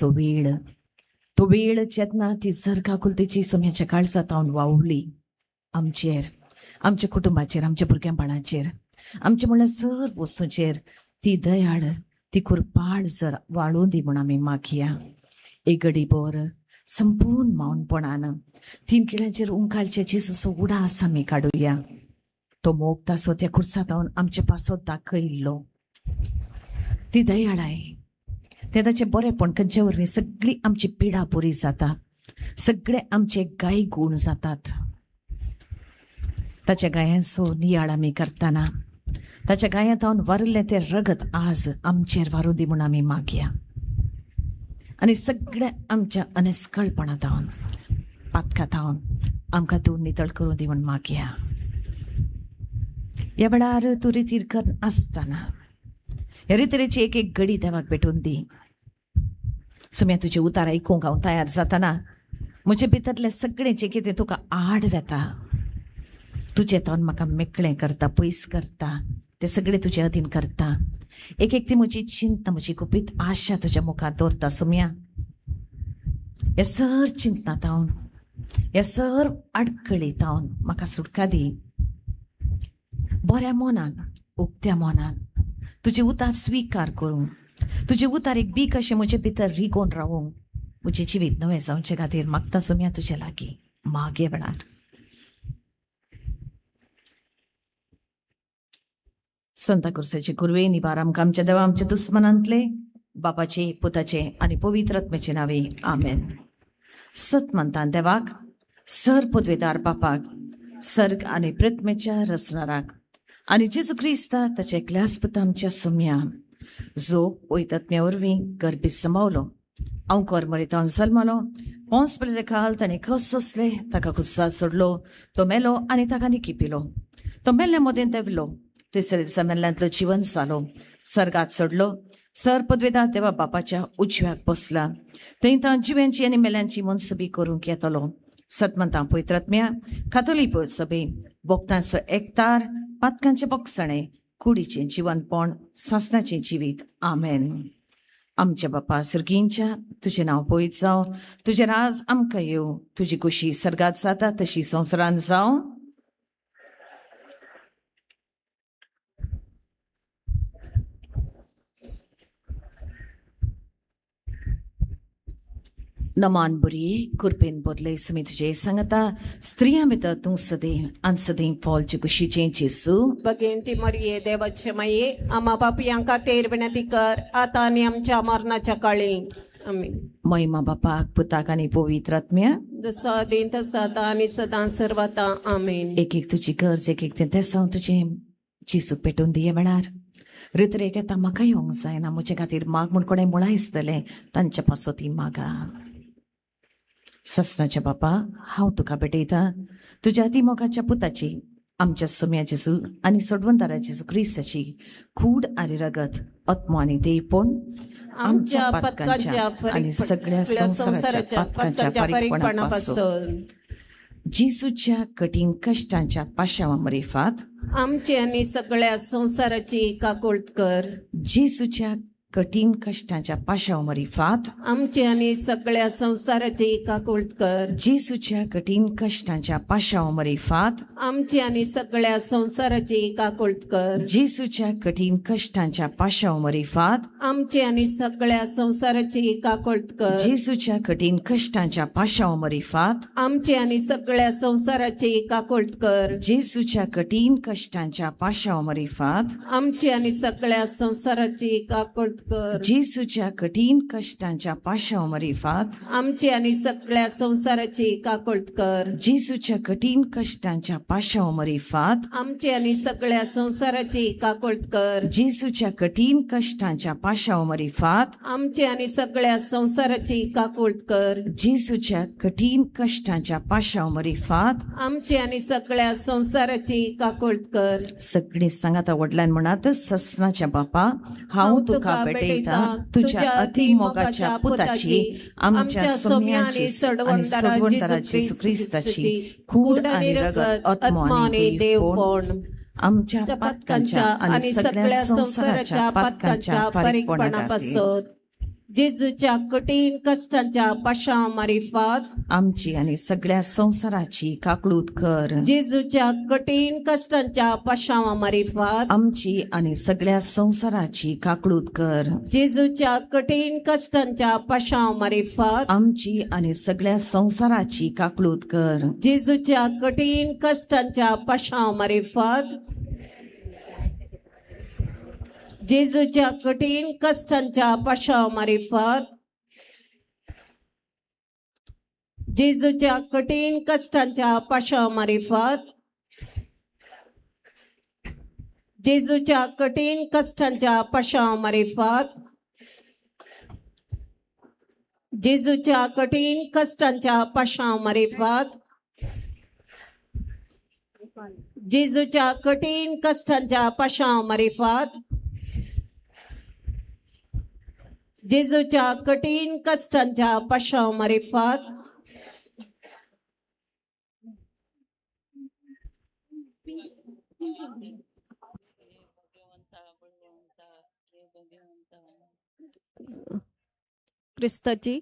तो वेळ, तो वेळ जेन्ना ती जरका कुलतेची सोम्याच्या काळजांत हांव वावली आमचेर, आमच्या कुटुंबाचेर, आमच्या भुरग्यां बाळांचेर, आमच्या म्हणल्यार सर्व वस्तूंचेर ती दयाळ, ती कुरपाळ जर वाळूं दी म्हूण आमी मागया. एक घडी भर संपूर्ण मौनपणान तीन किळ्यांचेर उंकालचे जेजूचो उडास आमी काडुया. तो मोग तासो त्या खुर्सांत आमचे पासत दाखयल्लो, ती दयाळाय, तें ताचें बरेंपण खंयचे वरवीं सगळी आमची पिडा पुरी जाता, सगळे आमचे गाय गूण जातात. ताच्या गायांचो नियाळ आमी करतना ताच्या गायांत हांव वारिल्लें तें रगत आज आमचेर वारूं दी म्हूण आमी मागया. आनी सगळ्या आमच्या अनस्कळपणांत हांव, पातकांत हांव आमकां तूं नितळ करूं दी म्हूण मागया. ह्या वेळार तूं रितीर कर आसतना ह्या रितरेची एक एक घडी देवाक भेटून दी. सुम्या तुजें उतार आयकूंक हांव तयार जातना म्हजे भितरलें सगळें जें कितें तुका आड वेता, तुजें तोंड म्हाका मेकळें करता, पयस करता, तें सगळें तुजे अधीन करता. एक एक ती म्हजी चिंता, म्हजी गुपीत आशा तुज्या मुखार दवरता. सुम्या ह्या सर चिंतना तावन, ह्या सर आडखळी तावन म्हाका सुटका दी. बऱ्या मनान, उक्त्या मनान तुजें उतार स्विकार करूं, तुजें उतार एक बीक अशें म्हजे भितर रिगोवन रावूं, म्हजें जिवीत नवें जावचे खातीर मागता सोम्या तुजे लागीं मागे वेळार. संता कुर्साचे कुरवे निवार आमकां आमच्या देवा आमच्या दुस्मनांतले बापाचे, पुताचे आनी पवित्र आत्म्याचे नांवे आमेन. सत म्हणटा देवाक, सर पदवेदार बापाक, सर्ग आनी प्रतिमेच्या रचणाराक आनी जेजू क्रिस्ता ताच्या एकल्याच पुता आमच्या सोम्या, जो वयतात्म्या वरवीं गर्भीत समावलो, अंकोर मरितावन जल्मलो, पोंस पळयले खाल ताणें कस सोंसले, ताका खुस्साद सोडलो, तो मेलो आनी ताका निकी पिलो, तो मेल्ल्या मदें देंवलो, तिसऱ्या दिसा मेल्ल्यांतलो जिवन जालो, सर्गात सोडलो, सर पदवेदार देवा बापाच्या उजव्याक बसला, थंय तो जिव्यांची आनी मेल्यांची मनसुबी करूंक येतलो. सतमंतां पवित्रात्म्या कातोलीक सभे भोक्तांचो एकतार, पातकांचें बोगसणें, कुडीचें जिवनपण, सासणाचें जिवीत. आमेन. आमच्या बापा सर्गींच्या, तुजें नांव पवित्र जावं, तुजें राज आमकां येवं, तुजी कुशी सर्गात जाता तशी संवसारांत जावं. नमान बरी कुरपेन बरले सुमी तुजे सांगता, स्त्रियां भितर तूं सदैव आनी सदैव फॉलचे कुशीचें जेजू. भगिनी मरिये देवाचे माये, आमा पापयांक खातीर विनंती कर आतां आनी आमच्या मरणाच्या काळी. आमेन. महिमा बापाक, पुताक आनी पवित्र आत्म्या, जसो आदीं तसो आतां आनी सदां सर्वता. आमेन. एक एक तुजी गरज, एक एक तें तेसांव तुजें जेजूक पेटोवन दिये वेळार रितरेक येता म्हाका येवंक जायना, म्हजे खातीर माग म्हूण कोणें मुळायसतलें तांच्या पासत ती मागा. ससनाच्या बापा, हांव तुका भेटयता तुज्या अती मोगाच्या पुताची, आमच्या सोम्या जेजू आनी सोडवंदारा जेजू क्रिस्ताची कूड आनी रगत, आत्मो आनी देवपण आमच्या पातकांच्या आनी सगळ्या संवसाराच्या पातकांच्या फारीकपणा पासून, जेजूच्या कठीण कश्टांच्या पाशावा मरिफात आमचे आनी सगळ्या संवसाराची काकुळट कर. जेजूच्या कठीण कश्टांच्या पाशाव मरिफात आमचे आनी सगळ्या संवसाराची काकुळट कर. जेजूच्या कठीण कश्टांच्या पाशाव मरिफात आमचे आनी सगळ्या संवसाराची काकुळट कर. जेजूच्या कठीण कश्टांच्या पाशाव मरिफात आमचे आनी सगळ्या संवसाराची काकुळट कर. जेजूच्या कठीण कश्टांच्या पाशाव मरिफात आमचे आनी सगळ्या संवसाराची काकुळट कर. जेजूच्या कठीण कश्टांच्या पाशाव मरिफात आमचे आनी सगळ्या संवसाराची काकुळट कर. जेजूच्या कठीण कश्टांच्या पाशाव मरिफात आमचे आनी सगळ्या संवसाराची काकुळट कर. जेजूच्या कठीण कश्टांच्या पाशाव मरिफात आमचे आनी सगळ्या संवसाराची काकुळट कर. जेजूच्या कठीण कश्टांच्या पाशाव मरिफात आमचे आनी सगळ्या संवसाराची काकुळट कर. जेजूच्या कठीण कश्टांच्या पाशाव मरिफात आमचे आनी सगळ्या संवसाराची काकुळट कर. सगळी सांगाता वडल्यान म्हणात, ससनाच्या बापा, हांव तुका भेटयता तुझ्या अति मोगाच्या पुताची, आमच्या सोम्याची आनी सोडवणदारा जेजू क्रिस्ताची कूड आनी रगत, आत्मो आनी देवपण आमच्या पातकांच्या आनी सगळ्या संवसाराच्या पातकांच्या फारीकपणा पासून. जेजूच्या कठीण कश्टांच्या पाशांव मारिफात आमची आनी सगळ्या संवसाराची काकळूत कर। जेजूच्या कठीण कश्टांच्या पाशांवा मारिफात आमची आनी सगळ्या संवसाराची काकळूत कर। जेजूच्या कठीण कश्टांच्या पाशांव मारिफात आमची आनी सगळ्या संवसाराची काकळूत कर। जेजूच्या कठीण कश्टांच्या पाशांव मारिफात जेजूच्या कठीण कश्टांच्या पाशांव मारिफात जेजूच्या कठीण कश्टांच्या पाशांव मारिफात जेजूच्या कठीण कश्टांच्या पाशांव मारिफात जेजूच्या कठीण कश्टांच्या पाशांव मारिफात जेजूच्या कठीण कश्टांच्या पाशांव मारिफात जेजूच्या कठीण कश्टांच्या पाशांव मारिफात क्रिस्ताची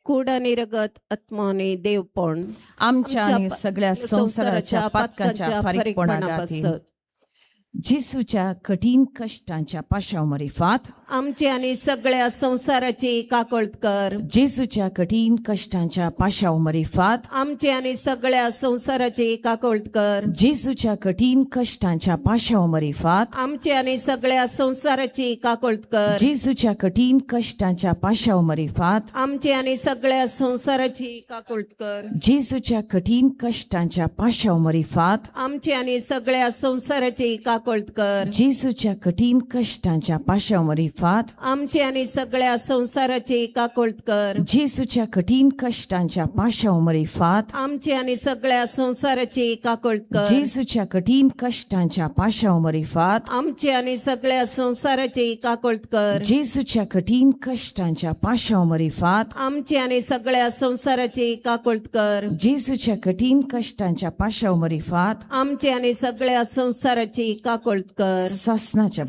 कूड आणि रगत, आत्मा आणि देवपण आमच्या आणि सगळ्या संवसाराच्या पातकांच्या फारीकपणाखातीर जेजूच्या कठीण कश्टांच्या पाशांव मारिफात आमची आणि सगळ्या संवसाराची काकळत कर। जेजूच्या कठीण कश्टांच्या पाशांव मारिफात आमची आणि सगळ्या संवसाराची काकळत कर। जेजूच्या कठीण कश्टांच्या पाशांव मारिफात आमची आणि सगळ्या संवसाराची काकळत कर। जेजूच्या कठीण कश्टांच्या पाशांव मारिफात आमची आणि सगळ्या संवसाराची काकळत कर। जेजूच्या कठीण कश्टांच्या पाशांव मारिफात आमची आणि सगळ्या संवसाराची काकळत कर। जेजूच्या कठीण कश्टांच्या पाशांव मारिफात आमची आणि सगळ्या संवसाराची काकळत कर। जेजूच्या कठीण कश्टांच्या पाशांव मारिफात आमची आणि सगळ्या संवसाराची काकळत कर। जेजूच्या कठीण कश्टांच्या पाशांव मारिफात आमची आणि सगळ्या संवसाराची काकळत कर। जेजूच्या कठीण कश्टांच्या पाशांव मारिफात आमची आणि सगळ्या संवसाराची काकळत कर। जेजूच्या कठीण कश्टांच्या पाशांव मारिफात आमची आणि सगळ्या संवसाराची काकळत कर। सासनाच्या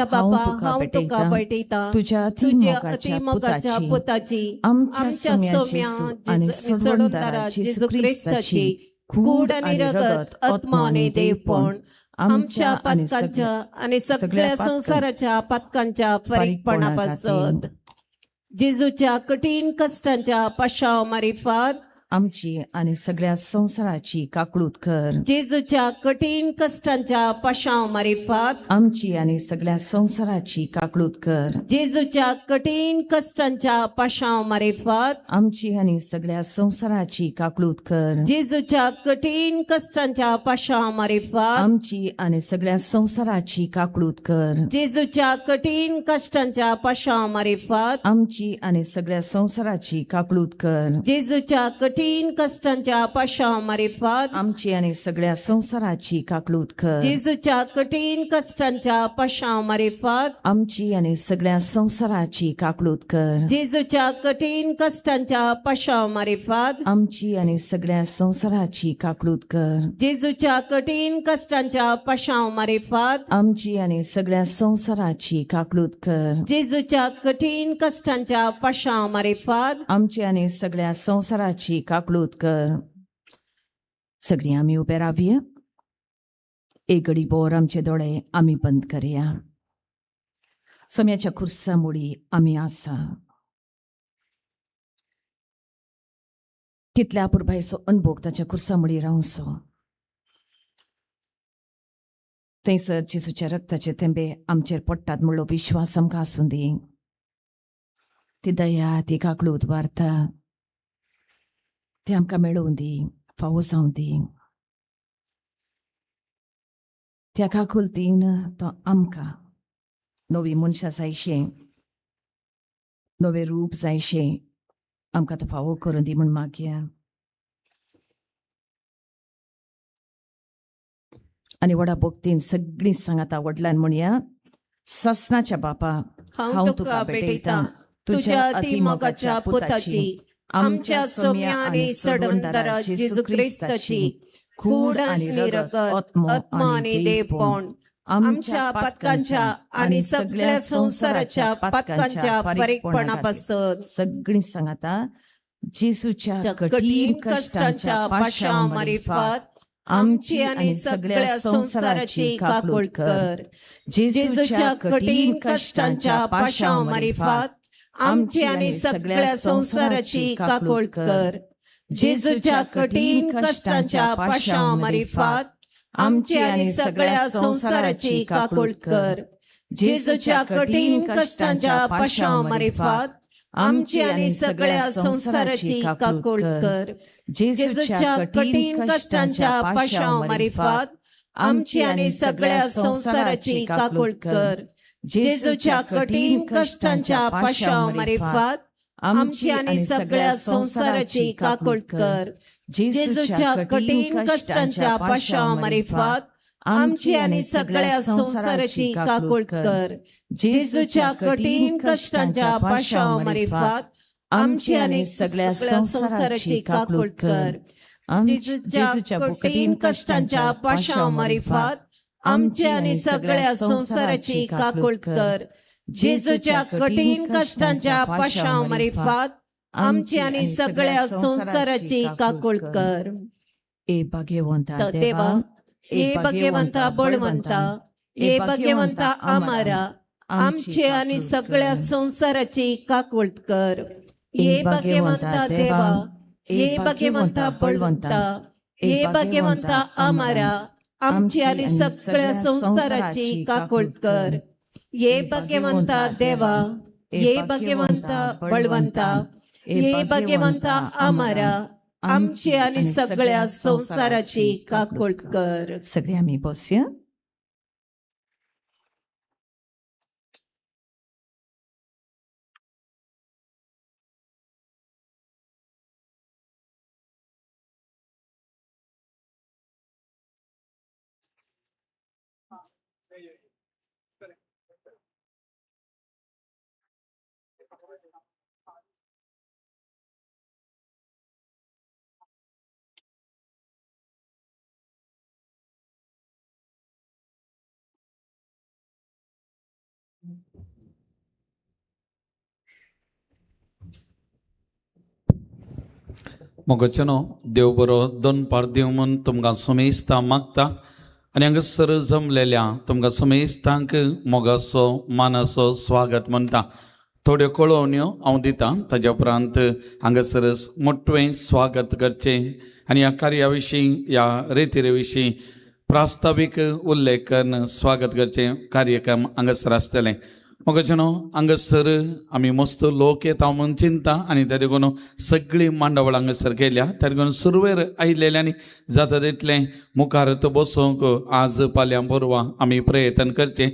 बापा, हांव तुका भेटयतां, तुज्या अतिमोगाच्या पुताची, आमच्या सोम्या आनी सोडवणदारा जेजू क्रिस्ताची कूड आनी रगत, आत्मा आनी देवपण आमच्या पातकांच्या आनी सगळ्या संवसाराच्या पातकांच्या फारीकपणा पासत जेजूच्या कठीण कश्टांच्या पाशांव मारिफात आमची आनी सगळ्या संवसाराची काकळूत कर। जेजूच्या कठीण कश्टांच्या पाशांव मारिफात आमची आनी सगळ्या संवसाराची काकळूत कर। जेजूच्या कठीण कश्टांच्या पाशांव मारिफात आमची आनी सगळ्या संवसाराची काकळूत कर। जेजूच्या कठीण कश्टांच्या पाशांव मारिफात आमची आनी सगळ्या संवसाराची काकळूत कर। जेजूच्या कठीण कश्टांच्या पाशांव मारिफात आमची आनी सगळ्या संवसाराची काकळूत कर। जेजूच्या कठीण कश्टांच्या पाशांव मारिफात आमची आनी सगळ्या संवसाराची काकळूत कर। जेजूच्या कठीण कश्टांच्या पाशांव मारिफात आमची आनी सगळ्या संवसाराची काकळूत कर। जेजूच्या कठीण कश्टांच्या पाशांव मारिफात आमची आनी सगळ्या संवसाराची काकळूत कर। जेजूच्या कठीण कश्टांच्या पाशांव मारिफात आमची आनी सगळ्या संवसाराची काकळूत कर। जेजूच्या कठीण कश्टांच्या पाशांव मारिफात आमची आनी सगळ्या संवसाराची काकळूत कर। सगळीं आमी उबे रावया, एक घडी बोर आमचे दोळे आमी बंद करया। सोम्याच्या खुर्सा मुळी आमी आसा। कितल्या पुरबायचो अनभोग ताच्या खुर्सा मुळी रावचो। थंयसर जेजूच्या रक्ताचे थेंबे आमचेर पडटात म्हणलो विश्वास आमकां आसूं दी। ती दया, ती काकळूत वार्ता ती आमकां मेळोवन दी, फावो जावं दी। त्या काकुलतीन तो आमकां नवी मनशां जायशें, नवें रूप जायशें आमकां तो फावो करून दी म्हूण मागया। आनी व्हडा भक्तीन सगळीं सांगाता व्हडल्यान म्हणया, सासनाच्या बापा, हांव तुका भेटयतां, तुज्या अतिमोगाच्या पुताची, आमच्या सोम्या आनी सोडवणदारा जेजू क्रिस्ताची कूड आनी रगत, आत्मा आनी देवपण आमच्या पातकांच्या आनी सगळ्या संवसाराच्या पातकांच्या फारीकपणा पासत. सगळीं सांगाता जेजूच्या कठीण कश्टांच्या पाशांव मारिफात आमची आनी सगळ्या संवसाराची काकूळ कर. जेजूच्या कठीण कश्टांच्या पाशांव मारिफात आमची आनी सगळ्या संवसाराची काकूळ कर. जेजूच्या कठीण कश्टांच्या पाशांव मारिफात आमची आनी सगळ्या संवसाराची काकूळ कर. जेजूच्या कठीण कश्टांच्या पाशांव मारिफात आमची आनी सगळ्या संवसाराची काकूळ कर. जेजूच्या कठीण कश्टांच्या पाशांव मारिफात आमची आनी सगळ्या संवसाराची काकूळ कर. जेजूच्या कठीण कश्टांच्या पाशांव मारिफात आमची आनी सगळ्या संवसाराची काकूळ कर. जेजूच्या कठीण कश्टांच्या पाशांव मारिफात आमची आनी सगळ्या संवसाराची काकूळ कर. जेजूच्या कठीण कश्टांच्या पाशांव मारिफात आमची आनी सगळ्या संवसाराची काकूळ कर. जेजूच्या कठीण कश्टांच्या पाशांव मारिफात आमची आनी सगळ्या संवसाराची काकूळ कर. जेजूच्या कठीण कश्टांच्या पाशांव मारिफात आमची आनी सगळ्या संवसाराची काकूळ कर. ए भाग्यवंता देवा, ए भाग्यवंता बळवंता, ए भाग्यवंता आमारा, आमची आनी सगळ्या संवसाराची काकूळ कर. ए भाग्यवंता देवा, ए भाग्यवंता बळवंता, ए भाग्यवंता आमारा, आमची आनी सगळ्या संवसाराची काकूळ कर. ए भाग्यवंता देवा, ए भाग्यवंता बळवंता, ए भाग्यवंता आमारा, आमची आनी सगळ्या संवसाराची काकूळ कर. सगळे आमी बसया. मोगचनो देव बरो दनपार दिवं म्हूण तुमकां समेस्तां मागता आनी हांगासर जमलेल्या तुमकां समेस्तांक मोगाचो मानाचो स्वागत म्हणटा. थोड्यो कळोवण्यो हांव दितां, ताज्या उपरांत हांगासर मोटवें स्वागत करचें आनी ह्या कार्या विशीं ह्या रेतिरे विशीं प्रास्तावीक उल्लेख करून स्वागत करचें कार्यक्रम हांगासर आसतलें. मोगचनो हांगासर आमी मस्त लोक येता म्हूण चिंता आनी त्या देखून सगळी मांडावळ हांगासर केल्या. त्या देखून सुरवेर आयिल्ल्यांनी जाता तितलें मुखार बसोवंक आज फाल्यां परवां आमी प्रयत्न करचें.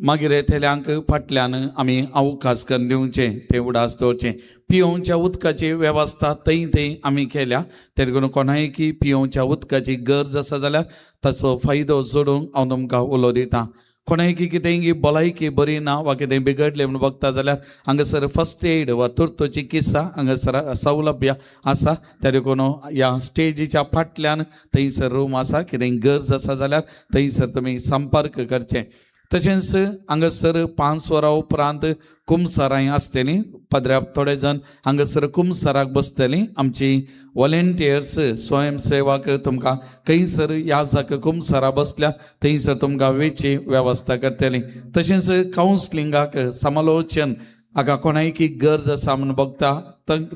मागीर येतल्यांक फाटल्यान आमी अवकाश करून दिवचें, ते उडास दवरचें. पियोवच्या उदकाची वेवस्था थंय थंय आमी केल्या. ते देखून कोणायकी पियोवच्या उदकाची गरज आसा जाल्यार ताचो फायदो जोडूंक हांव तुमकां उलो दितां. कोणायकी कितेंय भलायकी बरी ना वा कितेंय बिगडलें म्हूण बगता जाल्यार हांगासर फर्स्ट एड वा तुर्त चिकित्सा हांगासर सौलभ्य आसा. त्या देखून ह्या स्टेजीच्या फाटल्यान थंयसर रूम आसा, कितेंय गरज आसा जाल्यार थंयसर तुमी संपर्क करचें. तशेंच हांगासर 5 वरां उपरांत कुमसारांय आसतलीं. पदऱ्या थोडे जाण हांगासर कुमसाराक बसतलीं. आमची वॉलेंटियर्स स्वयंसेवक तुमकां खंयसर ह्या जाका कुमसारा बसल्या थंयसर तुमकां वेची वेवस्था करतली. तशेंच कावन्सलिंगाक समालोचन हाका कोणायकी गरज आसा म्हूण बगता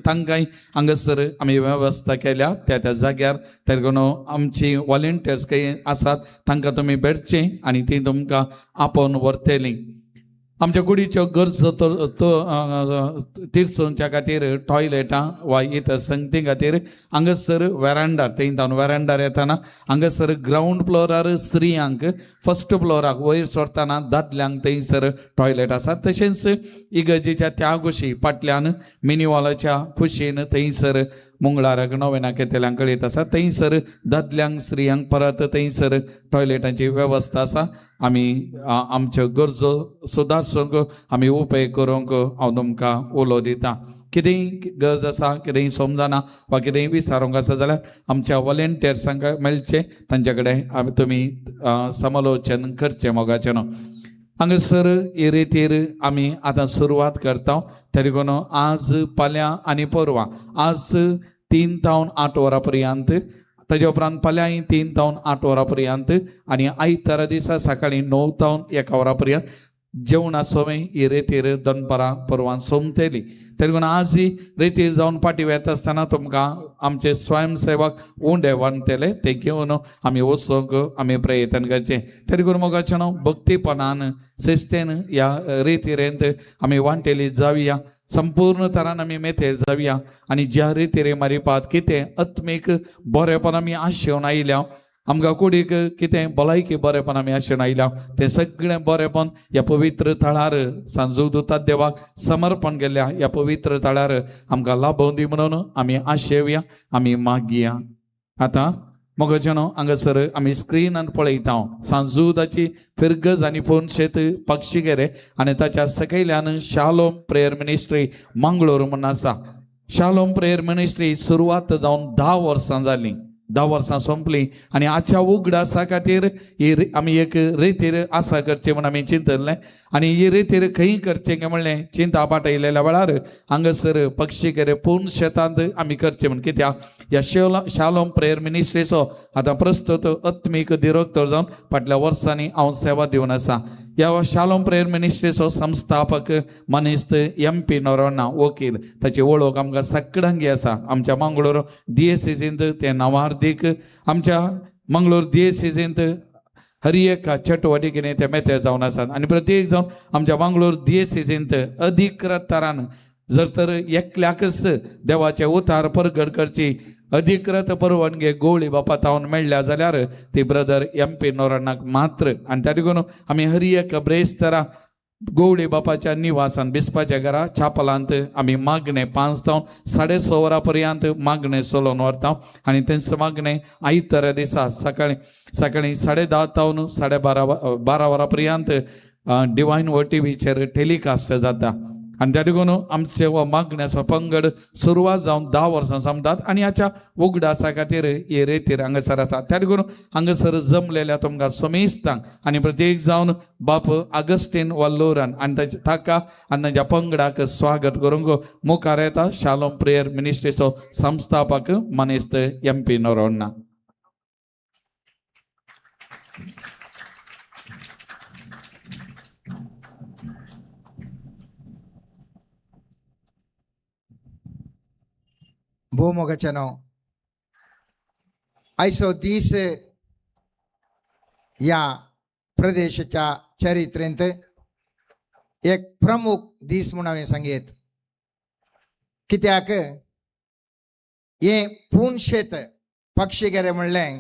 तांकांय हांगासर आमी वेवस्था केल्या त्या त्या जाग्यार. त्या देखून आमची वॉलेंटियर्स खंय आसात तांकां तुमी भेटचें आनी ती तुमकां आपोवन व्हरतलीं. आमच्या कुडीच्यो गरजो तिरसोवच्या खातीर टॉयलेटां वा इतर संगती खातीर हांगासर वेरांडार थंय जावन वेरांडार येतना हांगासर ग्रावंड फ्लोरार स्त्रियांक, फर्स्ट फ्लोराक वयर सरतना दादल्यांक थंयसर टॉयलेट आसा. तशेंच इगर्जेच्या त्या कुशी फाटल्यान मिनीवॉलाच्या कुशीन थंयसर मंगळाराक नोवेनाक येतल्यांक कळीत आसा. थंयसर दादल्यांक स्त्रियांक परत थंयसर टॉयलेटांची वेवस्था आसा. आमी आमच्यो गरजो सुदारसूंक आमी उपेग करूंक हांव तुमकां उलो दितां. कितेंय गरज आसा, कितेंय समजना वा कितेंय विचारूंक आसा जाल्यार आमच्या वॉलेंटियर्सांक मेळचें, तांचे कडेन तुमी समालोचन करचें मोगाचें न्हू. हांगासर हे रितीर आमी आतां सुरवात करता. तरी कोण आज फाल्यां आनी परवां, आज 3 तावन 8 वरां पर्यंत, ताजे उपरांत फाल्यांय 3 तावन 8 वरां पर्यंत आनी आयतारा दिसा सकाळीं 9 तावन 1 वरां पर्यंत जेवणा सोमें ही रेतीर दनपारां परवान सोंपतली. तरी कोण आज ही रेतीर जावन फाटीं वेता आसतना तुमकां आमचे स्वयंसेवक उंडे वांटतले, ते घेवन आमी वचूंक आमी प्रयत्न करचें. तरी कोण मोगाचें न्हू भक्तीपणान शिस्तेन ह्या रेतीरेंत आमी वांटेली जावया, संपूर्ण तरान आमी मेथेर जावया आनी ज्या रितीर मारिपात कितें आत्मीक बरेपण आमी आशेवन आयल्या, आमकां कुडीक कितें भलायकी बरेपण आमी आशेवन आयल्या, तें सगळें बरेपण ह्या पवित्र थळार सांजू दुतात देवाक समर्पण केल्ल्या ह्या पवित्र थळार आमकां लाभोवन दी म्हणून आमी आशेवया, आमी मागया. आतां मोगाचें न्हू हांगासर आमी स्क्रिनान पळयता सांजूदाची फिरगज आनी पोनशेत पक्षीगेरे आनी ताच्या सकयल्यान शालोम प्रेयर मिनिस्ट्री मंगळूर म्हूण आसा. शालोम प्रेयर मिनिस्ट्री सुरवात जावन 10 वर्सां जालीं, 10 वर्सां सोंपलीं आनी आजच्या उगडासा खातीर ही आमी एक रेतीर आसा करचें म्हूण आमी चिंतलें आनी ही रेतीर खंय करचें काय म्हणलें चिंता पाटयलेल्या वेळार हांगासर पक्षीगेरे पूर्ण शेतांत आमी करचें म्हूण. कित्याक ह्या शालोम प्रेयर मिनिस्ट्रीचो आतां प्रस्तुत आत्मीक दिरोक्तर जावन फाटल्या वर्सांनी हांव सेवा दिवन आसा. ह्या शालोम प्रेयर मिनिस्ट्रीचो संस्थापक मनीस एम.पी. नोरोना वकील, ताची वळख आमकां सगळ्यांक आसा. आमच्या मंगळूर दियेसीजींत ते नावार्दीक, आमच्या मंगळूर दियेसीजींत हर एक चटवटिकेने ते मेते जावन आसात आनी प्रत्येक जावन आमच्या मंगळूर दियेसीजींत अधिकृत तरान जर तर एकल्याकच देवाचे उतार परगट करची अधिकृत परवानगी गोवळी बापा तावन मेळ्ळ्या जाल्यार ती ब्रदर एम.पी. नोरणाक मात्र. आनी त्या देखून आमी हर एक ब्रेस्तरा गोवळी बापाच्या निवासान बिस्पाच्या घरा छापलांत आमी मागणें 5 तावन 6:30 वरां पर्यंत मागणें चलोवन व्हरता आनी तेंच मागणें आयतारा दिसा सकाळीं सकाळीं 10:30 तावन 12:30 वरां पर्यंत डिवायन व टीव्हीचेर टेलिकास्ट जाता. आनी त्या देखून आमचे हो मागण्याचो पंगड सुरवात जावन 10 वर्सां सोंपतात आनी हाच्या उगडासा खातीर हे रेतीर हांगासर आसा. त्या देखून हांगासर जमलेल्या तुमकां समेस्तांक आनी प्रत्येक जावन बाप आगस्टीन वल्लोरान आनी ताचे ताका आनी तांच्या पंगडाक स्वागत करूंक मुखार येता शालोम प्रेयर मिनिस्ट्रीचो संस्थापक मनेस्त एम.पी. नोरोन्ना. भोव मोगाचें नांव आयचो दीस ह्या प्रदेशाच्या चरित्रेंत एक प्रमुख दीस म्हूण हांवें सांगयत. कित्याक हें पुनशेत पक्षीगेरे म्हणलें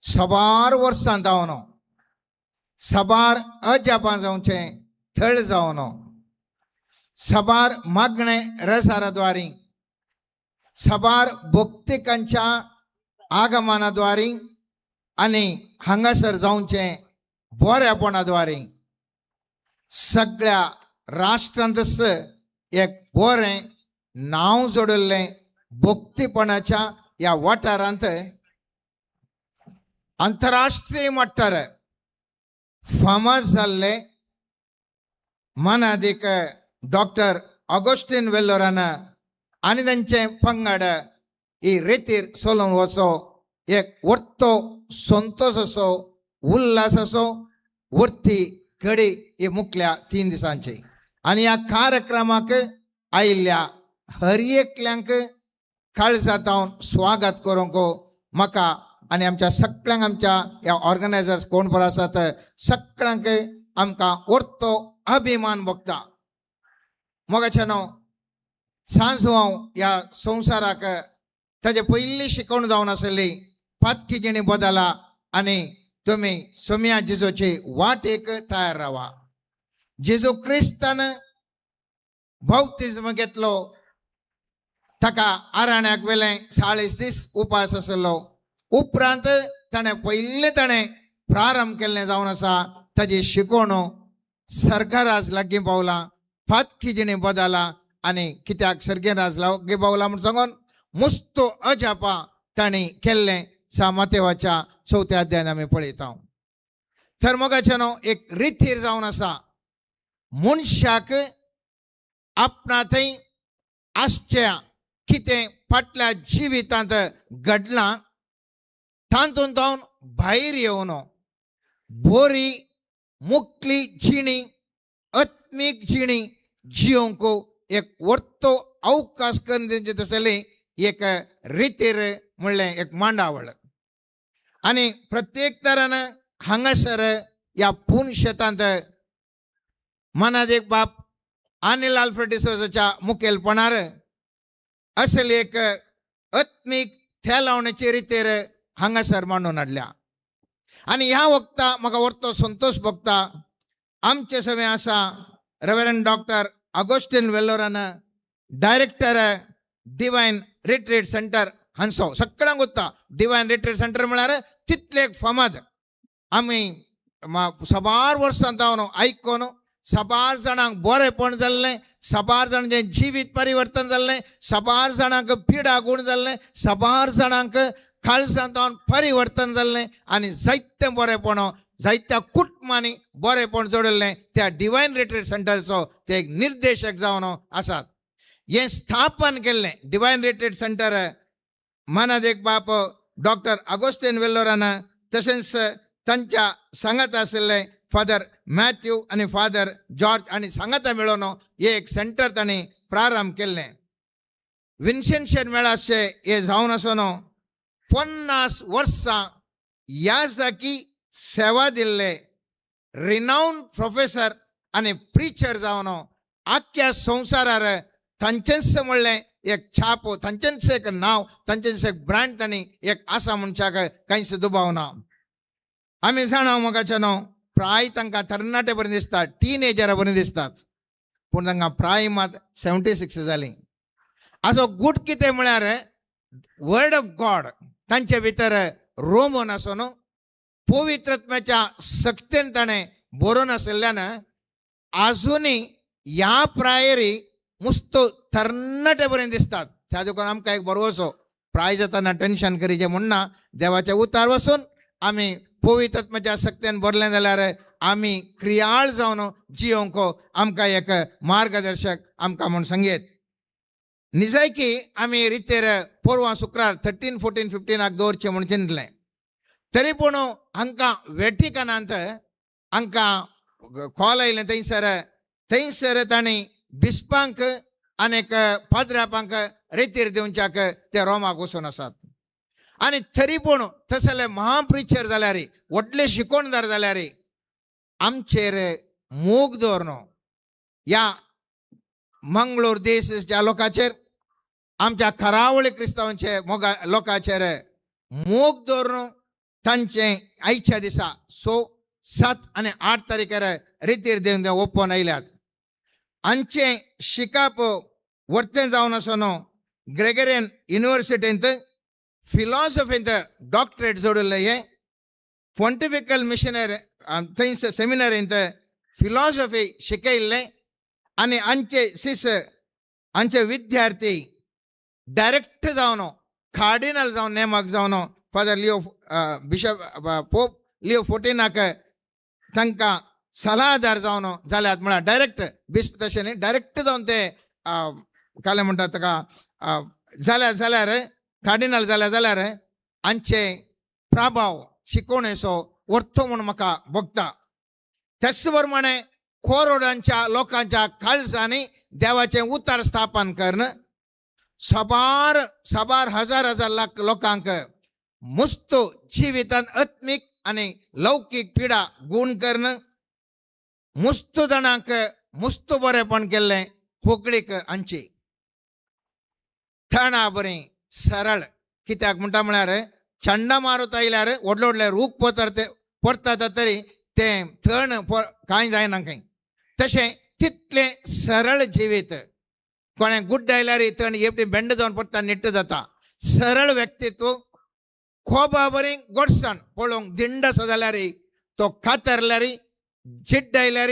साबार वर्सां जावन साबार अजापां जावचें थळ जावन साबार मागणें रसाराद्वारी साबार भक्तिकांच्या आगमनाद्वारी आनी हांगासर जावचें बरेपणाद्वारी सगळ्या राष्ट्रांतच एक बरें नांव जोडिल्लें भक्तीपणाच्या ह्या वाठारांत आंतरराष्ट्रीय मट्टार फामाद जाल्ले मनादीक डॉक्टर ऑगस्टीन वेल्लोरान आनी तांचे पंगड ही रेतीर चलोवन वचो एक वर्तो संतोश असो उल्हास असो वर्ती घडी ही मुखल्या 3 दिसांची. आनी ह्या कार्यक्रमाक आयिल्ल्या हर एकल्यांक काळजांत स्वागत करूंक म्हाका आनी आमच्या सगळ्यांक आमच्या ह्या ऑर्गनायझर्स कोण पळय आसात सगळ्यांक आमकां वर्तो अभिमान भोगता. मोगाचें न्हू सांज हांव ह्या संवसाराक ताजे पयली शिकवण जावन आसली पातकी जिणी बदला आनी तुमी सोम्या जेजूची वाटेक तयार रावा. जेजू क्रिस्तान बाप्तिज्म घेतलो, ताका आराण्याक वेलें 40 दीस उपास आसलो. उपरांत ताणें पयलें ताणें प्रारंभ केल्लें जावन आसा ताजी शिकवण सरकारास लागीं पावलां, पातकी जिणी बदला आनी कित्याक सर्गेन राज लागीं पावला म्हूण सांगून मुस्तो अजापा तांणी केल्लें सा मातेवाच्या चवथ्या अध्यायान आमी पळयता. तर मोगाचें न्हू एक रितीर जावन आसा मनशाक आपणा थंय आसच्या कितें फाटल्या जिवितांत घडलां तातूंत जावन भायर येवन बोरी मुकली जिणी आत्मीक जिणी जिवंक एक वर्तो अवकाश करून दिवचे तसली एक रितीर म्हणलें एक मांडावळ. आनी प्रत्येक तरान हांगासर ह्या पूर्ण शेतांत मनादेक बाप अनिल आल्फ्रेड डिसोजाच्या मुखेलपणार असली एक आत्मीक थेलावण्याची रितीर हांगासर मांडून हाडल्या. आनी ह्या वखता म्हाका वर्तो संतोश भोगता. आमचे सगळें आसा रेवरंड डॉक्टर ऑगस्टीन वेल्लोरान, डायरेक्टर डिवायन रिट्रीट सेंटर हांचो. सगळ्यांक उरता डिवायन रिट्रीट सेंटर म्हळ्यार तितले एक फामाद. आमी साबार वर्सां जावन आयकोन साबार जाणांक बरेपण जाल्लें, साबार जाणांचें जिवीत परिवर्तन जाल्लें, साबार जाणांक पिडा गूण जाल्लें, साबार जाणांक काळजांत जावन परिवर्तन जाल्लें आनी जायतें बरेपण जायत्या कुटुंबांनी बरेपण जोडिल्लें त्या डिवायन रिट्रीट सेंटरचो ते एक निर्देशक जावन आसात. हें स्थापन केल्लें डिवायन रिट्रीट सेंटर मानादेक बाप डॉक्टर ऑगस्टीन वेल्लोरान, तशेंच तांच्या सांगात आशिल्ले फादर मॅथ्यू आनी फादर जॉर्ज आनी सांगाता मेळोवन हे एक सेंटर तांणी प्रारंभ केल्लें. विन्सेन्शियन मेळाशे हे जावन आसून 50 वर्सां ह्या जागी सेवा दिल्ले रिनाउंड प्रोफेसर आनी प्रिचर जावन आख्ख्या संवसारार तांचेंच म्हणलें एक छाप, तांचेंच एक नांव, तांचेंच एक ब्रांड तांणी एक आसा मनशाक कांयच दुबाव ना. आमी जाणा मोगाचें न्हू प्राय तांकां तरणाटे बरें दिसतात, टिनेजरा बरें दिसतात, पूण तांकां प्राय मात 76 जाली. असो गूट कितें म्हळ्यार वर्ड ऑफ गॉड तांचे भितर रोमन आसो न्हू पवित्रत्वाच्या सक्तेन ताणें बरोवन आशिल्ल्यान आजुनूय ह्या प्रायरी मुस्तो तरणाटे बरें दिसतात. त्या देखून आमकां एक बरोवचो प्राय जाताना टेंशन करीचें म्हूण ना, देवाच्या उतार वचून आमी पवित्रत्वाच्या सक्तेन बरलें जाल्यार आमी क्रियाळ जावन जियोंक आमकां एक मार्गदर्शक आमकां म्हूण सांगयत. निजायकी आमी रितेर पोरवां शुक्रार 13, 14, 15 दवरचें म्हूण चिंतलें, तरी पूण हांकां वेटिकनांत हांकां कॉल आयलें थंयसर थंयसर तांणी बिस्पांक आनीक पाद्रापांक रेतीर दिवच्याक ते रोमाक वचून आसात. आनी तरी पूण तसले महाप्रिचर जाल्यार व्हडले शिकोणदार जाल्यार आमचेर मोग दवरन ह्या मंगळूर देशाच्या लोकांचेर आमच्या करावळी क्रिस्तांवांचे मोगा लोकांचेर मोग दवरून तांचे आयच्या दिसा 6, 7 आनी 8 तारखेर रितीर दिवन ओपोवन आयल्यात. आमचें शिकाप वर्तें जावन आसून ग्रेगरियन युनिवर्सिटींत फिलॉसॉफींत डॉक्टरेट जोडिल्लें हें पोंटिफिकल मिशनरी थंयसर सेमिनरींत फिलॉसॉफी शिकयल्लें आनी आमचे शिस आमचे विद्यार्थी डायरेक्ट जावन कार्डिनल जावन नेमक जावन father Leo bishop pope Leo 14 तांकां सलाहदार जावन जाल्यात म्हळ्यार डायरेक्ट बिस्प तशें न्ही डायरेक्ट जावन ते कालें म्हणटात ताका जाल्यार जाल्यार कार्डिनल जाल्यार जाल्यार आमचे प्रभाव शिकोवणेचो वर्तो म्हूण म्हाका भोगता. त्याच प्रमाणे कोरोडांच्या लोकांच्या काळजांनी देवाचें उतार स्थापन करून साबार साबार हजार हजार लाख लोकांक मुस्त जिवितांत आत्मीक आनी लौकीक पिडा गूण करून मुस्त जाणांक मुस्त बरेपण केल्लें होगळीक हांची थणां बरी सरळ कित्याक म्हणटा म्हळ्यार चंडा मारत आयल्यार व्हडले व्हडले रूख पोतर परतात तरी तें थण कांय जायना खंय, तशें तितलें सरळ जिवीत कोणें गुड्ड आयल्यार थण एकटी बेंड जावन परता निट्ट जाता. सरळ व्यक्तित्व खोबा बरी गोडसाण पळोवंक दिंड आसा जाल्यार तो कातरल्यार जिड्ड आयल्यार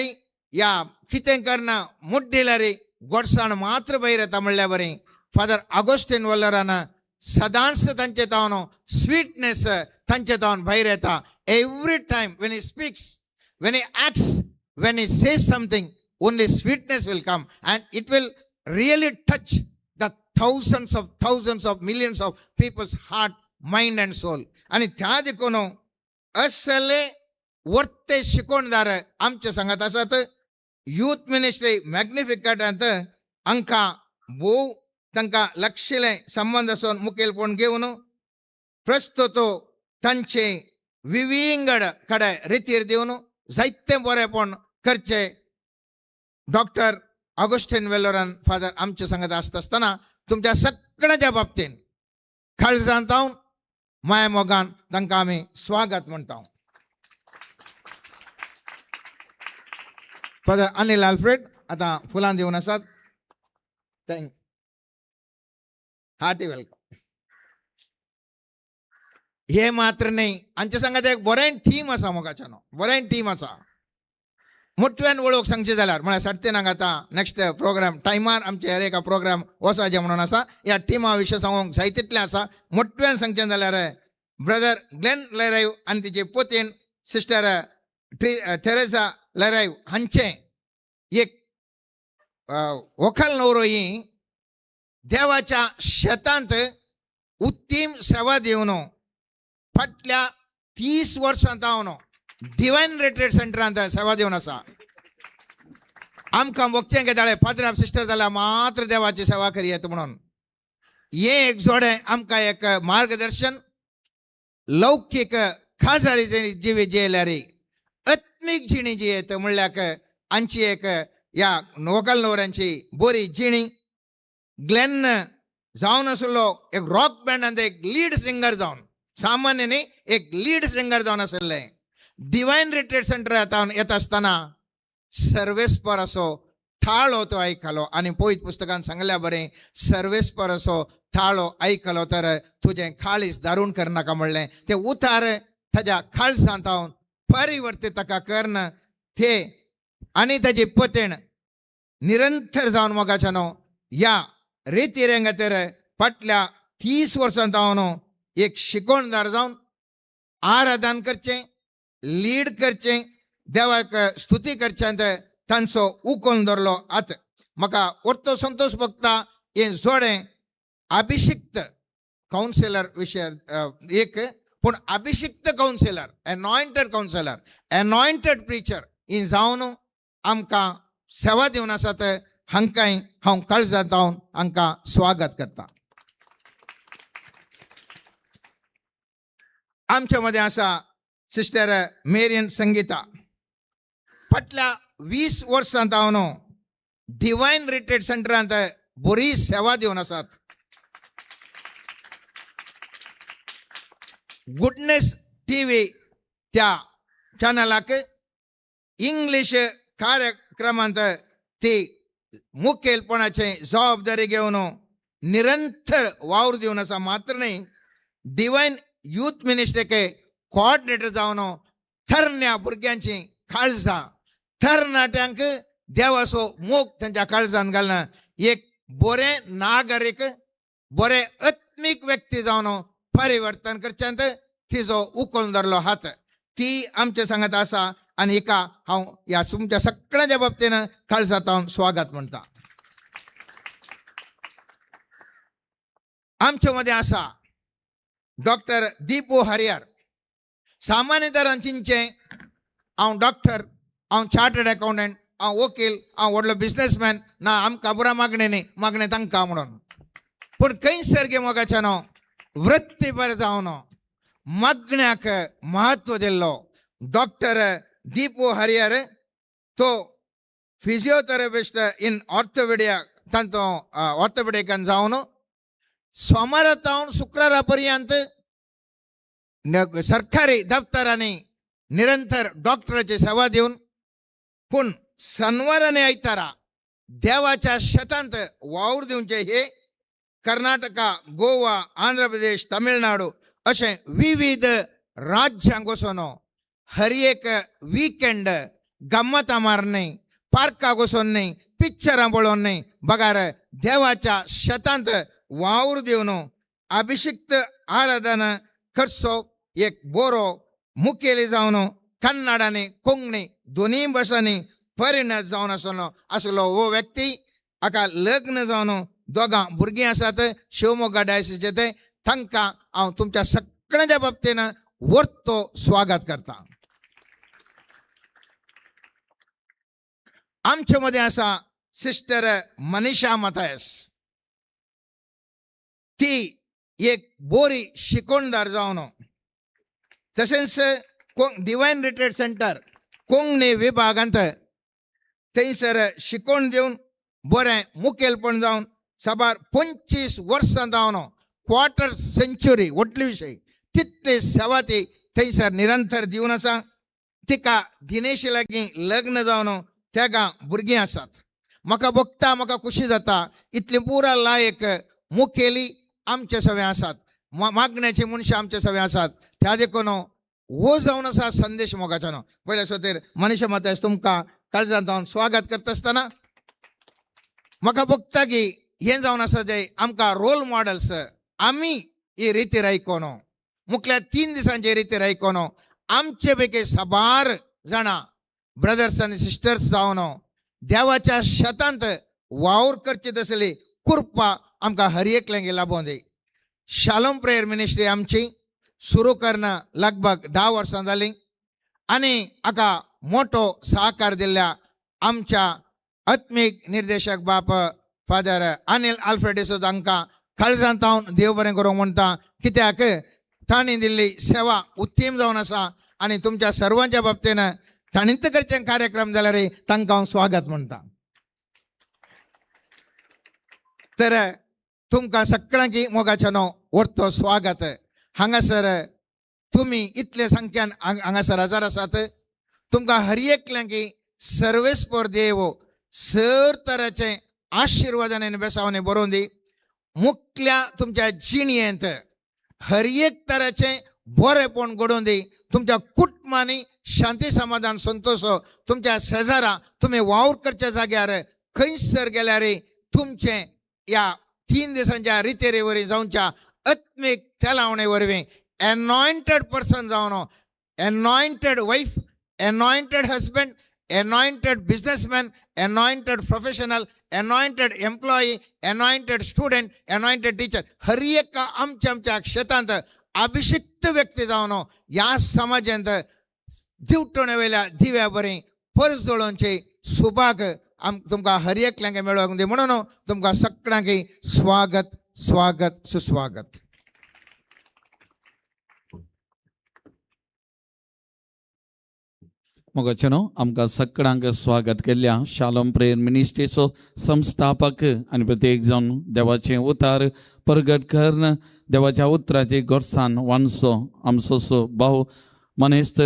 या कितें करना मुड्डिल्यार गोडसाण मात्र भायर येता म्हणल्या बरी फादर ऑगस्टीन वल्लरान सदांच तांचे तावन स्वीटनेस तांचे तावन भायर येता. Every time when he speaks, when he acts, when he says something, only sweetness will come and it will really touch the thousands of millions of people's heart, mind and soul. आनी त्या देखून असले वर्ते शिकोवणदार आमचे सांगात आसात. Youth ministry मॅग्निफिकाटांत हांकां भोव तांकां लक्षिलें संबंद आसून मुखेलपण घेवन प्रस्तुत तांचे विविंगड कडे रितीर दिवन जायतें बरेंपण करचें डॉक्टर ऑगस्टीन वेल्लोरान फादर आमचे सांगत आसता आसतना तुमच्या सगळ्यांच्या बाबतीन काळजांत हांव माया मोगान तांकां आमी स्वागत म्हणटा. फादर अनिल आल्फ्रेड आतां फुलां दिवन आसात. Thank hearty welcome. हे मात्र न्ही, आमच्या सांगात एक बरें टीम आसा मोगाच्यानो, बरें टीम आसा. मोठ्यान वळख सांगची जाल्यार म्हळ्यार साडे 3 आतां नेक्स्ट प्रोग्राम टायमार आमचे हर एका प्रोग्राम वचाचें म्हणून आसा. ह्या टिमा विशीं सांगूंक जाय तितलें आसा. मोठ्यान सांगचें जाल्यार ब्रदर ग्लेन लैरायव आनी तिची पोतीन सिस्टर थेरेसा लैरायव हांचें एक वखल नवरो ही देवाच्या शेतांत उत्तीम सेवा दिवन फाटल्या 30 वर्सां जावन डिवायन रिट्रीट सेंटरांत सेवा दिवन आसा. आमकां वगचें घेताले पाद्राब सिस्टर जाल्यार मात्र देवाची सेवा करी येत म्हणून हें एक जोडें आमकां एक मार्गदर्शन लौकीक खासारी जिवी जियेल्यार आत्मीक जिणी जी येत म्हणल्यार आमची एक ह्या वकल नवऱ्यांची बरी जिणी. ग्लेन जावन आसलो एक रॉक बँडांत एक लीड सिंगर जावन, सामान्य न्ही एक लीड सिंगर जावन आसलें. डिवायन रिट्रीट सेंटर येता आसतना सर्वेस्पर असो थाळो तो आयकलो आनी पवित्र पुस्तकान सांगल्या बरें सर्वेस्पर असो थाळो आयकलो तर तुजें काळीज दारूण करनाका म्हणलें. तें उतार ताज्या काळजांत हांव परिवर्तित ताका करन ते आनी ताजी पतेण निरंतर जावन मोगाच्या न्हू ह्या रिती रेंगातर फाटल्या 30 वर्सां जावन एक शिकोवणदार जावन आराधन करचें, लीड करचें, देवाक स्तुती करचें तांचो उकोन धरलो. आतां म्हाका orto संतोष भोगता हें जोडें अभिषिक्त कावन्सिलर विशय एक पूण अभिषिक्त counsellor, anointed counsellor, anointed preacher ही जावन आमकां सेवा दिवन आसात. हांकांय हांव काळजांत जावन हांकां स्वागत करता. आमच्या मदें आसा सिस्टर मेरियन संगीता. फाटल्या 20 वर्सां जावन डिवायन रिट्रीट सेंटरांत बरी सेवा दिवन आसात. गुडनेस टीव्ही त्या चॅनलाक इंग्लीश कार्यक्रमांत ती मुखेलपणाचे जबाबदारी घेवन निरंतर वावर दिवन आसा. मात्र न्ही डिवायन यूथ मिनिस्ट्रीके कोऑर्डिनेटर जावन तरण्या भुरग्यांची काळजां, तरणाट्यांक देवाचो मोग तांच्या काळजान घालना एक बरें नागरीक, बरें आत्मीक व्यक्ती जावन परिवर्तन करच्यांत तिजो उखलून धरलो हात. ती आमचे सांगात आसा आनी हिका हांव ह्या तुमच्या सगळ्यांच्या बाबतीन काळजांत हांव स्वागत म्हणटा. आमचे मदें आसा डॉक्टर दीपू हरियर. सामान्य तरान चिंतचें हांव डॉक्टर, हांव चार्टर्ड अकाउंटंट, हांव वकील, हांव व्हडलो बिजनेसमॅन, ना आमकां बुरा मागणें न्ही, मागणें तांकां म्हणून. पूण खंयसर गे मोगाच्या न्हू वृत्तीपर जावन मागण्याक म्हत्व दिल्लो डॉक्टर दीपू हरियर तो फिजियोथेरपिस्ट इन ऑर्थोपेडिया तांचो ऑर्थोपेडिकान जावन सोमारा तावन शुक्रारा पर्यंत सरकारी दफ्तरांनी निरंतर डॉक्टराची सेवा दिवन पूण शनिवार आनी आयतारा देवाच्या शेतांत वावर दिवचे हे कर्नाटका, गोवा, आंध्र प्रदेश, तमिळनाडू अशें विविध राज्यांक वचून हर एक विकेंड गम्मतां मार न्ही, पार्काक वचून न्ही, पिक्चरां पळोवन न्हय बगार देवाच्या शेतांत वावर दिवन अभिषिक्त आराधना करचो एक बरो मुखेली जावन कन्नड आनी कोंकणी दोनूय भाशांनी परिणत जावन आसलो आसलो हो व्यक्ती. हाका लग्न जावन दोगां भुरगीं आसात शिवमोग्गा डायसिचे ते. तांकां हांव तुमच्या सगळ्यांच्या बाबतीन वरतो स्वागत करता. आमचे मदें आसा सिस्टर मनीषा मथायस. ती एक बोरी शिकोणदार जावन तशेंच डिवायन रिट्रीट सेंटर कोंकणी विभागांत थंयसर शिकोवन दिवन बरें मुखेलपण जावन साबार 25 वर्सां जावन क्वॉर्टर सेंचुरी व्हडली विशय तितली सेवा ती थंयसर निरंतर दिवन आसा. तिका दिनेशी लागीं लग्न जावन तेगा भुरगीं आसात. म्हाका भोगता म्हाका खुशी जाता इतली पुरा लायक मुखेली आमचे सगळे आसात, मागण्याची मनशां आमचे सगळे आसात. त्या देखून हो जावन आसा संदेश मोगाचो न्हू. पयल्या सोतेर मनीषा मथायस तुमकां काळजांत हांव स्वागत करता आसतना म्हाका भोगता की हें जावन आसा जें आमकां रोल मॉडल्स आमी ही रितीर आयकोन मुखल्या 3 दिसांचे रितीर आयकोन आमचे पैकी साबार जाणां ब्रदर्स आनी सिस्टर्स जावन देवाच्या शेतांत वावर करची तसली कृपा आमकां हर एकल्यांक लाभोवन दी. शालोम प्रेयर मिनिस्ट्री आमची सुरू करणं लगभग 10 वर्सां जालीं आनी हाका मोठो सहकार दिल्ल्या आमच्या आत्मीक निर्देशक बाप फादर अनिल आल्फ्रेड डिसोजा हांकां काळजांत हांव देव बरें करूंक म्हणटा, कित्याक तांणी दिल्ली सेवा उत्तम जावन आसा आनी तुमच्या सर्वांच्या बाबतीन तांणीच करचे कार्यक्रम जाल्यार तांकां हांव स्वागत म्हणटा. तर तुमकां सगळ्यांकी मोगाचें न्हू व्हडतो स्वागत. हांगासर तुमी इतले संख्यान हांगासर हजर आसात. तुमकां हर एकल्यांकी सर्वेस्पर देव सर तराचे आशिर्वादान बेसावने बरोवन दी. मुखल्या तुमच्या जिणयेंत हर एक तराचें बरेपण घडोवन दी. तुमच्या कुटुंबांनी शांती समाधान संतोष तुमच्या शेजारा तुमी वावर करच्या जाग्यार खंयसर गेल्यार तुमचें ह्या 3 दिसांच्या रितेरे वरवीं जावच्या आत्मीक तेलावणे वरवीं एनॉयंटेड पर्सन जावन anointed wife, anointed husband, anointed businessman, anointed professional, anointed employee, anointed student, anointed teacher हर एका आमच्या आमच्या क्षेत्रांत अभिषिक्त व्यक्ती जावन ह्या समाजांत दिवटणे वयल्या दिव्या बरी परस दळोवचे सुभाग तुमकां हर एकल्यांक मेळोवंक दी. म्हणून तुमकां सगळ्यांक स्वागत स्वागत सुस्वागत. मोगाचें न्हू आमकां सगळ्यांक स्वागत केल्ल्या शालोम प्रेयर मिनिस्ट्रीचो संस्थापक आनी प्रत्येक जावन देवाचें उतार परगट करून देवाच्या उतराचे गोरसान वांचो आमचो भाव मनेस्त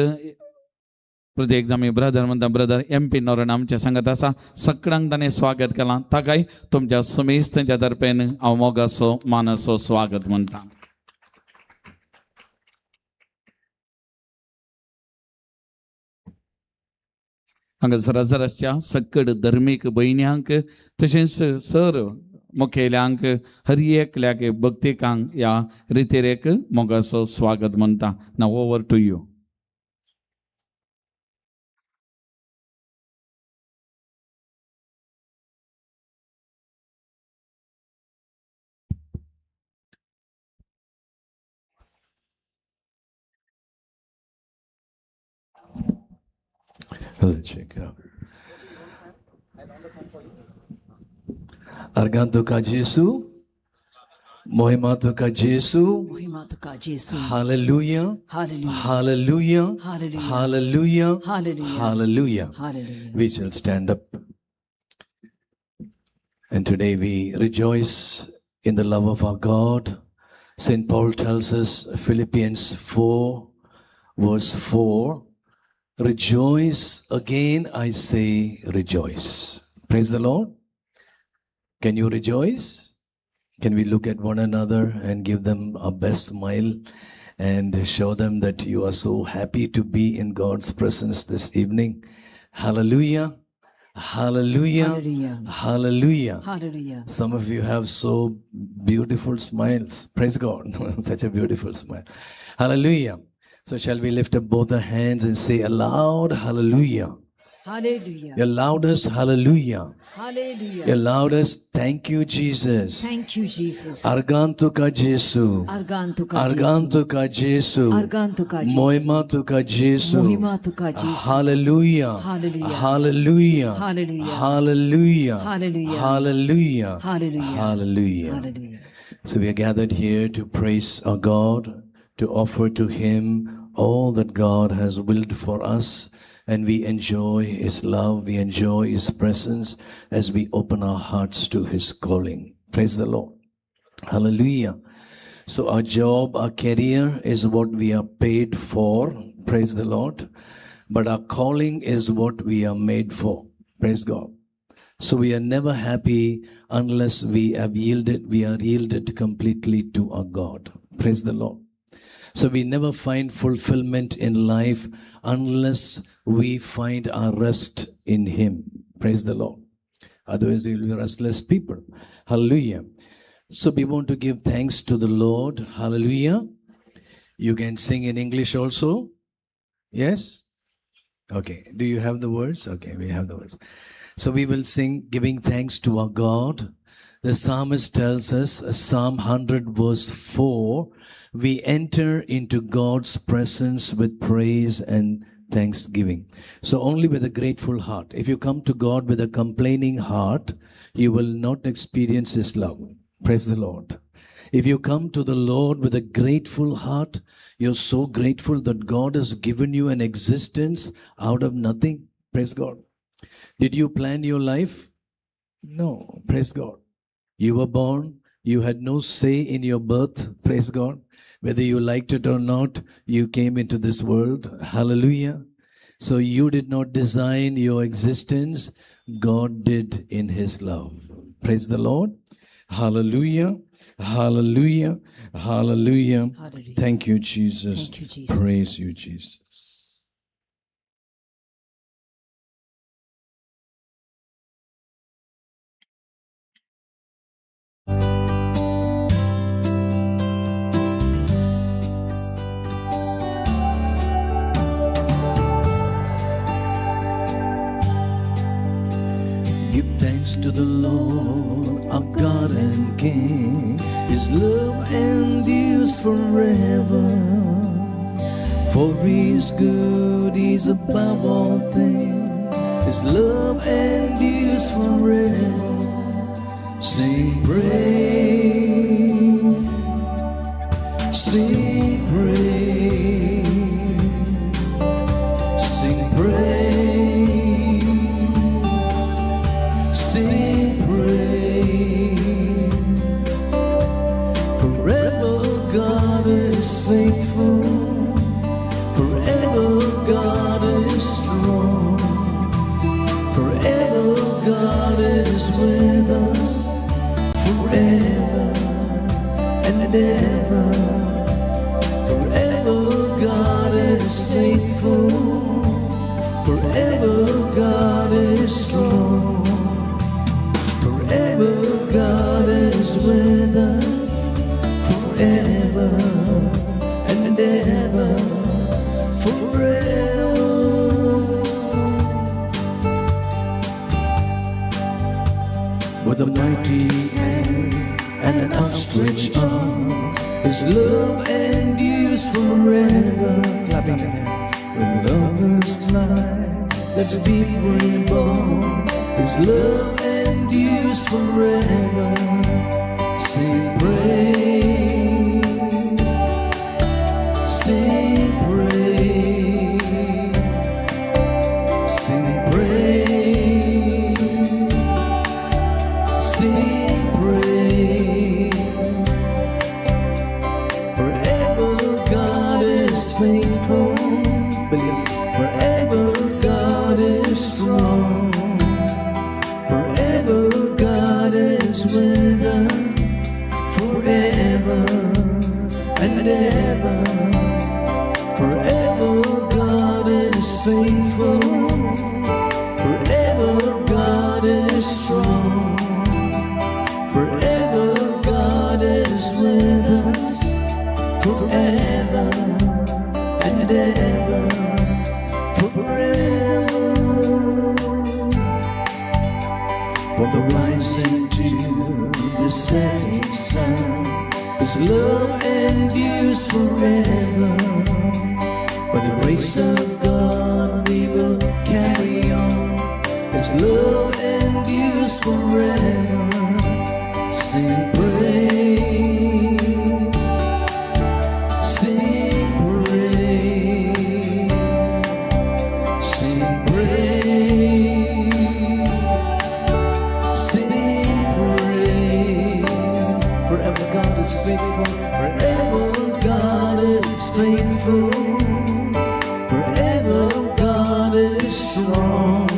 प्रत्येक आमी ब्रदर म्हणटा ब्रदर एम पी नोरण आमचे सांगत आसा. सगळ्यांक ताणें स्वागत केलां ताकाय तुमच्या समेस्तांच्या तर्फेन हांव मोगाचो मानाचो स्वागत म्हणटा. हांगा हजर आसच्या सक्कड धर्मीक भयण्यांक तशेंच सर मुखेल्यांक हर एकल्याक भक्तिकांक ह्या रितेरेक मोगाचो स्वागत म्हणटा. Now over to you. Let's check out. Arganto ka Jesu, Mohimato ka Jesu, Mohimato ka Jesu. Hallelujah, Hallelujah. Hallelujah, Hallelujah. Hallelujah, Hallelujah. Hallelujah. Hallelujah. We shall stand up. And today we rejoice in the love of our God. St. Paul tells us, Philippians 4, verse 4, rejoice again, I say rejoice. Praise the Lord. Can you rejoice? Can we look at one another and give them our best smile and show them that you are so happy to be in God's presence this evening? Hallelujah. Hallelujah. Hallelujah. Hallelujah. Hallelujah. Some of you have so beautiful smiles. Praise God. Such a beautiful smile. Hallelujah. So shall we lift up both the hands and say aloud, hallelujah. Hallelujah. Your loudest hallelujah. Hallelujah. Your loudest thank you, Jesus. Thank you, Jesus. Argantuka Jesu. Argantuka Argantuka Jesu. Argantuka Jesu. Moimatuka Jesu. Mohimatuka Jesu. Hallelujah. Hallelujah. Hallelujah. Hallelujah. Hallelujah. Hallelujah. Hallelujah. Hallelujah. Hallelujah. Hallelujah. So we are gathered here to praise our God, to offer to Him all that God has willed for us, and we enjoy His love, we enjoy His presence as we open our hearts to His calling. Praise the Lord. Hallelujah. So our job, our career is what we are paid for. Praise the Lord. But our calling is what we are made for. Praise God. So we are never happy unless we have yielded, we are yielded completely to our God. Praise the Lord. So we never find fulfillment in life unless we find our rest in Him. Praise the Lord. Otherwise we will be restless people. Hallelujah. So we want to give thanks to the Lord. Hallelujah. You can sing in English also. Yes? Okay. Do you have the words? Okay, we have the words. So we will sing giving thanks to our God. The psalmist tells us, Psalm 100 verse 4, we enter into God's presence with praise and thanksgiving. So only with a grateful heart. If you come to God with a complaining heart, you will not experience His love. Praise the Lord. If you come to the Lord with a grateful heart, you're so grateful that God has given you an existence out of nothing. Praise God. Did you plan your life? No. Praise God. You were born. You had no say in your birth. Praise God. Whether you liked it or not, you came into this world. Hallelujah. So you did not design your existence. God did in His love. Praise the Lord. Hallelujah. Hallelujah. Hallelujah. Hallelujah. Thank you, Jesus. Thank you, Jesus. Praise you, Jesus. Give thanks to the Lord, our God and King. His love endures forever. For He is good, He is above all things. His love endures forever. Sing praise, sing praise, sing praise. Sing praise. Forever God is faithful. Forever God is strong. Forever God is with us. Forever and ever. Forever God is faithful. Forever God is strong. Forever God is with us, forever and ever, forever. With a mighty hand and an outstretched arm, His love endures forever. Clapping when lovers lie, that's deeply born. His love endures forever. Sing praise, sing praise, sing praise, sing praise. Forever God is faithful. Believe. Forever God is strong. Forever God is with us, forever and ever. Forever God is faithful. Forever is with us forever and ever, forever. From the rising to the setting sun, His love endures forever. By the grace of God we will carry on. His love endures forever. Sing praise, sing praise, sing praise, sing praise. Forever God is faithful, forever God is faithful, forever God is strong,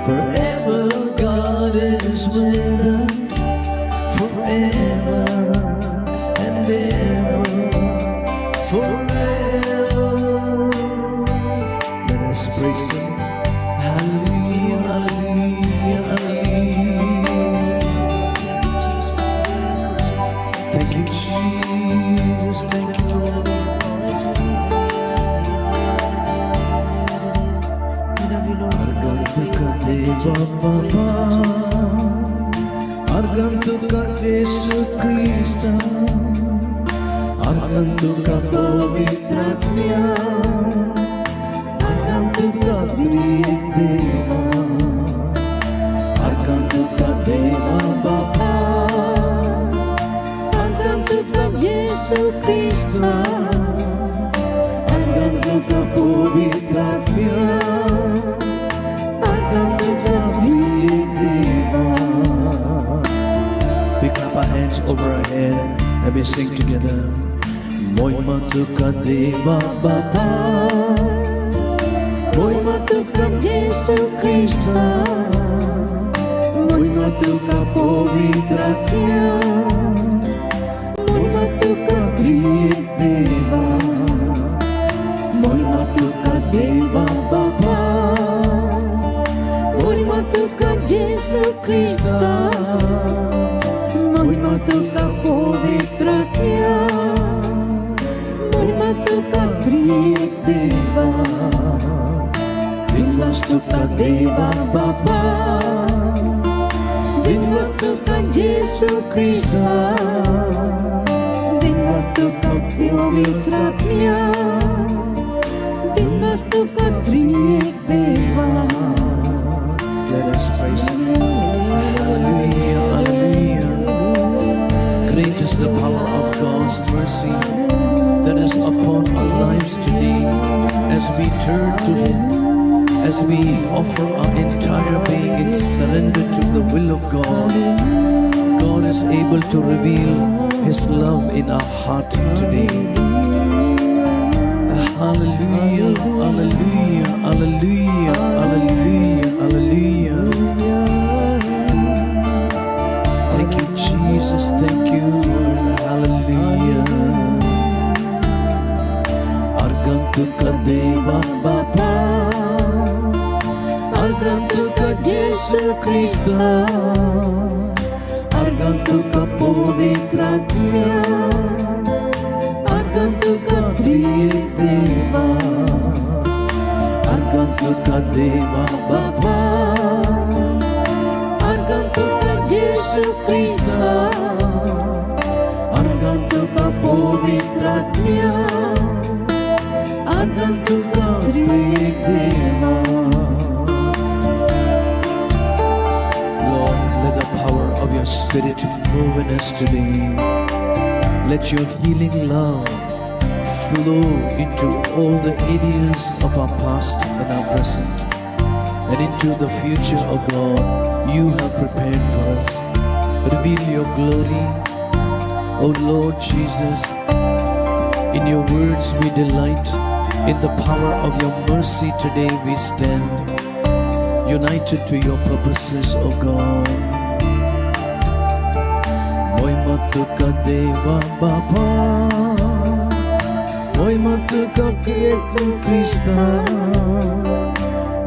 forever God is with us, forever and ever, forever. Let us praise Him. Hallelujah, hallelujah, hallelujah. Thank you, Jesus. Thank you, Lord. Argantuka Jesu Krista, Argantuka Pavitratmya, Argantuka Triek Deva, Argantuka Deva Bapa, Argantuka Jesu Krista, Argantuka Pavitratmya, Argantuka Triek Deva. We clap our hands over our head and we sing together. Moima tuka Deva Bapa, Moima tuka Jesu Krista, Moima tuka Pavitratmya, Moima tuka Triek Deva, Moima tuka Deva Bapa, Moima tuka Jesu Krista, Moima tuka Pavitratmya, Moima tuka Triek Deva, Dinvas tuka Deva Bapa, Dinvas tuka Jesu Krista, Dinvas tuka Pavitratmya, Dinvas tuka Triek Deva. Let us praise Him. Hallelujah, hallelujah. Great is the power of God's mercy that is upon our lives today as we turn to Him, as we offer our entire being in surrender to the will of God. God is able to reveal His love in our heart today. Hallelujah, hallelujah, hallelujah, hallelujah, hallelujah. Thank you, Jesus. Thank you, Lord. Hallelujah. Argantuka Deva Bapa, Argantuka Jesu Krista, Argantuka Pavitratmya, Argantuka Triek Deva, Argantuka Deva Bapa, Argantuka Jesu Krista, Argantuka Pavitratmya, Argantuka Triek Deva. Lord, let the power of your Spirit move in us today. Let your healing love flow into all the areas of our past and our present, and into the future, O God, you have prepared for us. Reveal your glory, O Lord Jesus. In your words we delight. In the power of your mercy today we stand, united to your purposes, O God. Moima tuka Deva Bapa, Moima tuka Jesu Krista,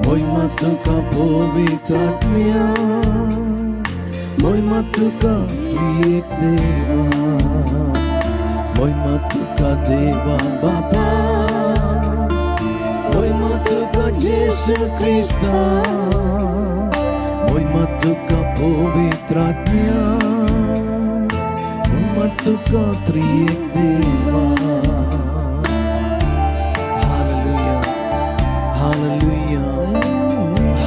Moima tuka Pavitratmya, Moima tuka त्रिएक देवा, मोहिमा तुका देवा बापा, मोहिमा तुका जेसू क्रिस्ता, मोहिमा तुका पवित्र आत्म्या, मोहिमा तुका त्रिएक देवा. Hallelujah, hallelujah,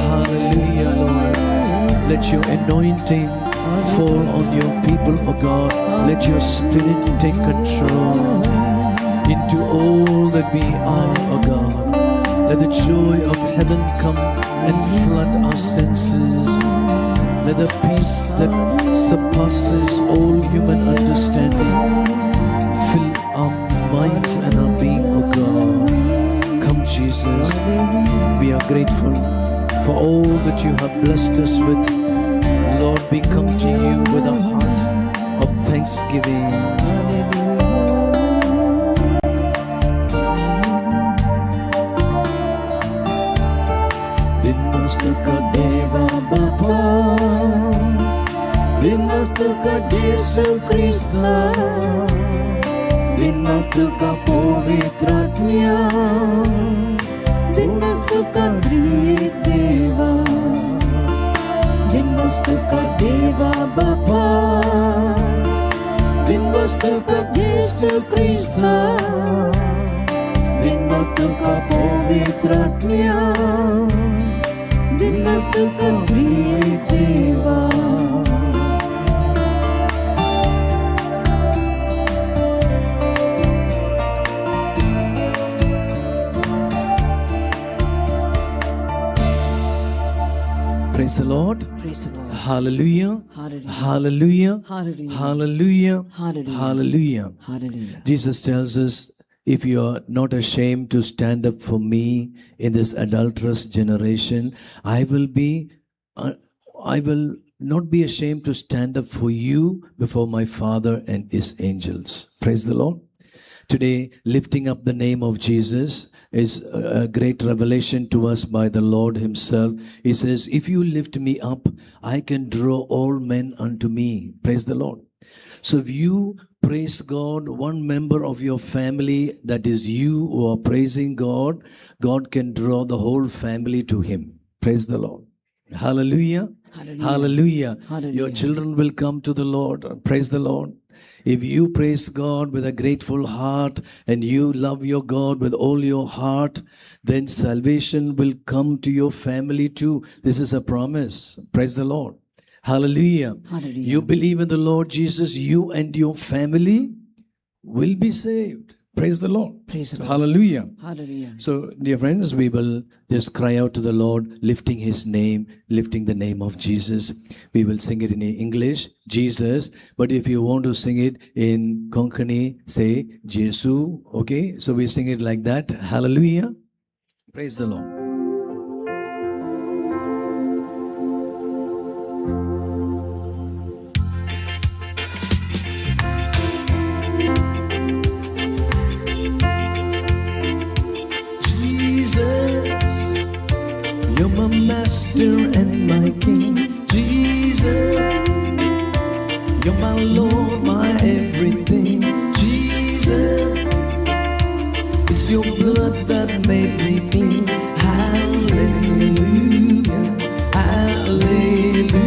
hallelujah, Lord. Let your anointing fall on your people, O God. Let your spirit take control into all that we are, O God. Let the joy of heaven come and flood our senses. Let the peace that surpasses all human understanding fill our minds and our being, O God. Come, Jesus. We are grateful for all that you have blessed us with. Lord, we come to you with a heart of thanksgiving. Dinmastuka Deva Bapa, Dinmastuka Jesu Krista, Dinmastuka Pavitra Atmya, Dinmastuka Triek Deva, Dinmastuka Deva Bapa, Dinmastuka Jesu Krista, Dinmastuka Pavitra Atmya, Dinmastuka Triek Deva. Praise the Lord. Praise the Lord. Hallelujah. Hallelujah. Hallelujah. Hallelujah. Hallelujah. Hallelujah. Hallelujah. Hallelujah. Jesus tells us, if you are not ashamed to stand up for me in this adulterous generation, I will not be ashamed to stand up for you before my Father and his angels. Praise the Lord. Today, lifting up the name of Jesus is a great revelation to us by the Lord himself. He says, if you lift me up, I can draw all men unto me. Praise the Lord. So if you praise God, one member of your family, that is you who are praising God, God can draw the whole family to him. Praise the Lord. Hallelujah. Hallelujah. Hallelujah. Hallelujah. Your children will come to the Lord. Praise the Lord. If you praise God with a grateful heart and you love your God with all your heart, then salvation will come to your family too. This is a promise. Praise the Lord. Hallelujah. Hallelujah. You believe in the Lord Jesus, you and your family will be saved. Praise the Lord. Praise the Lord. Hallelujah. Hallelujah. So, dear friends, we will just cry out to the Lord, lifting his name, lifting the name of Jesus. We will sing it in English, Jesus. But if you want to sing it in Konkani, say Jesu. Okay? So we sing it like that. Hallelujah. Praise the Lord. Jesus, you're my master and my king. Jesus, you're my Lord, my everything. Jesus, it's your blood that made me clean. Hallelujah, hallelujah.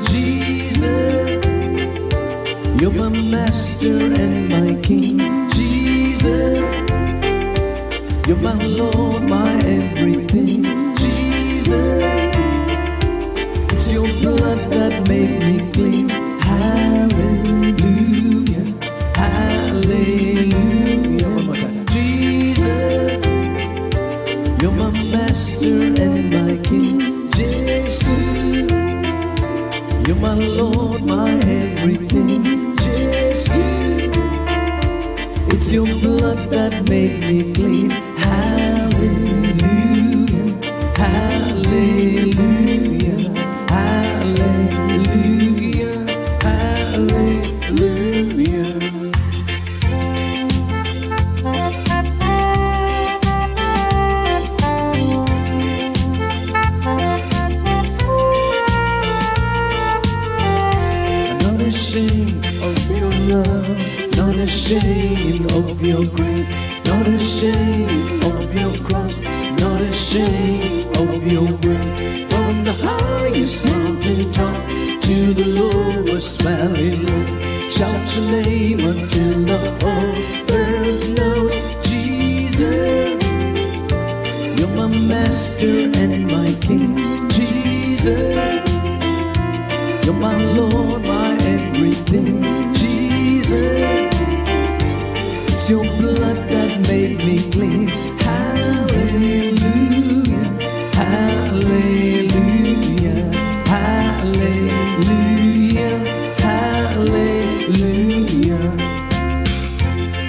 Jesus, you're my master and my king. Jesus, you're my Lord, my everything. Jesus, it's your blood that made me clean. Hallelujah, hallelujah. One more time. Jesus, you're my master and my king. Jesus, you're my Lord, my everything. Jesus, it's your blood that made me clean. Hallelujah, hallelujah, hallelujah, hallelujah. I'm not love, not ashamed of your grace, not ashamed of your cross, not ashamed of your word. From the highest mountain top to the lowest valley low, shout your name until the whole earth knows. Jesus, you're my master and my king. Jesus, you're my Lord, my everything. Jesus, it's your blood that made me clean. Hallelujah, hallelujah, hallelujah, hallelujah.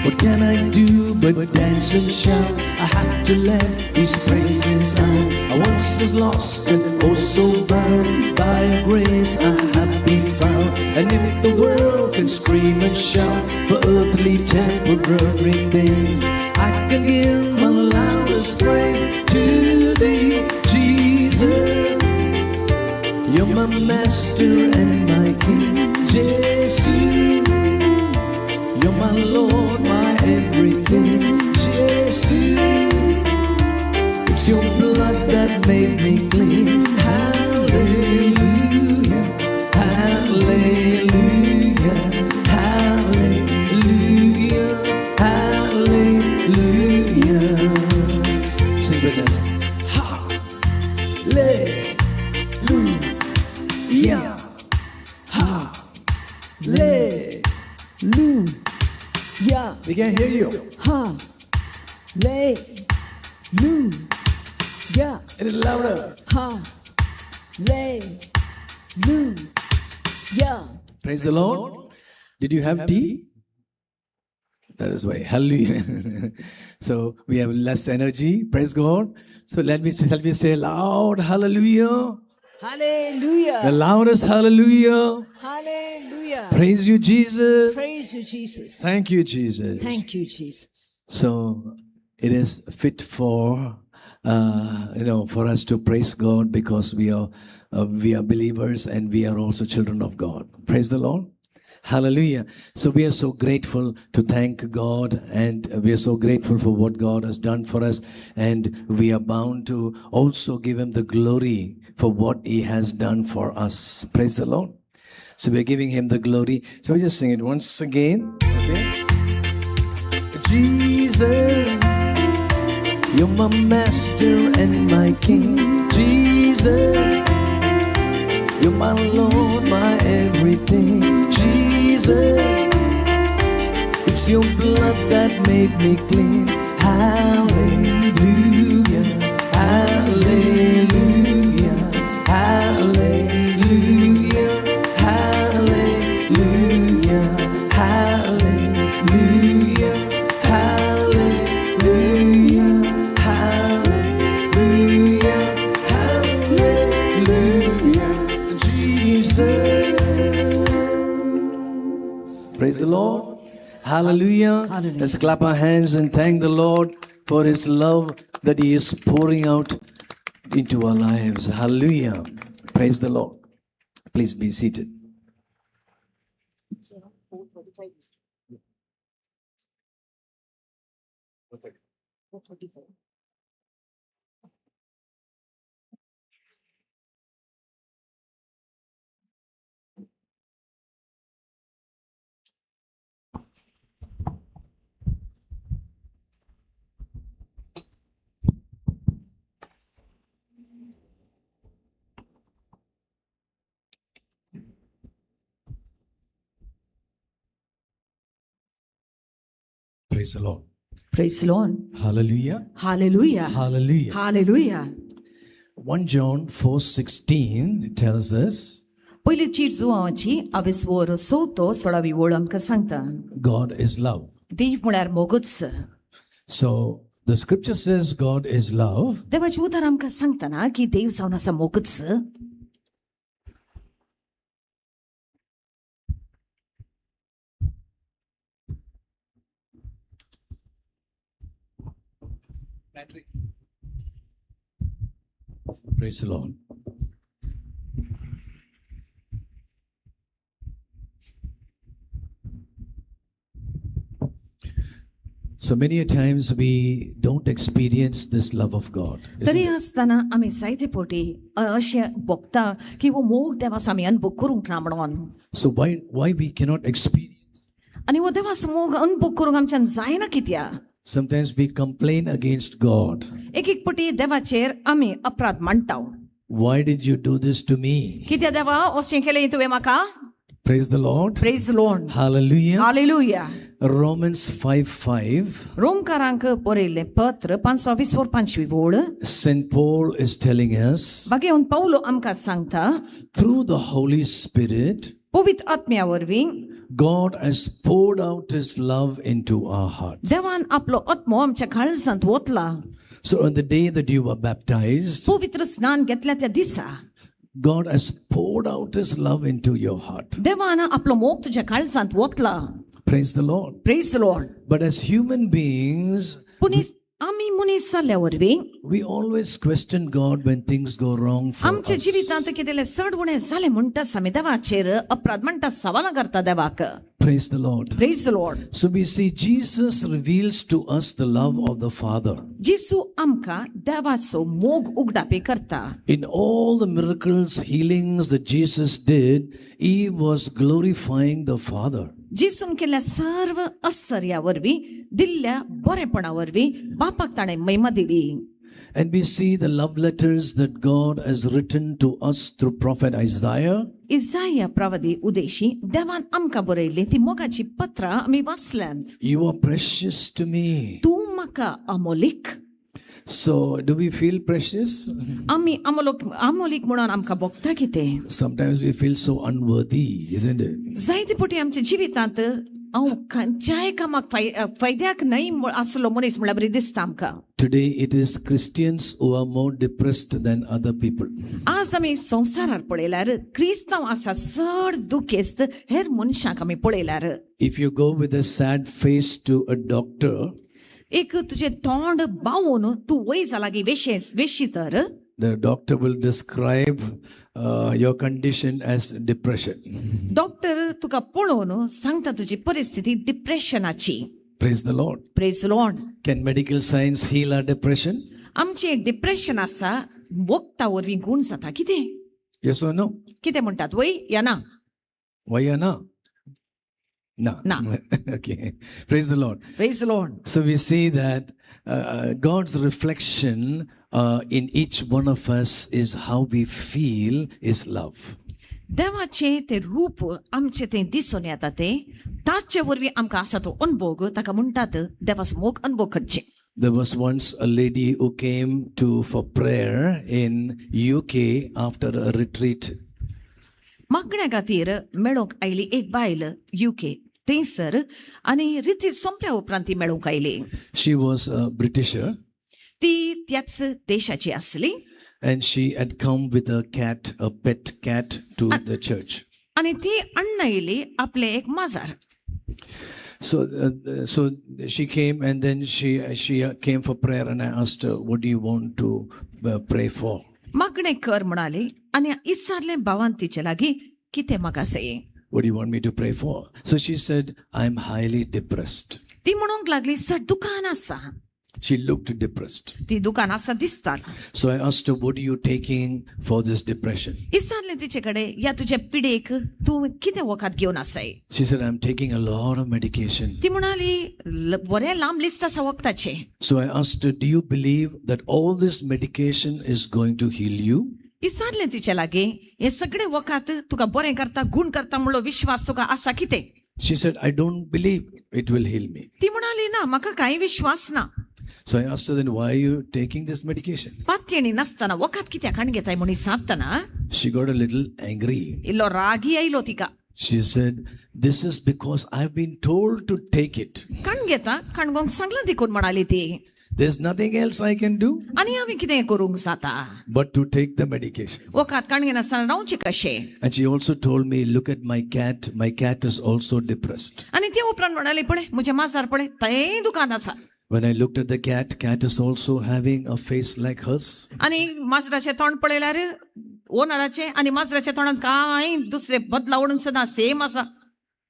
What can I do but dance and shout? I have to let these praises out. I once was lost and oh so bound, by grace I have been found. And if the world can scream and shout for earthly temporary things, I can give my loudest praise to thee, Jesus. You're my master and my king, Jesus. You're my Lord, my everything, Jesus. It's your blood that made me clean. Hallelujah, hallelujah, hallelujah, hallelujah. Sing with us. Hallelujah, hallelujah. We can't hear you. Hallelujah. A little louder. Hallelujah. Praise the Lord. Did you have tea? That is why. Hallelujah. So we have less energy. Praise God. So let me say loud hallelujah. Hallelujah. The loudest hallelujah. Hallelujah. Praise you, Jesus. Praise you, Jesus. Thank you, Jesus. Thank you, Jesus. So it is fit for for us to praise God, because we are believers and we are also children of God. Praise the Lord. Hallelujah. So we are so grateful to thank God, and we are so grateful for what God has done for us, and we are bound to also give him the glory for what he has done for us. Praise the Lord. So we are giving him the glory. So we just sing it once again. Okay. Jesus, you're my master and my king. Jesus, you're my Lord, my everything. Jesus, it's your blood that made me clean. Hallelujah, hallelujah, hallelujah, hallelujah, hallelujah, hallelujah, hallelujah, hallelujah, Jesus. Praise the Lord. Hallelujah. Hallelujah. Let's clap our hands and thank the Lord for his love that he is pouring out into our lives. Hallelujah. Praise the Lord. Please be seated. Praise the Lord. Praise the Lord. Hallelujah. Hallelujah. Hallelujah. Hallelujah. 1 John 4:16 tells us, पयली चीट जुवांची अवेसवर सोतो सोळावी वळ आमकां सांगता, God is love. देव म्हळ्यार मोगूच. So the scripture says God is love. देवाचें उतर आमकां सांगता ना की देव जावन आसा मोगूच. Praise the Lord. So many a times we don't experience this love of God. Isn't तरी it? आसतना आमी जायते फावटी अशें भोगता की हो मोग देवाचो आमी अनुभव करूंक ना म्हणून. So why we cannot experience? आनी हो देवाचो मोग अनुभव करूंक आमच्यान जायना कित्याक? Sometimes we complain against God. एक एक फावटी देवाचेर आमी अपराध मांडटा. Why did you do this to me? कित्याक देवा अशें केलें तुवें म्हाका? Praise the Lord. Praise Lord. Hallelujah. Hallelujah. Romans 5:5. रोमकारांक बरयल्लें पत्र 5:20 ओळ. St. Paul is telling us बागेवन पावलो आमकां सांगता, through the Holy Spirit, पवित्र आत्म्या वरवीं God has poured out His love into our hearts. देवान आपलो आत्मो आमच्या काळजांत वतला. So on the day that you were baptized, पवित्र स्नान घेतल्या त्या दिसा God has poured out His love into your heart. देवान आपलो मोग तुज्या काळजांत वतला. Praise the Lord. Praise Lord. But as human beings, पूण आमी मनीस जाल्ल्या वरवीं we always question God when things go wrong for आमच्या us. जिवितांत कितें चड उणें जालें म्हणटाच आमी देवाचेर अपराध म्हणटा, सवालां करता देवाक. Praise the Lord. Praise Lord. So we see Jesus reveals to us the love of the Father. जेजू आमकां देवाचो मोग उगडापी करता. In all the miracles, healings that Jesus did, he was glorifying the Father. जेजून केल्ल्या सर्व आश्चर्या वरवीं, दिल्ल्या बरेपणा वरवीं बापाक ताणें महिमा दिली. And we see the love letters that God has written to us through prophet Isaiah. इजाया प्रवादी Udeshi देवान आमकां बरयल्ली ती मोगाची पत्रां आमी वाचल्यांत. You are precious to me. तूं म्हाका अमोलीक. So, do we feel precious? आमी अमोलोक अमोलीक म्हणून आमकां भोगता कितें? Sometimes we feel so unworthy, isn't it? जायते फावटी आमच्या जिवितांत हांव खंयच्याय कामाक फायद्याक न्हय आसलो मनीस म्हणल्यार बरी दिसता आमकां. Today, it is Christians who are more depressed than other people. आज आमी संवसारार पळयल्यार क्रिस्तांव आसा चड दुखेस्त हेर मनशांक आमी पळयल्यार. If you go with a sad face to a doctor, एक तुजें तोंड बावून तूं वयजा लागीं वेशी तर the doctor will describe your condition as depression. Doctor तुका पळोवन सांगता तुजी परिस्थिती डिप्रेशनाची. Praise the Lord. Praise Lord. Can medical science heal our depression? आमचें डिप्रेशन आसा वखदा वरवीं गूण जाता कितें? Yes or no? कितें म्हणटात वय या ना? Why or no? No. No. Okay. Praise the Lord. Praise Lord. So we see that God's reflection in each one of us is how we feel is love. देवाचें तें रूप आमचें तें दिसून येता तें ताचे वरवीं आमकां आसा तो अनुभव ताका म्हणटात देवाचो मोग अनुभव करचें. There was once a lady who came to for prayer in UK after a retreat. मागण्या खातीर मेळोवंक आयली एक बायल UK थंयसर आनी रितीर सोंपल्या उपरांत ती मेळोवंक आयली. She was a Britisher. ती त्याच देशाची आसली. And she had come with a cat, a pet cat, to the church. आनी ती अण्णा आयली आपले एक माजार. So she came, and then she came for prayer, and I asked her, "What do you want to pray for?" मागणें कर म्हणाली आनी विचारलें भावान तिचे लागीं कितें म्हाका सये. What do you want me to pray for? So she said, "I'm highly depressed." ती म्हणूंक लागली सर दुकान आसा. She looked depressed. ती दुकान आसा दिसता. So I asked her, "What are you taking for this depression?" विचारलें तिचे कडेन ह्या तुज्या पिडेक तूं कितें वखद घेवन आसाय? She said, "I'm taking a lot of medication." ती म्हणाली बरें लांब लिस्ट आसा वखदाचें. So I asked her, "Do you believe that all this medication is going to heal you?" विचारलें तिचे लागीं हें सगळें वखद तुका बरें करता गूण करता म्हणलो विश्वास तुका आसा कितें? She said, "I don't believe it will heal me." ती म्हणाली ना म्हाका कांय विश्वास ना. So I asked her, "Then why are you taking this medication?" पातयेणी नासतना वखद कित्याक हाडून घेताय म्हूण विचारतना She got a little angry. इल्लो रागी आयलो तिका. She said, "This is because I've been told to take it. काण घेता काणगोंक सांगलां देखून म्हणाली ती. There's nothing else I can do आनी हांवें कितें करूंक जाता but to take the medication." वखद काण घेनासतना रावचें कशें? And she also told me, "Look at my cat. My cat is also depressed." आनी ते उपरांत म्हणाली पळय म्हजें माजार पळय तेंय दुकान आसा. When I looked at the cat, cat is also having a face like hers. आनी माजराचें तोंड पळयल्यार ओनराचें आनी माजराच्या तोंडांत कांय दुसरें बदलावण सुद्दां सेम आसा.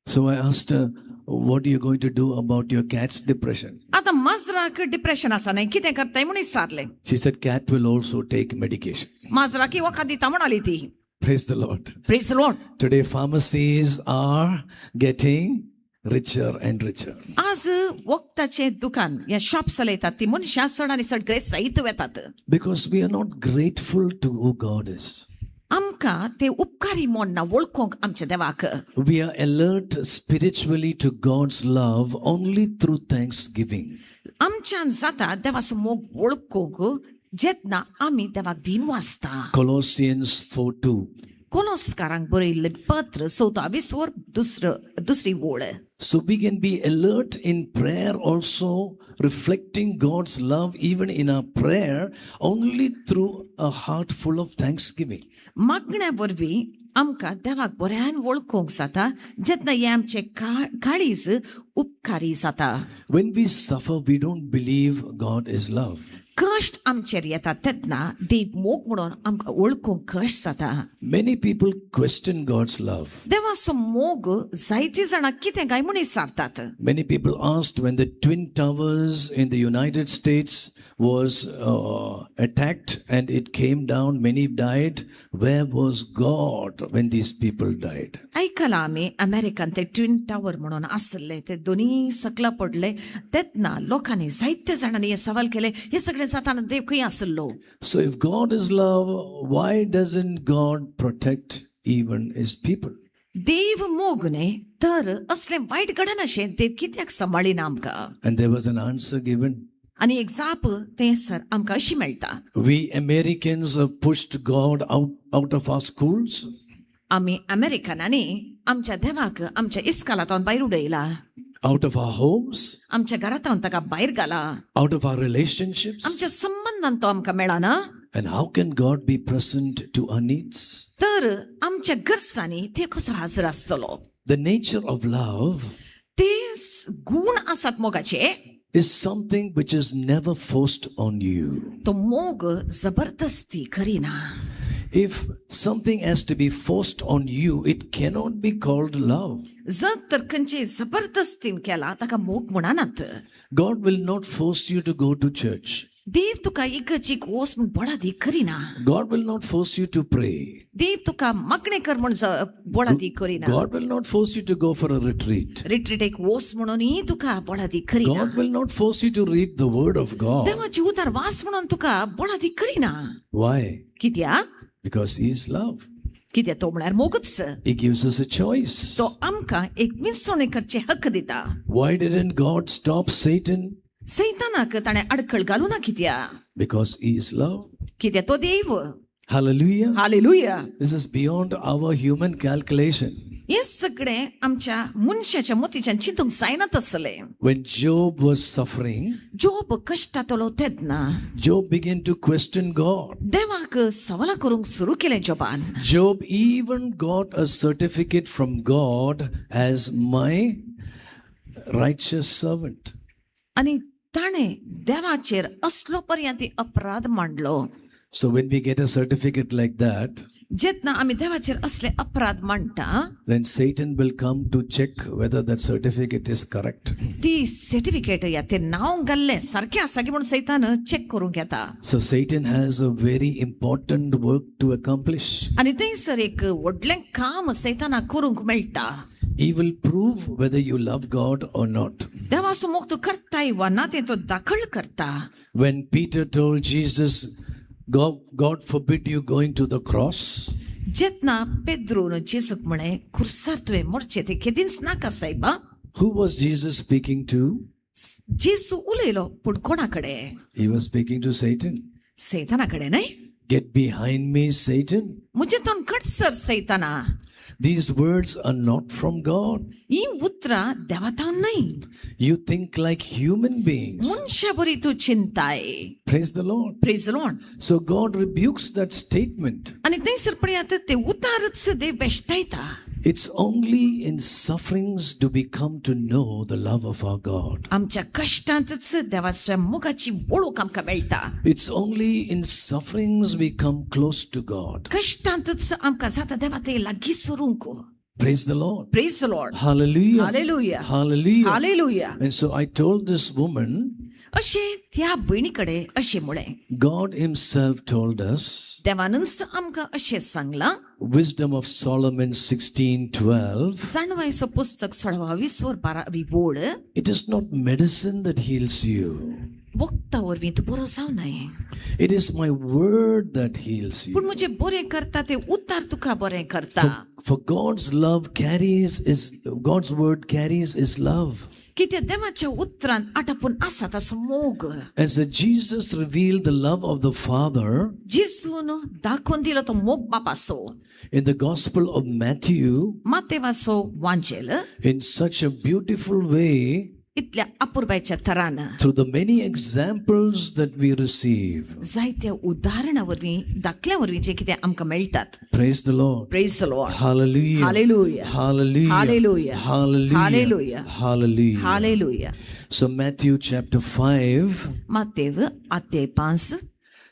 So I asked her, what are you going to do about your cat's depression? आतां माजराक डिप्रेशन आसा न्हय, कितें करताय म्हूण विचारलें. She said, cat will also take medication. माजराकी वखद दिता म्हणाली ती. Praise the Lord. Praise Lord. Today, pharmacies are getting richer and richer. आज वखदाचें दुकान या शॉप चलयतात ती मनशां चड आनी चड ग्रेस जायत वेतात. Because we are not grateful to who God is. आमकां ते उपकारी म्हूण ना वळखूंक आमच्या देवाक. We are alert spiritually to God's love only through thanksgiving. आमच्यान जाता देवाचो मोग वळखूंक जेन्ना आमी देवाक दीन वाचता. Colossians 4:2. कोलोस्कारांक बरयल्लें पत्र 24 वर दुसरी ओळ. So we can be alert in prayer also, reflecting God's love even in our prayer, only through a heart full of thanksgiving. मागण्या वरवीं आमकां देवाक बऱ्यान वळखूंक जाता जेन्ना हें आमचें काळीज उपकारी जाता. When we suffer, we don't believe God is love. कश्ट आमचेर येता तेन्ना देव मोग म्हणून आमकां वळखूंक कश्ट जाता. Many people question God's love. देवाचो मोग जायती जाणां कितें काय म्हूण विचारतात. Many people asked when the Twin Towers in the United States was attacked and it came down, many died. Where was God when these people died? आयकलां आमी अमेरिकन ते ट्विन टावर म्हणून आसले ते दोनी सकला पडले तेन्ना लोकांनी जायते जाणांनी हे सवाल केले, हे सगळे जाताना देव खंय आसलो? So if God is love, why doesn't God protect even his people? देव मोग न्हय तर असलें वायट घडनाशें देव कित्याक सांबाळिना आमकां? And there was an answer given. आनी एक जाप तें सर आमकां अशी मेळटा. We Americans have pushed God out of our schools. आमी अमेरिकनांनी आमच्या देवाक आमच्या इस्कालांत भायर उडयला. Out of our homes. आमच्या घरांत ताका भायर घाला. Out of our relationships. आमच्या संबंधान तो आमकां मेळना. And how can God be present to our needs? तर आमच्या गरजांनी ते कसो हाजर आसतलो? The nature of love ते गुण आसात मोगाचे is something which is never forced on you. तो मोग जबरदस्ती करीना. If something has to be forced on you, it cannot be called love. जर तर खंयचे जबरदस्तीन केला ताका मोग म्हणनात. God will not force you to go to church. देव तुका इगर्जेक वच म्हूण बळादी करीना. God will not force you to pray. देव तुका मागणें कर म्हूण बळादी करीना. God will not force you to go for a retreat. रिट्रीटेक वच म्हणूनय तुका बळादी करीना. God will not force you to read the word of God. देवाची उतार वाच म्हणून तुका बळादी करीना. Why? कित्याक? Because he is love. कित्याक तो म्हळ्यार मोगच. He gives us a choice. तो आमकां एक विसवणी करचे हक्क दिता. Why didn't God stop Satan? सैतानाक ताणें अडखळ घालू ना कित्याक? Because he is love. कित्याक तो देव. Hallelujah. Hallelujah. This is beyond our human calculation. हें सगळें आमच्या मनशाच्या मतीच्यान चिंतूंक जायना तसलें. When Job was suffering, Job कश्टांतलो तेन्ना Job began to question God. देवाक सवालां करूंक सुरू केलें जोबान. Job even got a certificate from God as my righteous servant. आनी ताणें देवाचेर असलो पर्यंत अपराध मांडलो. So when we get a certificate like that, जेन्ना आमी देवाचेर असले अपराध मांडटा, then Satan will come to check whether that certificate is correct. ती सर्टिफिकेट या ते नांव घाल्लें सारकें आसा की म्हूण सैतान चॅक करूंक येता. So Satan has a very important work to accomplish. आनी थंयसर एक व्हडलें काम सैतानाक करूंक मेळटा. He will prove whether you love God or not. देवाचो मोग तूं करताय वा ना तें तो दाखल करता. When Peter told Jesus, God forbid you going to the cross. जेन्ना पेद्रून जेजूक म्हळें खुर्सार तुवें मरचें तें केदींच नाका सायबा. Who was Jesus speaking to? जेजू उलयलो पूण कोणा कडेन? He was speaking to Satan. सैताना कडेन न्हय? Get behind me, Satan. म्हजें तोंड कटसर सैताना. These words are not from God. ही उतरां देवातावन न्हय. You think like human beings. मनशा बरी तूं चिंताय. Praise the Lord. Praise the Lord. So God rebukes that statement. आनी थंयसर पळयात ते उतारच देव बेश्टायता. It's only in sufferings do we come to know the love of our God. आमच्या कश्टांतच देवाच्या मोगाची वळख आमकां मेळटा. It's only in sufferings we come close to God. कश्टांतच आमकां जाता देवा ते लागीं सरूंक. Praise the Lord. Praise the Lord. Hallelujah. Hallelujah. Hallelujah. Hallelujah. And so I told this woman, अशें त्या भयणी कडेन अशें म्हळें, God Himself told us, देवानच आमकां अशें सांगलां, Wisdom of Solomon 16:12, जाणवायचो पुस्तक 16वी 12वी ओळ, it is not medicine that heals you. वखदा वरवीं तूं बरो जावनाय, It is my word that heals पूण you. म्हजें बरें करता तें उतार तुका बरें करता. For God's love carries His, God's word carries His love. कित्याक देवाच्या उतरान आटापून आसा ताचो मोग. As the Jesus revealed the love of the Father जेजून दाखोवन दिलो तो मोग बापाचो in the Gospel of Matthew मातेवाचो वांजेल in such a beautiful way इतल्या अपुरबायच्या थरान through the many examples that we receive. जायत्या उदाहरणा वरवीं, दाखल्या वरवीं जे कितें आमकां मेळटात. Praise the Lord. Praise the Lord. Hallelujah. Hallelujah. Hallelujah. Hallelujah. Hallelujah. Hallelujah. Hallelujah. Hallelujah. So Matthew chapter 5, Matev आते 5,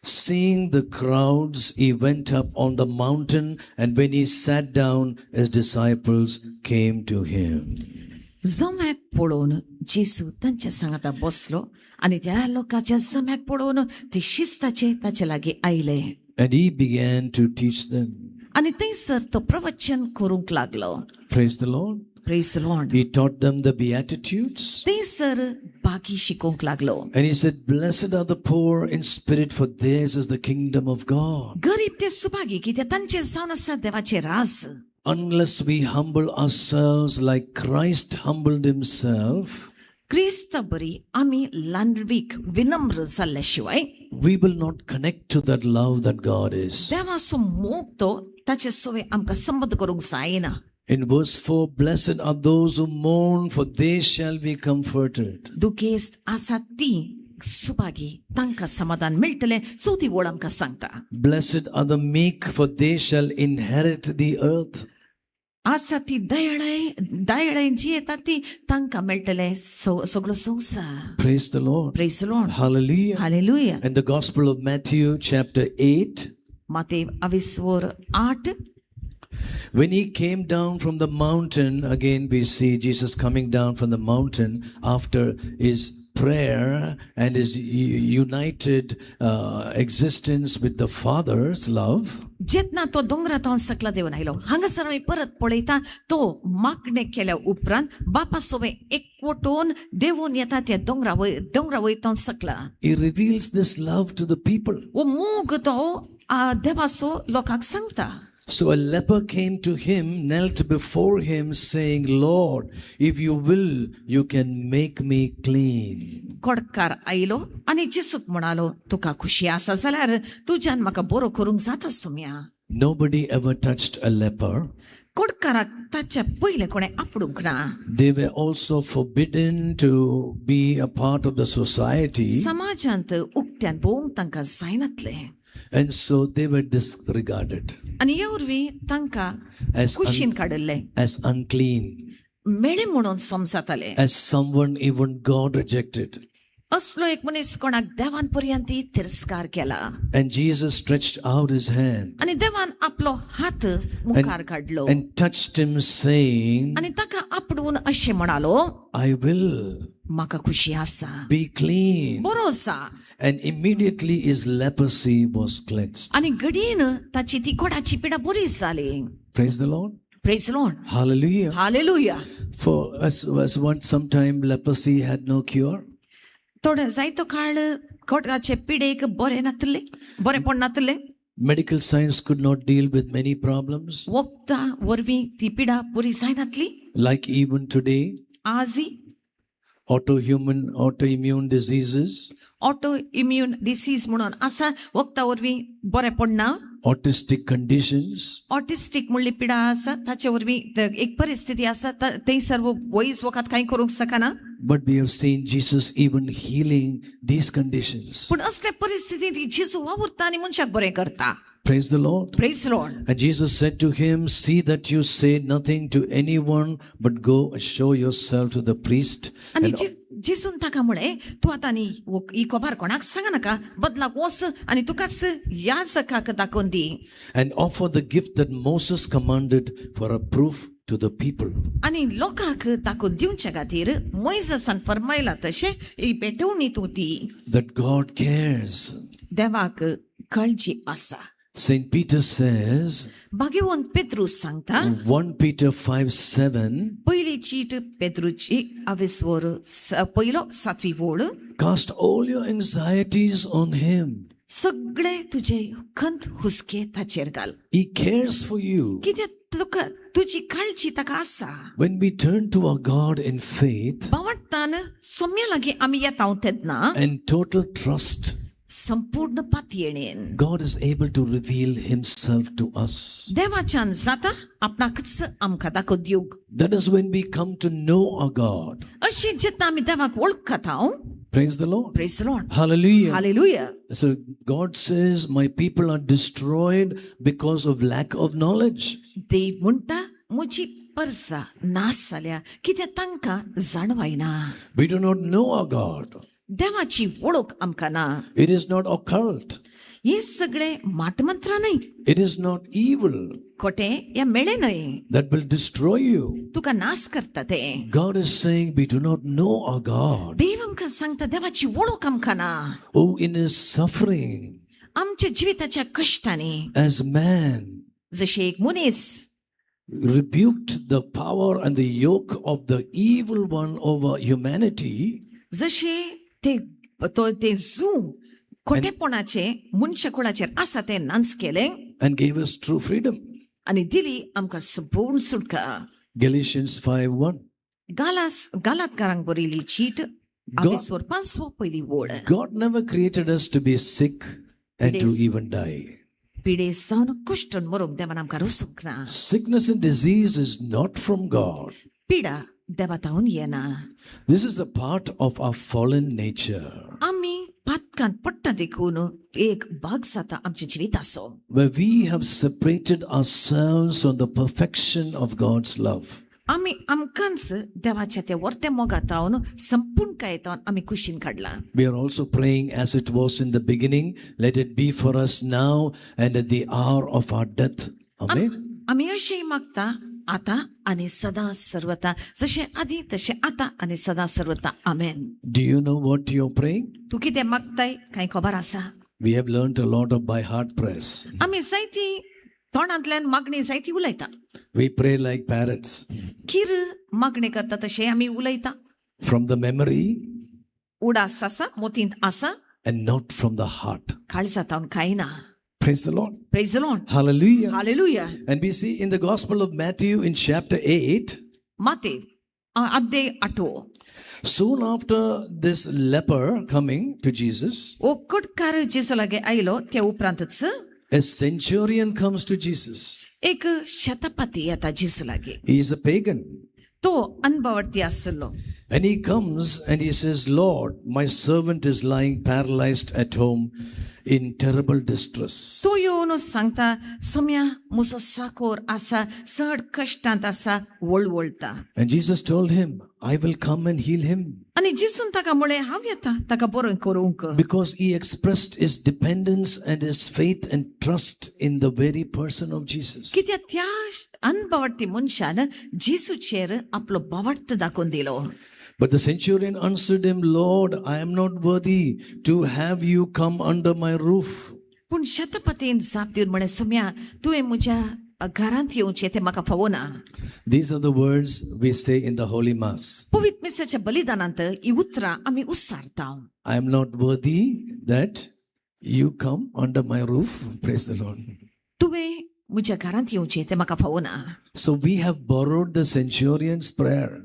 seeing the crowds, he went up on the mountain, and when he sat down, his disciples came to him. जम्याक पळोवन जेजू तांच्या सांगाता बसलो आनी त्या लोकांच्या जम्याक पळोवन ते शिस्ताचे ताचे लागीं आयले. And he began to teach them. आनी थंयसर तो प्रवचन करूंक लागलो. Praise the Lord. Praise Lord. He taught them the Beatitudes. थंयसर बाकी शिकोवंक लागलो. And he said, Blessed are the poor in spirit, for theirs is the kingdom of God. गरीब ते सुभागी कित्याक तांचे जावन आसा देवाचे राज. Unless we humble ourselves like Christ humbled himself, क्रिस्ता बरी आमी ल्हानवीक विनम्र जाल्ल्या शिवाय we will not connect to that love that God is. देवाचो मोग तो ताचे सवे आमकां संबंद करूंक जायना. In verse 4, blessed are those who mourn, for they shall be comforted. दुखेस्त आसा ती सुभागी, तांकां समाधान मेळटलें, चवथी ओळ आमकां सांगता. Blessed are the meek, for they shall inherit the earth. आसा ती दयाळाय दयाळाय जी येता ती तांकां मेळटलें सगळो संवसार. Praise the Lord. Praise Lord. Hallelujah. Hallelujah. And the Gospel of Matthew, chapter 8, Matev अविस्वर 8, when he came down from the mountain, again we see Jesus coming down from the mountain after his prayer and his united existence with the Father's love. जेन्ना तो दोंगरा सकला देवन आयलो, हांगासर आमी परत पळयता तो मागणें केल्या उपरांत बापा सोबे एकवटून देवून येता त्या दोंगरा वयर, दोंगरा वयर सकला. He reveals this love to the people. हो मोग तो देवाचो लोकांक सांगता. So a leper came to him, knelt before him, saying, Lord, if you will, you can make me clean. कोडकार आयलो आनी जेसूक म्हणालो, तुका खुशी आसा जाल्यार तुज्यान म्हाका बरो करूंक जाता सुम्या. Nobody ever touched a leper. कोडकाराक ताच्या पयलें कोणें आपडूंक ना. They were also forbidden to be a part of the society. समाजांत उक्त्यान भोवंक तांकां जायनातलें. And so they were disregarded आनी हे वरवीं तांकां as, कुशीन काडिल्लें, as unclean, मेळे म्हणून समजताले, as someone even God rejected. असलो एक मनीस कोणाक देवान पर्यंत तिरस्कार केला. And Jesus stretched out his hand आनी देवान आपलो हात मुखार काडलो and touched him, saying, आनी ताका आपडून अशें म्हणालो, I will म्हाका खुशी आसा, be clean. बरो आसा. And immediately his leprosy was cleansed. आनी घडयेन ताची ती कोडाची पिडा बरी जाली. Praise the Lord. Praise Lord. Hallelujah. Hallelujah. For as one sometime leprosy had no cure. थोडे जायतो काळ कोटाचे पिडेक बरें नातले, बरेंपण नातले. Medical science could not deal with many problems. वखदां वरवीं ती पिडा बरी जायनातली. Like even today, आजय autoimmune diseases, auto immune disease म्हणून आसा, वखदां वरवीं बरें पडना. autistic conditions, autistic म्हणली पिडा आसा, ताचे वरवीं एक परिस्थिती आसा, थंयसर वयज वखद कांय करूंक शकना. But we have seen Jesus even healing these conditions. पूण असल्या परिस्थितींत जेजू वावुरता आनी मनशाक बरें करता. Praise the Lord. Praise Lord. And Jesus said to him, See that you say nothing to anyone, but go show yourself to the priest. आनी जेजून ताका म्हळें, तूं आतां न्ही ही खबर कोणाक सांगनाका, बदलाक वच आनी तुकाच ह्या सखाक दाखोवन दी And offer the gift that Moses commanded for a proof to the people. आनी लोकांक दाखोवन दिवचे खातीर मोयजसान फरमायला तशें ही पेटवणी तूं दी. That God cares. देवाक काळजी आसा. St. Peter says, भाग्यवंत पेत्रूस सांगता 1 Peter 5:7, पयली चीट पेत्रूची आवेसवर पयलो सातवी वोळ, cast all your anxieties on him. सगळे तुजे खंत हुस्के ताचेर घाल. He cares for you. कित्याक तुका तुजी काळजी ताका आसा. When we turn to our God in faith बावडटान Saumya लागीं आमी येता तेन्ना and total trust, संपूर्ण पातयेणेन God is able to reveal himself to us. देवाच्यान जाता आपणाकच आमकां दाखोवन दिवंक. That is when we come to know our God. अशें जेन्ना आमी देवाक वळखता. Praise the Lord. Praise the Lord. Hallelujah. Hallelujah. So God says, my people are destroyed because of lack of knowledge. देव म्हणटा म्हजी परसा नास जाल्या कित्याक तांकां जाणवायना. We do not know our God. देवाची वळख आमकां ना. It is not occult. हे सगळे माटमंत्रां न्हय. It is not evil खोटें या मेळे न्हय that will destroy you. तुका नास करता ते. God is saying we do not know our God. देव आमकां सांगता देवाची वळख आमकां ना. Oh, in his suffering आमच्या जिविताच्या कश्टांनी as man जशें एक मनीस rebuked the power and the yoke of the evil one over humanity, जशें ते तो ते जू खोटेपणाचे मनशाकुळाचेर आसा तें नांच केलें and gave us true freedom. आनी दिली आमकां संपूर्ण सुटका. Galatians 5:1. गालातकारांक बरयली चीट आवेसवर पांचवो पयली वळ. God never created us to be sick and to even die. पिडे जावन कुश्टून मरूंक देवान आमकां रसूंक ना. Sickness and disease is not from God. पिडा देवा तावन येना. This is a part of our fallen nature, आमी पातकान पडटा देखून एक भाग जाता आमच्या जिविताचो, where we have separated ourselves from the perfection of God's love. आमी आमकांच देवाच्या त्या वर्ते मोगातावन संपूर्ण तावन आमी कुशीन काडला. We are also praying as it was in the beginning, let it be for us now and at the hour of our death. Amen. आमी अशें मागता आतां आनी सदां सर्वता, जशें आदी तशें आतां आनी सदां सर्वता. आमेन. Do you know what you're praying? तूं कितें मागताय कांय खबर आसा? We have learnt a lot of by heart prayers. आमी जायती तोंडांतल्यान मागणी जायती उलयता. We pray like parrots. किर मागणी करता तशें आमी उलयता. From the memory उडास आसा मोतींत आसा and not from the heart. काळजा तावन कांय ना. Praise the Lord. Praise the Lord. Hallelujah. Hallelujah. And we see in the Gospel of Matthew in chapter 8, Matthew अध्याय 8. Soon after this leper coming to Jesus, ओ कटकार जेजू लागीं आयलो त्या उपरांतच a centurion comes to Jesus. एक शतपती येता जेजू लागीं. He is a pagan. तो अनबावडती आसलो. And he comes and he says, Lord, my servant is lying paralyzed at home in terrible distress. तो येवन सांगता, सोम्या म्हजो साकोर आसा चड कश्टांत आसा वळवळटा. And Jesus told him, I will come and heal him. आनी जेजून ताका म्हळें हांव येता ताका बरो करूंक. Because he expressed his dependence and his faith and trust in the very person of Jesus. कित्याक त्या अनबावडती मनशान जेजूचेर आपलो बावडत दाखोवन दिलो. But the centurion answered him, Lord, I am not worthy to have you come under my roof. पूण शतपतीन जाप दिवन म्हळें, सोम्या तुवें म्हज्या घरांत येवचें तें म्हाका फावना. These are the words we say in the Holy Mass. पवित्र मिसाच्या बलिदानांत ही उतरां आमी उच्चारता. I am not worthy that you come under my roof. Praise the Lord. तुवें म्हज्या घरांत येवचें तें म्हाका फावना. So we have borrowed the centurion's prayer.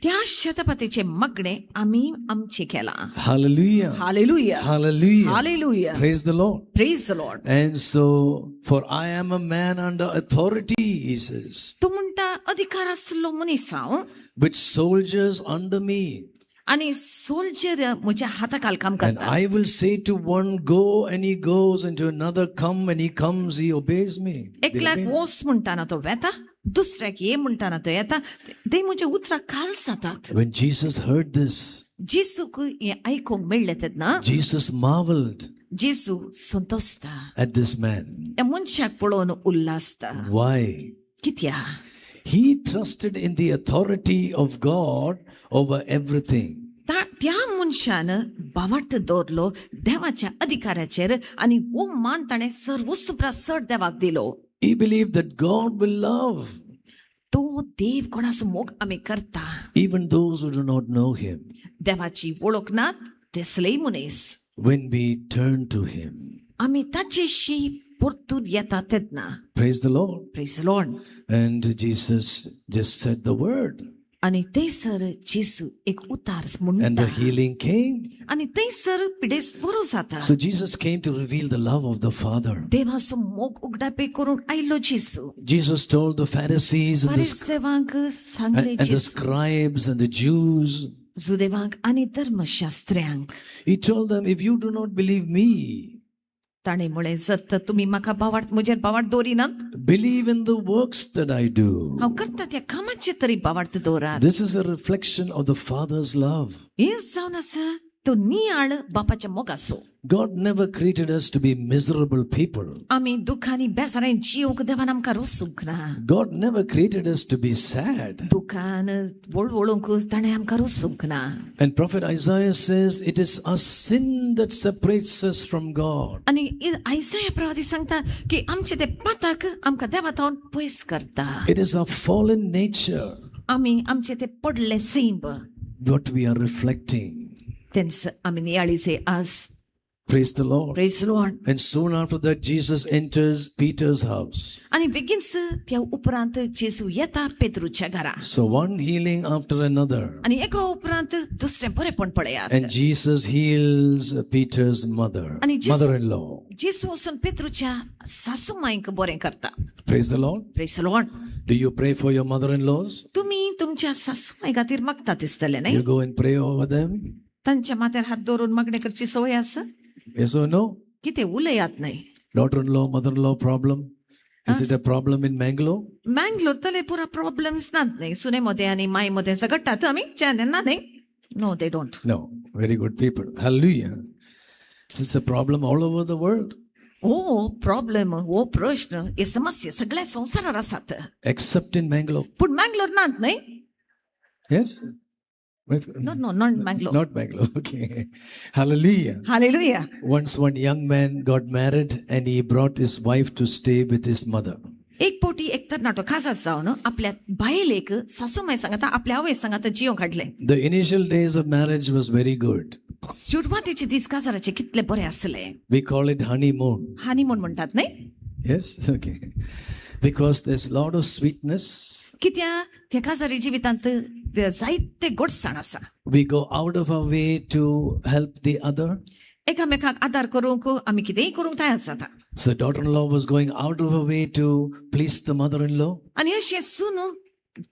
त्या शतपतीचें मागणें आमी आमचें केलां. Hallelujah. Hallelujah. Hallelujah. Hallelujah. Praise the Lord. Praise the Lord. And so, for I am a man under authority, he says, तूं म्हणटा अधिकार आसलो मनीस हांव with soldiers under me. आनी सोल्जर म्हज्या हाता खाल काम And करता. I will say to one, go, and he goes, and to another, come, and he comes, he obeys me. They एकल्याक obey me. वोस म्हणटा ना तो वेता, दुसऱ्याक ये म्हणटा ना तो येता, ते म्हज्या उतरां खाल जातात. When Jesus heard this, जेजूक हें आयकूंक मेळ्ळें तेन्ना Jesus marveled जेजू संतोसता at this man. ह्या मनशाक पळोवन उल्लासता. Why? कित्याक? He trusted in the authority of God over everything. त्या मनशान बावाट दवरलो देवाच्या अधिकाराचेर आनी हो मान ताणें सर्वस्तू परस चड देवाक दिलो. He believed that God will love तो देव कोणाचो मोग आमी करता even those who do not know Him देवाची वळख ना तेसलेय मनीस when we turn to Him. आमी ताचेशी परतून येता तेन्ना. Praise the Lord. Praise the Lord. And Jesus just said the word, आनी थंयसर जेजू एक उतार and म्हणटा the healing came. आनी थंयसर पिडेस्त बरो जाता. So Jesus came to reveal the love of the Father. देवाचो मोग उगडापे करूंक आयलो जेजू. Jesus told the Pharisees and the, फारिसेवांक सांगले and the जेजू scribes and the Jews, जुदेवांक आनी धर्मशास्त्र्यांक He told them, if you do not believe me, ताणें म्हळें जर तर तुमी म्हाका बावाट म्हजेर बावाट दवरिनात believe in the works that I do. हांव करता त्या कामाचेर तरी बावाट दवरात. This is a reflection of the Father's love. हें जावन आसा तो नियाळ बापाच्या मोगाचो. God never created us to be miserable people. आमी दुखांनी बेजारान जियोंक देवान आमकां रोसूंक ना. God never created us to be sad. दुखान वळवळूंक ताणें आमकां रोसूंक ना. And Prophet Isaiah says, it is our sin that separates us from God. आनी आयसाया प्रवादी सांगता की आमचे ते पाताक आमकां देवा थावन पयस करता. It is our fallen nature आमी आमचे ते पडले सैंब what we are reflecting. तेंच आमी नियाळीचे आज. Praise the Lord. Praise Lord. And soon after that, Jesus enters Peter's house. आनी बेगीनच त्या उपरांत जेजू येता पेद्रूच्या घरा. So one healing after another. आनी एका उपरांत दुसरें बरेपण पळयात. And Jesus heals Peter's mother, And he just- mother-in-law. जेजू वचून पेद्रूच्या सासू मांयक बरें करता. Praise the Lord. Praise Lord. Do you pray for your mother-in-laws? तुमी तुमच्या सासू माय खातीर मागता दिसतले न्हय? You go and pray over them? तांच्या माथ्यार हात दवरून मागणें करची संवय आसा? Yes or no? कितें उलयात न्हय. Daughter-in-law, mother-in-law problem? Is it a problem in Mangalore? Mangalore तले पुरा प्रॉब्लेम्स नात न्हय. सुने मदें आनी माय मदें झगडटात आमी चॅनल ना न्हय? No, they don't. No. Very good people. Hallelujah. It's a problem all over the world, हो प्रॉब्लेम हो प्रश्न हे समस्या सगळ्या संवसारार आसात except in Mangalore. पूण मँगलोर नात न्हय? Yes? Where's- No, no, not Mangalore. Not Mangalore. Okay. Hallelujah. Hallelujah. Once one young man got married and he brought his wife to stay with his mother. एक पावटी एक तरणाटो खासा जावन आपल्या बायलेक सासूमाय सांगता आपल्या आवय सांगता जियोंक हाडलें. The initial days of marriage was very good. सुरवातेचे दीस काजाराचे कितले बरे आसले. We call it honeymoon. Honeymoon म्हणटात न्हय? Yes? Okay. Because there's a lot of sweetness. कित्याक त्या काजारी जिवितांत जायते गोडसाण आसा. We go out of our way to help the other. एकामेकाक आदार करूंक आमी कितेंय करूंक तयार जाता. So the daughter-in-law was going out of her way to please the mother-in-law. आनी अशें सून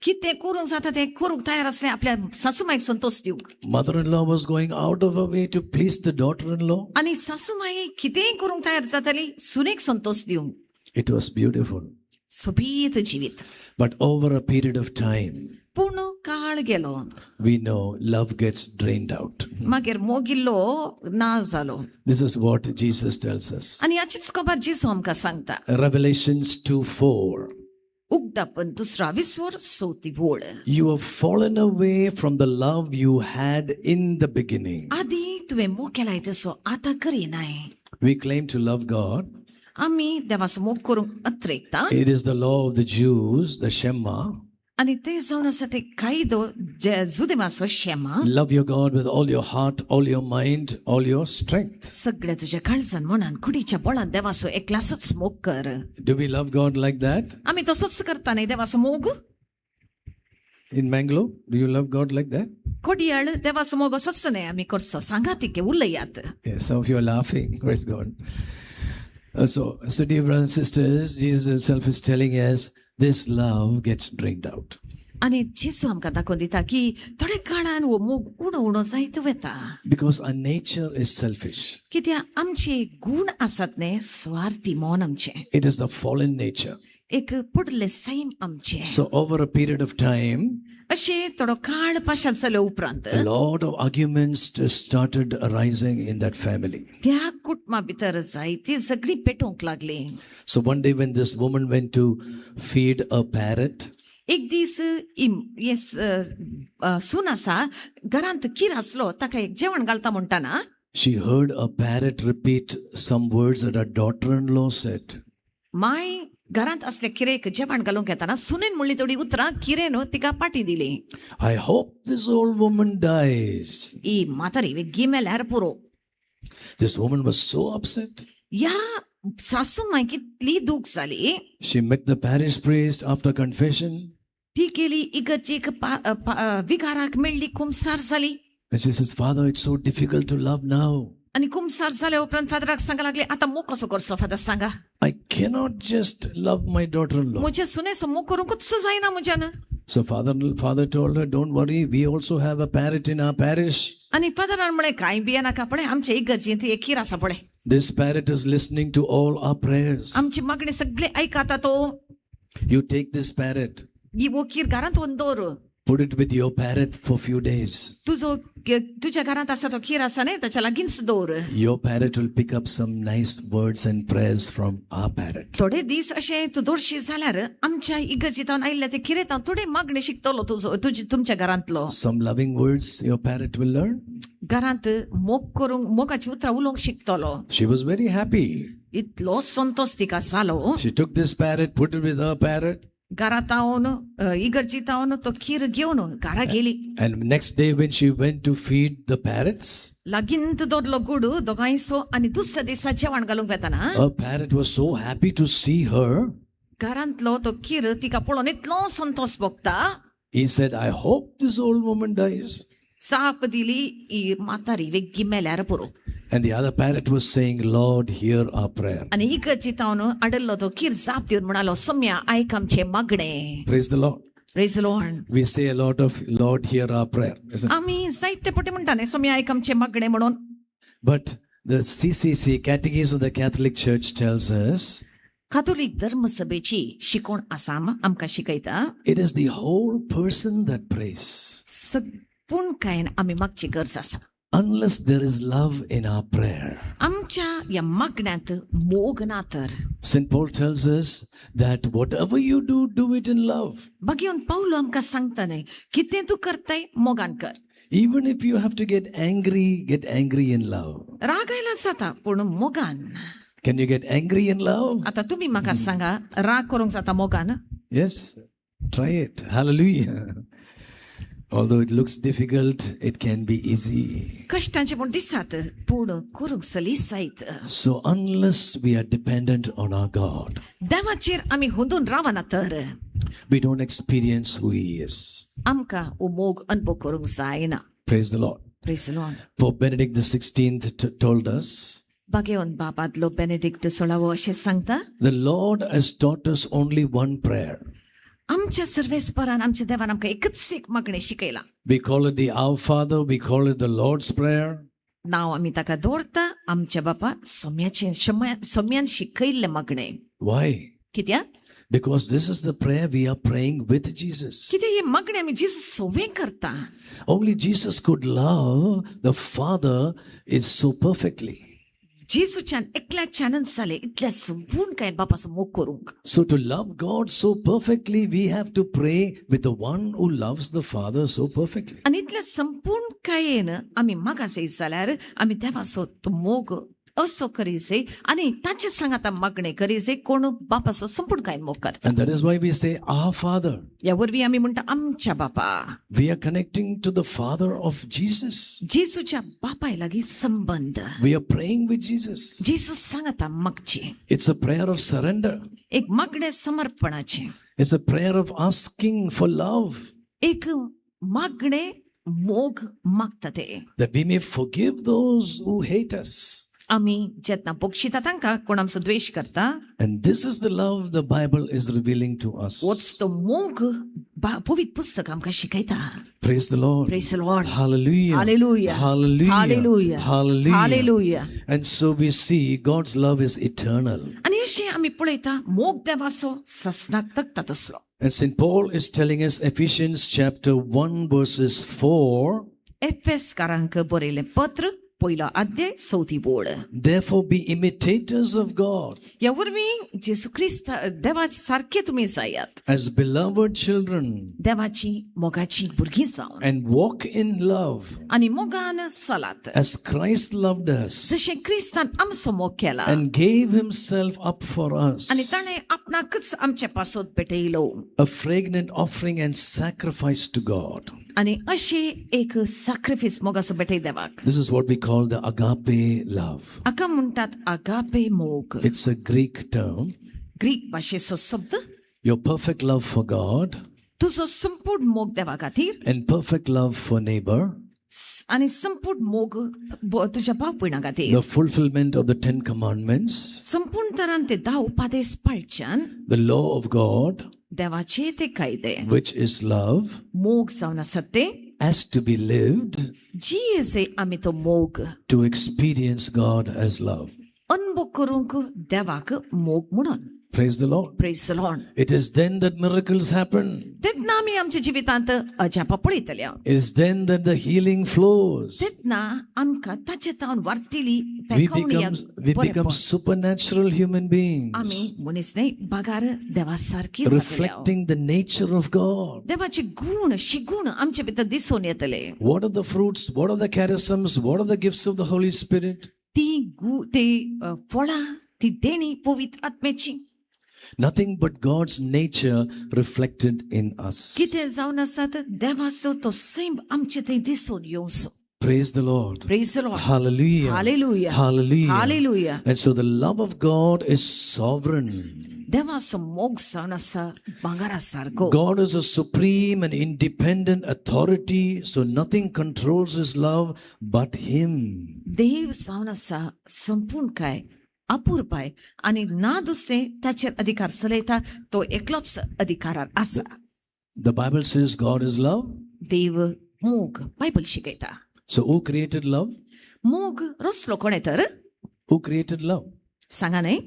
कितें करूंक जाता तें करूंक तयार आसलें आपल्या सासूमायक संतोश दिवंक. Mother-in-law was going out of her way to please the daughter-in-law. आनी सासूमाई कितेंय करूंक तयार जाताली सुनेक संतोश दिवंक. It was beautiful. सोबीत जिवीत. But over a period of time, पूण काळ गेलो we know love gets drained out. मागीर मोगिल्लो ना जालो. This is what Jesus tells us. आनी हाचीच खबर जेजू आमकां सांगता. Revelations 2:4. उगडापण दुसरा विस्वर चवथी वळ. You have fallen away from the love you had in the beginning. आदी तुवें मोग केलाय तसो आतां करिनाय. We claim to love God. आमी देवाचो मोग करूंक अत्रेकता. It is the law of the Jews, the Shema. आनी ते जावन आसा ते कायदो जुदेवाचो शेमा. Love your God with all your heart, all your mind, all your strength. सगळ्या तुज्या काळजान मनान कुडीच्या बळान देवाचो एकलासोच मोग कर. Do we love God like that? आमी तसोच करता न्हय देवाचो मोग? In Mangalore, do you love God like that? Kodiyal देवाचो मोग असोच न्हय आमी करचो. सांगा तिके उलयात. Yes, some of you are laughing. Praise God. So dear brothers and sisters, Jesus himself is telling us this love gets drained out. आनी जेजू आमकां दाखोवन दिता की थोड्या काळान हो मोग उणो उणो जायत वता. Because our nature is selfish. कित्याक आमचे गूण आसात न्हय स्वार्थी मन आमचें. It is the fallen nature. एक पडले सैम आमचें. So over a period of time, अशें थोडो काळ पाशांत जाल्या उपरांत a lot of arguments started arising in that family. त्या कुटुंबा भितर जायती सगळी पेटोवंक लागली. So one day when this woman went to feed a parrot, एक दीस हे सून आसा घरांत कीर आसलो ताका एक जेवण घालता म्हणटाना she heard a parrot repeat some words that her daughter-in-law said. My घरांत असले किरेक जेवण घालूंक येताना सुनेन म्हणली थोडी उतरां किरेन तिका पाटी दिली. I hope this old woman dies. ही म्हातारी वेगळी मेल्यार पुरो. This woman was so upset. ह्या सासू माय कितली दूख जाली. She met the parish priest after confession. ती गेली इगर्जेक विगाराक मेळ्ळी कुमसार जाली. And she says, Father, it's so difficult to love now. आनी कुमसार जाल्या उपरांत फादराक सांगा लागले आतां मोग कसो करचो फादर सांगा. I cannot just love my daughter-in-law. म्हजे सुनेचो मोग करूंकूच जायना म्हज्यान. So father told her, don't worry, we also have a parrot in our parish. आनी फादरान म्हळें कांय भियेनाका पळय आमचे इगर्जेंत एक कीर आसा पळय. This parrot is listening to all our prayers. आमची मागणी सगळे आयकता तो. You take this parrot. ही वो कीर घरांत व्हरून दवर. Put it with your parrot for few days. तुजो तुज्या घरांत आसा तो कीर आसा न्ही ताच्या लागींच दवर. Your parrot will pick up some nice words and prayers from our parrot. थोडे दीस अशें तूं दवरशी जाल्यार आमच्या इगर्जेंत आयिल्ल्या ते किरेतान थोडे मागणी शिकतलो तुजो तुजे तुमच्या घरांतलो. Some loving words your parrot will learn. घरांत मोग करूंक मोगाची उतरां उलोवंक शिकतलो. She was very happy. इतलो संतोष तिका जालो. She took this parrot, put it with her parrot. घरांत हांव इगर्जेंत हांव तो कीर घेवन घरा गेली. And next day when she went to feed the parrots, लागींत दवरलो गुडू दोगांयसो आनी दुसऱ्या दिसा जेवण घालूंक वेताना her parrot was so happy to see her. घरांतलो तो कीर तिका पळोवन इतलो संतोष भोगता. He said, I hope this old woman dies. जाप दिली ही म्हातारी वेगळी मेल्यार पुरो. And the other parrot was saying, Lord, hear our prayer. आनी इगर्जेंत हांव आडल्लो तो कीर जाप दिवन म्हणालो सोम्या आयक आमचें मागणें. Praise the Lord. Praise the Lord. We say a lot of Lord, hear our prayer. Isn't it? आमी जायते पटी म्हणटा न्ही सोम्या आयक आमचें मागणें म्हणून. But the CCC, Catechism of the Catholic Church, tells us Catholic धर्मसभेची शिकोवण आसा आमकां शिकयता. It is the whole person that prays. सगपूर्ण कांय आमी मागची गरज आसा. Unless there is love in our prayer. आमच्या ह्या मागण्यांत मोग ना तर. St. Paul tells us that whatever you do, do it in love. बागेवन पावलो आमकां सांगता न्ही कितें तूं करताय मोगान कर. Even if you have to get angry in love. राग आयला जाता पूण मोगान. Can you get angry in love? आतां तुमी म्हाका सांगा राग करूंक जाता मोगान? Yes, try it. Hallelujah. Although it looks difficult, it can be easy. कश्टांचे पूण दिसात पूण करूंक सलीस जायत. So unless we are dependent on our God, देवाचेर आमी हुंदून रावना तर we don't experience who He is. आमकां हो मोग अनुभव करूंक जायना. Praise the Lord. Praise the Lord. Pope Benedict XVI told us, बागेवन बापादलो Benedict सोळावो अशें सांगता, the Lord has taught us only one prayer. आमच्या सर्वेस्परान आमच्या देवान आमकां एकच एक मागणें शिकयलां. We call it the Our Father, we call it the Lord's Prayer. नांव आमी ताका दवरता आमच्या बापा सोम्याचें सोम्यान शिकयल्लें मागणें. Why? कित्याक? Because this is the prayer we are praying with Jesus. कित्याक हें मागणें आमी जेजू सोवें करता. Only Jesus could love the Father is so perfectly. जेजूच्यान एकल्याच्यानच जालें इतल्या संपूर्ण काय बापाचो मोग करूंक. So to love God so perfectly, we have to pray with the one who loves the Father so perfectly. आनी इतल्या संपूर्ण कायेन आमी मागा जाय जाल्यार आमी देवाचो तो मोग असो करी जाय आनी ताचे सांगाता मागणें करी जाय कोण बापाचो संपूर्ण कायेन मोग करता. And that is why we say our Father. ह्या वरवीं आमी म्हणटा आमच्या बापा. We are connecting to the Father of Jesus. जेजूच्या बापाय लागीं संबंद. We are praying with Jesus. जेजू सांगाता मागचें. It's a prayer of surrender. एक मागणें समर्पणाचें. It's a prayer of asking for love. एक मागणें मोग मागता ते. That we may forgive those who hate us. आमी जेन्ना बक्षिता तांकां कोण आमचो द्वेश करता. And this is the love the Bible is revealing to us. होच तो मोग पवित्र पुस्तक आमकां शिकयता. Praise the Lord. Praise the Lord. Hallelujah. Hallelujah. Hallelujah. Hallelujah. Hallelujah. Hallelujah. And so we see God's love is eternal. आनी अशें आमी पळयता मोग देवाचो ससनाक तकता तसलो. And St. Paul is telling us Ephesians chapter 1 verses 4. एफेसकारांक बरयलें पत्र पयलो अध्याय चवथी बोळ. Therefore, be imitators of God ह्या वरवीं जेजू क्रिस्त देवा सारके तुमी जायात as beloved children देवाची मोगाची भुरगीं जावन and walk in love आनी मोगान चलात as Christ loved us जशें क्रिस्तान आमचो मोग केला and gave himself up for us, आनी ताणें आपणाकच आमचे पासत पेटयलो a fragrant offering and sacrifice to God. आनी अशें एक साक्रिफीस मोगाचो पेटय देवाक. This is what we call the agape love. हाका म्हणटात आगापे मोग. It's a Greek term. Greek भाशेचो शब्द. Your perfect love for God तुजो संपूर्ण मोग देवा खातीर and perfect love for neighbor, आनी संपूर्ण मोग तुज्या भाव भयणा खातीर, the fulfillment of the 10 commandments, संपूर्ण तरान ते 10 उपादेश पाळच्यान the law of God, देवाचे ते कायदे which is love, मोग जावन आसात ते has to be lived जियेसे आमी तो मोग to experience God as love. अनुभव करूंक देवाक मोग म्हणून. Praise the Lord. Praise the Lord. It is then that miracles happen. तेन्ना आमी आमच्या जिवितांत अजापां पळयतले. It is then that the healing flows. तेन्ना आमकां ताचे तावन वाडटली We become supernatural human beings, आमी मनीस न्हय बागार देवा सारकी जातले. reflecting the nature of God. देवाचे गुण शिगूण आमचे भितर दिसून येतले. What are the fruits? What are the charisms? What are the gifts of the Holy Spirit? ती ते फळां ती देणी पवित्र आत्म्याची. Nothing but God's nature reflected in us. कितें जावन आसात देवाचो तो सैम आमचे थंय दिसून येवचो. Praise the Lord. Praise the Lord. Hallelujah. Hallelujah. Hallelujah. Hallelujah. And so the love of God is sovereign. देवाचो मोग जावन आसा भांगरा सारको. God is a supreme and independent authority, so nothing controls his love but him. देव जावन आसा संपूर्ण काय अपुरपाय आनी ना दुसरें ताचेर अधिकार चलयता तो एकलोच अधिकारार आसा. The Bible says God is love. देव मोग बायबल शिकयता. So who created love? मोग रचलो कोणें तर? Who created love? सांगा न्हय.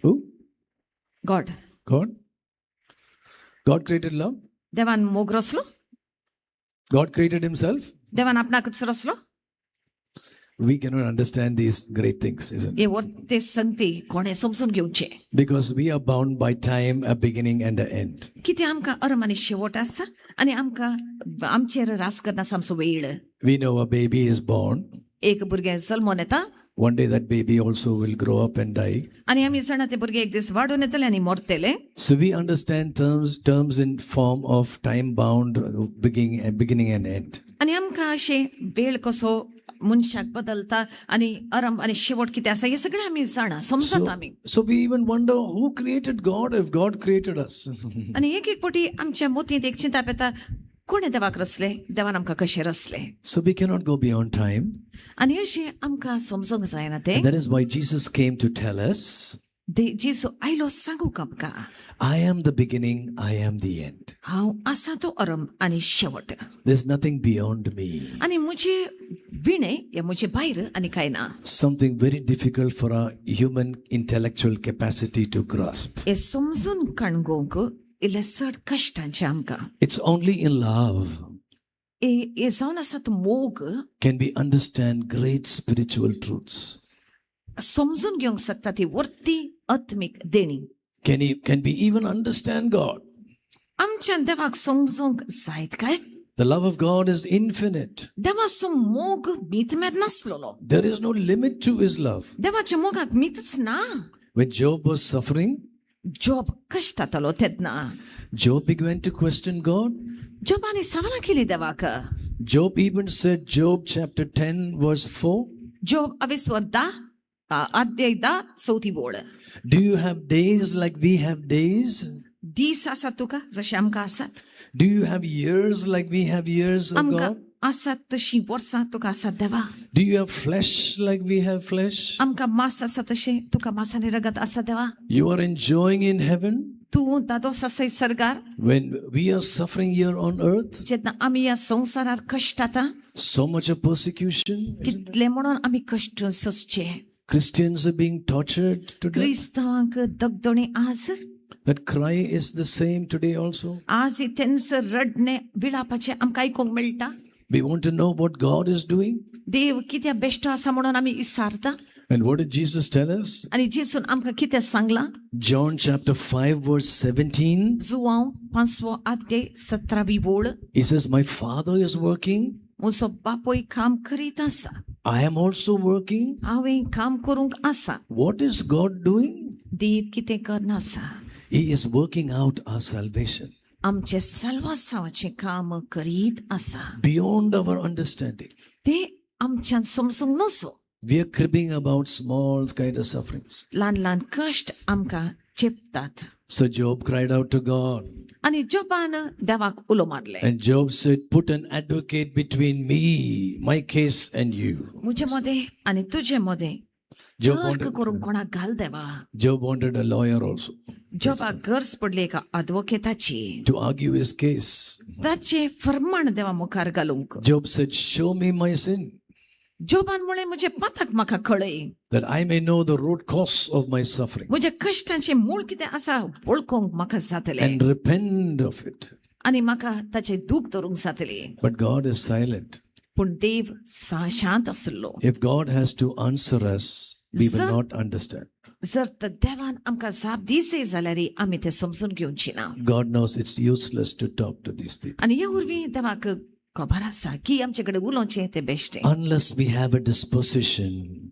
Who? God. God? God created love? देवान मोग रचलो? God created himself? देवान आपणाकच रचलो? We cannot understand these great things, isn't it? हे वर्ते संगती कोणें समजून घेवचें. Because we are bound by time, a beginning and an end. कितें आमकां अरम आनी शेवट आसा आनी आमकां आमचेर रास करना आमचो वेळ. We know a baby is born. एक भुरगें जल्मोन येता. One day that baby also will grow up and die. आनी आमी जाणा ते भुरगे एक दीस वाडून येतले आनी मरतले. So we understand terms in form of time bound beginning and end. आनी आमकां अशें वेळ कसो मनशाक बदलता आनी आरंभ आनी शेवट कितें आसा हें सगळें आमी जाणा समजता आमी. So we even wonder who created God if God created us. आनी एक एक पटी आमच्या मोतींत एक चिंताप येता कोणें देवाक रचलें, देवान आमकां कशें रचलें. So we cannot go beyond time. आनी अशें आमकां समजूंक जायना तें. And that is why Jesus came to tell us, जेजू आयलो सांगूंक आमकां, I am the beginning, I am the end. हांव आसा तो आरंभ आनी शेवट. There's nothing beyond me. आनी म्हजे विणे या म्हजे भायर आनी कांय ना. Something very difficult for our human intellectual capacity to grasp. हें समजून काणगोवंक इल्लें चड कश्टांचें आमकां. It's only in love हे जावन आसा तो मोग can we understand great spiritual truths. समजून घेवंक शकता ती वर्ती आत्मीक देणी. Can we even understand God? आमच्यान देवाक समजूंक जायत काय? The love of God is infinite. देवाचो मोग मीत मेर नासलेलो. There is no limit to his love. देवाच्या मोगाक मीतच ना. When Job was suffering, Job कश्टातालो तेन्ना Job began to question God. जोबानी सवालां केली देवाक. Job even said, Job chapter 10 verse 4, Job अवेस्वर 10 अध्याय 10 चवथी बोळ. Do you have days like we have days? दीस आसात तुका जशे आमकां आसात? Do you have years like we have years, O आमकां God? आसात तशी वर्सां तुका आसात देवा? Do you have flesh like we have flesh? आमकां मास आसा तशें तुका मास आनी रगत आसा देवा? You are enjoying in heaven तूं दादोस आसाय सर्गार when we are suffering here on earth? जेन्ना आमी ह्या संवसारार कश्टाता, So much of persecution. कितले म्हणून आमी कश्ट सोंसचे. Christians are being tortured today. क्रिस्तांवांक दगदणी आज. That cry is the same today also. आज तेंच रडणे विळापाचें आमकां आयकूंक मेळटा. We want to know what God is doing. देव कित्या बेश्टो आसा म्हणून आमी इसारता. And what did Jesus tell us? आनी जेसून आमकां कितें सांगलां? John chapter 5, verse 17. जुवांव 5वो अध्याय 17वी वोळ. He says, My Father is working. म्हजो बापूय काम करीत आसा. I am also working. हांवें काम करूंक आसा. What is God doing? देव कितें करना आसा? He is working out our salvation आमचें साल्वासांवाचें काम करीत आसा. beyond our understanding. ते आमच्यान समजूंक नसो. We are cribbing about small kind of sufferings. ल्हान ल्हान कश्ट आमकां चेपतात. So Job cried out to God. आनी जोबान देवाक उलो मारले. And Job said, Put an advocate between me, my case, and you. म्हजे मदें आनी तुजे मदें Job तर्क wanted, करूंक कोणाक घाल देवा. Job wanted a lawyer also जोबाक गरज पडली एका आदवोकेताची to argue his case. ताचें फर्माण देवा मुखार घालूंक. Job said, Show me my sin, जोबान म्हळें म्हजें पातक म्हाका कळय, that I may know the root cause of my suffering म्हज्या कश्टांचें मूळ कितें आसा वळखूंक म्हाका जातलें and repent of it. आनी म्हाका ताचें दूख धरूंक जातलें. But God is silent. पूण देव शांत आसलो. If God has to answer us, we will Sir- not understand. जर तर देवान आमकां जाप दिसय जाल्यार आमी तें समजून घेवची ना. God knows it's useless to talk to these people. आनी हे वरवीं देवाक खबर आसा की आमचे कडेन उलोवचें तें बेश्टें. Unless we have a disposition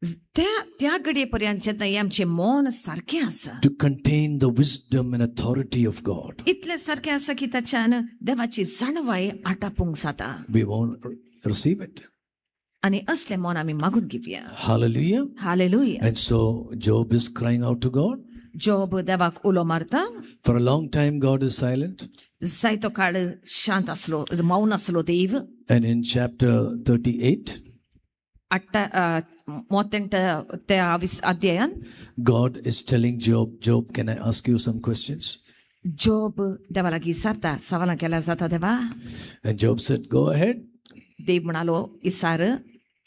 त्या त्या घडये पर्यंत जेन्ना हें आमचें मन सारकें आसा, to contain the wisdom and authority of God, इतलें सारकें आसा की ताच्यान देवाची जाणवाय आटापूंक जाता we won't receive it. आनी असलें मन आमी मागून घेवया. Hallelujah. Hallelujah. And so Job is crying out to God. Job देवाक उलो मारता. For a long time, God is silent. जायतो काळ शांत आसलो, मौन आसलो देव. And in chapter 38, अट्टा मोतेंट त्या अध्यायान God is telling Job, Job, can I ask you some questions? Job देवा लागीं विचारता, सवालां केल्यार जाता देवा? And Job said, Go ahead. देव म्हणालो इसार.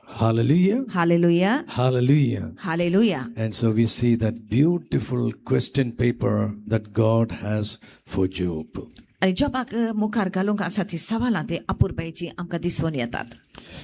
Hallelujah. Hallelujah. Hallelujah. Hallelujah. And so we see that beautiful question paper that God has for Job. आनी जॉबाक मुखार घालूंक आसा ती सवालां ते अपुरबायेची आमकां दिसून येतात.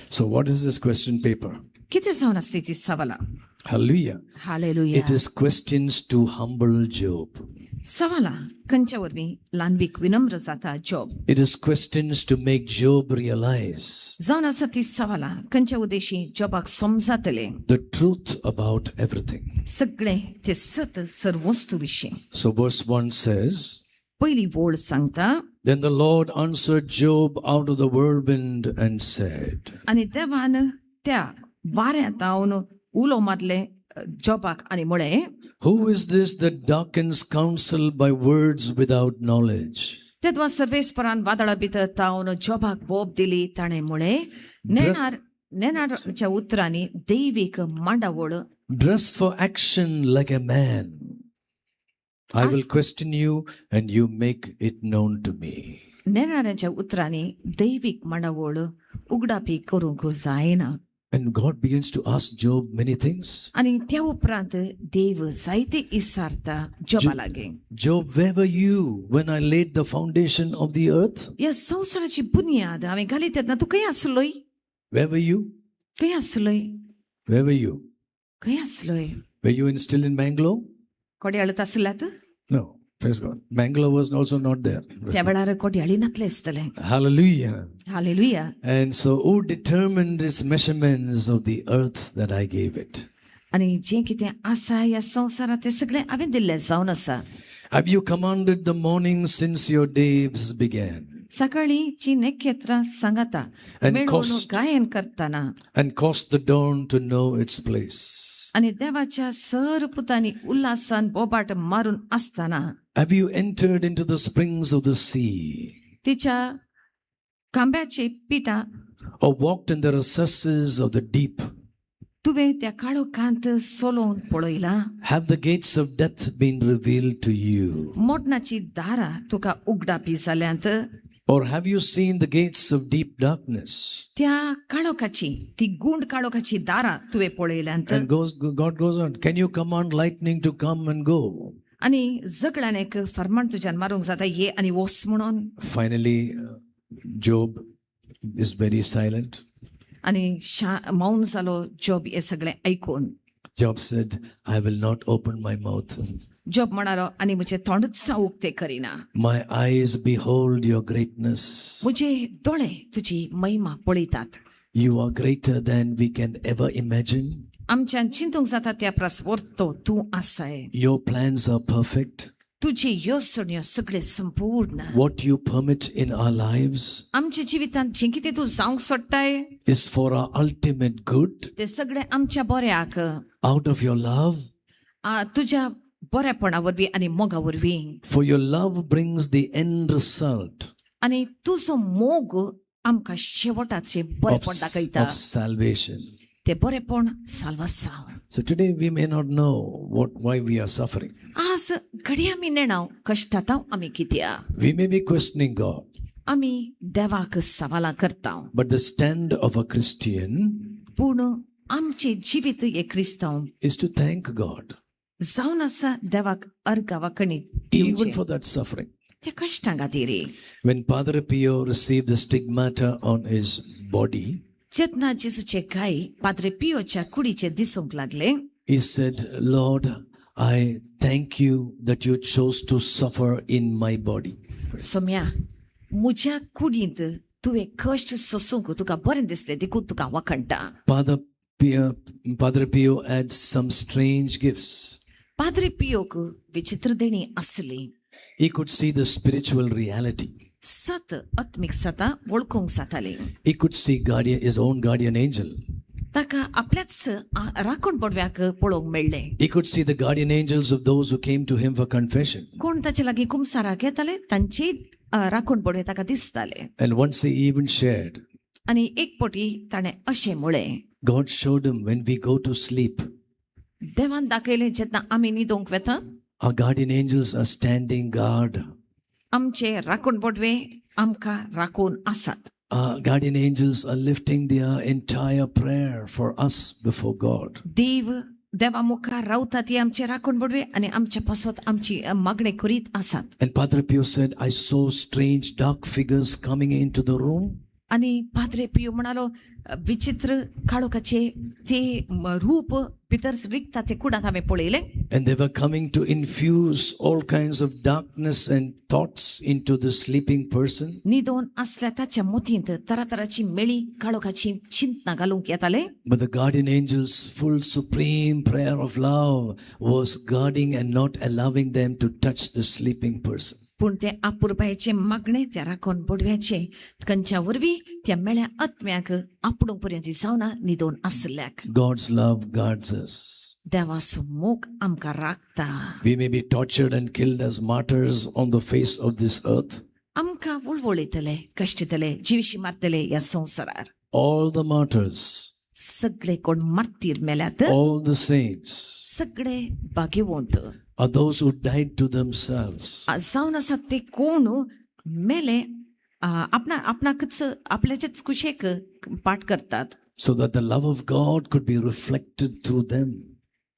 So, what is this question paper? कितें जावन आसली ती सवालां? Hallelujah. Hallelujah. It is questions to humble Job. सवालां खंयच्या वरवीं ल्हानवीक विनम्र जाता job. It is questions to make Job realize जावन आसा ती सवालां खंयच्या उद्देशी जॉबाक समजातले the truth about everything. सगळें ते सत सर्वस्तू विशीं. So, verse 1 says, पयली वोळ सांगता, Then the Lord answered Job out of the whirlwind and said, आनी देवान त्या वाऱ्यांत हांव उलो मारले जॉबाक आनी म्हळें, Who is this that darkens counsel by words without knowledge? तेदवा सर्वेस्परान वादळा भितर तावन जॉबाक बोब दिली. ताणें म्हळें, नेणार नेणारच्या उतरांनी दैवीक मांडावळ Dress for action like a man. I will question you, and you make it known to me. नेणाऱ्यांच्या उतरांनी दैवीक मांडावळ उगडापी करूंक जायना. And God begins to ask Job many things. आनी त्या उपरांत देव जायते इसारता जॉबा लागीं. Job, where were you when I laid the foundation of the earth? ह्या संवसाराची बुन्याद हांवें घाली तेन्ना तूं खंय आसलोय? Where were you? खंय आसलोय? Where were you? खंय आसलोय? Were you still in Mangalore? कोड्याळत आसल्यात? No. Praise God. Mangalore was also not there. त्या वेळार कोड्याळी नातले आसतले. Hallelujah. Hallelujah. And so, who determined these measurements of the earth that I gave it? आनी जें कितें आसा ह्या संवसारांत तें सगळें हांवें दिल्लें जावन आसा. Have you commanded the morning since your days began सकाळीं जी नखेत्रां सांगाता And मेळून cost- गायन करतना and caused the dawn to know its place? आनी देवाच्या सर पुतांनी उल्हासान बोबाट मारून आसतना Have you entered into the springs of the sea तिच्या खांब्याची पिठां or walked in the recesses of the deep? तुवें त्या काळोखांत सोलोवन पळयलां? Have the gates of death been revealed to you? मोडणाची दारां तुका उगडापी जाल्यांत? Or have you seen the gates of deep darkness? त्या काळोखाची ती गुंड काळोखाची दारां तुवें पळयल्यांत? And God goes on, can you command lightning to come and go? आनी जगळान एक फर्मान तुज्यान मारूंक जाता, ये आनी वस म्हणून. Finally, Job is very silent. आनी मौन जालो जॉब हे सगळें आयकून. Job said, I will not open my mouth. Job म्हणालो आनी म्हजें तोंडूच हांव उक्तें करिना. My eyes behold your greatness. म्हजे दोळे तुजी महिमा पळयतात. You are greater than we can ever imagine. आमच्यान चिंतूंक जाता त्या परस वर्तो तूं आसाय. Your plans are perfect. तुजी येवजण्यो सगळे संपूर्ण. What you permit in our lives आमच्या जिवितांत जें कितें तूं जावंक सोडटाय is for our ultimate good. ते सगळे आमच्या बऱ्याक. Out of your love. तुज्या बऱ्यापणा वरवीं आनी मोगा वरवीं. For your love brings the end result. आनी तुजो मोग आमकां शेवटाचें बरेपण दाखयता. Of salvation. ते बरेपण साल्वासांव. So today we may not know why we are suffering. आज घडये आमी नेणाव कश्टाताव आमी कित्या. We may be questioning God. आमी देवाक सवालां करताव. But the stand of a Christian पूण आमचें जिवीत एक क्रिस्तांव is to thank God. जावन आसा देवाक अर्गां वांकणी even for that suffering. त्या कश्टां खातीर. When Padre Pio received the stigmata on his body, जेन्ना जेजूचे घाय पाद्रे पियोच्या कुडीचे दिसूंक लागले, he said, Lord, I thank you that you chose to suffer in my body. Saumya, म्हज्या कुडींत तुवें कश्ट सोसूंक तुका बरें दिसलें देखून तुका वाखणटा. Padre Pio had some strange gifts. Padre पियोक विचित्र देणी आसली. He could see the spiritual reality. सत आत्मीक सता वळखूंक जाताली. He could see his own guardian angel. ताका आपल्याच राखण पडव्याक पळोवंक मेळ्ळें. He could see the guardian angels of those who came to him for confession. कोण ताचे लागीं कुमसाराक येताले तांचे राखण पडवे ताका दिसताले. And once he even shared. आनी एक पटी ताणें अशें म्हळें. God showed him when we go to sleep. देवान दाखयलें जेन्ना आमी न्हिदोंक वेता. Our guardian angels are standing guard. आमचे राखण पडवे आमकां राखून आसात. Our guardian angels are lifting their entire prayer for us before God. देव देवा मुखार रावतात ती आमचे राखण पडवे आनी आमच्या पासत आमची मागणी करीत आसात. And Padre Pio said, I saw strange dark figures coming into the room. आनी पाद्रे पियो म्हणालो विचित्र काळोखाचे ते रूप भितर रिगता ते कुडांत हांवें पळयलें. And they were coming to infuse all kinds of darkness and thoughts into the sleeping person. न्हिदोन आसल्या ताच्या मतींत तरातराची मेळी काळोखाची चिंतना घालूंक येताले. But the guardian angel's full supreme prayer of love was guarding and not allowing them to touch the sleeping person. पूण ते आपुरबायेचें मागणें त्या राखण बोडव्याचें खंयच्या वरवीं त्या मेळ्या आत्म्याक आपणूंक पर्यंत जावना न्हिदोन आसल्याक. God's love guards us. देवाचो मोग आमकां राखता. We may be tortured and killed as martyrs on the face of this earth. आमकां वळवळयतले, कश्टतले, जिविशी मारतले ह्या संवसारार. All the martyrs. सगळे कोण मार्तीर मेल्यात. All the saints. सगळे भाग्यवंत. Are those who died to themselves. जावन आसात ते कोण मेले आपणाकच आपल्याचेच कुशेक पाठ करतात. So that the love of God could be reflected through them.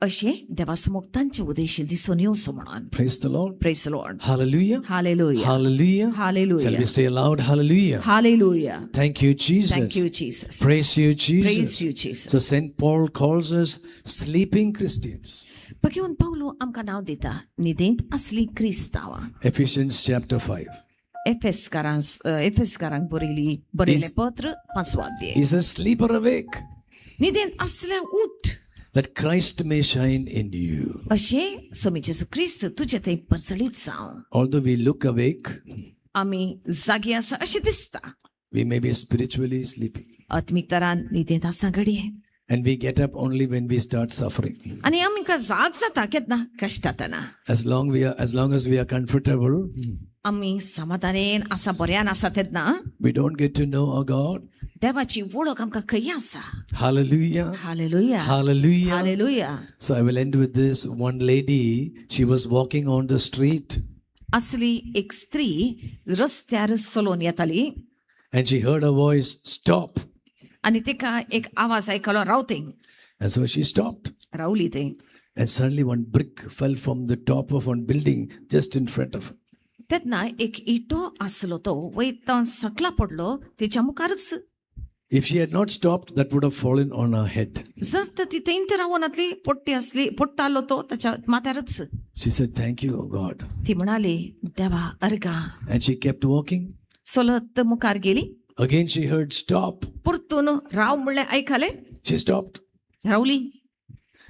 अशें देवाचो मोग तांचे उद्देश दिसून येवचो म्हणून. Praise the Lord. Praise the Lord. Hallelujah. Hallelujah. Hallelujah. Hallelujah. Shall we say aloud, hallelujah? Hallelujah. Thank you, Jesus. Thank you, Jesus. Praise you, Jesus. Praise you, Jesus. So St. Paul calls us sleeping Christians. भगवान पावलो आमकां नांव दिता न्हिदेंत असली क्रिस्तांवां. Ephesians chapter 5. एफेसकारांक बरयलें पत्र 5वो अध्याय. He says, sleep or awake. न्हिदेंत असल्या उठ. That Christ may shine in you. अशें स्वामी जेजू क्रिस्त तुजे थंय परजळीत जावं. Although we look awake, आमी जागी आसा अशें दिसता. We may be spiritually sleeping. आत्मीक तरान न्हिदेंत आसा घडये. And we get up only when we start suffering. आनी आमकां जाग जाता केन्ना कश्टातना. As long as we are comfortable, आमी समाधानेन आसा बऱ्यान आसा तेन्ना we don't get to know our God. देवाची वळख आमकां खंय आसा. Hallelujah. Hallelujah. Hallelujah. Hallelujah. So I will end with this. One lady, she was walking on the street. असली एक स्त्री रस्त्यार चलोवन येताली. And she heard a voice, stop. आनी तिका एक आवाज आयकलो, Raote. And so she stopped. रावली थंय. And suddenly one brick fell from the top of one building just in front of her. तेन्ना एक इटो आसलो तो वयता सकला पडलो तेच्या मुखारच. If she had not stopped, that would have fallen on her head. जर तर ती थंय रावनातली पोट्टी असली पोट्टालो तो ताच्या माथ्यारच. She said, "Thank you, O God." ती म्हणाली, देवा अर्गा. And she kept walking. चलत मुखार गेली. Again she heard, "Stop." परतून राव म्हणलें आयकलें. She stopped. रावली.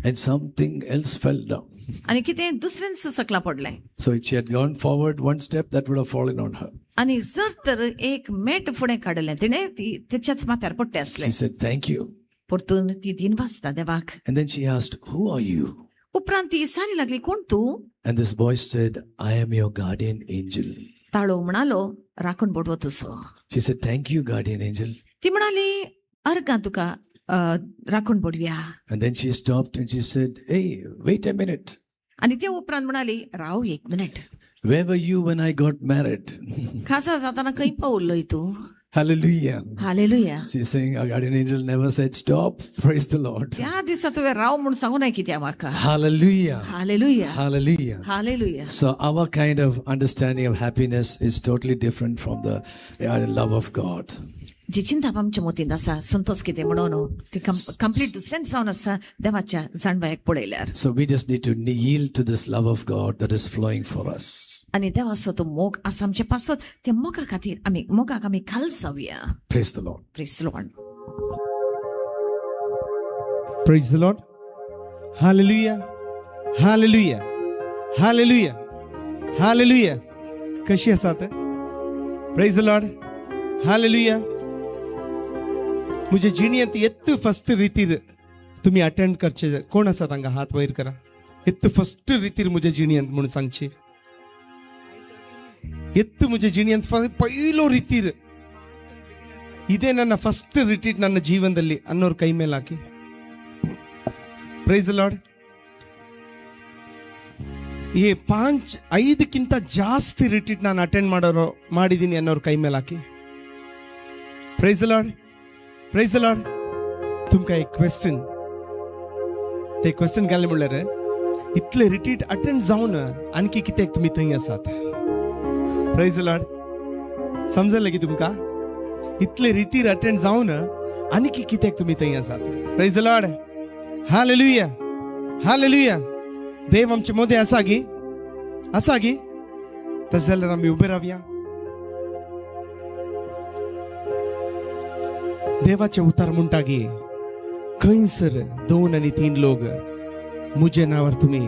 And something else fell down. आनी कितें दुसऱ्यांच सकला पडलें. So if she had gone forward one step, that would have fallen on her. आनी जर तर एक मेट फुडें काडलें तिणें ती तेच्याच माथ्यार पडटे आसलें. She said, "Thank you." परतून ती दिन वाचता देवाक. And then she asked, "Who are you?" उपरांत ती सारी लागली, कोण तूं? And this voice said, "I am your guardian angel." ताळो म्हणालो, राखून बोडवो तुजो. She said, "Thank you, guardian angel." ती म्हणाली, अर्गां तुका राखून बोडव्या. And then she stopped and she said, "Hey, wait a minute. आनी ते उपरांत म्हणाली, राव एक minute. Where were you when I got married?" खासा जाताना खंय पावलोय तूं? Hallelujah. Hallelujah. She's saying, our guardian angel never said stop. Praise the Lord. त्या दिसा तुवें राव म्हूण सांगू नाय कित्याक म्हाका. Hallelujah. Hallelujah. Hallelujah. Hallelujah. So our kind of understanding of happiness is totally different from the love of God. जी चिंता आमच्या मतींत आसा संतोष कितें म्हणून ती कंप्लीट दुसऱ्यान जावन आसा देवाच्या जाणवायक पळयल्यार. So we just need to yield to this love of God that is flowing for us. आनी देवाचो तो मोग आसा आमचे पासत, त्या मोगा खातीर आमी मोगाक आमी खाल जावया. Praise the Lord. Praise the Lord. Praise the Lord. Hallelujah. Hallelujah. Hallelujah. Hallelujah. कशी आसात? Praise the Lord. Hallelujah. म्हजे जिणेंत येत फस्ट रितीर तुमी अटेंड करचे कोण आसा तांकां हात वयर करा. येत फस्ट रितीर म्हजे जिणेंत म्हणून सांगची. ಎತ್ತು ಮುಜೆ ಜಿಣಿಯಂತ ಪೈಲೋ ರೀತಿರ್ ಇದೇ ನನ್ನ ಫಸ್ಟ್ ರಿಟ್ರೀಟ್ ನನ್ನ ಜೀವನದಲ್ಲಿ ಅನ್ನೋರು ಕೈ ಮೇಲೆ ಹಾಕಿ. Praise the lord. ಈ 5-5ಕ್ಕಿಂತ ಜಾಸ್ತಿ ರಿಟ್ರೀಟ್ ನಾನು ಅಟೆಂಡ್ ಮಾಡಿದ್ದೀನಿ ಅನ್ನೋರು ಕೈ ಮೇಲೆ ಹಾಕಿ. Praise the Lord. Praise the Lord. तुमकां एक क्वेश्चन, ते क्वेश्चन घालें म्हणल्यार इतले रिट्रीट अटेंड जावन आणखी कित्याक तुमी थंय आसात? Praise the Lord. समजलें की तुमकां? इतले रितीर अटेंड जावन आनी कित्याक तुमी थंय आसात? Praise the Lord. Hallelujah. Hallelujah. देव आमचे मदें आसा गी? आसा गी? तशें जाल्यार आमी उबे रावया. देवाचें उतार म्हणटा गी, खंयसर 2 आनी 3 लोक म्हज्या नांवार तुमी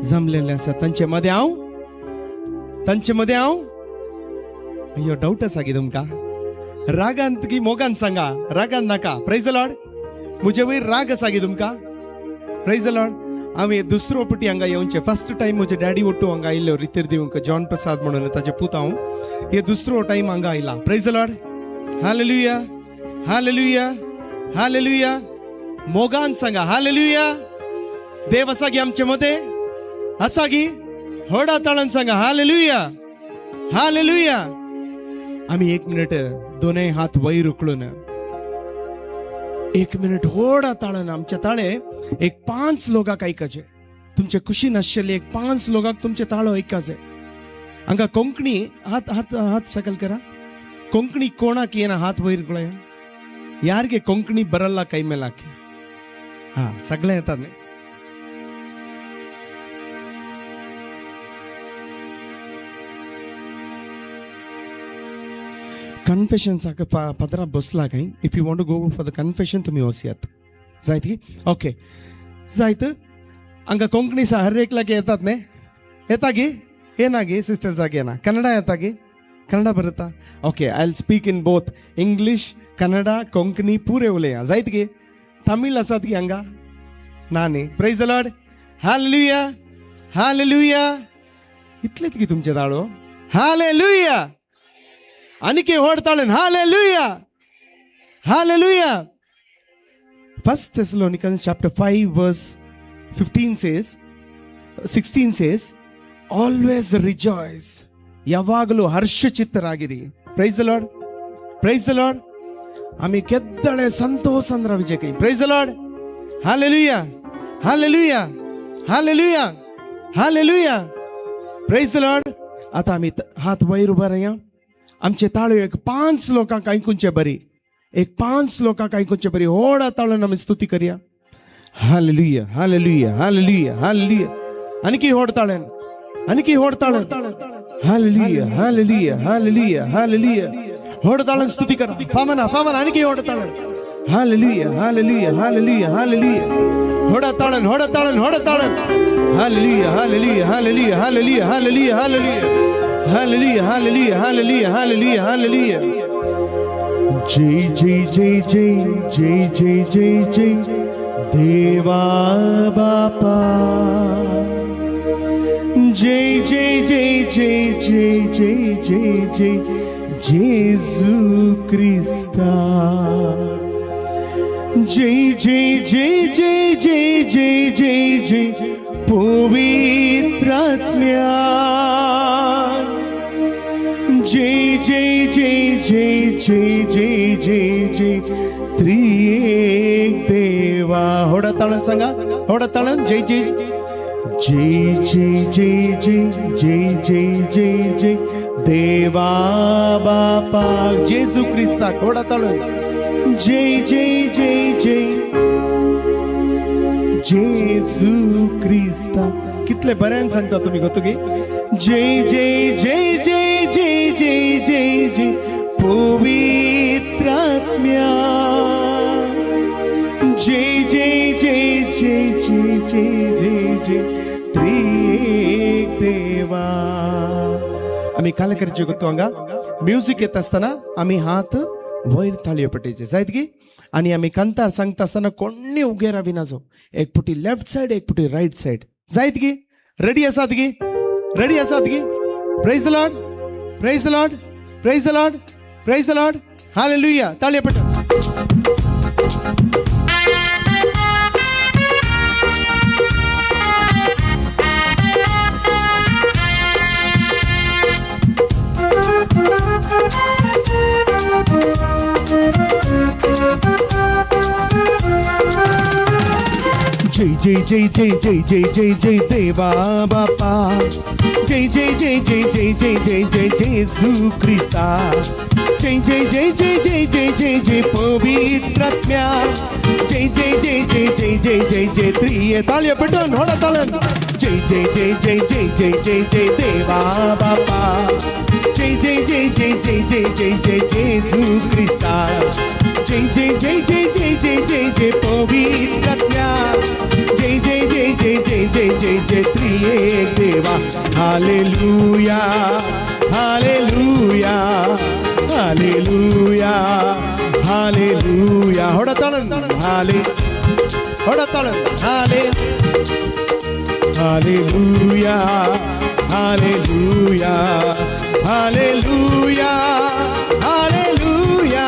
जमलेले आसा, तांचे मदें हांव, तांचे मदें हांव. अय्यो, डावट आसा की तुमकां? रागान की मोगान सांगा, रागान नाका. Praise the Lord. म्हजे वयर राग आसा की तुमकां? Praise the Lord. हांवें दुसरो पटी हांगा येवचें फर्स्ट टायम म्हजे डॅडी ओट्टू हांगा आयिल्लो रितीर दिवंक, जॉन प्रसाद म्हणून ताजे पूत हांव. हे दुसरो टायम हांगा आयला. Praise the Lord. Hallelujah. Hallelujah. Hallelujah. मोगान सांगा हालेलुया. देव आसा गी आमचे मदें? आसा गी? व्हडा ताळान सांगा हालेलुया. हालेलुया. आमी एक मिनिट दोनय हात वयर उखलून एक मिनिट व्हडा ताळान आमचे ताळे एक 5 लोकांक आयकाचे. तुमचे कुशीन आशिल्ले एक 5 लोकांक तुमचे ताळो आयकाचे. हांगा कोंकणी हात हात हात सकल करा. कोंकणी कोणाक येना हात वयर उखलया. ಯಾರಿಗೆ ಕೊಂಕಣಿ ಬರಲ್ಲ ಕೈ ಮೇಲೆ ಹಾಕಿ. ಹಾ, ಸಗಳೆ ಹೇಳ್ತಾನೆ. ಕನ್ಫೆಷನ್ ಸಾಕ ಪದರ ಬಸ್ಲಾಗ. If you want to go for the confession तुमी वसयात जायत की? ओके जायत. हांगा कोंकणी सा हर एक लागे येतात न्ही? येता गी? येना गी सिस्टर जागे येना. कन्नडा येता गी? कन्नडा बरता? Okay, I will speak in both English, Kannada, Konkani पूरे उलया जायत गी? तमिळ आसात गी हांगा? ना न्ही. Praise the Lord. Hallelujah. Hallelujah. इतलेच गी तुमचे ताळो? हालेलुया. आनीक व्हड ताळेन hallelujah. Hallelujah. First Thessalonians chapter 5 verse 15 says, 16 says, always rejoice. ಯಾವಾಗಲೂ ಹರ್ಷಚಿತ್ತರಾಗಿರಿ. Praise the Lord. Praise the Lord. ಆಮಿ ಕೆದ್ದಳೆ ಸಂತೋಷ ಅಂದ್ರ ವಿಜಯಕೈ. Praise the Lord. Hallelujah. Hallelujah. Hallelujah. Hallelujah. Praise the Lord. आतां आमी हात वयर उबे रावया. आमचे ताळयो एक 5 लोकांक आयकुचे बरी, एक 5 लोकांक आयकुचे बरी व्हडा ताळून आमी स्तुती करया. Hallelujah hallelujah hallelujah hallelujah. आनी व्हड ताळ्यान, आनी व्हड ताळ्यान. Hallelujah hallelujah hallelujah hallelujah. व्हड ताळ्यान स्तुती करा. फामना फामना आनी व्हड ताळ्यान. Hallelujah hallelujah hallelujah hallelujah. व्हडा ताळ्यान व्हडा ताळ्यान व्हडा ताळ्यान. Hallelujah hallelujah hallelujah hallelujah hallelujah hallelujah hallelujah hallelujah hallelujah hallelujah hallelujah. जय जय जय जय जय जय जय जय देवा बापा. जय जय जय जय जय जय जय जय जेजू क्रिस्ता. जय जय जय जय जय जय जय जय पवित्र आत्म्या. जय जय जय जय जय जय जय जय त्रिएक देवा. होडा ताळण सांगा, होडा ताळण. जय जय जय जय जय जय जय जय जय जय देवा बापा जेजू क्रिस्ता. होडा ताळण. जय जय जय जय जेजू क्रिस्ता. कितले बऱ्यान सांगता तुमी गोतुगी. जय जय जय जय जय जय जय जय पवित्र आत्म्या. जय जय जय जय जय जय जय जय त्रिएक देवा. आमी काल करचे गोतू हांगा म्युजीक येता आसतना आमी हात वयर ताळयो पेटयचे जायत की. आनी आमी कांतार सांगता आसतना कोण्णी उगे राविनाचो, एक पुटी लेफ्ट सायड एक पुटी रायट सायड जायत की. रेडी आसात की? रेडी आसात की? Praise the Lord, praise the Lord, praise the Lord, praise the Lord. Hallelujah. ताळयो पेटय. जय जय जय जय जय जय जय जय देवा बापा. जय जय जय जय जय जय जय जय जेजू क्रिस्ता. जय जय जय जय जय जय जय जय पवित्र आत्म्या. जय जय जय जय जय जय जय जय त्रिय. ताळयो पेटोवन व्हडा ताळ्यान. जय जय जय जय जय जय जय जय देवा बापा. जय जय जय जय जय जय जय जय जेजू क्रिस्ता. जय जय जय जय जय जय जय जय पवित्र आत्म्या. जय जय जय जय जय जय जय जय त्रिएक देवा. Hallelujah hallelujah hallelujah hallelujah. होडा ताळण हाले, होडा ताळण हाले. Hallelujah hallelujah hallelujah hallelujah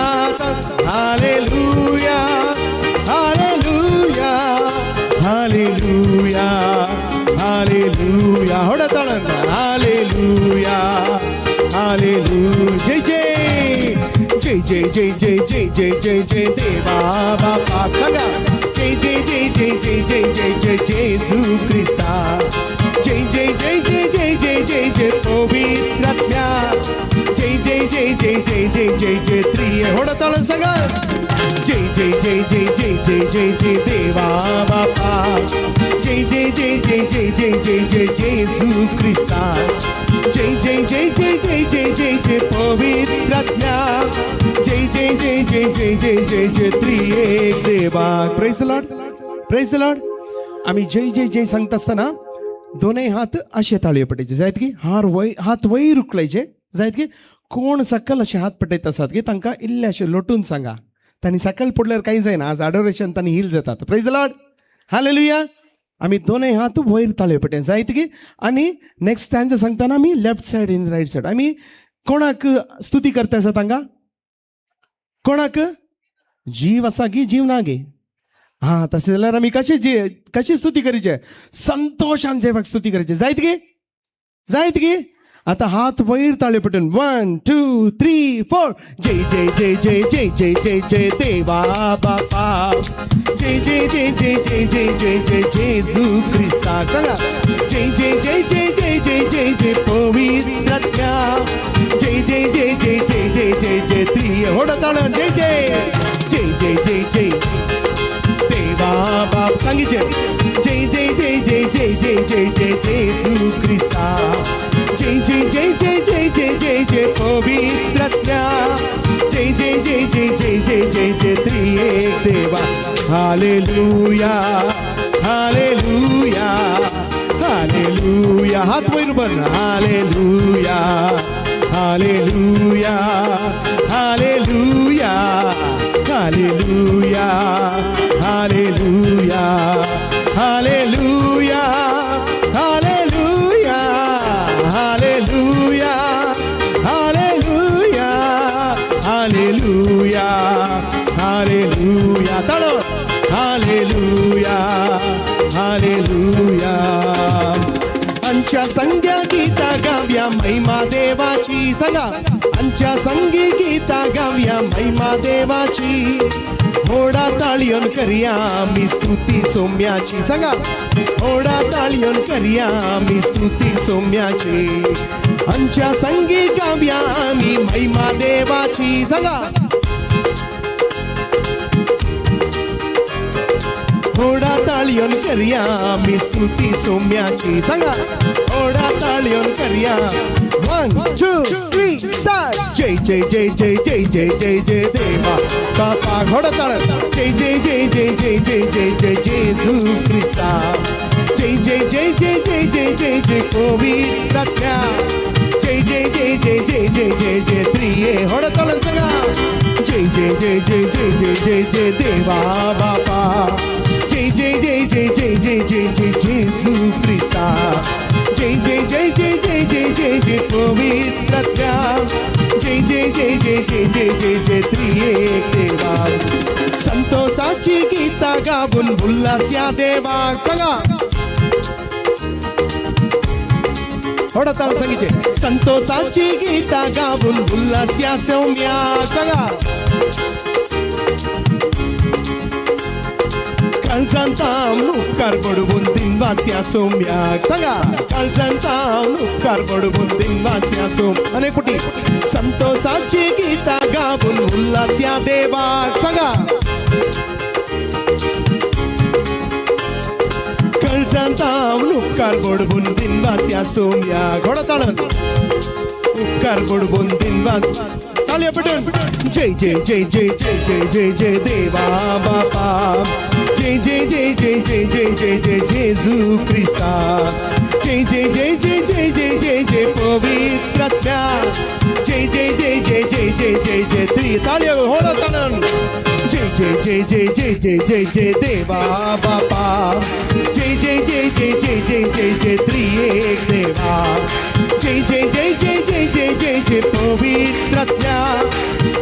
hallelujah hallelujah hallelujah hallelujah. होडा ताळण हालेलुया हालेलुया. जय जय जय जय जय जय जय जय जय जय देवा बापा. सांगा जय जय जय जय जय जय जय जय जेजू क्रिस्ता. जय जय जय जय जय जय जय जय पवित्र आत्म्या. जय जय जय जय जय जय जय जय त्रिय. होडा ताळण सांगा. जय जय जय जय जय जय जय जय देवा बापा. जय जय जय जय जय जय जय जय जेजू क्रिस्ता. जय जय जय जय जय जय जय जय पवित्र आत्म्या. जय जय जय जय जय जय जय जय त्रिएक देवा. Praise the Lord, praise the Lord. आमी जय जय जय सांगता आसतना दोनय हात अशे ताळयो पेटयचे जायत की. हार वय हात वयर उखलायचे जायत की. कोण सकल अशे हात पेटयत आसात की तांकां इल्ले अशे लोटून सांगा. तांणी सकल पडल्यार कांय जायना, आज अडोरेशन तांणी हील जातात. Praise the Lord, hallelujah. आमी दोनय हात वयर ताळयो पेटय जायत की. आनी नेक्स्ट टायम सांगतना आमी लेफ्ट सायड आनी रायट सायड. आमी कोणाक स्तुती करता आसा तांकां? कोणाक जीव आसा गी जीव ना गी? हा तशें जाल्यार आमी कशें कशी स्तुती करीचे? संतोशान देवाक स्तुती करायची जायत गी? जायत गी? आता हात वयर ताळयो पेटून 1 2 3 4. जय जय जय जय जय जय जय जय देवा बापा. जय जय जय जय जय जय जय जय जेजू क्रिस्ता. सांगा जय जय जय जय जय जय जय जय जय पवित्रात्म्या जय जय जय जय जय जय जय जय त्रिय होडा ताळयो जय जय जय जय जय जय देवा बाप सांगीचे जय जय जय जय जय जय जय जय जेजू क्रिस्ता जय जय जय जय जय जय जय जय पवित्रात्म्या जय जय जय जय जय जय जय जय त्रिएक देवा हालेलुया हालेलुया हालेलुया हात वयर भर hallelujah hallelujah hallelujah hallelujah hallelujah hallelujah hallelujah hallelujah hallelujah hallelujah hallelujah ताळो हालेलुया हालेलुया अंच्या संग्या गीता गाव्या महिमा देवाची सांगा अंच्या संगी गीता गाव्या महिमा देवाची होडा ताळयोन करया मी स्तुती सोम्याची सांगा होडा ताळयोन करया मी स्तुती सोम्याची अंच्या संगी गाव्या मी महिमा देवाची सांगा होडा ताळयोन करया मी स्तुती सोम्याची सांगा होडा ताळयोन करया 1 2 3 स्टार्ट जय जय जय जय जय जय जय जय देवा बापा घोडा ताळ जय जय जय जय जय जय जय जय जेजू क्रिस्ता जय जय जय जय जय जय जय जय पवित्रात्म्या जय जय जय जय जय जय जय जय त्रिये होडा ताळ सांगा जय जय जय जय जय जय जय जय देवा बापा जय जय जय जय जय जय जय जय जेजू क्रिस्ता जय जय जय जय जय जय जय जय पवित्रात्म्या जय जय जय जय जय जय जय जय त्रिएक देवा संतोषाची गीता गाऊन उल्हास्या देवा सांगा थोडा ताळ सांगीचे संतोषाची गीता गाऊन उल्हास्या सौम्या सांगा काळजांतावन उपकार बडवून दिनवास्या सोम्याक सांगा काळजांतावन उपकार बडवून दिनवास्या सोम आनी कुटी संतोषाची गीता गाऊन उल्हास्या देवाक सांगा काळजांतावन उपकार बडवून दिनवास्या सोम्याक घोडा ताळन उपकार बडवून दिनवास ताळयो पेटून जय जय जय जय जय जय जय जय देवा बापा जय जय जय जय जय जय जय जय जेजू क्रिस्ता जय जय जय जय जय जय जय जय पवित्रात्म्या जय जय जय जय जय जय जय जय त्रि ताळयो होडा ताळन जय जय जय जय जय जय जय जय देवा बापा जय जय जय जय जय जय जय जय त्रिएक देवा जय जय जय जय जय जय जय जय पवित्रात्म्या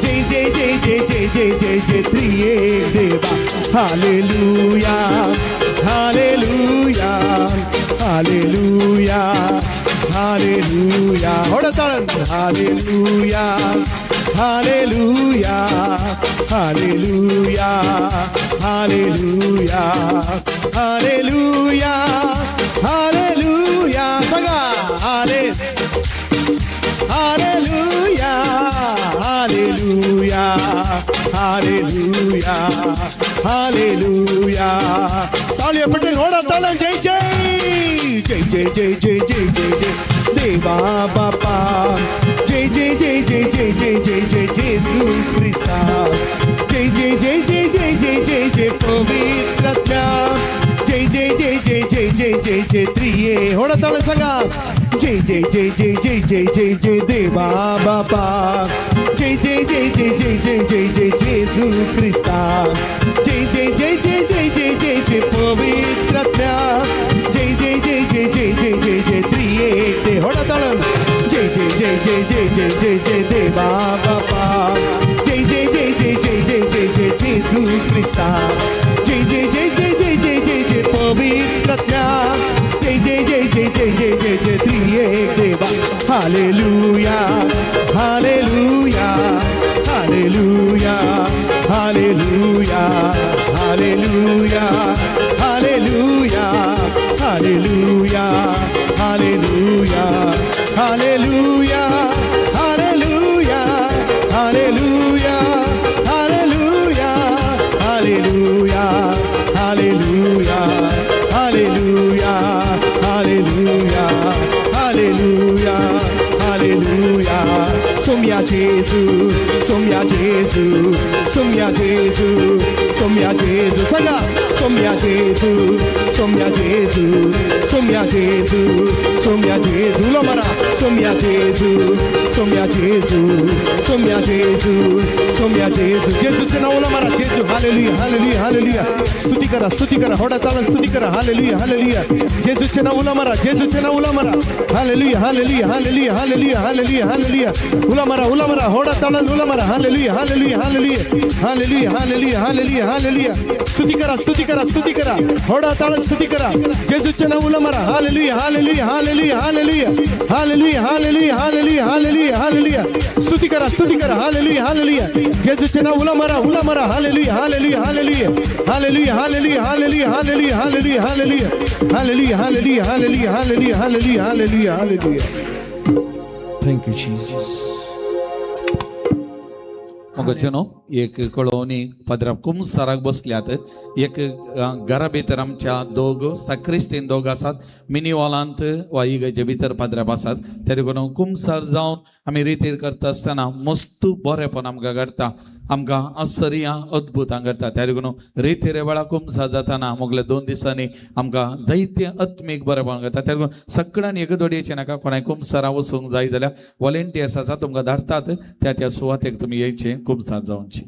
जय जय जय जय जय जय जय जय त्रिएक देवा हालेलुया हालेलुया हालेलुया हालेलुया होडा ताळन हालेलुया hallelujah hallelujah hallelujah hallelujah hallelujah सांगा हाले hallelujah hallelujah hallelujah hallelujah ताळयो पेटून होडा ताळन जय जय जय जय जय जय जय जय जय देवा बापा जय जय जय जय जय जय जय जय जेजू क्रिस्ता जय जय जय जय जय जय जय जय पवित्रात्म्या जय जय जय जय जय जय जय जय त्रिये होडा ताळ सांगा जय जय जय जय जय जय जय जय देवा बापा जय जय जय जय जय जय जय जय जेजू क्रिस्ता जय जय जय जय जय जय जय जय पवित्रात्म्या जय जय जय जय जय जय जय जय त्रिएक देव होडा ताळन जय जय जय जय जय जय जय जय देवा बापा जय जय जय जय जय जय जय जय जेजू क्रिस्ता जय जय जय जय जय जय जय जय पवित्रात्म्या जय जय जय जय जय जय जय जय त्रिएक देवा hallelujah hallelujah hallelujah hallelujah hallelujah hallelujah hallelujah hallelujah जेजू सोम्या जेजू सोम्या जेजू सोम्या जेजू सांगा सोम्या जेजू सोम्या जेजू सोम्या जेजू सोम्या जेजू उलो मारा सोम्या जेजू सोम्या जेजू सोम्या जेजू सोम्या जेजू जेजूचें नांव उलो मारा जेजू हालेलुया हालेलुया हालेलुया स्तुती करा स्तुती करा होडा ताळान स्तुती करा हालेलुया हालेलुया जेजूचें नांव उलो मारा जेजूचें नांव उलो मारा hallelujah hallelujah hallelujah hallelujah hallelujah hallelujah उलो मारा उलो मारा होडा ताळान उलो मारा hallelujah hallelujah hallelujah hallelujah hallelujah hallelujah hallelujah स्तुती करा स्तुती करा स्तुती करा होडा ताळान स्तुती करा जेजूचें नांव उलो मारा hallelujah hallelujah hallelujah hallelujah hallelujah hallelujah hallelujah hallelujah hallelujah स्तुती करा स्तुती करा हालेलुया हालेलुया जेजूचें नांव उलो मारा उलो मारा hallelujah hallelujah hallelujah hallelujah hallelujah hallelujah hallelujah hallelujah hallelujah hallelujah hallelujah hallelujah hallelujah hallelujah hallelujah hallelujah. Thank you Jesus. मोगाचेनो एक कळोवणी पाद्रा कुमसाराक बसल्यात एक घरा भितर आमच्या दोग साक्रिस्तीन दोग आसात मिनी हॉलांत वा इगर्जे भितर पाद्राप आसात त्या देखून कुमसार जावन आमी रितीर करता आसतना मस्त बरेपण आमकां घडटा आमकां आश्चर्यां अद्भुतां घडटा त्या देखून रितीरे वेळा कुमसार जाताना मुगले 2 दिसांनी आमकां जायते आत्मीक बरेपण घडटा त्या देखून सगळ्यांनी एकदोड येचें नाका कोणाय कुमसारा वचूंक जाय जाल्यार वॉलेंटियर्स आसा तुमकां धाडटात त्या त्या सुवातेक तुमी येयचें कुमसार जावचें.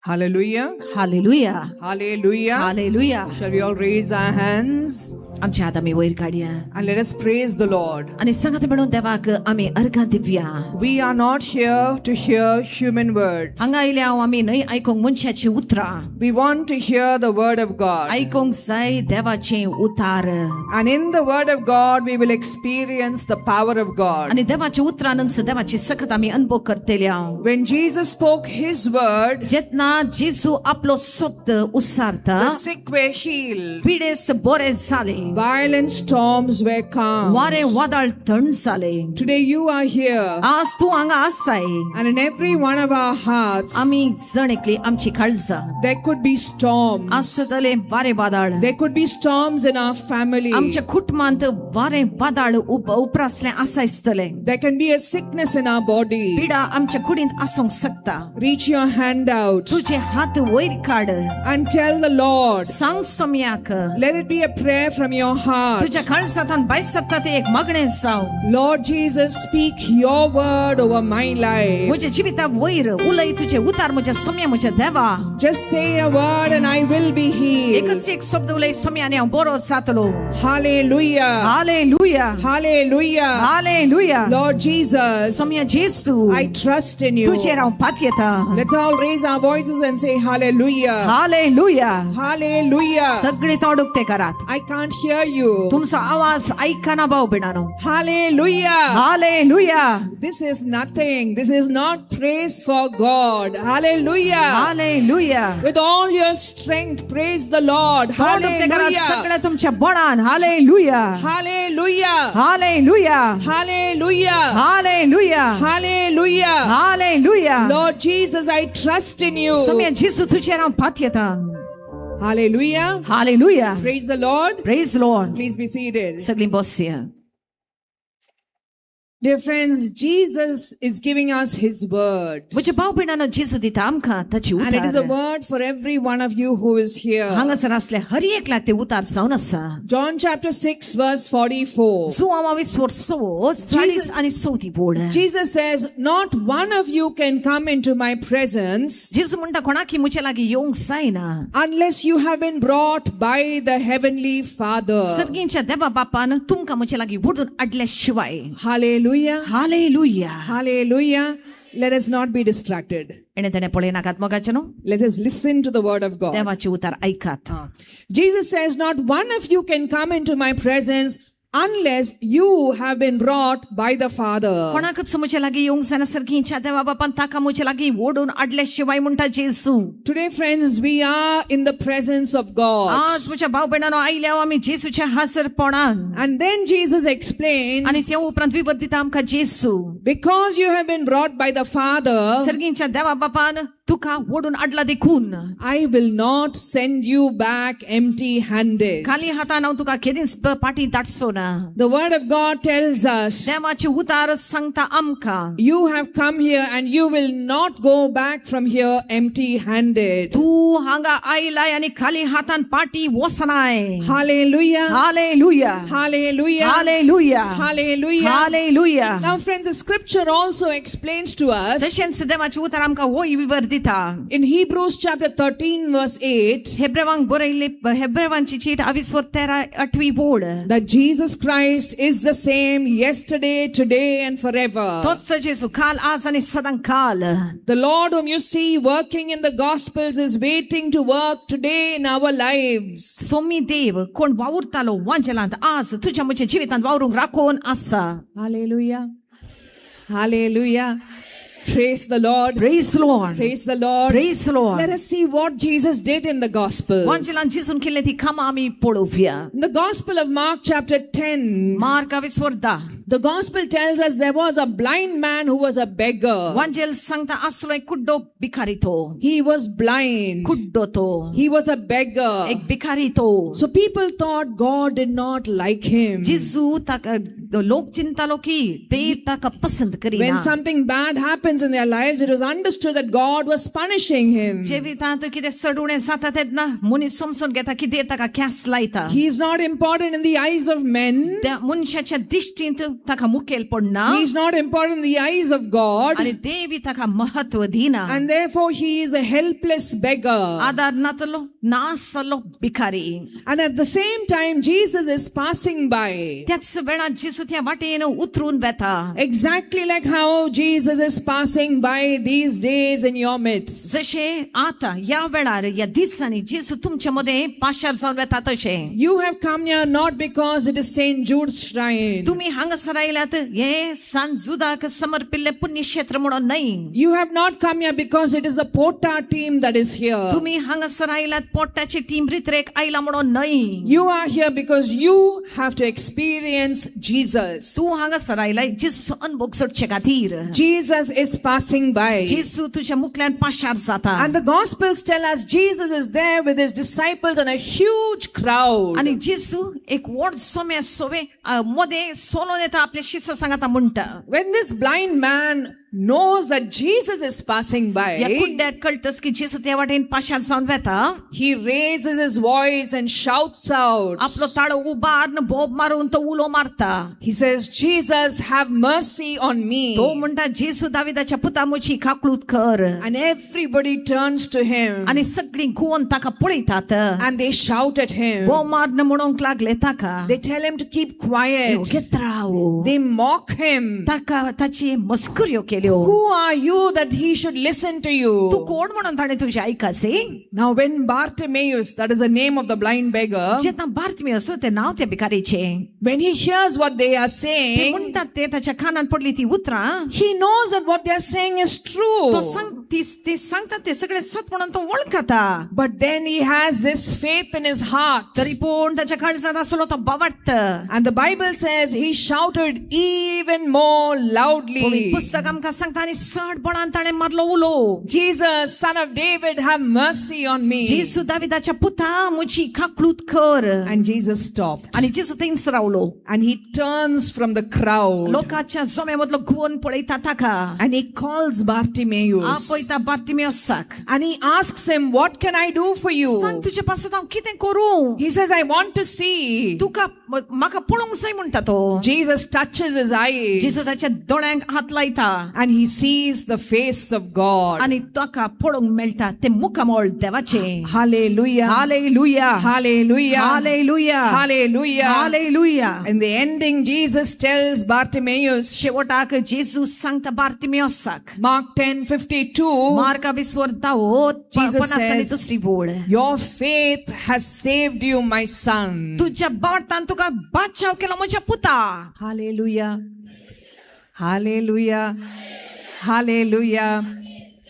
Hallelujah. Hallelujah. Hallelujah. Hallelujah. Shall we all raise our hands? आमचे हात आमी वयर काडया And let us praise the Lord. आनी सांगात म्हणून देवाक आमी अर्घां दिवया. We are not here to hear human words. हांगा आयल्या आमी न्हय आयकूंक मनशाची उतरां. We want to hear the word of God. आयकूंक जाय देवाचें उतार. And in the word of God we will experience the power of God. आनी देवाच्या उतरानच देवाची सकत आमी अनुभव करतल्या. When Jesus spoke his word, जेन्ना जेजू आपलो शब्द उच्चारता, the sick were healed. पिडेस्त बरे जाले. Violent storms were calmed. वारे वादळ थंड जाले. Today you are here. आज तूं हांगा आसाय. And in every one of our hearts, आमी जण एकली आमची काळजां there could be storms. आसतले वारे वादळ. There could be storms in our family. आमच्या कुटुंबांत वारे वादळ उपरासले आसा आसतले. There can be a sickness in our body. पिडा आमच्या कुडींत आसूंक शकता. Reach your hand out. तुझे हात वयर काड. And tell the Lord. सांग सोम्याक. Let it be a prayer from your heart. तुझ्या काळजांतल्यान भायर सरता ते एक मागणें जावं. Lord Jesus, speak your word over my life. म्हज्या जिविता वयर उलय तुझे उतार म्हज्या सोम्या म्हज्या देवा. Just say a word and I will be healed. एकच एक शब्द उलय सोम्या आनी हांव बरो जातलो. Hallelujah. Hallelujah. Hallelujah. Hallelujah. Lord Jesus, Saumya जेजू, I trust in you. तुजेर हांव पातयेता. Let's all raise our voices and say hallelujah. Hallelujah. Hallelujah. सगळे तोंड उक्ते करात. I can't hear you. तुमचो आवाज ऐकना भाव भयणानो. Hallelujah. Hallelujah. This is nothing. This is not praise for God. Hallelujah. Hallelujah. With all your strength, praise the Lord. तोंड उक्ते करात Hallelujah. सगळ्या तुमच्या बळान. Hallelujah. Hallelujah. Hallelujah. Hallelujah. Hallelujah. Hallelujah. Hallelujah. Lord Jesus, I trust in you. Saumya जेजू तुजेर हांव पातयेता. Hallelujah. Hallelujah. Praise the Lord. Praise Lord. Please be seated. सगळीं बसया. Dear friends, Jesus is giving us his word. म्हज्या भाव भयणानो जेजू दिता आमकां ताची And it is a उतार. word for every one of you who is here. हांगासर आसले हर एकल्याक ते उतार जावन आसा. John chapter 6 verse 44. जुआंवा वीस सवो 40 आनी चवथी बोळ. Jesus says, not one of you can come into my presence जेजू म्हणटा कोणाकी म्हजे लागीं येवंक जायना unless you have been brought by the heavenly Father. सर्गींच्या देवा बापान तुमकां म्हजे लागीं ओडून हाडल्या शिवाय. Hallelujah. Hallelujah. Hallelujah. Let us not be distracted. एणे तेणे पळयनाकात मोगाचें न्हू. Let us listen to the word of God. देवाची उतार आयकात. Jesus says, not one of you can come into my presence unless you have been brought by the Father. कोणाकच म्हजे लागीं येवंक जायना सर्गींच्या देवा बापान ताका म्हजे लागीं ओडून हाडल्या शिवाय म्हणटा जेजू. Today, friends, we are in the presence of God. आज म्हज्या भाव भयणानो आयल्या आमी जेजूच्या हाजरपणान. And then Jesus explains, आनी ते उपरांत विवर दिता आमकां जेजू. because you have been brought by the Father, सर्गींच्या देवा बापान तुका ओडून हाडला देखून I will not send you back empty handed. खाली हातान हांव तुका केदींच पाटी धाडचो ना. The word of God tells us, देवाचें उतार सांगता आमकां, you have come here and you will not go back from here empty handed. तूं हांगा आयलाय आनी खाली हातान पाटी वचनाय. Hallelujah. Hallelujah. Hallelujah. Hallelujah. Hallelujah. Hallelujah. Now friends, the scripture also explains to us तशेंच देवाचें उतर आमकां होय विवर दिता. in Hebrews chapter 13 verse 8 हेब्रेवांक बरयल्ली हेब्रेवांची चीट आवीसवर 13 8वी ओळ that Jesus Christ is the same yesterday, today and forever. तोच जेजू काल आज आनी सदां काल. The Lord whom you see working in the Gospels is waiting to work today in our lives. Somi देव कोण वावुरतालो वांजेलांत आज तुज्या म्हज्या जिवितांत वावरूंक राखोवन आसा. Hallelujah. Hallelujah. Praise the Lord. Praise Lord. Praise the Lord. Praise Lord. Let us see what Jesus did in the Gospels. वांजेलांत जेजून केल्लें ती कामां आमी पळोवया. In the Gospel of Mark chapter 10, mark आवीसवर 10 the Gospel tells us there was a blind man who was a beggar. वांजेल सांगता आसलो एक कुड्डो भिकारी तो. He was blind. कुड्डो तो. He was a beggar. एक भिकारी तो. So people thought God did not like him. जेजू ताका लोक चिंतालो की ते ताका पसंत When करिना. something bad happens in their lives, it was understood that God was punishing him. जिवितांत कितें चड उणें जाता तेन्ना मनीस समजून घेता की देव ताका ख्यास लायता. He is not important in the eyes of men. त्या मनशाच्या दिश्टींत ताका मुखेल पडना He is not important in the eyes of God. आनी देवी ताका महत्व दिना. And therefore he is a helpless beggar. आदार नातलो नासलो भिकारी. And at the same time, Jesus is passing by. त्याच वेळार जेजू त्या वाटेन उतरून वेता. Exactly like how Jesus is passing by these days in your midst. जशें आतां ह्या वेळार ह्या दिसांनी जेजू तुमचे मदें पाशार जावन वेता तशें. You have come here not because it is St. Jude's shrine. तुमी हांगासर आयल्यात हे सान जुदाक समर्पिल्लें पुण्यक्षेत्र म्हणून न्हय. You have not come here because it is the Pota team that is here. तुमी हांगासर आयल्यात पोटाची टीम रित्रेक आयला म्हणून न्हय. You are here because you have to experience Jesus. तूं हांगासर आयलाय जेजूचो अनुभव सोडचे खातीर. Jesus is passing by. जेजू तुज्या मुखल्यान पाशार जाता. And the Gospels tell us Jesus is there with his disciples and a huge crowd. आनी जेजू एक व्हड सोमे सोवे मदें सोलोन येता आपल्या शिसां सांगाता म्हणटा. When this blind man knows that Jesus is passing ह्या by, कुड्ड्याक कळटच की जेजू त्या वाटेन पाशार जावन वेता. he raises his voice and shouts out. आपलो ताळो उबारून बोब मारून तो उलो मारता. He says, Jesus, have mercy on me. तो म्हणटा जेजू दाविदाच्या पुता म्हजी काकळूत कर. And everybody turns to him आनी सगळीं घुंवोन ताका पळयतात. and they shout at him. बोब मारून म्हणूंक लागले ताका, They tell him to keep quiet. ओगेत Rao. They mock him. ताका ताची मस्कऱ्यो केल्यो. Who are you that he should listen to तूं you? कोण म्हणून ताणें तुजें आयकासे? Now, when Bartimaeus, that is the name of the blind beggar, जेन्ना बार्तिमेयस तें नांव त्या भिकारीचें, when he hears what they are ते saying, म्हणटात ते ताच्या कानान पडली ती उतरां, he knows that what they are saying is तो true. सांग ती सांगतात ते सगळे सत म्हणून तो वळखता. But then he has this faith in his heart. तरी पूण ताच्या काळजांत आसलो तो बावडत. And the Bible says he shouted even more loudly, पुस्तक आमकां सांगता आनी चड बळान ताणें मारलो उलो, Jesus, son of David, have mercy on me. जेजू दाविदाच्या पुता म्हजी काकळूत कर. And Jesus stopped. आनी जेजू थंयच रावलो. And he turns from the crowd लोकांच्या जोम्या मदलो घुंवोन पळयता ताका. and he calls Bartimaeus. आपयता बार्तिमेयसाक. And he asks him, what can I do for सांग you? तुजे पासत हांव कितें करूं? He says, I want to see. तुका म्हाका पळोवंक जाय म्हणटा तो. Jesus touches his eyes जेजू ताच्या दोळ्यांक हात लायता and he sees the face of God. आनी ताका पळोवंक मेळटा तें मुखामळ देवाचें. Hallelujah. Hallelujah. Hallelujah. Hallelujah. Hallelujah. Hallelujah. In the ending, Jesus tells Bartimaeus, शेवटाक जेजू सांगता बार्तिमेयसाक, Mark 10:52, मार्का 20 10 Jesus 50 आनी says, दुसरी ओळ, your faith has saved you, my son. तुज्या बावटान तुका बाचाव केला म्हज्या पुता. Hallelujah. Hallelujah. Hallelujah.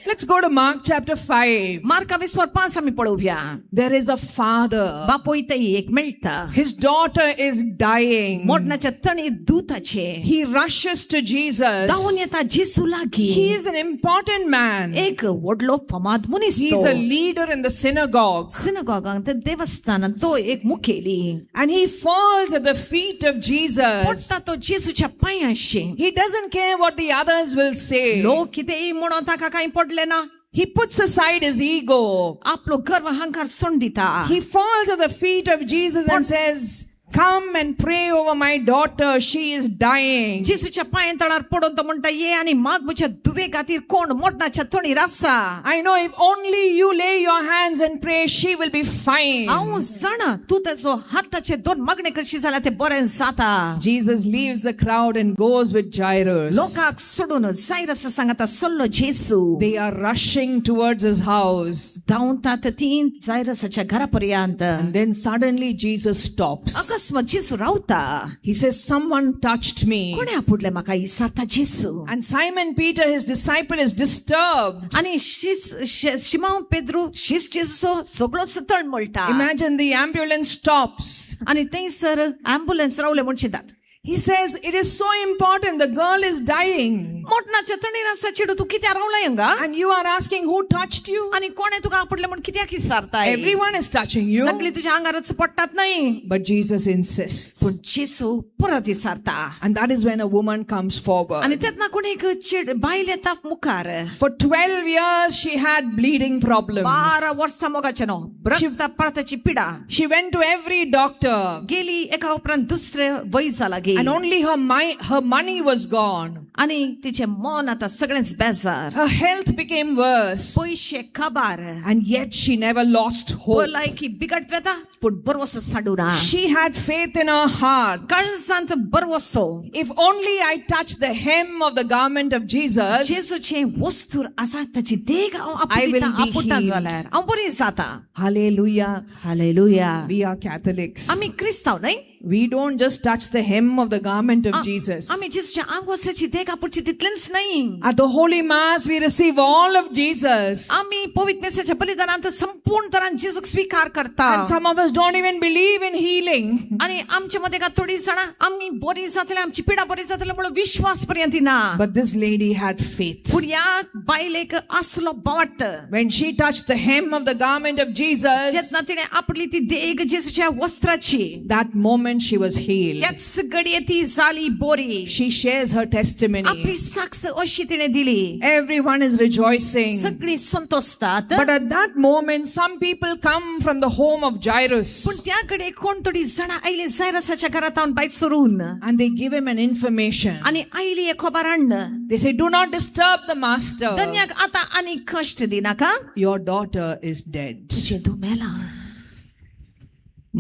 Let's go to Mark chapter 5. मार्का 20:5 आमी पळोवया. There is a father. बापूय थंय एक मेळटा. His daughter is dying. मोडणाच्या तणीर दुताचे. He rushes to Jesus. धांवून येता जेसू लागीं. He is an important man. एक व्हडलो फामाद मनीस He तो. is a leader in the synagogue. सिनागॉगांत देवस्थानांत तो एक मुखेली. And he falls at the feet of Jesus. पडटा तो जेसूच्या पांयांशी. He doesn't care what the others will say. लोक कितेंय म्हणून ताका कांय पडलें ना. He puts aside his ego. आपलो गर्व अहंकार सोडून दिता. He falls at the feet of Jesus and says, "Come and pray over my daughter. She is dying." जेसूच्या पांयां तळार पडून तो म्हणटा, ये आनी माग म्हज्या दुवे खातीर कोण मोडणाच्या तणीर आसा. I know if only you lay your hands and pray, she will be fine. हांव जाणा तूं ताचो हाताचे दोन मागणे करशी जाल्यार तें बरें जाता. Jesus leaves the crowd and goes with Jairus. लोकांक सोडून जायरस सांगता सल्लो जेसू. They are rushing towards his house. धांवतात ती जायरसाच्या घरा पर्यंत. And then suddenly Jesus stops. अकस्मात जेसू रावता. He says, "Someone touched me." कोणें आपुडलें म्हाका इसारता जेसू. And Simon Peter, his disciple, is disturbed. आनी शिमांव पेद्रू शीस जेजूचो सगळोच तळमळटा. Imagine the ambulance stops. आनी थंयसर ॲम्ब्युलन्स रावले म्हूण चिंतात. He says, "It is so important. The girl is dying. मोडणाच्या तणीर आसा चेडूं, तूं कित्याक रावलाय हांगा? And you are asking who touched you? आनी कोणें तुका आपुडलें म्हूण कित्याक विचारताय? Everyone is touching you." सगळीं तुज्या आंगारच पडटात न्हय. But Jesus insists. पूण जेसू परत विचारता. And that is when a woman comes forward. आनी तेन्ना कोणी एक चेड बायल येता मुखार. For 12 years she had bleeding problems. 12 वर्सां मोगाचें न्हू रक्तपाताची पिडा. She went to every doctor. गेली एका उपरांत दुसरे वैजा लागीं. And only her money was gone. आनी तिचें मन आतां सगळेंच बेजार. Her health became worse. पयशे काबार. And yet she never lost hope. भलायकी बिगट वता पूण बरवसो साडूना. She had faith in her heart. काळजांत बरवसो. If only I touch the hem of the garment of Jesus, जेजूचें वस्तूर आसा ताची देग हांव I will आपुडिता be आपुडटा healed. जाल्यार हांव बरी जाता. Hallelujah. Hallelujah. We are Catholics. आमी क्रिस्तांव न्हय. We don't just touch the hem of the garment of Jesus. आमी जेजूच्या आंगवसाची देग आपुडची तितलेंच न्हय. At the Holy Mass, we receive all of Jesus. आमी पवित्र मेसाच्या बलिदानांत संपूर्ण तरान जेजूक स्वीकार करता. And some of us don't even believe in healing. आनी आमचे मदें का थोडी जाणां आमी बरी जातले, आमची पिडा बरी जातले म्हणून विश्वास पर्यंत ना. But this lady had faith. पूण ह्या बायलेक आसलो बोट. When she touched the hem of the garment of Jesus, जेन्ना तिणें आपली ती देग जेजूच्या वस्त्राची, that moment she was healed. त्याच घडये ती जाली बरी. She shares her testimony. आपली साक्ष अशी तिणें दिली. Everyone is rejoicing. सगळीं संतोषतात. But at that moment, some people come from the home of Jairus. पूण त्या घडये कोण थोडी जाणां आयली जायरसाच्या घरांत भायर सरून. And they give him an information. आनी आयली एक खबर हाडून. They say, "Do not disturb the master. धन्याक आतां आनी कश्ट दिनाका. Your daughter is dead." तुजें धूव मेलां.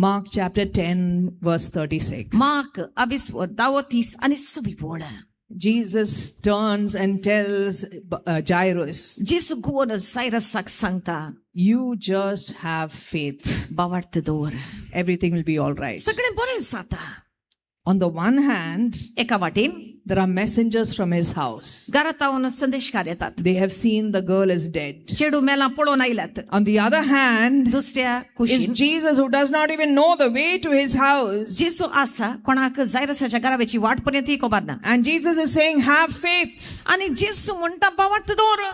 Mark chapter 10, verse 36. Mark 20 आनी 26 वळ. Jesus turns and tells Jairus, जेजू गुवन जायरसाक सांगता, "You just have faith. बावार्थ दवर. Everything will be all right." सगळें बरें जाता. On the one hand, एका वाटेन there are messengers from his house. घरांत संदेशकार येतात. They have seen the girl is dead. चेडूं मेलां पळोवन आयल्यात. On the other hand दुसऱ्या is कुशीन Jesus, who does not even know the way to his house. जेजू आसा कोणाक जायरसाच्या घराब्याची वाट पर्यंत खबर ना. And Jesus is saying, "Have faith." आनी जेजू म्हणटा बावार्थ दवर.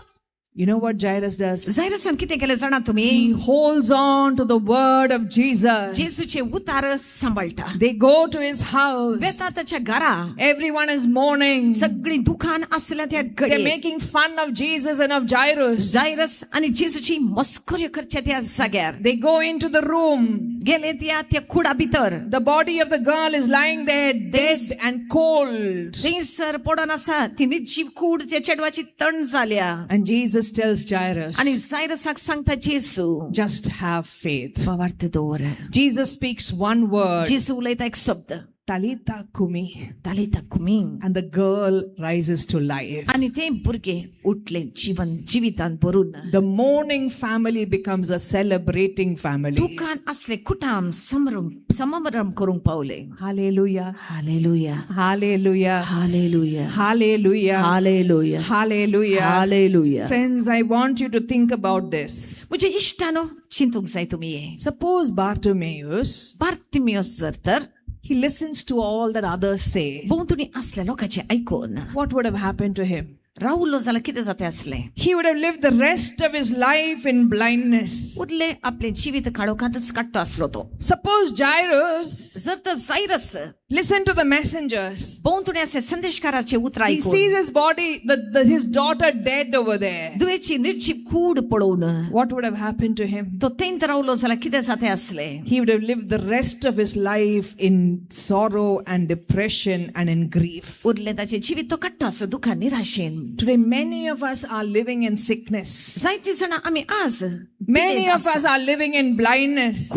You know what Jairus does? जायरसान कितें केलें जाणा तुमी? He holds on to the word of Jesus. जेजूचे उतार सांबाळटा. They go to his house. वेता ताच्या घरा. Everyone is mourning. सगळीं दुखान आसल्या त्या They're घडये. making fun of Jesus and of Jairus. Jairus आनी जेजूची मस्कऱ्यो करच्या त्या जाग्यार. They go into the room. गेले त्या त्या कुडा भितर. The body of the girl is lying there dead and cold. थंयसर पडून आसा ती निर्जीव कूड त्या चेडवाची तण जाल्या. And Jesus tells Jairus, आनी जायरसाक सांगता जेजू, "Just have faith." भावार्थ दवर. Jesus speaks one word. जेजू उलयता एक शब्द. Talitha Kumi. Talitha kumi. And the girl rises to life. आनी ते भुरगे उठले जिवन जिवितान भरून. The mourning family becomes a celebrating family. दुकान असले कुटाम समरम समरम करूंक पावले. Hallelujah. Hallelujah. Hallelujah. Hallelujah. Hallelujah. Hallelujah. Hallelujah. Hallelujah. Friends, I want you to think about this. म्हजे इश्टानो चिंतूंक जाय तुमी हें. Suppose Bartimaeus, Bartimaeus जर तर he listens to all that others say. भोंवतणी असल्या लोकांचें आयकून What would have happened to him? रावलो जाल्यार कितें जाता आसलें? He would have lived the rest of his life in blindness. उरले आपलें जिवीत काळोखांतच काडटो आसलो तो. Suppose Jairus जर तर जायरस listened to the messengers. भोंवतणी असे संदेशकाराचे उतरां He आयकून sees his body, his daughter dead over there. दुयेची निर्जीव कूड पळोवन What would have happened to him? तो तेंत रावलो जाल्यार कितें जाता आसलें? He would have lived the rest of his life in sorrow and depression and in grief. उरलें ताचें जिवीत तो काडटा आसलो दुखान निराशेन. Today, many of us are living in sickness. जायतीं जाणां आमी आज Many of us are living in blindness.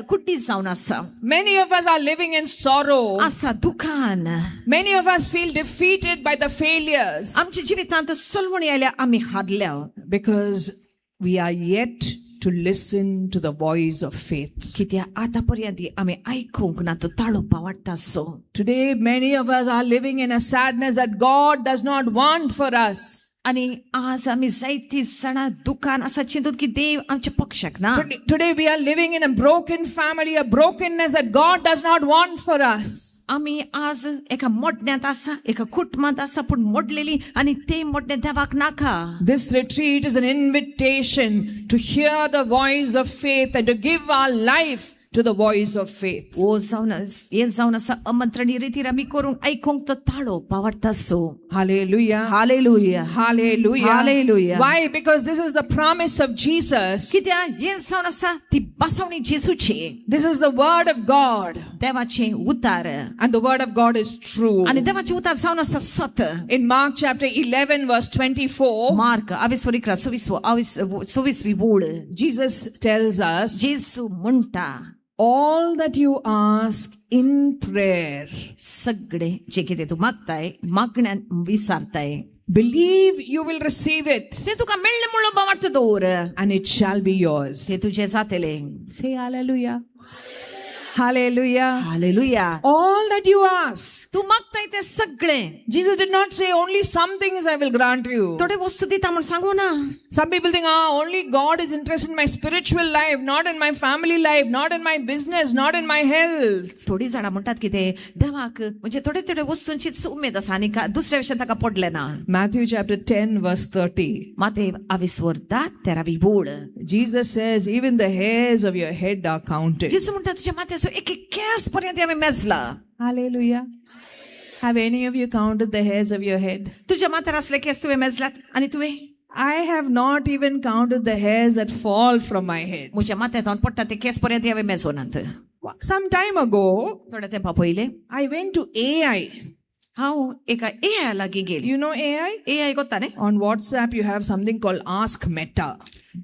कुड्डी जावन आसा. Many of us are living in sorrow. आसा दुखान. Many of us feel defeated by the failures आमच्या जिवितांत सलवणी आयल्या आमी हारल्या. because we are yet to listen to the voice of faith. कित्याक आतां पर्यंत आमी आयकूंक ना तो ताळो पावाडटा so. Today, many of us are living in a sadness that God does not want for us. आनी आज आमी जायतीं जाणां दुखान आसा चिंतून की देव आमच्या पक्षाक ना. Today, we are living in a broken family, a brokenness that God does not want for us. आमी आज एका मोडण्यांत आसा, एका कुटुंबांत आसा, पूण मोडलेली आनी ते मोडणें देवाक नाका. This retreat is an invitation to hear the voice of faith and to give our life to the voice of faith. ओ जावन हें जावन आसा आमंत्रणी रितीर आमी करूंक आयकूंक तो ताळो पावाडटा so. Hallelujah. Hallelujah. Hallelujah. Hallelujah. Why? Because this is the promise of Jesus. कित्याक हें जावन आसा ती बसवणी जेसूची. This is the word of God. देवाचें उतार. And the word of God is true. आनी देवाचें उतार जावन आसा सत. In Mark chapter 11 verse 24, mark आवीस वर 11 सव्वीसवी वोळ Jesus tells us, जेजू म्हणटा, all that you ask in prayer, सगळे जे कितें तूं मागताय मागण्यान विसारताय, believe you will receive it, ते तुका मेळ्ळें म्हणून बावार्थ दवर, and it shall be yours. ते तुजें जातलें. Say hallelujah. Hallelujah. Hallelujah. All that you ask. तूं मागताय तें सगळें. Jesus did not say only some things I will grant you. थोडे वस्तू दिता म्हूण सांगू ना. Some people think, only God is interested in my spiritual life, not in my family life, not in my business, not in my health. थोडी जाणां म्हणटात कितें देवाक म्हणजे थोडे थोडे वस्तूंचीच उमेद आसा आनी दुसऱ्या विशयान ताका पडलें ना. Matthew chapter 10 verse 30. Matev आवीस वर 10 तेरावी वोळ. Jesus says, even the hairs of your head are counted. जेजू म्हणटा तुज्या माथ्याचो एक एक केंस पर्यंत आमी मेजला. Hallelujah. Have any of you counted the hairs of your head? तुज्या माथ्यार असले केंस तुवें मेजल्यात आनी तुवें? I have not even counted the hairs that fall from my head. म्हज्या माथ्यार पडटा ते केंस पर्यंत हांवें मेजोनात. Some time ago, थोड्या तेंपा पयलें, I went to AI. हांव एका AI लागीं गेली. You know AI? AI कोत्ता न्ही? On WhatsApp, you have something called Ask Meta.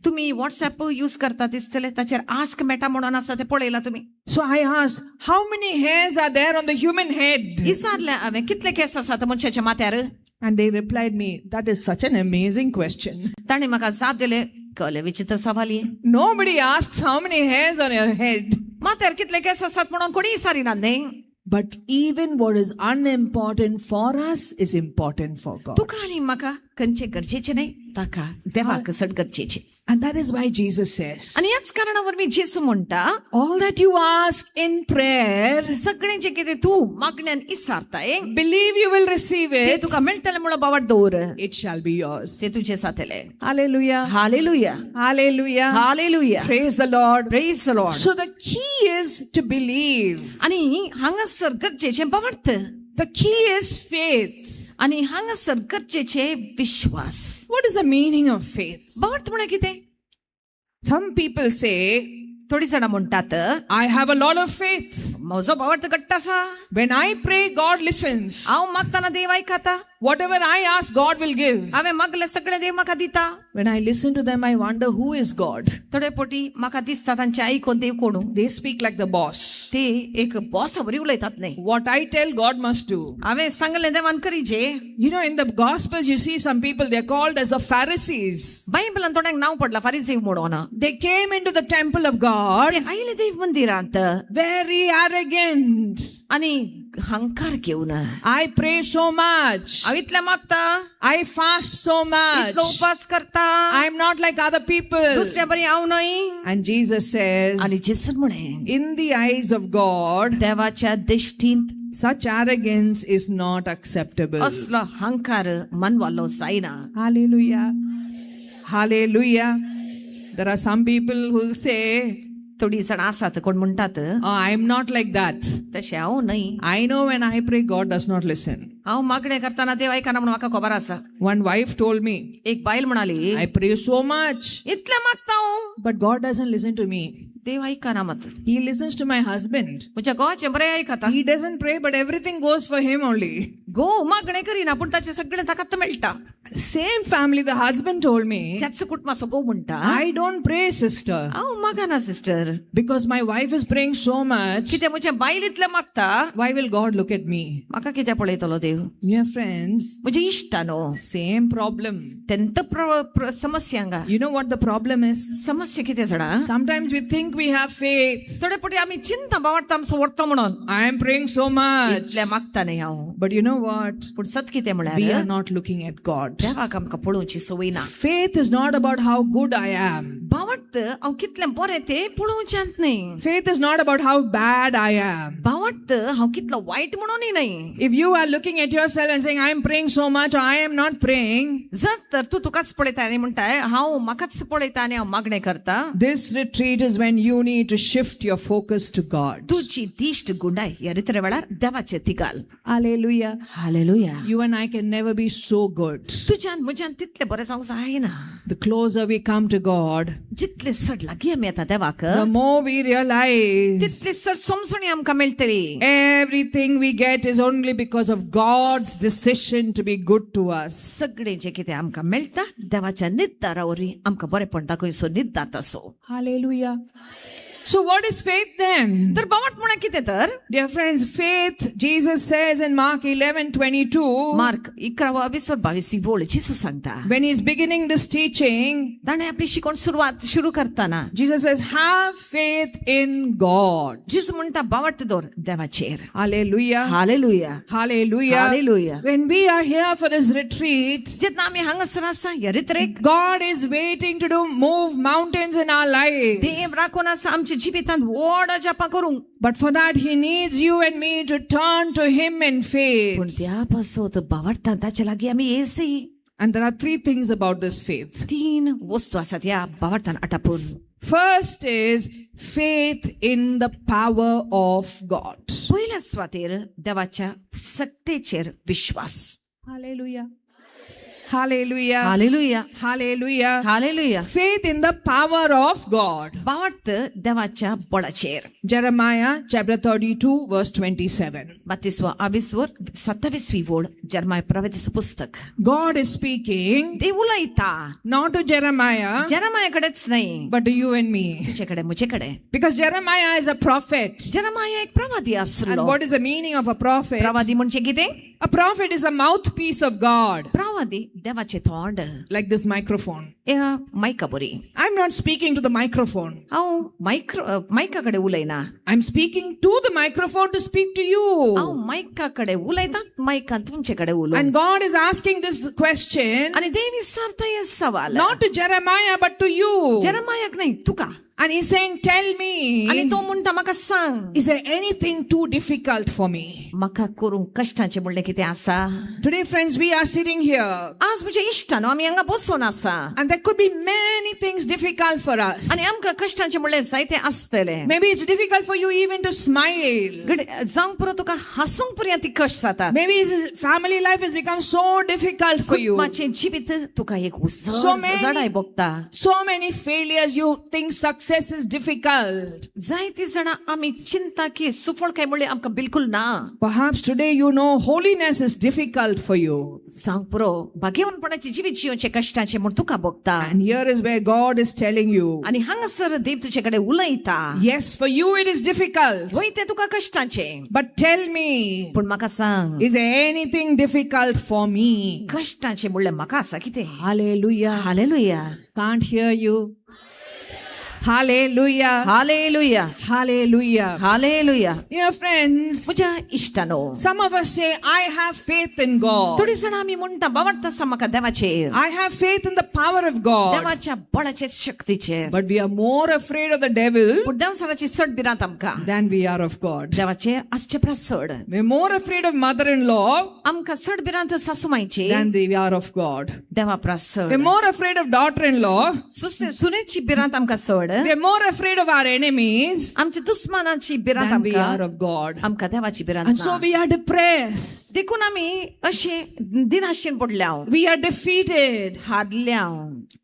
तुम्ही WhatsApp use करता दिसतले, ताचेर आस्क मेटा म्हणून आसा ते पळयला तुम्ही. So I asked, how many hairs are there on the human head? विचारलें हांवें कितले केंस आसात मनशाच्या माथ्यार? And they replied me, that is such an amazing question. ताणें म्हाका जाप दिले, कळ्ळें विचित्र सवाल हें. Nobody asks how many hairs on your head. माथ्यार कितले केंस आसात म्हणून कोणीय विचारिना न्ही. But even what is unimportant for us is important for God. तुका आनी म्हाका खंयचें गरजेचें न्ही, ताका देवाक चड गरजेचें. And that is why Jesus says, आनी ह्याच कारणा वरवीं जेजू म्हणटा, all that you ask in prayer, सगळें जें कितें तूं मागण्यान विचारताय, believe you will receive तें it, तुका मेळटलें म्हणून बावाट दवर, it shall be yours. तें तुजें जातलें. Hallelujah. Hallelujah. Hallelujah. Hallelujah. Praise the Lord. Praise the Lord. So the key is to believe. आनी हांगासर गरजेचें बावार्थ. The key is faith. आनी हांगासर गरजेचें विश्वास. What is the meaning of faith? बावार्थ म्हळ्यार कितें? Some people say, थोडी जाणां म्हणटात, I have a lot of faith. म्हजो बावार्थ घट्ट आसा. When I pray, God listens. हांव मागतना देव आयकता. Whatever I ask, God will give. हांवें मागलें सगळें देव म्हाका दिता. When I listen to them, I wonder who is God. थोडे पोटी म्हाका दिसता तांचे आयकून देव कोणू. They speak like the boss. ते एक बॉसा बरी उलयतात न्ही. What I tell, God must do. हांवें सांगलें देवान करीजे. You know, in the Gospels, you see some people, they're called as the Pharisees. बायबलान थोड्यांक नांव पडलां फारिसीव म्हणून. They came into the temple of God. ते आयले देव मंदिरांत. Very arrogant. आनी हंकार घेवन. I pray so much. हांव इतलें मागता. I fast so much. इतलो उपास करता. I'm not like other people. दुसऱ्या बरी हांव न्हय. And Jesus says, आनी जेसून म्हणें, in the eyes of God, देवाच्या दृश्टींत such arrogance is not acceptable. असलो हंकार मनवालो जायना. Hallelujah. Hallelujah. There are some people who say, थोडी जाणां आसात कोण म्हणटात, I am not like that. तशें हांव न्हय. I know when I pray, God does not listen. हांव मागणें करतना देव आयकना म्हणून म्हाका खबर आसा. One wife told me, एक बायल म्हणाली, I pray so much, इतलें मागता हांव, but God doesn't listen to me. देव आयकना मात. He listens to my husband. म्हज्या घोवाचें बरें आयकता. He doesn't pray, but everything goes for him only. घोव मागणें करिना पूण ताचें सगळें ताकाच मेळटा. Same family, the husband told me, त्याच कुटुंबाचो घोव म्हणटा, I don't pray, sister. हांव मागना sister. Because my wife is praying so much. कित्याक म्हज्या बायल इतलें मागता. Why will God look at me? म्हाका कित्याक पळयतलो देव? Dear friends, म्हजे इश्टानो, same problem. तेंत समस्या हांगा. You know what the problem is? समस्या कितें जाणा? Sometimes we think we have faith. थोडे पटी आमी चिंता बावडटा आमचो व्हरता म्हणून. I am praying so much. इतलें मागता न्ही हांव. But you know what? पूण सत कितें We म्हळ्यार are not looking at God. देवाक आमकां पळोवची संवय ना. Faith is not about how good I am. भावार्थ हांव कितलें बरें तें पळोवच्यांत न्ही. Faith is not about how bad I am. भावार्थ हांव कितलो वायट म्हणूनय न्ही. If you are looking at yourself and saying, I am praying so much, or I am not praying, जर तर तूं तुकाच पळयता आनी म्हणटाय हांव म्हाकाच पळयता आनी हांव मागणें करता, this retreat is when you need to shift your focus to God. तुजी दिश्ट गुंडाय ह्या रित्रे वेळार देवाचेर ती घाल. Hallelujah. Hallelujah. You and I can never be so good. तुज्यान म्हज्यान तितलें बरें जावंक जायना. The closer we come to God, जितले चड लागीं आमी येता देवाक, the more we realize तितले चड समजणी आमकां मेळटली. everything we get is only because of God's decision to be good to us. सगळें जें कितें आमकां मेळटा देवाच्या निर्धारा वरवीं आमकां बरेंपण दाखयसो निर्धार तसो. Hallelujah. So what is faith then? तर बावट म्हळ्यार कितें तर? Dear friends, faith, Jesus says in Mark 11:22, mark 11:22 वळ जेजू सांगता, when he's beginning this teaching, ताणें आपली शिकवण सुरवात सुरू करतना Jesus says, have faith in God. जेजू म्हणटा बावट दवर देवाचेर. Hallelujah. Hallelujah. Hallelujah. Hallelujah. When we are here for this retreat, जेन्ना आमी हांगासर आसा ह्या रित्रेक, God is waiting to move mountains in our life. देव राखून आसा आमच्या जिवितांत व्हड अजापां करूंक. But for that, he needs you and me to turn to him in faith. पूण त्या पासत बावडटा ताचे लागीं आमी AC. And there are three things about this faith. तीन वस्तू आसात ह्या बावडटान आटापून. First is faith in the power of God. पयल्या सुवातेर देवाच्या सक्तेचेर विश्वास. Hallelujah. Hallelujah. Hallelujah. Hallelujah. Hallelujah. Faith in the power of God. बावडत देवाच्या बळाचेर. Jeremiah chapter 32 verse 27. बातीसवा आवीसवर 27वी वळ, जेरमाय प्रवादीचो पुस्तक. God is speaking देव उलयता, not to Jeremiah, जेरमाया कडेच न्हय, but to you and me. तुजे कडेन म्हजे कडेन. Because Jeremiah is a prophet. Jeremiah एक प्रवादी आसलो. And what is the meaning of a prophet? प्रवादी म्हणजे कितें? A prophet is a mouthpiece of God. प्रवादी देवाचें तोंड. Like this microphone. ह्या मायका बरी. I'm not speaking to the microphone. हांव मायका कडेन उलयना. I'm speaking to the microphone to speak to you. हांव मायका कडेन उलयता, मायकान तुमचे कडेन उलोवं. And God is asking this question, आनी देव विचारता हें सवाल, not to Jeremiah but to you. जेरमायाक न्हय, तुका. And he's saying, tell me, आनी तो म्हणटा म्हाका सांग, is there anything too difficult for me? म्हाका करूंक कश्टाचें म्हणलें कितें आसा? Today, friends, we are sitting here. आज म्हज्या इश्टानो आमी हांगा बसून आसा. And there could be many things difficult for us. आनी आमकां कश्टाचें म्हणलें जायतें आसतलें. Maybe it's difficult for you even to smile. जावंक पुरो तुका हासूंक पर्यंत ती कश्ट जाता. Maybe family life has become so difficult for you. कुटुंबाचें जिवीत तुका एक जडाय भोगता. So many failures, you think success success is difficult. जायती जाणां आमी चिंता की सुफळ काय म्हणल्यार आमकां बिलकुल ना. Perhaps today you know holiness is difficult for you. सांग पुरो भाग्यवनपणाची जिवीत जियोचे कश्टाचे म्हूण तुका भोगता. And here is where God is telling you. आनी हांगासर देव तुजे कडेन उलयता. Yes, for you it is difficult. वय तें तुका कश्टाचें. But tell me, पूण म्हाका सांग, is there anything difficult for me? कश्टाचें म्हणल्यार म्हाका आसा कितें? Hallelujah. Hallelujah. Can't hear you. Hallelujah. Hallelujah. Hallelujah. Hallelujah. Dear friends, म्हज्या इश्टानो, some of us say, I have faith in God. थोडी जाणां आमी म्हणटा बावडटा आसा म्हाका देवाचेर. I have faith in the power of God. देवाच्या बळाचेर, शक्तीचेर. But we are more afraid of the devil पूण देवसाराची चड भिरांत आमकां than we are of God. देवाचेर आसचे परस चड. We're more afraid of mother-in-law आमकां चड भिरांत सासुमायची than we are of God. देवा परस चड. We're more afraid of daughter-in-law. सुनेची भिरांत आमकां चड. We're more afraid of our enemies आमच्या दुस्मानाची भिरांत than we आमकां are of God. आमकां देवाची भिरांत And so ना. we are depressed. देखून आमी अशे दिनाशेन पडल्या, We are defeated. हारल्या.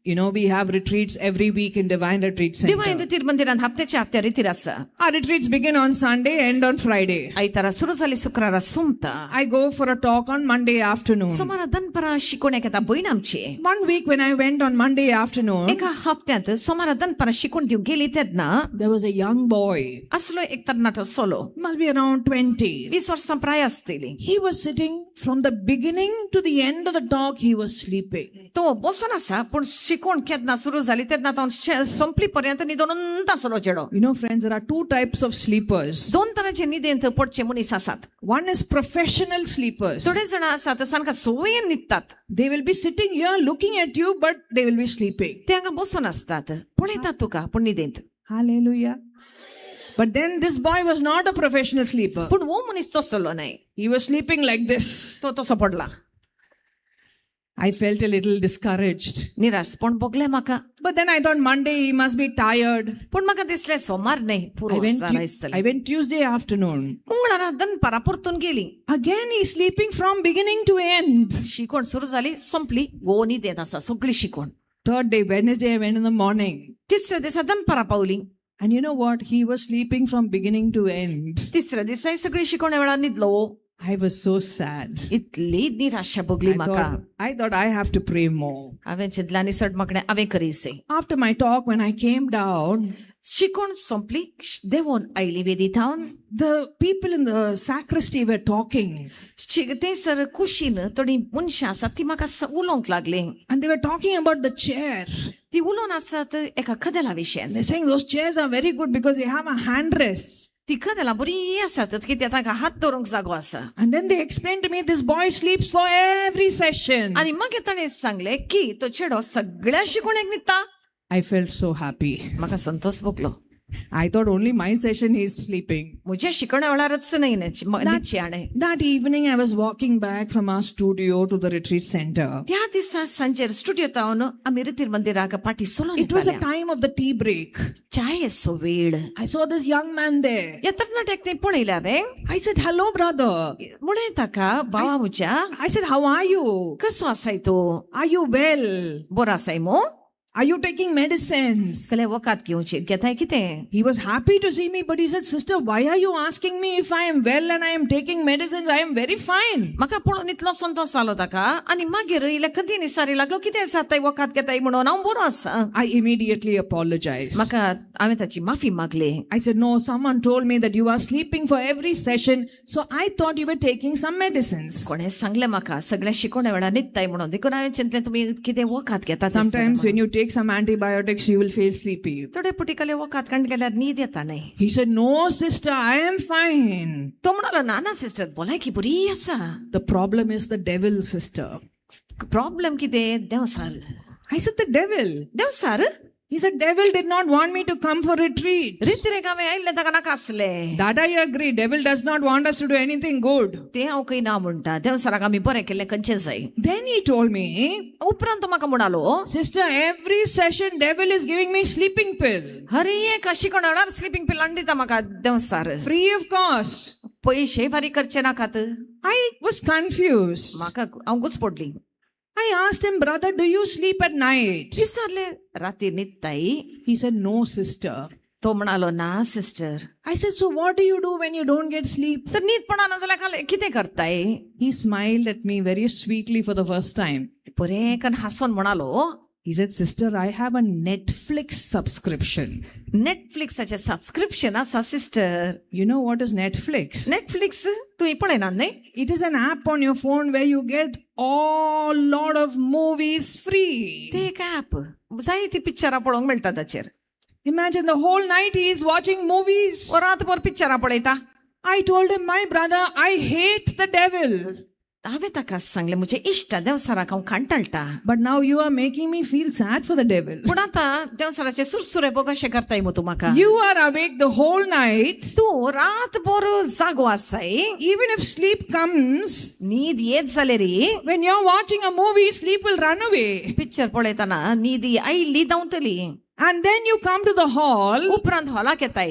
You know, we have retreats every week in Divine Retreat divine Center. रितीर मंदिरान हप्त्याच्या हप्त्या रितीर आसा. Our retreats begin on Sunday, end on Friday. आयतारा सुरू जाली, शुक्रारा सोंपता. I go for a talk on Monday afternoon. सोमारा दनपरां शिकोवण्याक येता भयण आमची. One week when I went on Monday afternoon, एका हप्त्यांत सोमारा दनपरां शिकून दिवंक गेली तेन्ना there was a young boy, असलो एक तरणाटो solo, must be around 20. 20 वर्सां प्राय आसतली. He was sitting from the beginning to the end of the talk, he was sleeping. तो बसून आसा, पूण शिकवण केन्ना सुरू जाली तेन्ना तो सोंपली पर्यंत न्हिदोन आसलो चेडो. You know, friends, there are two types of sleepers. दोन तरांचे न्हिदेंत पडचे मनीस आसात. One is professional sleepers. थोडे जाण आसात सामका संवयेन न्हिदतात. They will be sitting here looking at you, but they will be sleeping. ते हांगा बसून आसतात, पळयतात तुका, पूण न्हिदेंत. Hallelujah. But then this boy was not a professional sleeper. पूण हो मनीस तसलो न्हय. He was sleeping like this. तो तसो पडला. I felt a little discouraged. निराशपण भोगलें म्हाका. But then I thought Monday he must be tired. पूण म्हाका दिसलें सोमार न्हय पुरो I went, आसा दिसतलें. I went Tuesday afternoon. मंगळारा दनपारां परतून गेली. Again he's sleeping from beginning to end. शिकवण सुरू जाली, सोंपली, गो न्हिदेंत आसा सगळी शिकवण. Third day, Wednesday, I went in the morning. तिसऱ्या दिसा दनपारां पावली. And you know what? He was sleeping from beginning to end. तिसऱ्या दिसा सगळी शिकवण्या वेळार न्हिदलो. I was so sad. इतली निराशा भोगली I म्हाका. thought, I thought I have to pray more. हांवें चिंतलें आनी चड मागणें हांवें करीसे. After my talk, when I came down, शिकवण सोंपली, देंवोन आयली वेदी थावन. the people in the sacristy were talking. थंयसर कुशीन थोडीं मनशां आसात ती म्हाका उलोवंक लागली. And they were talking about the chair. ती उलोवन आसात एका कदेला विशयान. They're saying those chairs are very good because they have a handrest. ती कदेलां बरी आसात कित्याक तांकां हात दवरूंक जागो आसा. And then they explained to me this boy sleeps for every session. आनी मागीर ताणें सांगलें की तो चेडो सगळ्या शिकवणेक न्हिदता. I felt so happy. म्हाका Santosh भोगलो. I thought only my session he's sleeping. म्हज्या शिकवण्या वेळारच न्हय न्हिदचें हाणें. That evening I was walking back from our studio to the retreat center. त्या दिसा सांजेर स्टुडियो तावन आमी रितीर मंदिराक पाटी सोलोन It was the time of the tea break. चायेचो वेळ. I saw this young man there. ह्या तरणाट्याक तें पळयलें हांवें. I said, hello, brother. म्हणलें ताका, भावा म्हज्या. I said, how are you? कसो आसाय तूं? Are you well? बरो आसाय मू? Are you taking medicines? सगळें वखद घेवचें घेताय कितें? He was happy to see me, but he said, sister, why are you asking me if I am well and I am taking medicines? I am very fine. म्हाका पळोवन इतलो संतोष जालो ताका आनी मागीर इल्ले खंती निसारी लागलो, कितें जाताय वखद घेताय म्हणून, हांव बरो आसा. I immediately apologized. म्हाका हांवें ताची माफी मागली. I said, no, someone told me that you are sleeping for every session, so I thought you were taking some medicines. कोणें सांगलें म्हाका सगळ्या शिकवण्या वेळार न्हिदताय म्हणून, देखून हांवें चिंतलें तुमी कितें वखद घेता. Sometimes when you take some antibiotics, you will feel sleepy. थोडे पुटिकाले वखद काडून गेल्यार न्हीद येता न्हय. He said, no, sister, I am fine. तो म्हणालो, ना ना सिस्टर, भलायकी बरी आसा. The problem is the devil, sister. Problem कितें? देंवसार. I said, the devil? देंवसार? He said, devil did not want me to come for retreat. रितीरेक हांवें आयिल्लें ताका नाका आसलें. That I agree. Devil does not want us to do anything good. तें हांव खंय ना म्हणटा, देंवसाराक आमी बरें केल्लें खंयचें जाय. Then he told me, उपरांत तो म्हाका म्हणालो, sister, every session devil is giving me sleeping pill. हर एक शिकवण्या वेळार स्लिपींग पिल हाडून दिता म्हाका देंवसार. Free of cost. पयशे फारीक करचे नाकात. I was confused. म्हाका हांव घुसपडली. I asked him, brother, do you sleep at night? विचारले राती न्हिदताय? He said, no, sister. तो म्हणालो ना sister. I said, so what do you do when you don't get sleep? तर न्हीद पडना जाल्यार कितें करताय? He smiled at me very sweetly for the first time. बरें हांसून म्हणालो. He said, sister, I have a Netflix subscription. Netflixाचे subscription आसा sister. You know what is Netflix? Netflix तुवें पळयना न्हय? It is an app on your phone where you get all lot of movies free. ते एक app, जायती पिक्चरां पळोवंक मेळटा ताचेर. Imagine the whole night he is watching movies. रातभर पिक्चरां पळयता. I told him, my brother, I hate the devil. हांवें ताका सांगलें म्हजे इश्टा देवसाराक हांव कांटाळटा. But now you are making me feel sad for the devil. पूण आतां देवसाराचे सुरसुरे बघ अशें करताय मगो तूं म्हाका. You are awake the whole night. तूं रातभर जागो आसाय. Even if sleep comes, न्हीद येत जाल्यार, when you are watching a movie, sleep will run away. Picture पळयतना न्हीद आयली धांवतली. And then you come to the hall. उपरांत हॉलाक येताय.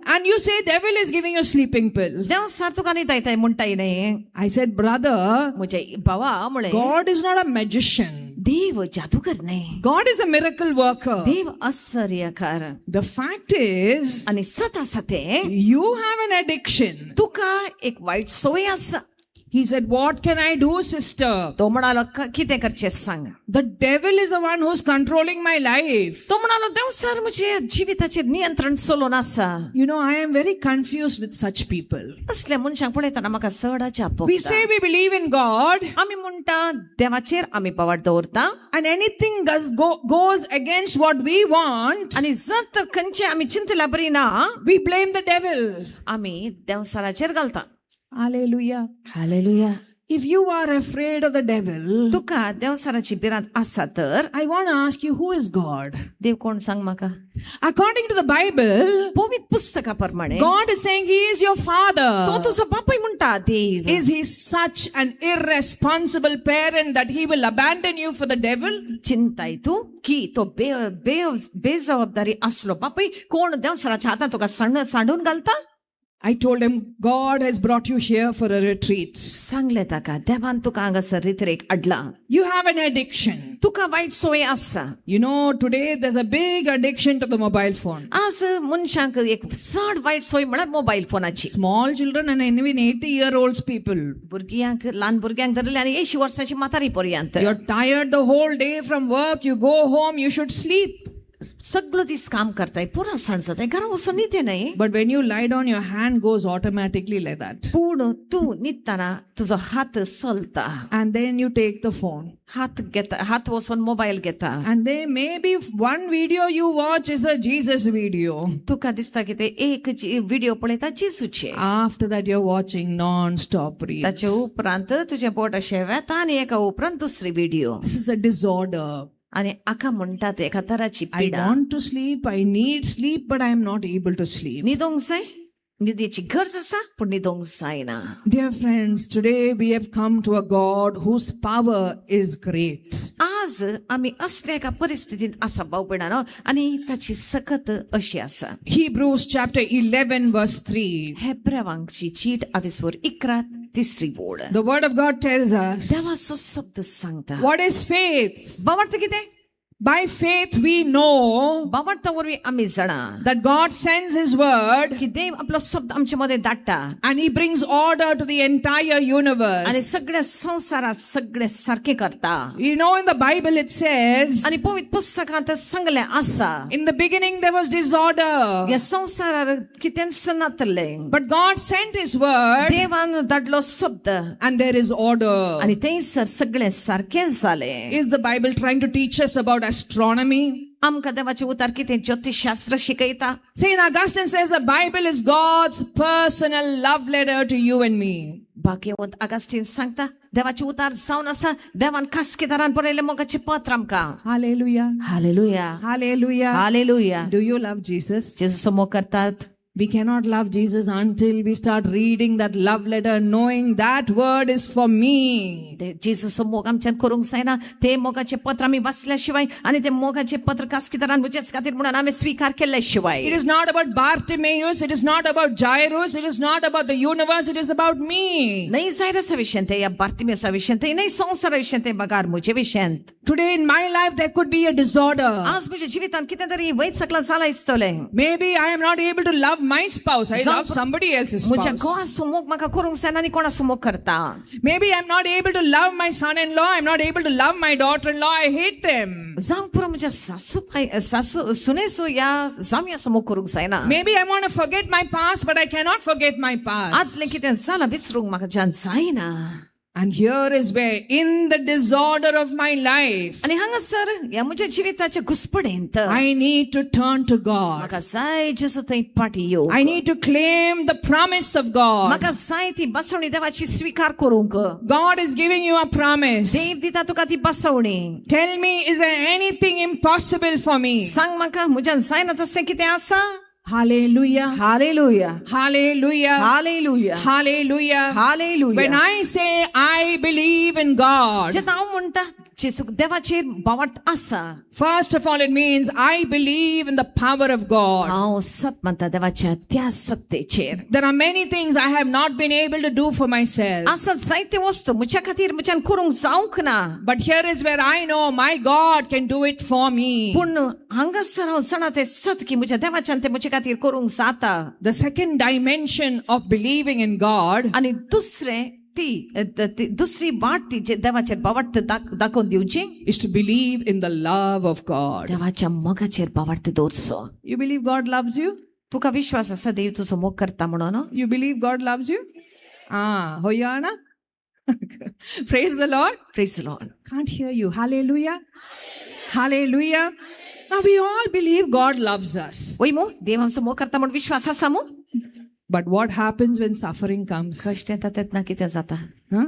And you say devil is giving you a sleeping pill. Devsar तुका न्हिदयताय म्हणटाय न्हय. I said, brother, म्हजे भावा म्हळें, God is not a magician. देव जादूगर न्हय. God is a miracle worker. देव आश्चर्यकार. The fact is, आनी सत आसा तें, you have an addiction. तुका एक वायट संवय आसा. He said, what can I do, sister? तो म्हणालो कितें करचें सांग. The devil is the one who's controlling my life. तो म्हणालो देवसार म्हजे जिविताचेर नियंत्रण चलोवन आसा. You know, I am very confused with such people. असल्या मनशांक पळयतना म्हाका चड अजाप. We say we believe in God. आमी म्हणटा देवाचेर आमी पावाट दवरता. And anything goes against what we want. आनी जर तर खंयचें आमी चिंतल्या बरी ना, we blame the devil. आमी देवसाराचेर घालता. Hallelujah. Hallelujah. If you are afraid of the devil, तुका देवसाराची भिरांत आसा तर, I want to ask you, who is God? देव कोण सांग म्हाका. According to the Bible, पवित्र पुस्तका प्रमाणे, God is saying he is your father. तो तुजो बापूय म्हणटा देव. Is he such an irresponsible parent that he will abandon you for the devil? चिंताय तूं की तो बेजबाबदारी आसलो बापूय कोण देवसाराच्या हातान तुका सांडून घालता? I told him, God has brought you here for a retreat. सांगले ताका देवान तुका हांगासर रित्रेक हाडला. You have an addiction. तुका वायट संवय आसा. You know, today there's a big addiction to the mobile phone. आज मनशांक एक चड वायट संवय म्हळ्यार mobile फोनाची. Small children and even 80-year-olds people. भुरग्यांक, ल्हान भुरग्यांक धरले आनी 80 वर्सांची म्हातारी पर्यंत. You're tired the whole day from work, you go home, you should sleep. सगळो दीस काम करताय, पुरा सांज जाताय, घरा वचून न्हिदे न्हय. But when you lie down, your hand goes automatically like that. पूण तूं न्हिदतना तुजो हात चलता. And then you take the phone. हात घेता, हात वचून मोबायल घेता. And then maybe one video you watch is a Jesus video. तुका दिसता की ते एक व्हिडिओ पळयता जेजूचे. After that you're watching non-stop reels. ताचे उपरांत तुजें बोट अशें वेता आनी एका उपरांत दुसरी video. This is a disorder. आनी आका म्हणटात एका तराची पिडा. I want to sleep, I need sleep, but I am not able to sleep. न्हिदोंक जाय, न्हिदेची गरज आसा, पूण न्हिदोंक जायना. Dear friends, today we have come to a God whose power is great. आज आमी असल्या एका परिस्थितींत आसा भाव भयणांनो, आनी ताची सकत अशी आसा. Hebrews chapter 11 verse 3. हेब्रेवांची चीट आविसवर 11 तिसरी ओळ. The word of God tells us. देवाचो शब्द सांगता. What is faith? भावार्थ कितें? By faith we know भावार्था वरवीं आमी जाणा that God sends his word की देव आपलो शब्द आमचे मदें धाडटा and he brings order to the entire universe. आनी सगळ्या संवसारात सगळे सारकें करता. You know, in the Bible it says, आनी पवित्र पुस्तकांत सांगलें आसा, in the beginning there was disorder. ह्या संवसारार कितेंच नातलें. But God sent his word देवान धाडलो शब्द and there is order. आनी थंयसर सगळें सारकें जालें. Is the Bible trying to teach us about astronomy? आमकां देवाचें उतार कितें ज्योतिषशास्त्र शिकयता? Saint Augustine says the Bible is God's personal love letter to you and me. Bhagyawant Augustine सांगता देवाचें उतार जावन आसा देवान खासगीदारान बरयलें मोगाचें पत्र आमकां. Hallelujah. Hallelujah. Hallelujah. Hallelujah. Do you love Jesus? जेजूचो मोग करतात? We cannot love Jesus until we start reading that love letter, knowing that word is for me. जेजूचो मोग आमच्यान करूंक जायना ते मोगाचें पत्र आमी वाचल्या शिवाय आनी ते मोगाचें पत्र कास्किदारान म्हजेच खातीर म्हणून आमी स्विकार केल्ले शिवाय. It is not about Bartimaeus, it is not about Jairus, it is not about the universe, it is about me. न्हय जायरसा विशयांत या बार्तिमेसा विशयांत न्हय संवसारा विशयांत बगार म्हजे विशयांत. Today in my life there could be a disorder. आज म्हज्या जिवितांत कितें तरी वैत सकला जालां दिसतलें. Maybe I am not able to love my spouse. I love somebody else's म्हज्या spouse. घोवाचो मोग म्हाका करूंक जायना आनी कोणाचो मोग करता. Maybe I am not able to love my son-in-law. I am not able to love my daughter-in-law. I hate them. जावंक पुरो म्हज्या सासू सासू सुनेचो या जांवयाचो मोग करूंक जायना. Maybe I want to forget my past, but I cannot forget my past. आदलें कितें जालां विसरूंक म्हाका ज्यान जायना. And here is where, in the disorder of my life, आनी हांगासर ह्या म्हज्या जिविताच्या घुस्पडेंत I need to turn to God. म्हाका जाय जेजू थंय पाटी येवंक. I need to claim the promise of God. म्हाका जाय ती बसवणी देवाची स्विकार करूंक. God is giving you a promise. देव दिता तुका ती बसवणी. Tell me, is there anything impossible for me? सांग म्हाका म्हज्यान जायना तसलें कितें आसा? Hallelujah. Hallelujah. Hallelujah. Hallelujah. Hallelujah. Hallelujah. When I say I believe in God, जेन्ना हांव म्हणटा जेजू देवाचेर बावट आसा, first of all it means I believe in the power of God. हांव सत म्हणटा देवाच्या त्या सत्तेचेर. There are many things I have not been able to do for myself. आसा जायते वस्तू म्हज्या खातीर म्हज्यान करूंक जावंक ना. But here is where I know my God can do it for me. पूण हांगासर हांव जाणा तें सत की म्हज्या देवाच्यान तें म्हजे खातीर करूंक जाता. The second dimension of believing in God, आनी दुसरें ती दुसरी वाट ती जे देवाचेर बावट दाखोवन दिवची, is to believe in the love of God. देवाच्या मोगाचेर बावट दवरचो. You believe God loves you? तुका विश्वास आसा देव तुजो मोग करता म्हणून? You believe God loves you? Ah, hoyana. Praise the Lord. Praise the Lord. Can't hear you. Hallelujah. Hallelujah. Now we all believe God loves us. वय मो देव आमचो मोग करता म्हणून विश्वास आसा मो. But what happens when suffering comes? कश्ट येता तेन्ना कितें जाता? Huh?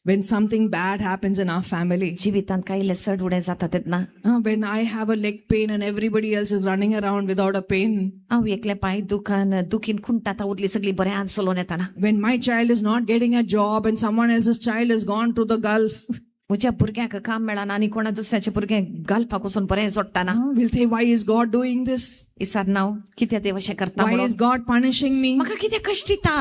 When something bad happens in our family. जिवितांत कांय चड उणें जाता तेन्ना. When I have a leg pain and everybody else is running around without a pain. हांव एकलें पांय दुखान दुखीन खुंटाता उरली सगळी बऱ्यान चलोवन येताना. When my child is not getting a job and someone else's child has gone to the Gulf. म्हज्या भुरग्याक काम मेळना आनी कोणा दुसऱ्याच्या भुरग्यांक गल्फाक वचून बरें जोडटाना. We'll say, why is God doing this? विचारना हांव कित्याक देव अशें करता? Why is God punishing me? म्हाका कित्याक कश्ट दिता?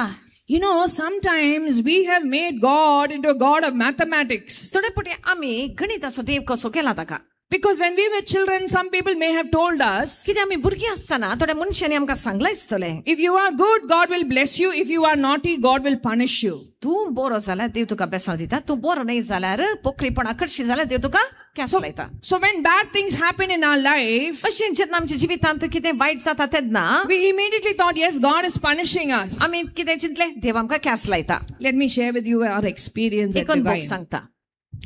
You know, sometimes we have made God into a God of mathematics. थोडे फावटी आमी गणिताचो देव कसो केला ताका. Because when we were children, some people may have told us, कित्याक आमी भुरगीं आसतना थोड्या मनशांनी आमकां सांगलां आसतलें, if you are good, God will bless you. If you are naughty, God will punish you. तूं बरो जाल्यार देव तुका बेसांव दिता, तूं बरो न्हय जाल्यार पोखरीपणा करशी जाल्यार देव तुका केस लायता. So when bad things happen in our life, अशें जेन्ना आमच्या जिवितांत कितें वायट जाता तेन्ना, we immediately thought, yes, God is punishing us. आमी कितें चिंतलें, देव आमकां केस लायता. Let me share with you our experience at Divine. सांगता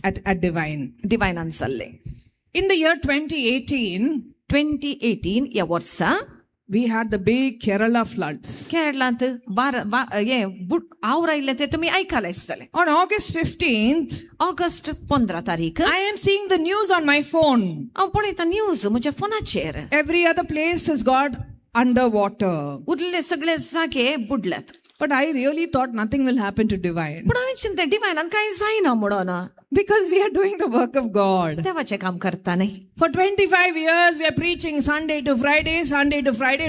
At Divine. डिवायनान जाल्लें. In the year 2018 ह्या वर्सा, we had the big Kerala floods. केरळांत आवर आयिल्लें तें तुमी आयकलां आसतलें. On August 15th, August 15 तारीख, I am seeing the news on my phone. हांव पळयता न्यूज म्हज्या फोनाचेर. Every other place has got underwater. उरले सगळे जागे बुडल्यात. But I really thought nothing will happen to Divine. पूण हांवें चिंतलें डिवायनान कांय जायना म्हणून. Because we are doing the work of God. देवाचें काम करता न्हय. For 25 years we are preaching Sunday to Friday,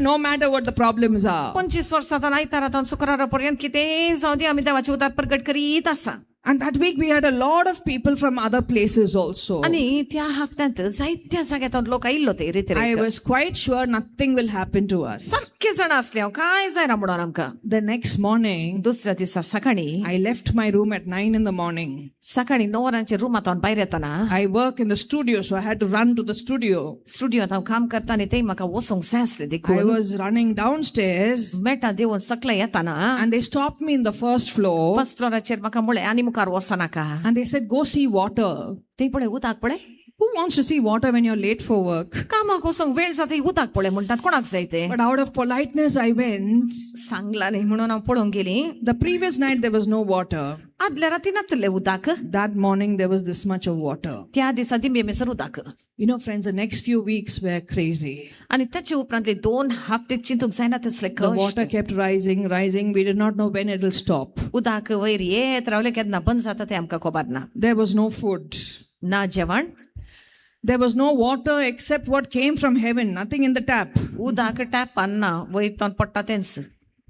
no matter what the problems are. 25 वर्सां आयतारा तावन शुक्रारा पर्यंत कितेंय जावं दी आमी देवाचें उदार प्रगट करीत आसा. And that week we had a lot of people from other places also. आनी त्या हप्त्यांत जायत्या जाग्यांत लोक आयिल्लो ते रितीर. I was quite sure nothing will happen to us. सारके जाणां आसले हांव कांय जायना म्हणून आमकां. The next morning, दुसऱ्या दिसा सकाळीं, I left my room at 9 in the morning. सकाळीं 9 वरांचेर रुमांत हांव भायर येतना, I work in the studio, so I had to run to the studio. स्टुडियोंत हांव काम करता आनी थंय म्हाका वचूंक जाय आसलें देखून. I was running downstairs. मेटां देंवून सकले येतना, and they stopped me in the first floor. First फ्लोराचेर म्हाका म्हळें आनी मुखार वचनाका. And they said, go see water. थंय पळय उदक पळय. Who wants to see water when you're late for work? कामाक वचूंक वेळ जाता उदक पळय म्हणटात कोणाक जाय तें? But out of politeness, I went. सांगला न्ही म्हणून हांव पळोवंक गेली. The previous night, there was no water. आदल्या राती नातले उदक. That morning, there was this much of water. त्या दिसा दिंबे उदक. You know, friends, the next few weeks were crazy. आनी ताचे उपरांतले 2 हप्ते चिंतूंक जायना तसले The water kept rising, rising. We did not know when it will stop. उदक वयर येत रावले केन्ना बंद जाता तें आमकां खबर ना. There was no food. ना जेवण. There was no water except what came from heaven, nothing in the tap. उदक टॅपान ना, वयर तोन पडटा तेंच.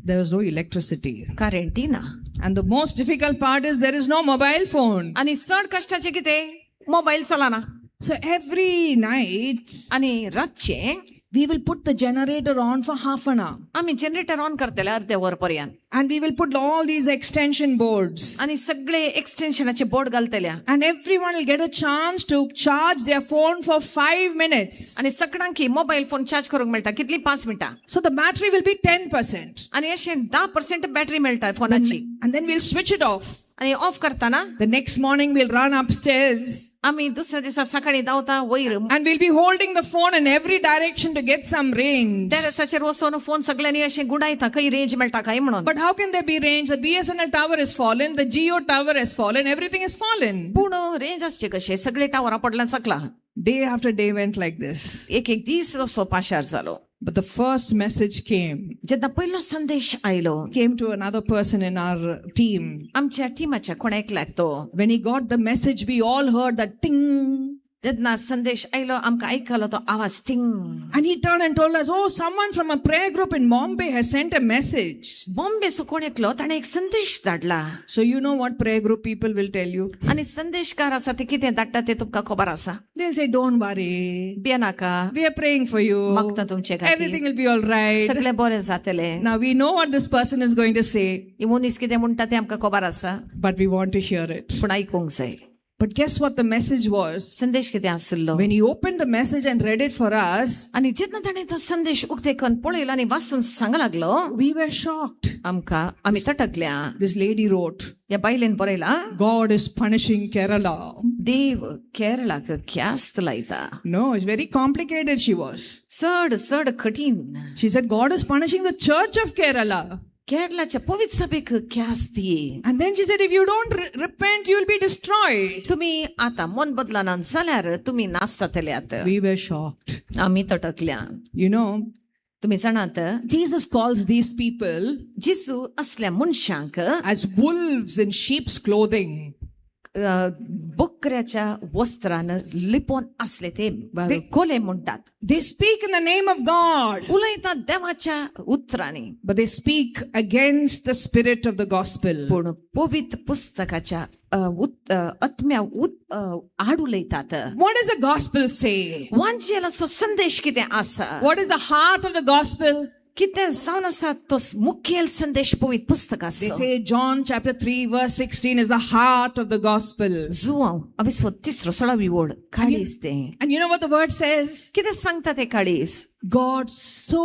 There was no electricity. करेंटी ना. And the most difficult part is there is no mobile phone. आनी चड कश्टाचें कितें? मोबायल चलना. So every night, आनी रातचें we will put the generator on for half an hour. आमी जनरेटर ऑन करतले अर्दे वर पर्यंत. And we will put all these extension boards. आनी सगळे एक्सटेन्शनाचे बोर्ड घालतले. And everyone will get a chance to charge their phone for 5 minutes. आनी सगळ्यांक मोबायल फोन चार्ज करूंक मेळटा कितली 5 मिनटां. So the battery will be 10%. आनी अशें 10% बॅटरी मेळटा फोनाची. And then we'll switch it off. आनी ऑफ करताना The next morning we'll run upstairs. आमी दुसऱ्या दिसा सकाळी धांवता वयर. And we'll be holding the phone in every direction to get some range. टेरेसाचेर वचून फोन सगळ्यांनी अशें गुंडायता खंय रेंज मेळटा काय म्हणून. But how can there be range? The BSNL tower has fallen, the Jio tower has fallen, everything has fallen. पूण range आसचे कशें? सगळे टावरां पडल्यान सकला. Day after day went like this. एक एक दीस असो पाशार जालो. But the first message came. जेन्ना पयलो संदेश आयलो. Came to another person in our team. आमच्या टिमाच्या कोणा एकल्याक तो. When he got the message, we all heard that ting. जेन्ना संदेश आयलो आमकां आयकलो तो आवाज टिंग. And he turned and told us, oh, someone from a prayer group in Bombay has sent a message. बॉम्बेचो कोण एकलो ताणें एक संदेश धाडला. So you know what prayer group people will tell you? आनी संदेशकार आसा ते कितें धाडटा ते तुमकां खबर आसा. They'll say, don't worry. भियेनाका. We are praying for you. मागता तुमचे खातीर. Everything will be all right. सगळें बरें जातलें. Now we know what this person is going to say. ही मनीस कितें म्हणटा तें आमकां खबर आसा. But we want to hear it. पूण आयकूंक जाय. But guess what the message was? संदेश कितें आशिल्लो? When he opened the message and read it for us, आनी जेन्ना ताणें तो संदेश उक्ते करून पळयलो आनी वाचून सांग लागलो, we were shocked. आमकां आमी तटकल्या. This lady wrote, ह्या बायलेन बरयला, God is punishing Kerala. देव केरळाक ख्यास्त लायता. No, it's very complicated she was. चड चड कठीण. She said, God is punishing the church of Kerala. केरळाच्या पवित्र सभेक ख्यास्त. And then she said, if you don't repent, you will be destroyed. तुम्ही आता मन बदलना जाल्यार तुम्ही नाश जातले. आतां We were shocked. आमी तटकल्या. You know, तुम्ही जाणात, Jesus calls these people जेजू असल्या मनशांक as wolves in sheep's clothing. बकऱ्याच्या वस्त्रान लिपोवन असले ते कोले म्हणटात. They speak in the name of God. उलयतात देवाच्या उतरांनी. But they speak against the spirit of the gospel. पूण पवित्र पुस्तकाच्या आत्म्या आड उलयतात. What does the gospel say? वांजेलाचो संदेश कितें आसा? What is the heart of the gospel? कितें जावन आसा तो मुखेल संदेश पवित्र पुस्तकाचो. They say John chapter 3 verse 16 is the heart of the gospel. Joao अविस्व तिसरो सोळावी ओळ काळीज तें. And you know what the word says? कितें सांगता तें काळीज? God so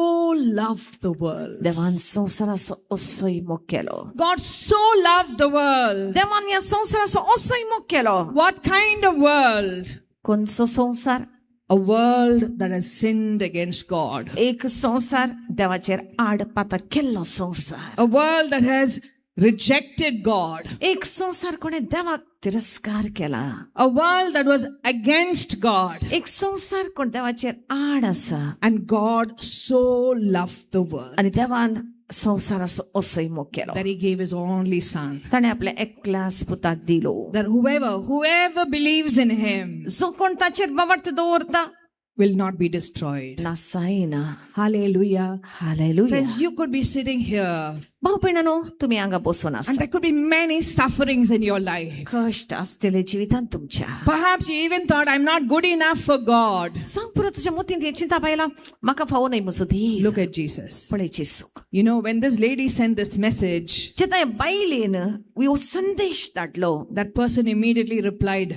loved the world. देवान संवसाराचो असोय मोग केलो. God so loved the world. देवान ह्या संवसाराचो असोय मोग केलो. What kind of world? कोणचो संवसार? A world that has sinned against God. एक संवसार देवाचेर आड पाता केल्लो संवसार. A world that has rejected God. एक संवसार कोणे देवाक तिरस्कार केला. A world that was against God. एक संवसार कोण देवाचेर आड आसा. And God so loved the world. आनी देवान संवसाराचो असोय मोग केलो. That he gave his only son. ताणें आपल्या एकल्याच पुताक दिलो. That whoever believes in him, जो कोण ताचेर बाबर्थ दवरता, will not be destroyed. नासायना. Hallelujah. Hallelujah. Friends, you could be sitting here. भाव भयणांनो, तुम्ही हांगा बसून आसा. And there could be many sufferings in your life. कश्ट आसतले जिवितांत तुमच्या. Perhaps you even thought, I'm not good enough for God. सांग पुरो तुझ्या मतींत हें चिंता पायला, म्हाका फावो न्हय म्हजो देव. Look at Jesus. पळय जेजूक. You know, when this lady sent this message, जेन्ना बायलेन हो संदेश धाडलो, that person immediately replied,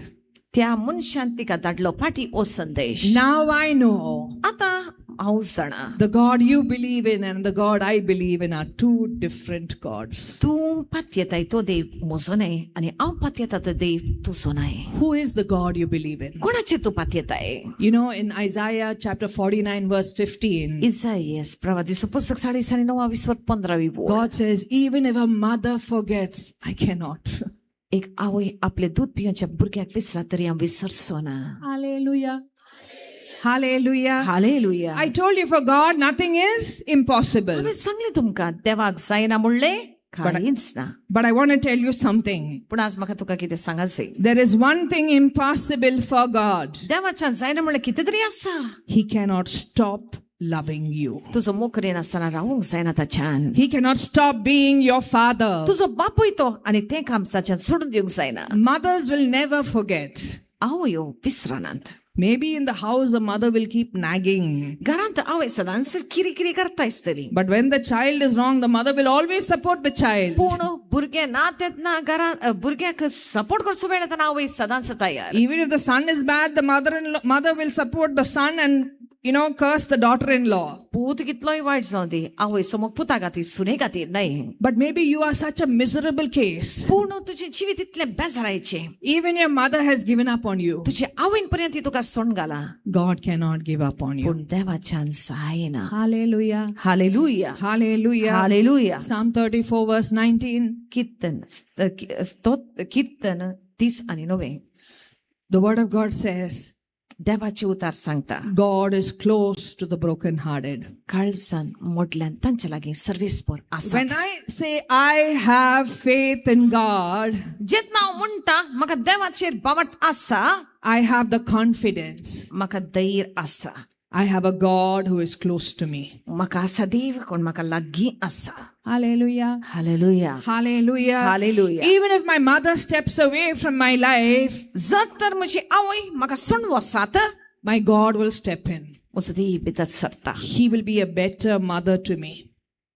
त्या मनशान तिका धाडलो फाटी हो संदेश. Now I know. आतां हांव जाणा. The God you believe in and the God I believe in are two different gods. तूं पातयेताय तो देव म्हजो न्हय आनी हांव पातयेता तो देव तुजो न्हय. Who is the God you believe in? कोणाचेर तूं पातयेताय? You know, in Isaiah chapter 49, verse 15, इजायस प्रवादीचो पुस्तक 49 वीसवर 15वी ओळ. God says, even if a mother forgets, I cannot. एक आवय आपले दूध पिवच्या भुरग्याक विसरा तरी हांव विसरचो ना. Hallelujah. Hallelujah. Hallelujah. I told you, for God, nothing is impossible. हांवें सांगलें तुमकां देवाक जायना म्हणलें कांयच ना. But I want to tell you something. पूण आज म्हाका तुका कितें सांगायचें. There is one thing impossible for God. देवाच्यान जायना म्हणलें कितें तरी आसा. He cannot stop loving you. तुजो मोग करिनासतना रावूंक जायना ताच्यान. He cannot stop being your father. तुजो बापूय तो आनी तें काम ताच्यान सोडून दिवंक जायना. Mothers will never forget. आवयो विसरनात. Maybe in the house the mother will keep nagging. घरांत आवय सदांच किरी करता आसतली. But when the child is wrong, the mother will always support the child. पूण भुरगें ना तेन्ना घरांत भुरग्याक सपोर्ट करचो वेळ येतना आवय सदांच तयार. Even if the son is bad, the mother will support the son and, you know, curse the daughter-in-law. पूत कितलोय वायट जावं दी, आवय समोर पुता खातीर सुने खातीर न्हय. But maybe you are such a miserable case. पूण तुजें जिवीत इतलें बेजारायचें. Even your mother has given up on you. तुजे आवयन पर्यंत ती तुका सोडून घाला. God cannot give up on you. पूण देवाच्यान जायना. Hallelujah. Hallelujah. Hallelujah. Hallelujah. Psalm 34 verse 19. कीर्तन कीर्तन 39. The word of God says, देवाची उतार सांगता, God is close to the brokenhearted. काळजान मोडल्यान तांच्या लागीं सर्वेस्पर आसा. When I say I have faith in God, जेन्ना हांव म्हणटा म्हाका देवाचेर बावट आसा, I have the confidence. म्हाका धैर्य आसा. I have a God who is close to me. म्हाका आसा देव कोण म्हाका लागीं आसा. Hallelujah. Hallelujah. Hallelujah. Hallelujah. Even if my mother steps away from my life, जर तर म्हजी आवय म्हाका सोडून वसात, my God will step in. म्हजो देव भितर सरता. He will be a better mother to me.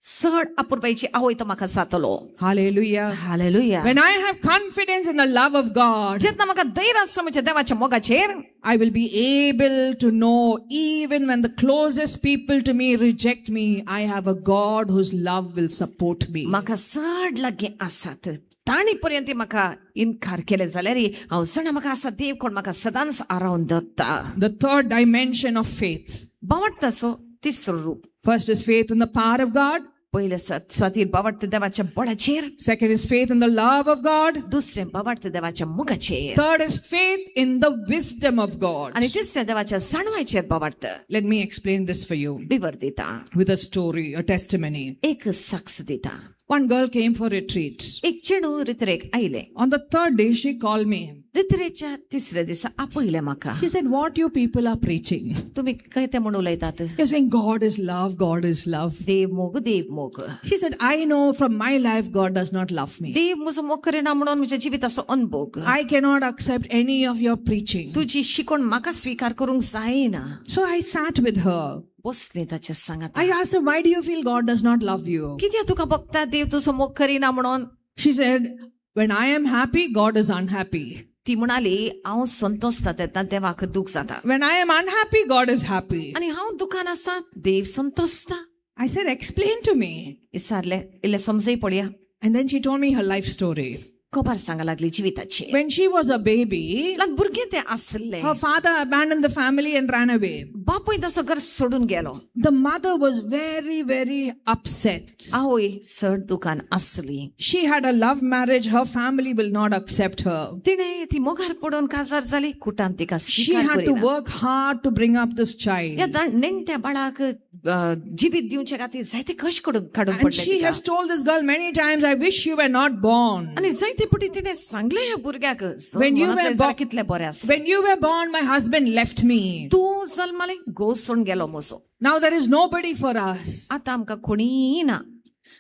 चड अपुरबायेची आवय तो म्हाका जातलो. Hallelujah. Hallelujah. When I have confidence in the love of God, जेन्ना म्हाका धैर्य आसा म्हज्या देवाच्या मोगाचेर, I will be able to know even when the closest people to me reject me, I have a God whose love will support me. म्हाका चड लागीं आसात ताणी पर्यंत म्हाका इनकार केले जाल्यार हांव जाणा म्हाका आसा देव कोण म्हाका सदांच आरावन दवरता. The third dimension of faith. बावडटाचो तिसरो रूप. First is faith in the power of God. पयलें स्वातीर बावडटा देवाच्या बळाचेर. Second is faith in the love of God. दुसरें बावडटा देवाच्या मोगाचेर. Third is faith in the wisdom of God. आनी तिसरें देवाच्या जाणवायचेर बावडटा. Let me explain this for you. विवर दिता. With a story, a testimony. एक साक्ष दिता. One girl came for retreat. एक चेडूं रित्रेक आयलें. On the third day she called me. रित्रेच्या तिसऱ्या दिसा आपयलें म्हाका. She said, what you people are preaching? तुमी कितें म्हूण उलयतात? You're saying God is love, God is love. देव मोग, देव मोग. She said, I know from my life God does not love me. देव म्हजो मोग करिना म्हणून म्हज्या जिविताचो अनभोग. I cannot accept any of your preaching. तुजी शिकवण म्हाका स्वीकार करूंक जायना. So I sat with her. बसलें ताच्या सांगात. I asked her, why do you feel God does not love you? कित्याक तुका बघता देव तुजो मोग करिना म्हणून? She said, when I am happy, God is unhappy. ती म्हणाली हांव संतोषता तेन्ना देवाक दुख जाता. When I am unhappy, God is happy. आनी हांव दुखान आसा, देव संतोषता. I said, explain to me. विचारलें, इल्लें समजय पळया. And then she told me her life story. खबर सांगा लागली जिविताची. When she was a baby, ल्हान भुरगें तें आसलें. her father abandoned the family and ran away. बापूय तसो घर सोडून गेलो. The mother was very, very upset. आवय चड दुकान आसली. She had a love marriage. Her family will not accept her. तिणें ती मोगार पडून काजार जाली. कुटाम तिका She स्वीकार had to करिना. work hard to bring up this child. ह्या नेणट्या बाळाक जिवीत दिवचे खातीर जायते कश्ट काडूंक And पडले she तिका. has told this girl many times, I wish you were not born. आनी जायते पटी तिणें सांगलें ह्या भुरग्याक, When you were मनांतलें जाल्यार कितलें बरें आसलें. When you were born, my husband left me. तूं जल्मलें घोव सोडून गेलो म्हजो. Now there is nobody for us. आतां आमकां कोणीय ना.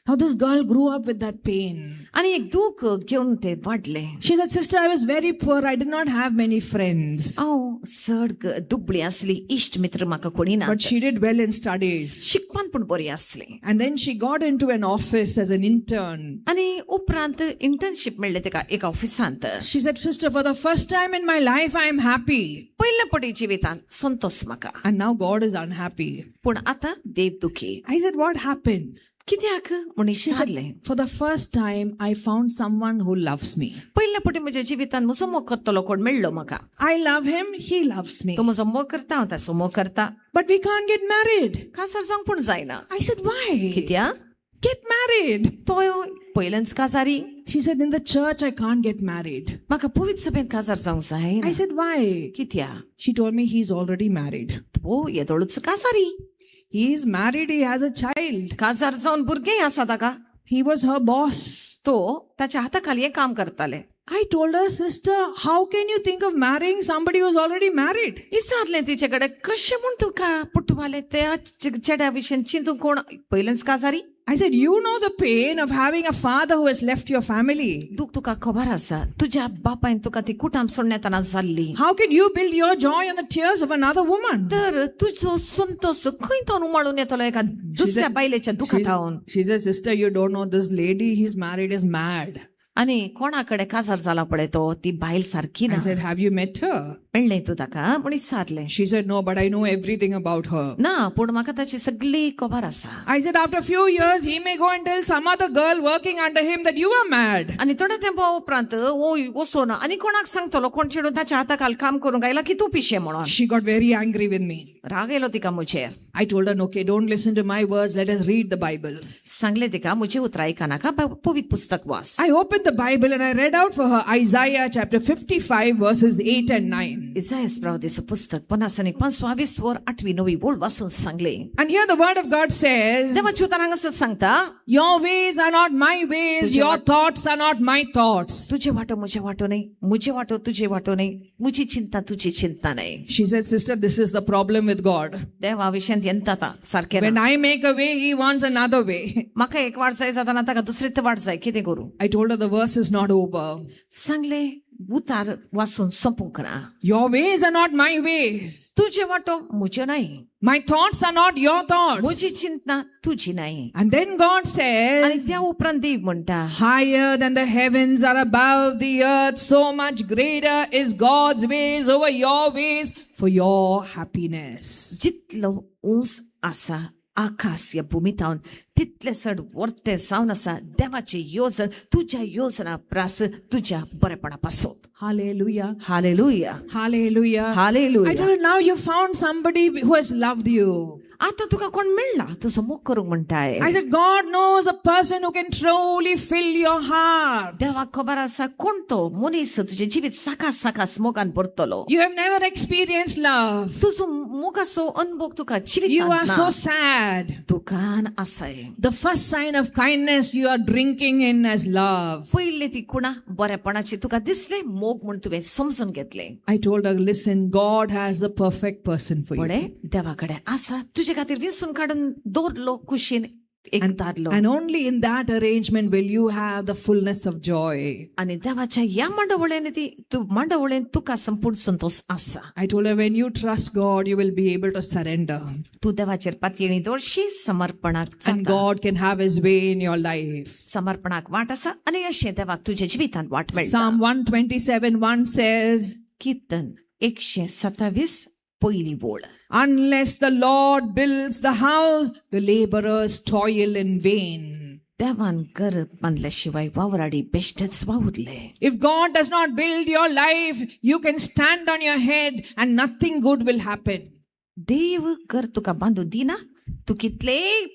Now this girl grew up with that pain. आनी एक दूख घेवन ते वाडलें. She said, Sister, I was very poor. I did not have many friends. हांव चड दुबळी आसली, इश्ट मित्र म्हाका कोणी ना. But she did well in studies. शिकपान पूण बरी आसली. And then she got into an office as an intern. आनी उपरांत इंटर्नशीप मेळ्ळें ताका एका ऑफिसांत. She said, Sister, for the first time in my life, I am happy. पयल्या पटी जिवितांत संतोष म्हाका. And now God is unhappy. पूण आतां देव दुखी. I said, what happened? कित्याक म्हूण विचारलें. For the first time, I found someone who loves me. पयल्या पटी म्हज्या जिवितांत म्हजो मोग करतलो कोण मेळ्ळो म्हाका. I love him, he loves me. तो म्हजो मोग करता, हांव ताचो मोग करता. But we can't get married. काजार जावंक पूण जायना. I said, why? कित्याक? Get married. तो पयल्याच काजारी. She said, in the church, I can't get married. म्हाका पवित्र सभेंत काजार जावंक जाय. I said, why? कित्याक? She told me he's already married. तो येदोळूच काजारी. He is married, he has a child. काजार जावन भुरगें आसा ताका. He was her boss. तो ताच्या हाता खाली हें काम करताले. I told her, sister, how can you think of marrying somebody who's already married? विचारलें तिचे कडेन, कशें म्हूण तुका पुटवाले त्या चेड्या विशीं चिंतून कोण पयलेंच काजारी? I said, you know the pain of having a father who has left your family. दूख तुका खबर आसा, तुज्या बापायन तुका ती कुटाम सोडण्यातना जाल्ली. How can you build your joy on the tears of another woman? तर तुजो संतोष खंय तो उमाळून येतलो एका दुसऱ्या बायलेच्या दुखांत. She said, sister, you don't know this lady he's married is mad. आनी कोणा कडेन काजार जाला पळय तो, ती बायल सारकी ना. I said, have you met her? मेळ्ळें तूं ताका म्हूण विचारलें. She said, no, but I know everything about her. ना, पूण म्हाका ताची सगळी खबर आसा. I said, after a few years, he may go and tell some other girl working under him that you are mad. आनी थोड्या तेंपा उपरांत ओ वचून आनी कोणाक सांगतलो, कोण चेडून ताच्या हाता खाल काम करूंक आयला की तूं पिशें म्हणून. She got very angry with me. राग येयलो तिका म्हजेर. I told her, okay, don't listen to my words. Let us read the Bible. सांगलें तिका, म्हजी उतरां आयकनाका, पवित्र पुस्तक वाच. I opened the Bible and I read out for her Isaiah chapter 55 verses 8 and 9. इसायास प्रवादीचो पुस्तक 55 वर 8वी 9वी ओळ वाचून सांगले. And here the word of God says, देवाची उतर हांगासर सांगता, your ways are not my ways, your thoughts are not my thoughts. तुझे वाटो म्हजे वाटो न्हय, म्हजे वाटो तुझे वाटो न्हय, म्हजी चिंता तुझी चिंता न्हय. She said, sister, this is the problem with God. देवा विशयांत येता आतां सारकें. When I make a way, he wants another way. म्हाका एक वाट जाय जाता ताका दुसरी वाट जाय, कितें करूं? I told her the verse is not over. सांगले उतार वाचून सोंपूंक ना. Your ways are not my ways. तुझे वाटो म्हज्यो न्हय. My thoughts are not your thoughts. म्हजी चिंतना तुजी न्हय. And then God says, आनी त्या उपरांत देव म्हणटा, higher than the heavens are above the earth, so much greater is God's ways over your ways for your happiness. जितलो ऊंच आसा आकाश ह्या भुमीतावन, तितले चड वर्ते जावन आसा देवाची योजन तुज्या योजना प्रास तुज्या बरेपणा पासत. Hallelujah. Hallelujah. Hallelujah. Hallelujah. I told her, now you found somebody who has loved you. आतां तुका कोण मेळ्ळा तुजो मोग करूंक म्हणटाय. I said, God knows a person who can truly fill your heart. देवाक खबर आसा कोण तो मनीस तुजें जिवीत साकास साकास मोगान भरतलो. You have never experienced love. तुजो मोगाचो अनुभव तुका You are जिवितांत so ना. sad. दुकान आसाय. The first sign of kindness you are drinking in as love. पयली ती कुणा बरेपणाची तुका दिसले मोग म्हूण तुवें समजून घेतलें. I told her, listen, God has the perfect person for you. पळय, देवा कडेन आसा तुजे खातीर विसून काडून दवरलो कुशीन एक दादलो. And only in that arrangement will you have the fullness of joy. आनी देवाच्या ह्या मांडवळेन ती तूं मांडवळेन तुका संपूर्ण संतोष आसा. I told her, when you trust God, you will be able to surrender. तूं देवाचेर पातयेणी दवरशी समर्पणाक And जाता. God can have his way in your life. समर्पणाक वाट आसा आनी अशें देवाक तुज्या जिवितांत वाट मेळटा. Psalm 127:1 says, किर्तन 127 पयली ओळ. Unless the Lord builds the house, the laborers toil in vain. देवान घर बांदल्या शिवाय वावराडी बेश्टेच वावुरले. If God does not build your life, you can stand on your head and nothing good will happen. देव घर तुका बांदून दिना, तूं कितलेय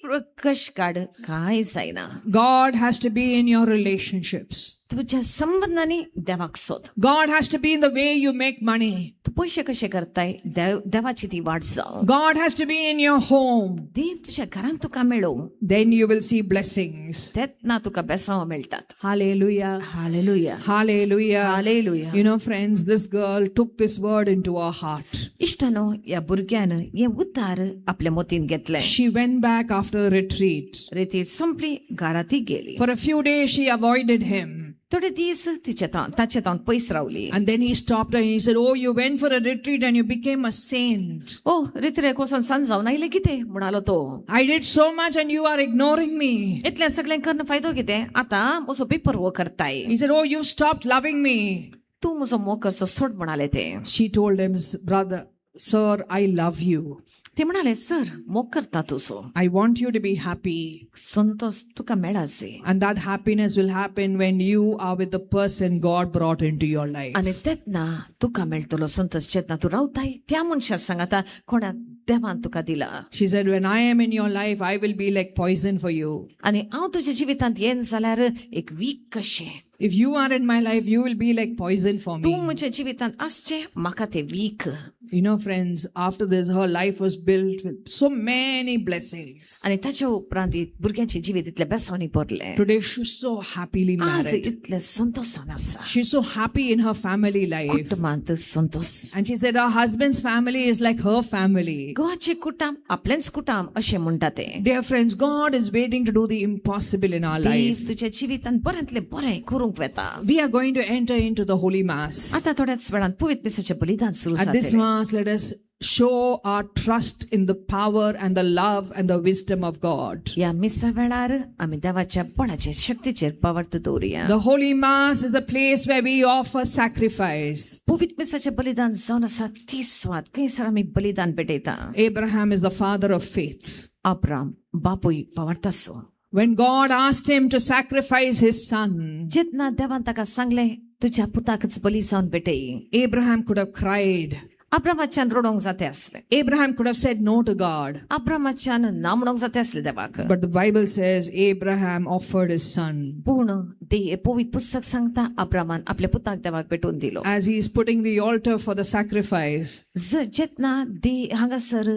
कश काड, कांय जायना. God has to be in your relationships. तुज्या संबंधांनी देवाक सोद. God has to be in the way you make money. तूं पयशे कशे करताय, देवाची ती वाट जावं. God has to be in your home. देव तुज्या घरांत तुका मेळोवं. Then you will see blessings. तेन्ना तुका बेसांव मेळटात. Hallelujah. Hallelujah. Hallelujah. Hallelujah. You know, friends, this girl took this word into her heart. इश्टानो ह्या भुरग्यान हें उतार आपल्या मोतीन घेतलें. She went back after the retreat. रेतीर संपली घरा ती गेली. For a few days, she avoided him. थोडे दीस तिचे ताचे तावन पयस रावली. And then he stopped her and he said, "Oh, you went for a retreat and you became a saint. ओ रेतीर वचोन सांज जावन आयले कितें म्हणालो तो. I did so much and you are ignoring me." इतलें सगळें करून फायदो कितें आतां म्हजो पेपर करताय. He said, "Oh, you stopped loving me." तूं म्हजो मोग करचो सोड म्हणाले ते. She told him, "Brother, sir, I love you. ते म्हणाले सर मोग करता तुजो. I want you to be happy. Santosh तुका मेळासे. And that happiness will happen when you are with the person God brought into your life." आनी तेन्ना तुका मेळटलो संतोष जेन्ना तूं रावताय त्या मनशा सांगाता कोणाक देवान तुका दिला. She said, "When I am in your life, I will be like poison for you. आनी हांव तुज्या जिवितांत येन जाल्यार एक वीख कशें. If you are in my life, you will be like poison for me." तूं म्हज्या जिवितांत आसचें म्हाका तें वीख. You know, friends, after this, her life was built with so many blessings. आनी ताच्या उपरांत भुरग्यांचे जिवीत इतलें बेसांनी भरलें. Today, she's so happily आज married. इतलें संतोशान आसा. She's so happy in her family life. कुटुंबांत Santosh. And she said her husband's family is like her family. गोवाचें कुटुंब आपलेंच कुटुंब अशें म्हणटा तें. Dear friends, God is waiting to do the impossible in our life. देव तुज्या जिवितांत बऱ्यांतलें बरें करूंक वेता. We are going to enter into the Holy Mass. आतां थोड्याच वेळान पवित्र मिसाचें बलिदान सुरू At this जातलें. Mass, let us show our trust in the power and the love and the wisdom of God. ह्या मिसा वेळार आमी देवाच्या बळाचेर शक्तीचेर पावर्त दवरुया. The Holy Mass is a place where we offer sacrifice. पवित्र मिसाचें बलिदान जावन आसा ती स्वाद खंयसर आमी बलिदान भेटयता. Abraham is the father of faith. Abram बापूय पावर्तासो. When God asked him to sacrifice his son, जेन्ना देवान ताका सांगलें तुज्या पुताकच बली जावन भेटय, Abraham could have cried. अब्रामाच्यान रडोंक जाते आसलें. Abraham could have said no to God. अब्रामाच्यान ना म्हणोंक जाते आसलें देवाक. But the Bible says Abraham offered his son. पूण पवित्र पुस्तक सांगता अब्रामान आपल्या पुताक देवाक भेटून दिलो. As he is putting the altar for the sacrifice, जेन्ना दे हांगासर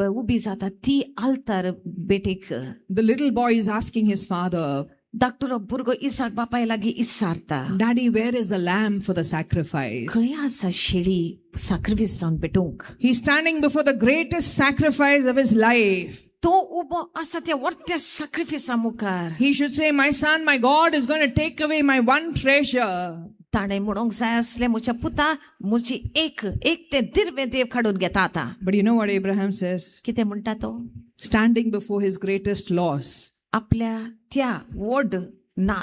उबी जाता ती आल्तार भेटेक, the little boy is asking his father, धाकटुलो भुरगो इसाक बापाय लागीं इसारता, "Daddy, where is the lamb for the sacrifice?" खंय आसा शेळी साक्रिफीस जावन भेटूंक? He's standing before the greatest sacrifice of his life. तो उबो आसा त्या व्हडल्या साक्रिफिसा मुखार. He should say, "My son, my God is going to take away my one treasure." ताणें म्हणूंक जाय आसलें म्हज्या पुता म्हजी एक एक तें दिर्वें देव काडून घेता आतां. But you know what Abraham says? कितें म्हणटा तो? Standing before his greatest loss, आपल्या त्या व्हड ना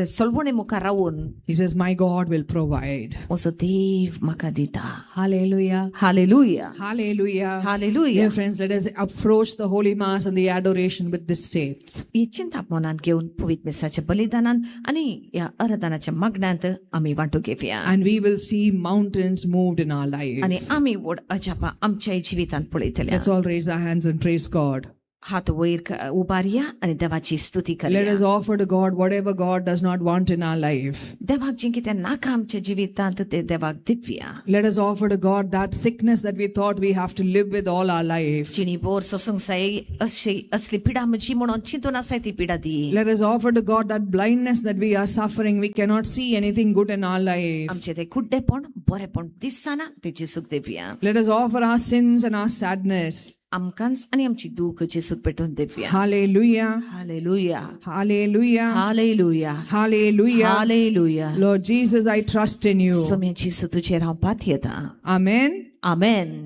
सलवणे मुखार रावून he says, "My God will provide." म्हजो देव म्हाका दिता. Hallelujah. Hallelujah. Hallelujah. Hallelujah. Dear friends, let us approach the Holy Mass and the adoration with this faith. ही चिंता मनान घेवन पवित्र मिसाच्या बलिदानान आनी ह्या आराधनाच्या मागण्यांत आमी वांटू घेवया. And we will see mountains moved in our life. आनी आमी व्हड अजापां आमच्या जिवितांत पळयतले. Let's all raise our hands and praise God. हात वयर उबारया आनी देवाची स्तुती Let करया. us offer to God whatever God does not want in our life. देवाक जें कितें नाका आमच्या जिवितांत तें देवाक दिवया. Let us offer to God that sickness that we thought we have to live with all our life. जिणी बोर सोसूंक जाय अशी असली पिडा म्हजी म्हणून चिंतून आसाय ती पिडा दी. Let us offer to God that blindness that we are suffering. We cannot see anything good in our life. आमचें तें कुड्डेपण बरेपण दिसना तें जेसूक दिवया. Let us offer our sins and our sadness. आमकांच आनी आमची दूख जेसूक पेटोवन दिवया. Hallelujah. Hallelujah. Hallelujah. Hallelujah. Hallelujah. Hallelujah. Lord Jesus, I trust in you. Saumya जेसू तुजेर हांव पातयेता. Amen. आमेन.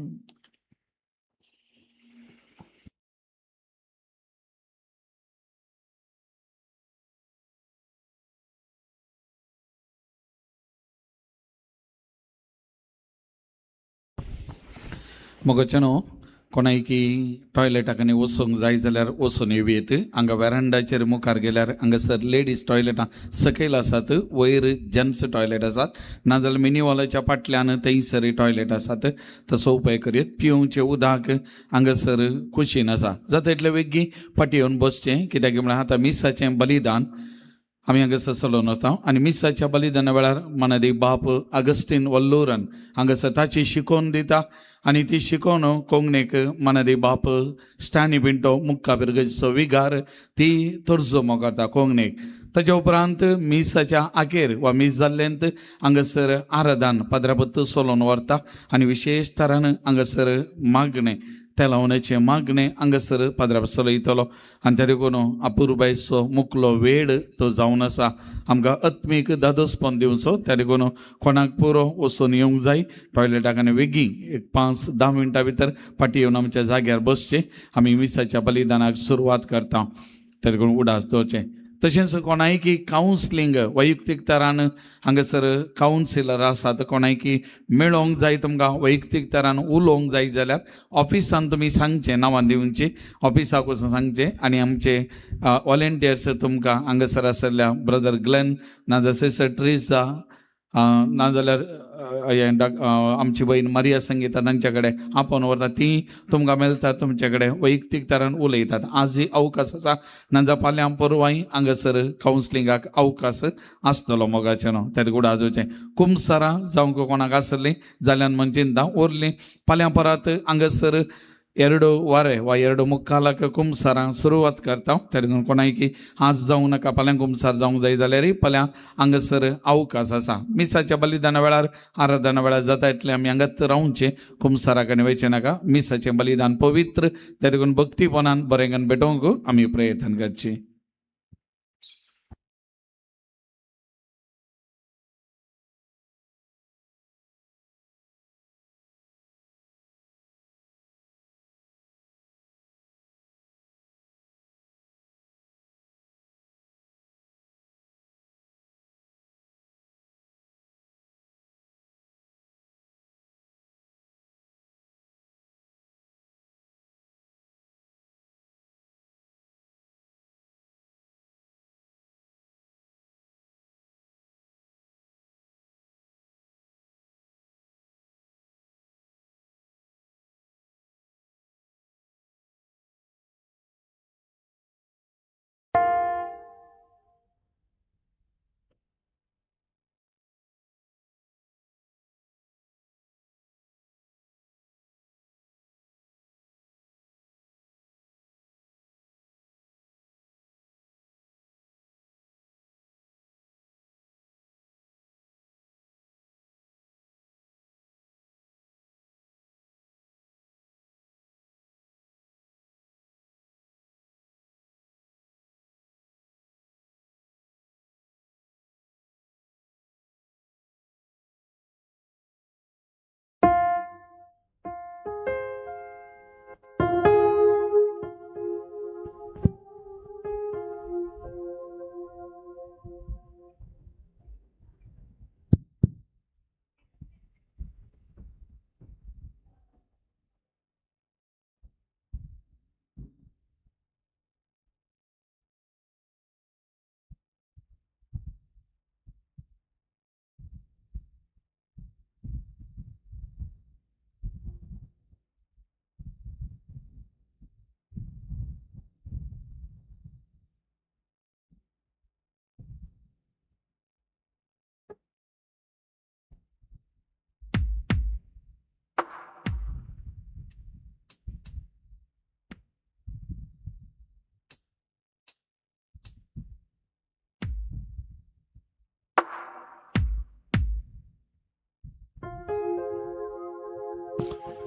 मोगाच्यानो कोणायकी टॉयलेटाक आनी वचूंक जाय जाल्यार वचून येवयेत. हांगा वेरांडाचेर मुखार गेल्यार हांगासर लेडीज टॉयलेटां सकयल आसात, वयर जेंट्स टॉयलेट आसात, नाजाल्यार मिनी हॉलाच्या फाटल्यान थंयसर टॉयलेट आसात, तसो उपाय करूं. पिवचें उदक हांगासर कुशीन आसा, जाता इतले वेगीं फाटीं येवन बसचें, कित्याक म्हळ्यार आतां मिसाचें बलिदान आमी हांगासर चलोवन वता आनी मिसाच्या बलिदाना वेळार मनादी बाप अगस्टीन वल्लोरन हांगासर ताची शिकोवन दिता आनी ती शिकोवन कोंकणीक मनादी बाप स्टॅनी पिंटो मुक्का पिरगजचो विगार ती तर्जमो करता कोंकणीक. ताच्या उपरांत मिसाच्या आखेर वा मीस जाल्ल्यांत हांगासर आराधन पाद्रापत्त चलोवन व्हरता आनी विशेश तरान हांगासर मागणें तेलावण्याचें मागणें हांगासर पाद्राप चलयतलो आनी त्या देखून अपुरबायचो मुकलो वेळ तो जावन आसा. आमकां आत्मीक दादोसपण दिवचो त्या देखून कोणाक पुरो वचून येवंक जाय टॉयलेटाक आनी वेगीं एक 5-10 मिनटां भितर फाटीं येवन आमच्या जाग्यार बसचें. आमी मिसाच्या बलिदानाक सुरवात करता त्या देखून उडास दवरचें. तशेंच कोणायकी कावन्सिलींग वैयक्तीक तरान हांगासर कावन्सिलर आसात कोणायकी मेळोंक जाय तुमकां वैयक्तीक तरान उलोवंक जाय जाल्यार ऑफिसान तुमी सांगचें नांवां दिवचीं ऑफिसाक वचून सांगचें आनी आमचे वॉलेंटियर्स तुमकां हांगासर आसल्या ब्रदर ग्लेन नाजाल्यार सिस्टर ट्रिजा नाजाल्यार आमची भयण मारिया संगीता तांच्या कडेन आपोवन व्हरता ती तुमकां मेळटा तुमचे कडेन वैयक्तीक तरान उलयतात. आजय अवकाश आसा नाजाल्यार फाल्यां परवांय हांगासर कावन्सिलिंगाक अवकाश आसतलो मोगाचें न्हू त्या गुडाजोचें कुमसारां जावंक कोणाक आसलीं जाल्यार म्हण चिंता उरलीं फाल्यां परत हांगासर 2 वारे वा 2 मुखालाक कुमसारां सुरवात करता. त्या देखून कोणायकी आज जावं नाका फाल्यां कुमसार जावंक जाय जाल्यार फाल्यां हांगासर अवकाश आसा. मिसाच्या बलिदाना वेळार आराधना वेळार जाता इतलें आमी हांगाच रावचें कुमसाराक आनी वयचें नाका. मिसाचें बलिदान पवित्र त्या देखून भक्तीपणान बरें भेटोवंक आमी प्रयत्न करचें.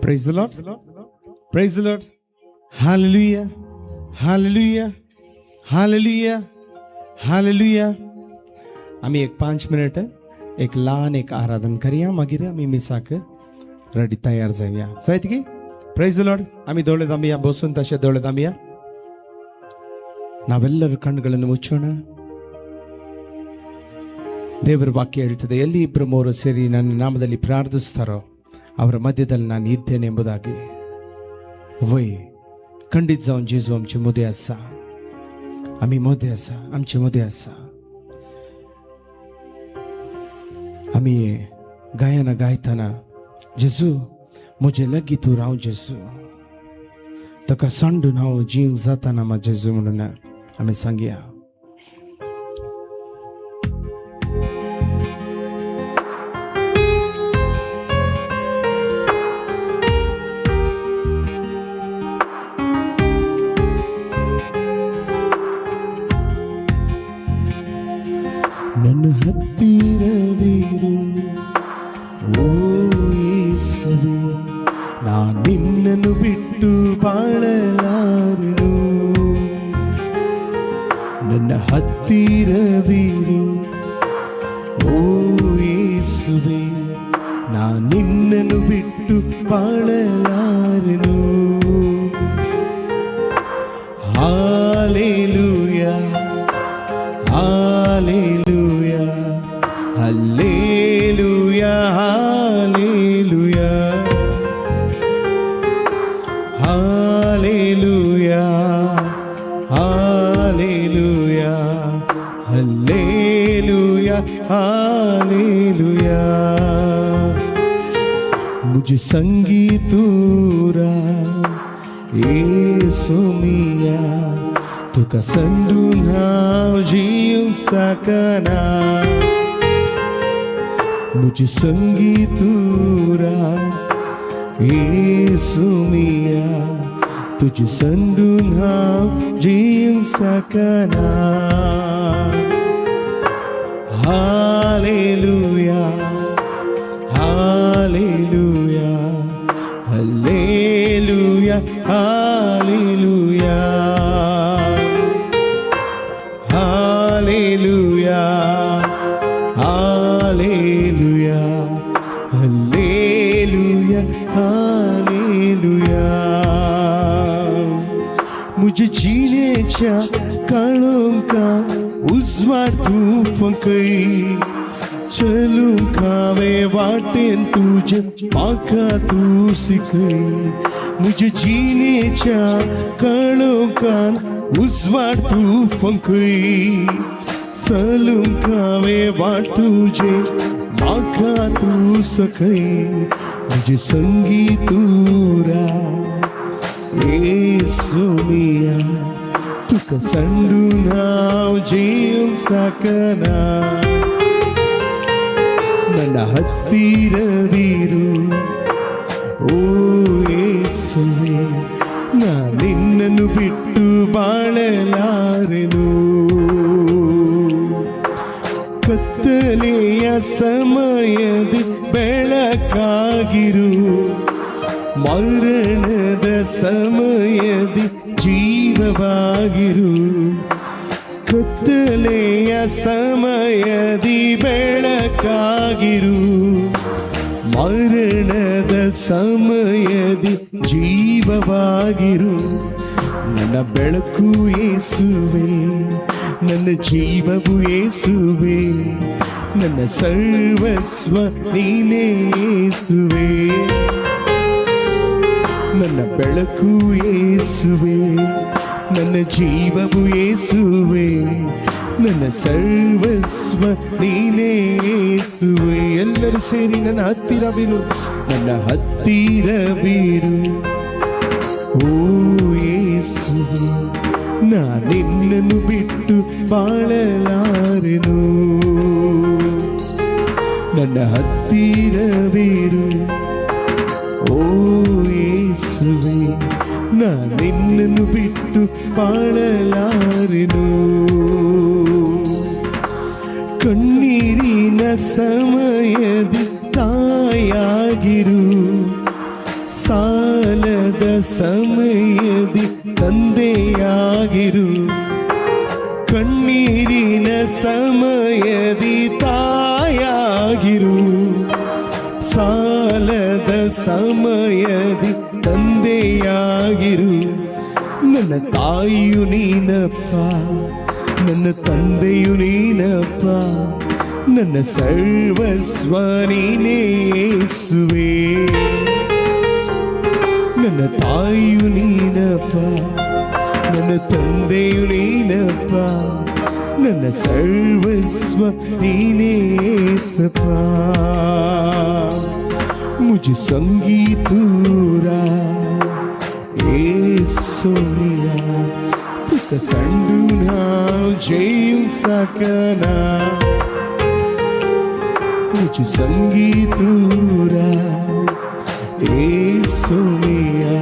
Praise the Lord. Praise the Lord. Hallelujah. Hallelujah. Hallelujah. Hallelujah. आमी एक 5 मिनिट एक ल्हान एक आराधन करया मागीर आमी मिसाक रेडी तयार जावया. जायत की? Praise the Lord. आमी दोळे दांबया बसून तशें दोळे दांबया. ನಾವೆಲ್ಲರೂ ಕಣ್ಣುಗಳನ್ನು ಮುಚ್ಚೋಣ. ದೇವರ ವಾಕ್ಯ ಹೇಳ್ತದೆ, ಎಲ್ಲಿ ಇಬ್ಬರು ಮೂವರು ಸೇರಿ ನನ್ನ ನಾಮದಲ್ಲಿ ಪ್ರಾರ್ಥಿಸ್ತಾರೋ ಅವರ ಮಧ್ಯದಲ್ಲಿ ನಾನು ಇದ್ದೇನೆ ಎಂಬುದಾಗಿ. वय खंडीत जावन जेजू आमचे मदें आसा, आमी मदें आसा, आमचे मदें आसा. आमी गायना गायतना जेजू म्हजे लागीं तूं राव जेजू, ताका सांडून हांव जीव जाताना मा जेजू म्हणून आमी सांगया. ಹತ್ತಿರವಿರು ಓ ಯೇಸುವೆ, ನಾ ನಿನ್ನನ್ನು ಬಿಟ್ಟು ಬಾಳಲಾರೆನು. ನನ್ನ ಹತ್ತಿರವಿರು ಓ ಯೇಸುವೆ, ನಾ ನಿನ್ನನ್ನು ಬಿಟ್ಟು ಬಾಳಲಾರೆನು. Hallelujah, hallelujah, hallelujah, hallelujah, hallelujah, hallelujah, hallelujah, hallelujah. मुझे संगीतूरा येसु मिया, तुका संदून हांव जियूंक सकना. मुझे संगीतूरा येसु मिया, तुझे संदून हांव जियूंक सकना. Hallelujah, hallelujah, hallelujah, hallelujah, hallelujah, hallelujah, hallelujah, hallelujah. मुझे जिणेच्या काळोखा उजवाड तूं फंकय, चलूंक हांवें वाटेन तुजे म्हाका तूं शिकय. मुझे जिणेच्या काळोखान उजवाड तूं फंकय, चलूंक हांवें वाट तुजे म्हाका तूं सकय. मुझे संगीतूरा येसु मिया, तुका सांडून हांव जियूंक सकना. ನನ್ನ ಹತ್ತಿರವಿರು ಓ ಯೇಸುವೆ, ನಾ ನಿನ್ನನ್ನು ಬಿಟ್ಟು ಬಾಳಲಾರೆನು. ಕತ್ತಲೆಯ ಸಮಯದಿ ಬೆಳಕಾಗಿರು, ಮರಣದ ಸಮಯದಿ ಜೀವವಾಗಿರು. ಕತ್ತಲೆಯ ಸಮಯದಿ ಬೆಳಕಾಗಿರು, ಮರಣದ ಸಮಯದಿ ಜೀವವಾಗಿರು. ನನ್ನ ಬೆಳಕು ಯೇಸುವೆ, ನನ್ನ ಜೀವವು ಯೇಸುವೆ, ನನ್ನ ಸರ್ವಸ್ವ ನೀನೇ ಯೇಸುವೆ. ನನ್ನ ಬೆಳಕು ಯೇಸುವೆ, ನನ್ನ ಜೀವವು ಯೇಸುವೆ, ನನ್ನ ಸರ್ವಸ್ವ ನೀನೇ ಯೇಸುವೆ. ಎಲ್ಲರೂ ಸೇರಿ ನನ್ನ ಹತ್ತಿರವಿರು, ನನ್ನ ಹತ್ತಿರವಿರು ಓ ಯೇಸುವೆ, ನಾ ನಿನ್ನನ್ನು ಬಿಟ್ಟು ಬಾಳಲಾರೆನು. ನನ್ನ ಹತ್ತಿರವಿರು ಓ ಯೇಸುವೆ, ನಾ ನಿನ್ನನ್ನು ಬಿಟ್ಟು ಬಾಳಲಾರೆನು. ಕಣ್ಣೀರಿನ ಸಮಯದಿ ತಾಯಾಗಿರು, ಸಾಲದ ಸಮಯದಿ ತಂದೆಯಾಗಿರು. ಕಣ್ಣೀರಿನ ಸಮಯದಿ ತಾಯಾಗಿರು, ಸಾಲದ ಸಮಯದಿ ತಂದೆಯಾಗಿರು. ನನ್ನ ತಾಯಿಯು ನೀನಪ್ಪ, ನನ್ನ ತಂದೆಯು ನೀನಪ್ಪ, ನನ್ನ ಸರ್ವಸ್ವ ನೀನೇ ಯೇಸುವೆ. ನನ್ನ ತಾಯಿಯು ನೀನಪ್ಪ, ನನ್ನ ತಂದೆಯು ನೀನಪ್ಪ, ನನ್ನ ಸರ್ವಸ್ವ ನೀನೇ ಯೇಸಪ್ಪ. ಮುಜೆ ಸಂಗೀತೂರಾ ಯೇಸು ಮಿಯಾ, ತುಕ ಸಂಡೂನ್ ಹಾವ್ ಜೆಯೂಂಕ್ सकना. मुझे संगीतूरा येसु मिया,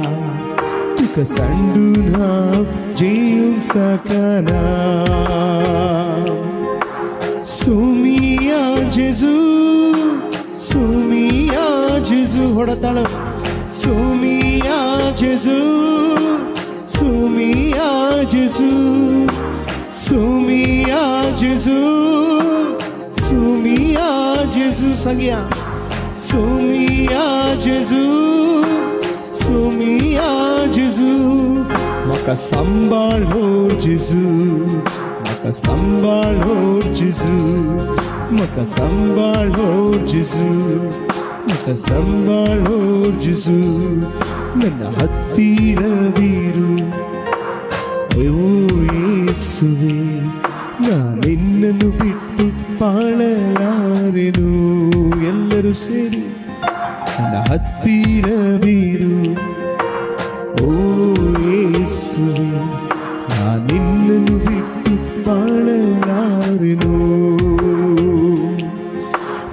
तुका सांडून हांव जियूंक सकना. सोमिया जेजू, सोमिया जेजू, ಹೊಡತಾಳು. ಸೋಮಿಯಾ ಜೇಸು, ಸೋಮಿಯಾ ಜೇಸು, ಸೋಮಿಯಾ ಜೇಸು, ಸೋಮಿಯಾ ಜೇಸು. ಸಂಗ್ಯಾ ಸೋಮಿಯಾ ಜೇಸು, ಸೋಮಿಯಾ ಜೇಸು, ಮಕ ಸಂಬಾಳೋ ಜೇಸು, ಮಕ ಸಂಬಾಳೋ ಜೇಸು, ಮಕ ಸಂಬಾಳೋ ಜೇಸು, ಮಕ ಸಂಬಾಳೋ ಜೇಸು, ನನ್ನ ಹತ್ತಿರವಿರು ಓ ಯೇಸುವೆ, ನಾನಿನ್ನನ್ನು ಬಿಟ್ಟು ಬಾಳಲಾರೆನು. ಎಲ್ಲರೂ ಸೇರಿ ನನ್ನ ಹತ್ತಿರವಿರು ಓ ಯೇಸುವೆ, ನಾನಿನ್ನನ್ನು ಬಿಟ್ಟು ಬಾಳಲಾರೆನು.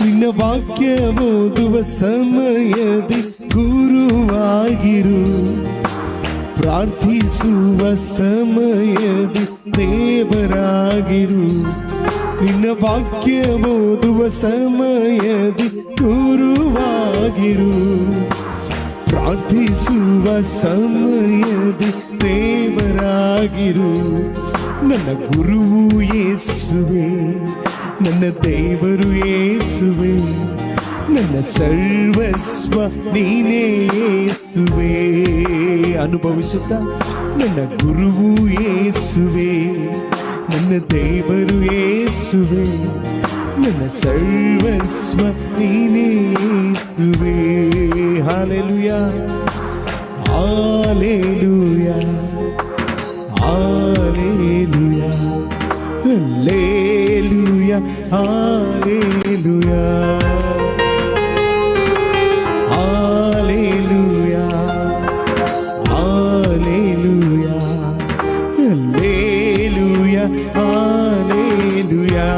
ನಿನ್ನ ವಾಕ್ಯ ಓದುವ ಸಮಯದಿ ಗುರುವಾಗಿರು, ಪ್ರಾರ್ಥಿಸುವ ಸಮಯದಿ ದೇವರಾಗಿರು. ನಿನ್ನ ವಾಕ್ಯ ಓದುವ ಸಮಯದಿ ಗುರುವಾಗಿರು, ಪ್ರಾರ್ಥಿಸುವ ಸಮಯದಿ ದೇವರಾಗಿರು. ನನ್ನ ಗುರುವು ಯೇಸುವೆ, ನನ್ನ ದೇವರು ಯೇಸುವೆ, ನನ್ನ ಸರ್ವಸ್ವ ನೀನೇ ಯೇಸುವೆ. ಅನುಭವಿಸುತ್ತ ನನ್ನ ಗುರುವು ಯೇಸುವೆ, ನನ್ನ ದೇವರು ಯೇಸುವೆ, ನನ್ನ ಸರ್ವಸ್ವ ನೀನೇ ಯೇಸುವೆ. Hallelujah, hallelujah, hallelujah, hallelujah, hallelujah, hallelujah, hallelujah, hallelujah, hallelujah.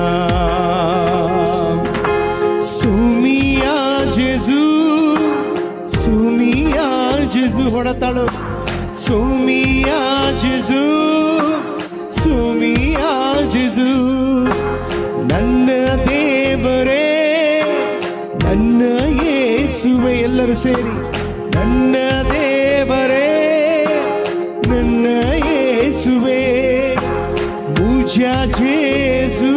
ಸುಮಿಯಾ ಜೇಸು, ಸುಮಿಯಾ ಜೇಸು, ಹೊಡತಾಳು. ಸುಮಿಯಾ ಜೇಸು, ಸುಮಿಯಾ ಜೇಸು, ನನ್ನ ದೇವರೇ, ನನ್ನ ಯೇಸುವೆ. ಎಲ್ಲರೂ ಸೇರಿ ನನ್ನ ದೇವರೇ, ನನ್ನ ಯೇಸುವೆ, ಪೂಜಾ ಜೇಸು,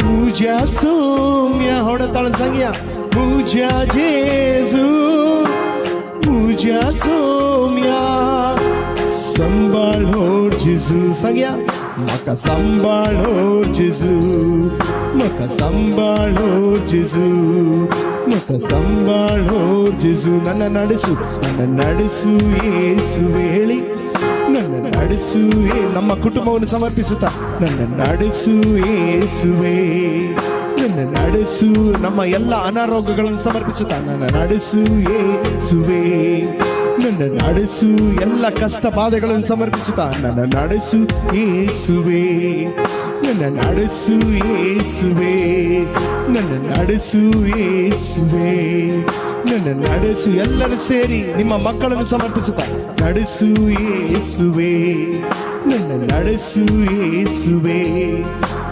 ಪೂಜಾ ಸೌಮ್ಯ, ಹೊಡತಾಳ ಸಂಗ್ಯಾ. ಪೂಜಾ ಜೇಸು, ಪೂಜಾ ಸೌಮ್ಯ, ಸಂಬಾಳೋ ಜೇಸು. ಸಂಗ್ಯಾ ಮಕ ಸಂಬಾಳೋ ಜೇಸು, ಮಕ ಸಂಬಾಳೋ ಜೇಸು, ಮಕ ಸಂಬಾಳೋ ಜೇಸು. ನನ್ನ ನಡೆಸು, ನನ್ನ ನಡೆಸು ಯೇಸುವೆ. ಹೇಳಿ ನನ್ನ ನಡೆಸು, ನಮ್ಮ ಕುಟುಂಬವನ್ನು ಸಮರ್ಪಿಸುತ್ತಾ ನನ್ನ ನಡೆಸು ಯೇಸುವೆ, ನನ್ನ ನಡೆಸು. ನಮ್ಮ ಎಲ್ಲ ಅನಾರೋಗ್ಯಗಳನ್ನು ಸಮರ್ಪಿಸುತ್ತಾ ನನ್ನ ನಡೆಸು ಯೇಸುವೆ, ನನ್ನ ನಡೆಸು. ಎಲ್ಲ ಕಷ್ಟ ಬಾಧೆಗಳನ್ನು ಸಮರ್ಪಿಸುತ್ತಾ ನನ್ನ ನಡೆಸು ಯೇಸುವೆ, ನನ್ನ ನಡೆಸು ಯೇಸುವೆ, ನನ್ನ ನಡೆಸು ಯೇಸುವೆ, ನನ್ನ ನಡೆಸು. ಎಲ್ಲರೂ ಸೇರಿ ನಿಮ್ಮ ಮಕ್ಕಳನ್ನು ಸಮರ್ಪಿಸುತ್ತಾ ನಡೆಸು ಯೇಸುವೆ, ನನ್ನ ನಡೆಸು ಯೇಸುವೆ,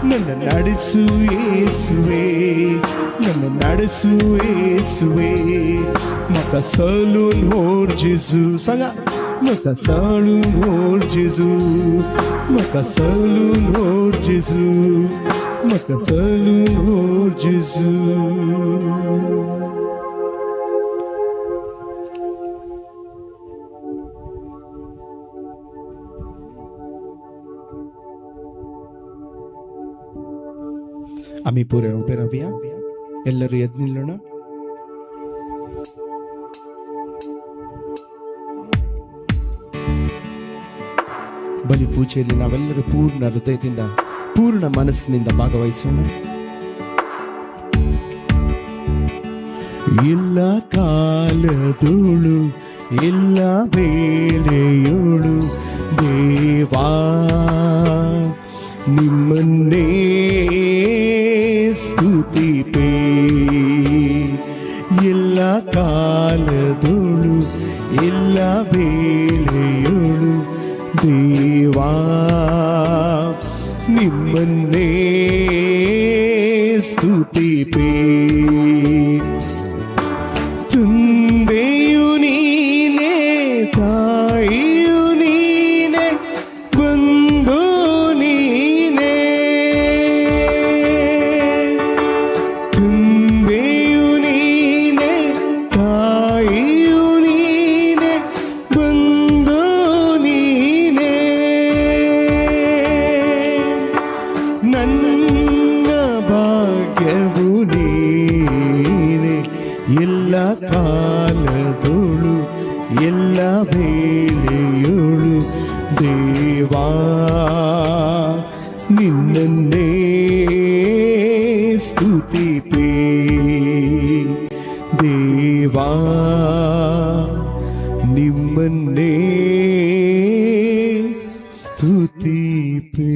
ನನ್ನ ನಡೆಸು ಯೇಸುವೆ, ನನ್ನ ನಡೆಸು ಯೇಸುವೆ. ಮಕ ಸಲೂನ್ ಹೋರ್ ಜೇಸು, ಸಂಗ ಮಕ ಸಲೂನ್ ಹೋರ್ ಜೇಸು, ಮಕ ಸಲೂನ್ ಹೋರ್ ಜೇಸು, ಮಕ ಸಲೂನ್ ಹೋರ್ ಜೇಸು. आम्ही पुरे उभे राहूया, ಎಲ್ಲರೂ ಎದ್ದು ನಿಲ್ಲೋಣ. ಬಲಿ ಪೂಜೆಯಲ್ಲಿ ನಾವೆಲ್ಲರೂ ಪೂರ್ಣ ಹೃದಯದಿಂದ, ಪೂರ್ಣ ಮನಸ್ಸಿನಿಂದ ಭಾಗವಹಿಸೋಣ. ಇಲ್ಲ ಕಾಲದೋಳು, ಇಲ್ಲ ವೇಳೆಯೋಳು, ದೇವಾ ನಿಮ್ಮನ್ನೇ ಸ್ತುತಿಪೇ. ಎಲ್ಲ ಕಾಲದೋಳು, ಎಲ್ಲ ವೇಳೆಯೋಳು, ದೇವಾ ನಿಮ್ಮನ್ನೇ ಸ್ತುತಿಪೇ. ಸ್ತುತಿಪೆ. ತಂದೆಯು ನೀನೇ, ತಾಯಿಯು ನೀನೇ, ಬಂಧು ನೀನೇ. ತಂದೆಯು ನೀನೇ, ತಾಯಿಯು ನೀನೇ, ಬಂಧು ನೀನೇ. ನನ್ನ ಭಾಗ್ಯವು ನೀನೇ, ಎಲ್ಲ ಕಾಲದೋಳು ಎಲ್ಲ ವೇಳೆಯೋಳು ದೇವಾ ನಿನ್ನನ್ನೇ ಸ್ತುತಿಪೆ. ದೇವಾ ನಿಮ್ಮನ್ನೇ ಸ್ತುತಿಪೆ.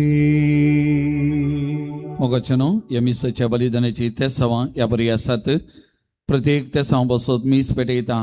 मोगाचेनो ह्या मिसाच्या बलिदानाची तेसांवां ह्या बरी आसात. प्रत्येक तेसांव बसोत मीस पेटयता.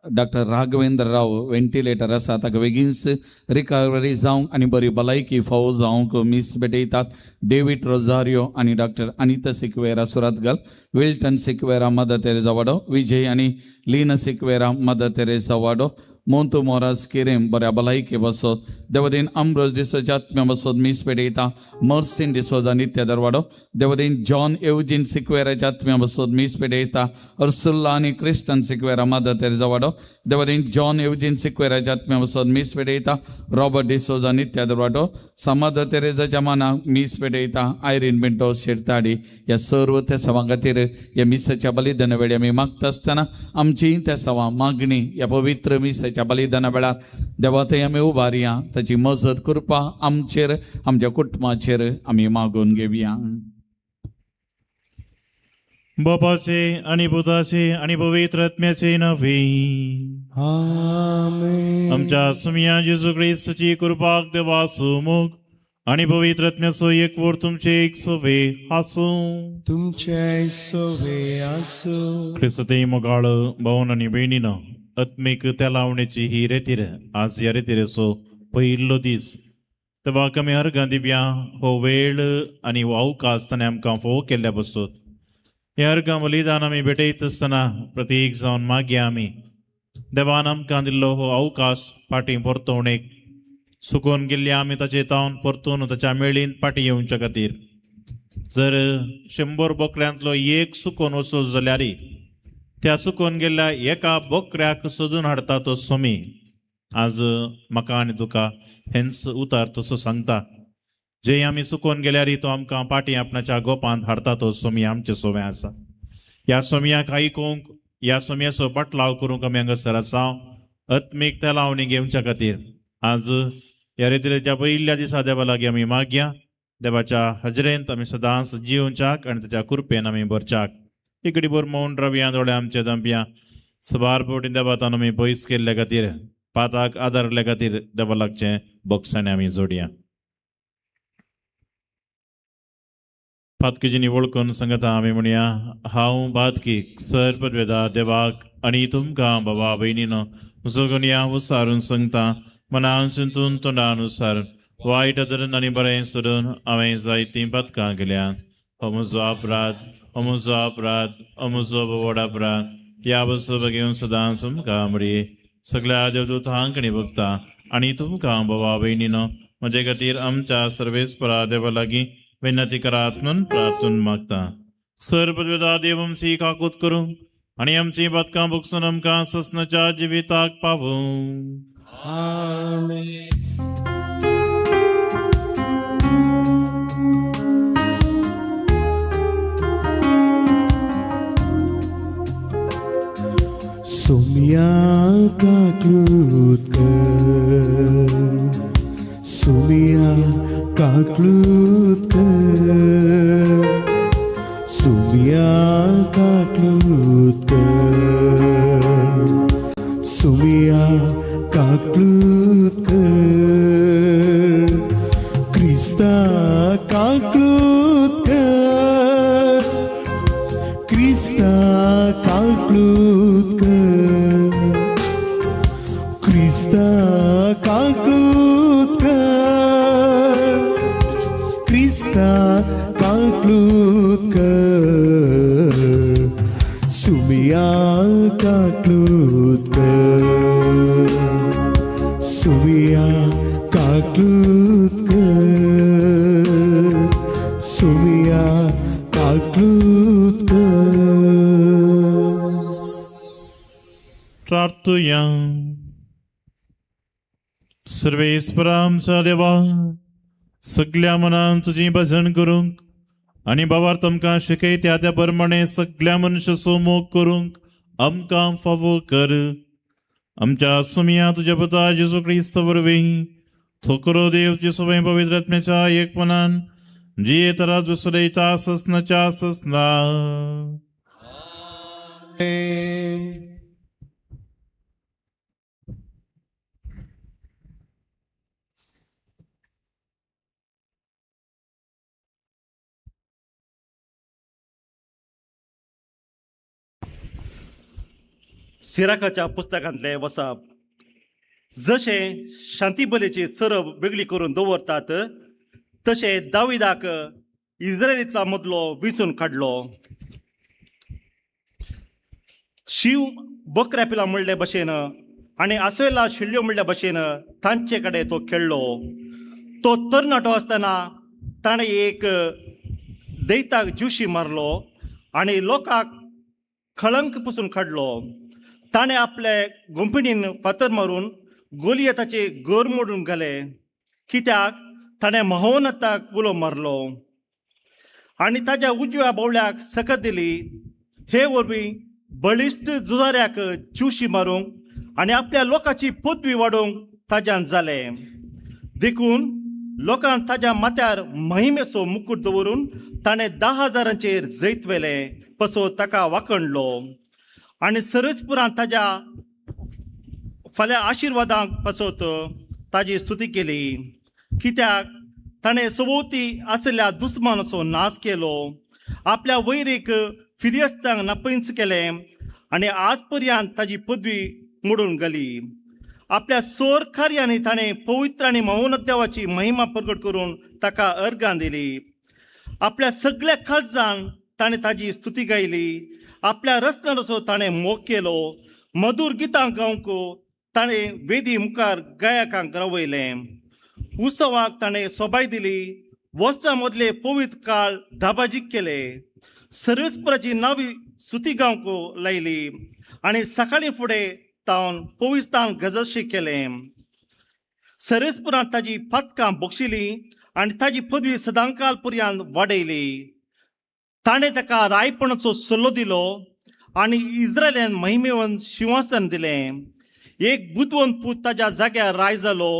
डॉक्टर राघवेंद्र राव व्हेंटिलेटर आसा, ताका बेगीनच रिकवरी जावंक आनी बरी भलायकी फावो जावंक मीस भेटयतात. डेवीड रोजारियो आनी doctor Anita Sequeira Surathkal, Wilton Sequeira Mother Teresa वाडो, विजय आनी लीना सिक्वेरा मदर तेरेजा वाडो, मोंतू मोरास किरेम बऱ्या भलायके बसोत, देवदेन अम्ब्रोज डिसोजा आत्म्या बसोत मीस पेटयता. मर्सिन डिसोजा नित्य दरवाडो, देवदेन जॉन एवजीन सिक्वेराच्या आत्म्या बसोत मीस पेटयता. अर्सुल्ला आनी क्रिस्टन सिक्वेरा मदर तेरेजा वाडो, देवदेन जॉन एवजीन सिक्वेराच्या आत्म्या बसोत मीस पेटयता. रॉबर्ट डिसोजा नित्य दरवाडो, मदर तेरेजाच्या मानाक मीस पेटयता. आयरीन मिंटो शिरताडी. ह्या सर्व तेसांवां खातीर ह्या मिसाच्या बलिदाना वेळी आमी मागता आसतना आमची तेसांवां मागणी ह्या पवित्र मिसाच्या बलिदाना वेळार देवा थंय आमी उबारया, ताची मजत करपा आमचेर आमच्या कुटुंबाचेर आमी मागून घेवया. बापाचे आनी पुताचे आनी पवित्र आत्म्याचे नांवे आमेन. आमच्या सुमया जेजू क्रिस्ताची कृपाक देवा सुमुख आनी पवित्र आत्म्याचो एकवट तुमचे एक सोवे आसूं. तुमचे सोवे आसूं. क्रिस्ती मोगाळ भावन आनी भयणीनो, आत्मीक तेलावणेची ही रेतीर आज ह्या रेतिरेचो पयलो दीस. तेव्हा आमी अर्गां दिवया हो वेळ आनी हो अवकाश ताणें आमकां फोव केल्ल्या बसूत. हे अर्गां बलिदान आमी भेटयत आसतना प्रतीक जावन मागया आमी देवान आमकां दिल्लो हो अवकाश फाटीं परतवणेक सुकोवन गेल्ल्या आमी ताचे तावन परतून ताच्या मेळीन फाटीं येवच्या खातीर. जर 100 बोकड्यांतलो एक सुकोवन वचत जाल्यार त्या सुकोवन गेल्ल्या एका बोकऱ्याक सोदून हाडटा तो स्वामी. आज म्हाका आनी तुका हेंच उतार तसो सांगता, जे आमी सुकोवन गेल्यार तो आमकां पाटी आपणाच्या गोपांत हाडटा तो स्वामी आमचे सोवे आसा. ह्या स्वामयाक आयकूंक, ह्या स्वामयाचो पाटलाव करूंक आमी हांगासर आसा आत्मीक तेलावणी घेवच्या खातीर. आज ह्या रेतिरेच्या पयल्या दिसा देवा लागीं आमी मागया, देवाच्या हजरेंत आमी सदांच जिवच्याक आनी ताच्या कृपेन आमी भरच्याक. इकडे भर मौन रावया, दोळे आमचे दंपया. सबार फावटी देवातान आमी पयस केल्ल्या खातीर, पाताक आदारल्या खातीर देवा लागचें बोगसाणे आमी जोडया. पातकीजींनी वळखून सांगता आमी म्हणया, हांव बातकीक सर पदवेदा देवाक आनी तुमकां बाबा भयणीनो म्हजो गुन्यांव उसारून सांगता, मनान चिंतून तोंडान उसारून वायट धरून आनी बरें सोडून हांवें जायतीं पातकां केल्यात. हो म्हजो अपराध, हो म्हजो अपराध, हो म्हजो व्हड अपराध. ह्या बसो घेवन सदांच तुमकां म्हणये सगळ्या देवदूतांक आनी भोगता आनी तुमकां बाबा भयणीनो म्हजे खातीर आमच्या सर्वेस्परा देवा लागीं विनंती करात म्हणून प्रार्थून मागता. सर पदवेदा देव आमची काकूत करूं आनी आमची बातकां भोगसून आमकां ससनाच्या जिविताक पावूं. आमेन. सुमिया काकलूत कर, सुमिया काकलूत कर, सुमिया काकलूत कर, सुमिया काकलूत कर, क्रिस्ता काकलूत कर, क्रिस्ता काकलूत कर, क्रिस्ता काकलूत कर, क्रिस्ता काकलूत कर. प्रार्थुया. सर्वेस्परा आमच्या देवा, सगल्या मनान तुजी भजन करूंक आनी बाबार तुमकां शिकयत्या त्या प्रमाणे सगल्या मनशाचो मोग करूंक आमकां फावो कर. आमच्या सुमया तुज्या पुता जेजू क्रिस्त वरवीं थोकरो देव तुजे सवय पवित्र आत्म्याच्या एकपणान जियेत राज वसलयता ससनाच्या ससना. सिराखाच्या पुस्तकांतले वसाप. जशें शांतीबलेची सरब वेगळी करून दवरतात तशें दाविदाक इस्रायलींतलो मदलो विसून काडलो. शींव बकऱ्या पिलां म्हणले भशेन आनी आसवेला शिळ्यो म्हणल्या भशेन तांचे कडेन तो खेळ्ळो. तो तरणाटो आसतना ताणें एक दैताक ज्युशी मारलो आनी लोकांक खळंक पसून काडलो. ताणें आपले गोंपिणीन फातर मारून गोलियताचे घर मोडून घाले, कित्याक ताणें महोनताक उलो मारलो आनी ताज्या उजव्या बावल्याक सकत दिली. हे वरवीं बळिश्ट झुजाऱ्याक ज्युशी मारूंक आनी आपल्या लोकांची पदवी वाडोवंक ताज्यान जालें. देखून लोकान ताज्या माथ्यार महिमेचो मुकूट दवरून ताणें 10,000 जैत व्हेलें पसो ताका वाखणलो आनी सरसपुरान ताज्या फाल्यां आशिर्वादांक पासत ताजी स्तुती केली, कित्याक ताणें सभोवती आशिल्ल्या दुस्मानाचो नाश केलो, आपल्या वैरीक फिरियस्तांक नापंच केलें आनी आज पर्यंत ताजी पदवी मोडून गेली. आपल्या सोर कार्यांनी ताणें पवित्र आनी महोनत देवाची महिमा प्रगट करून ताका अर्गां दिली. आपल्या सगळ्या काळजान ताणें ताजी स्तुती गायली. आपल्या रचणाराचो ताणें मोग केलो. मधूर गितां गावंक ताणें वेदी मुखार गायकांक रावयलें. उत्सवाक ताणें सोबाय दिली. वर्सां मदले पवित्र काळ धाबाजीक केले. सर्वेस्पराची नावी स्तुती गावंक लायली आनी सकाळीं फुडें तावन पविस्तान गजशी केलें. सर्वेस्परान ताजी पातकां बक्षिली आनी ताजी पदवी सदांकाल पर्यंत वाडयली. ताणें ताका रायपणाचो सल्लो दिलो आनी इस्रायलान महिमेवन शिंवासन दिलें. एक बुदवंत पूत ताज्या जाग्यार राय जालो.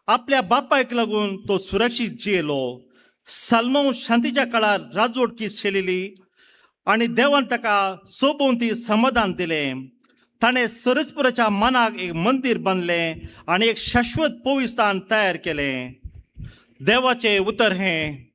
आपल्या बापायक लागून तो सुरक्षीत जियेलो. साल्मो शांतीच्या काळार राजवटकी शेलिली आनी देवान ताका सोबोवती समाधान दिलें. ताणें सरस्पराच्या मनाक एक मंदीर बांदलें आनी एक शाश्वत पविस्थान तयार केलें. देवाचें उतर हें.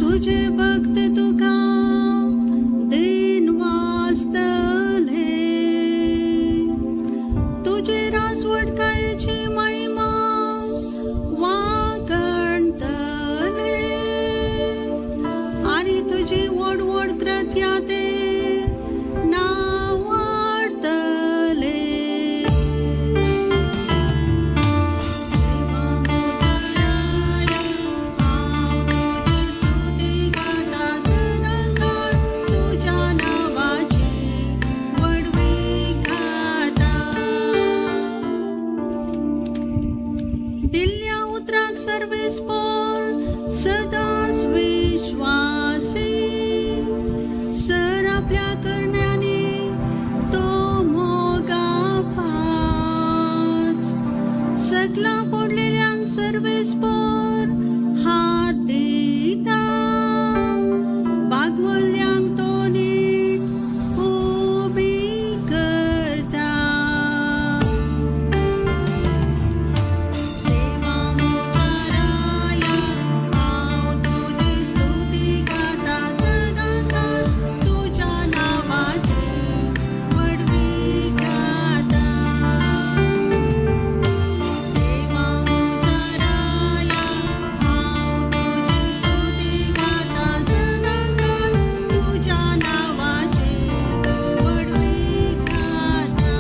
तुझे भक्त तुका दिन व्हडकायेची महिमा वागणतले आनी तुजी व्हड व्हड कृत्यां ते नावाडतले. देवा म्हज्या राया, हांव तुजी स्तुती गाता सदांकाळ, तुज्या नांवाची व्हडवीक गाता. दिल्ल्या उतराक सर्वेस्पोर सदांच विश्वासी, सर आपल्या करण्यांनी तो मोगा पात. सगळा पडलेल्यांक सर्वेस्पोर हात दिता, बागवल्ल्यांक तो नीट उबी करता. देवा म्हज्या राया, हांव तुजी स्तुती गाता सदांकाळ, तुज्या नांवाची व्हडवीक गाता. देवा म्हज्या राया, हांव तुजी स्तुती गाता सदांकाळ, तुज्या नांवाची व्हडवीक गाता.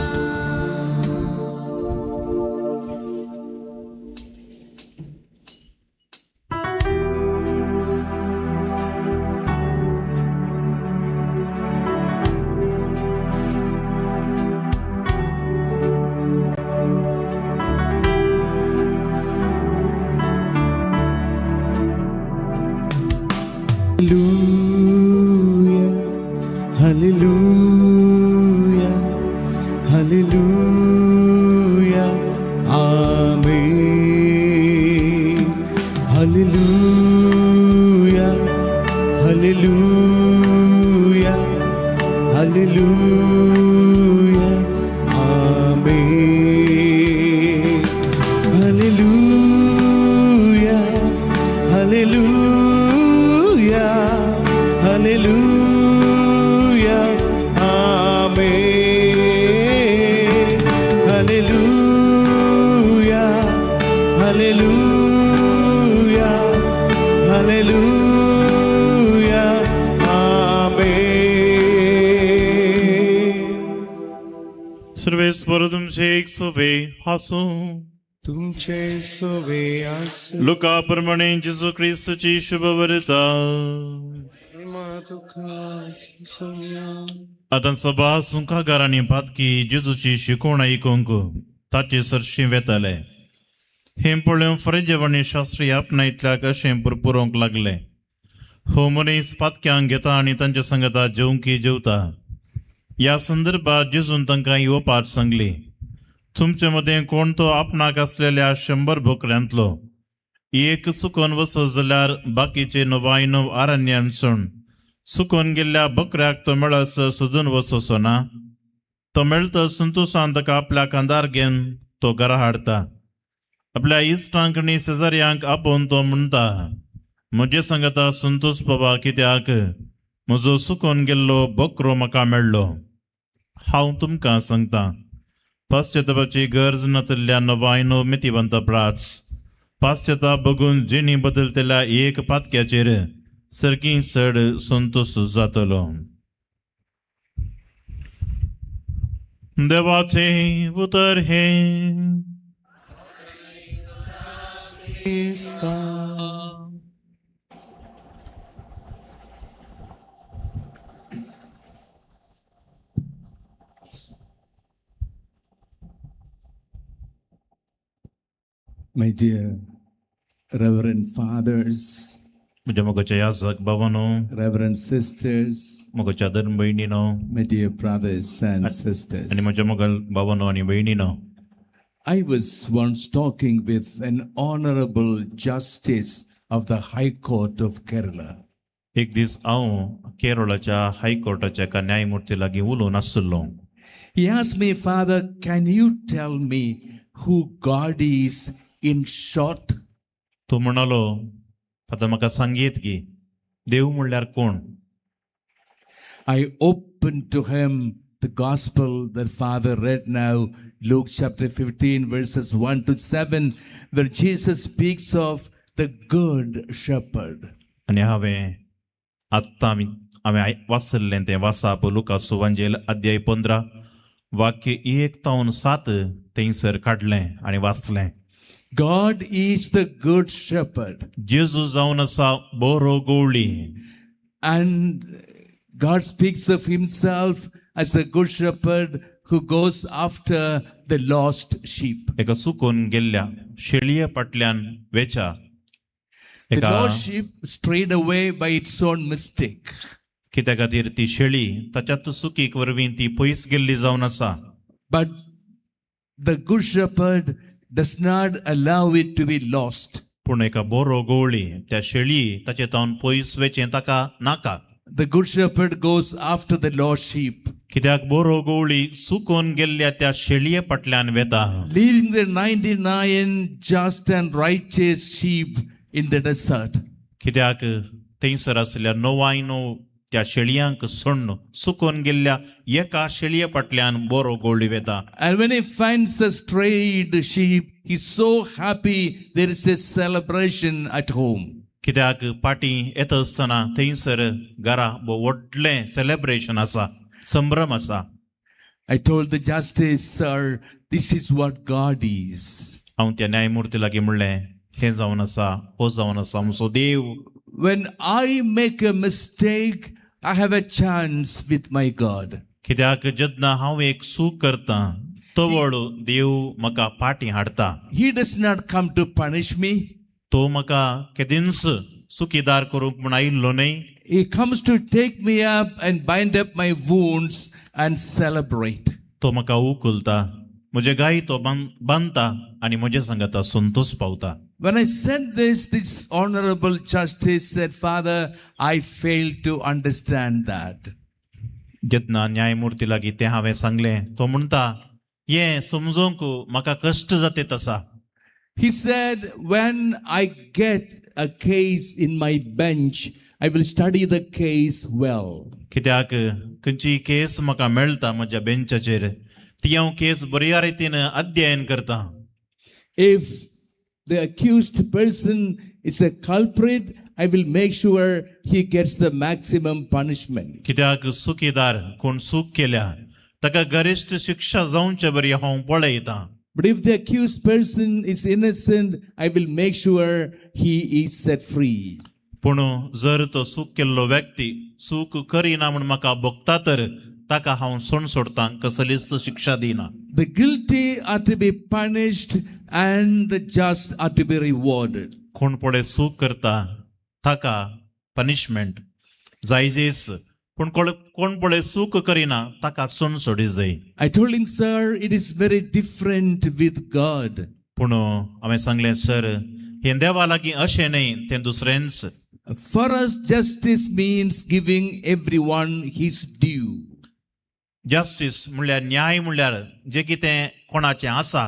Hallelujah, hallelujah, hallelujah, amen. Hallelujah, hallelujah, hallelujah, amen. Hallelujah, hallelujah, hallelujah, amen. Hallelujah, hallelujah, hallelujah, amen. सर्वेस्पर तुमचे एक सोवे हासूं. तुमचे सोवे आसूं. लुका प्रमाणे जेजू क्रिस्तची शुभवर्ता. आतां सभा सुंखागार आनी पातकी जेजूची शिकवण आयकूंक ताचे सरशीं वेताले. हें पळोवन फरेजेव आनी शास्त्री आपणायतल्याक अशें पुरपुरोवंक लागले, हो मनीस पातक्यांक घेता आनी तांच्या संगता जेवंकी जेवता. ह्या संदर्भात जेजून तांकां ही ओपार सांगली, तुमचे मदें कोण तो आपणाक आसलेल्या 100 बोकऱ्यांतलो एक चुकोन वचत जाल्यार बाकीचे 99 आरण्यान सोड चुकोन गेल्ल्या बकऱ्याक तो मेळस सोदून वचचो ना. तो मेळत संतोशान ताका आपल्या खांदार घेवन तो घरा हाडटा. आपल्या इश्टांक आनी शेजाऱ्यांक आपोवन तो म्हणटा, म्हजे सांगता संतोष बाबा, कित्याक म्हजो चुकोन गेल्लो बकरो म्हाका मेळ्ळो. हांव तुमकां सांगता, पाश्चातापाची गरज नातिल्ल्या 99 मितिवंत प्राच पाश्चाताप बघून जिणी बदलतल्या एक पातक्याचेर सारकी चड संतोष जातलो. देवाचें उतर हें. My dear Reverend Fathers, म्हज्या मोगाच्या याजक बाबानो, Reverend Sisters, मोगाच्या धर्म भयणीनो, my dear brothers and sisters, आनी म्हज्या मोगाल बाबानो आनी भयणीनो. I was once talking with an honorable justice of the High Court of Kerala. एक दीस हांव केरळाच्या हायकोर्टाच्या एका न्यायमूर्ती लागीं उलोवन आशिल्लो. He asked me, Father, can you tell me who God is in short? तो म्हणालो, आतां म्हाका सांगयेत की देव म्हणल्यार कोण? I opened to him the gospel that Father read now, Luke chapter 15, verses 1 to 7, where Jesus speaks of the good shepherd. आनी हांवें आत्तां आमी हांवें वाचल्लें तें वाचप लुका सुवांजेल अध्याय 15 वाक्य 1 तावन 7 थंयसर काडलें आनी वाचलें. God is the good shepherd. जेजू जावन आसा बरो गवळी. And God speaks of himself as the good shepherd who goes after the lost sheep. एका चुकून गेल्ल्या शेळये फाटल्यान वेच्या. The lost sheep strayed away by its own mistake. कित्या खातीर ती शेळी ताच्याच चुकीक वरवीं ती पयस गेल्ली जावन आसा. But the good shepherd does not allow it to be lost. पूण एका बरो गवळी त्या शेळी ताचे तावन पयस वेचें ताका नाका. The good shepherd goes after the lost sheep. कित्याक बरो गवळी चुकून गेल्ल्या त्या शेळये फाटल्यान वेता. Leaving the 99 just and righteous sheep in the desert. कित्याक थंयसर आशिल्ल्या 99 त्या शेळयांक सोडून चुकून गेल्ल्या एका शेळये फाटल्यान बरो गवळी वेता. And when he finds the strayed sheep, he's so happy, there is a celebration at home. कित्याक पाटी येता आसतना थंयसर घरा व्हडलें सेलेब्रेशन आसा, संभ्रम आसा. I told the justice, sir, this is what God is. हांव त्या न्यायमुर्ती लागीं म्हणलें, हें जावन आसा, हो जावन आसा आमचो देव. When I make a mistake, I have a chance with my God. कित्याक जेन्ना हांव एक चूक करता तवळ देव म्हाका पाटी हाडटा. He does not come to punish me. तो म्हाका केदींच चुकीदार करूंक म्हूण आयिल्लो न्हय. He comes to take me up and bind up my wounds and celebrate. तो म्हाका उखलता, म्हजे गाय तो बांदता आनी म्हजे सांगाता संतोष पावता. When I said this, this honorable justice said, Father, I failed to understand that. जेन्ना न्यायमूर्ती लागीं तें हांवें सांगलें, तो म्हणटा हें समजूंक म्हाका कश्ट जातेत आसा. He said, when I get a case in my bench, I will study the case well. कित्याक खंयची केस म्हाका मेळटा म्हज्या बेंचाचेर ती हांव केस बऱ्या रितीन अध्ययन करता. If the accused person is a culprit, I will make sure he gets the maximum punishment. कित्याक चुकीदार कोण चूक केल्या ताका गरिश्ट शिक्षा जावचे बरी हांव पळयता. But if the accused person is innocent, I will make sure he is set free. पूण जर तो चूक केल्लो व्यक्ती चूक करिना म्हूण म्हाका भोगता तर ताका हांव सोड सोडता, कसलीच शिक्षा दिना. The guilty are to be punished and the just are to be rewarded. कोण पळय चूक करता ताका पनिशमेंट जायजेच, पूण कोण पळय चूक करिना ताका सोड सोडी जाय. I told him, sir, it is very different with God. पूण हांवें सांगलें, सर, हें देवा लागीं अशें न्हय, तें दुसरेंच. For us, justice means giving everyone his due. Justice म्हणल्यार न्याय म्हणल्यार जें कितें कोणाचें आसा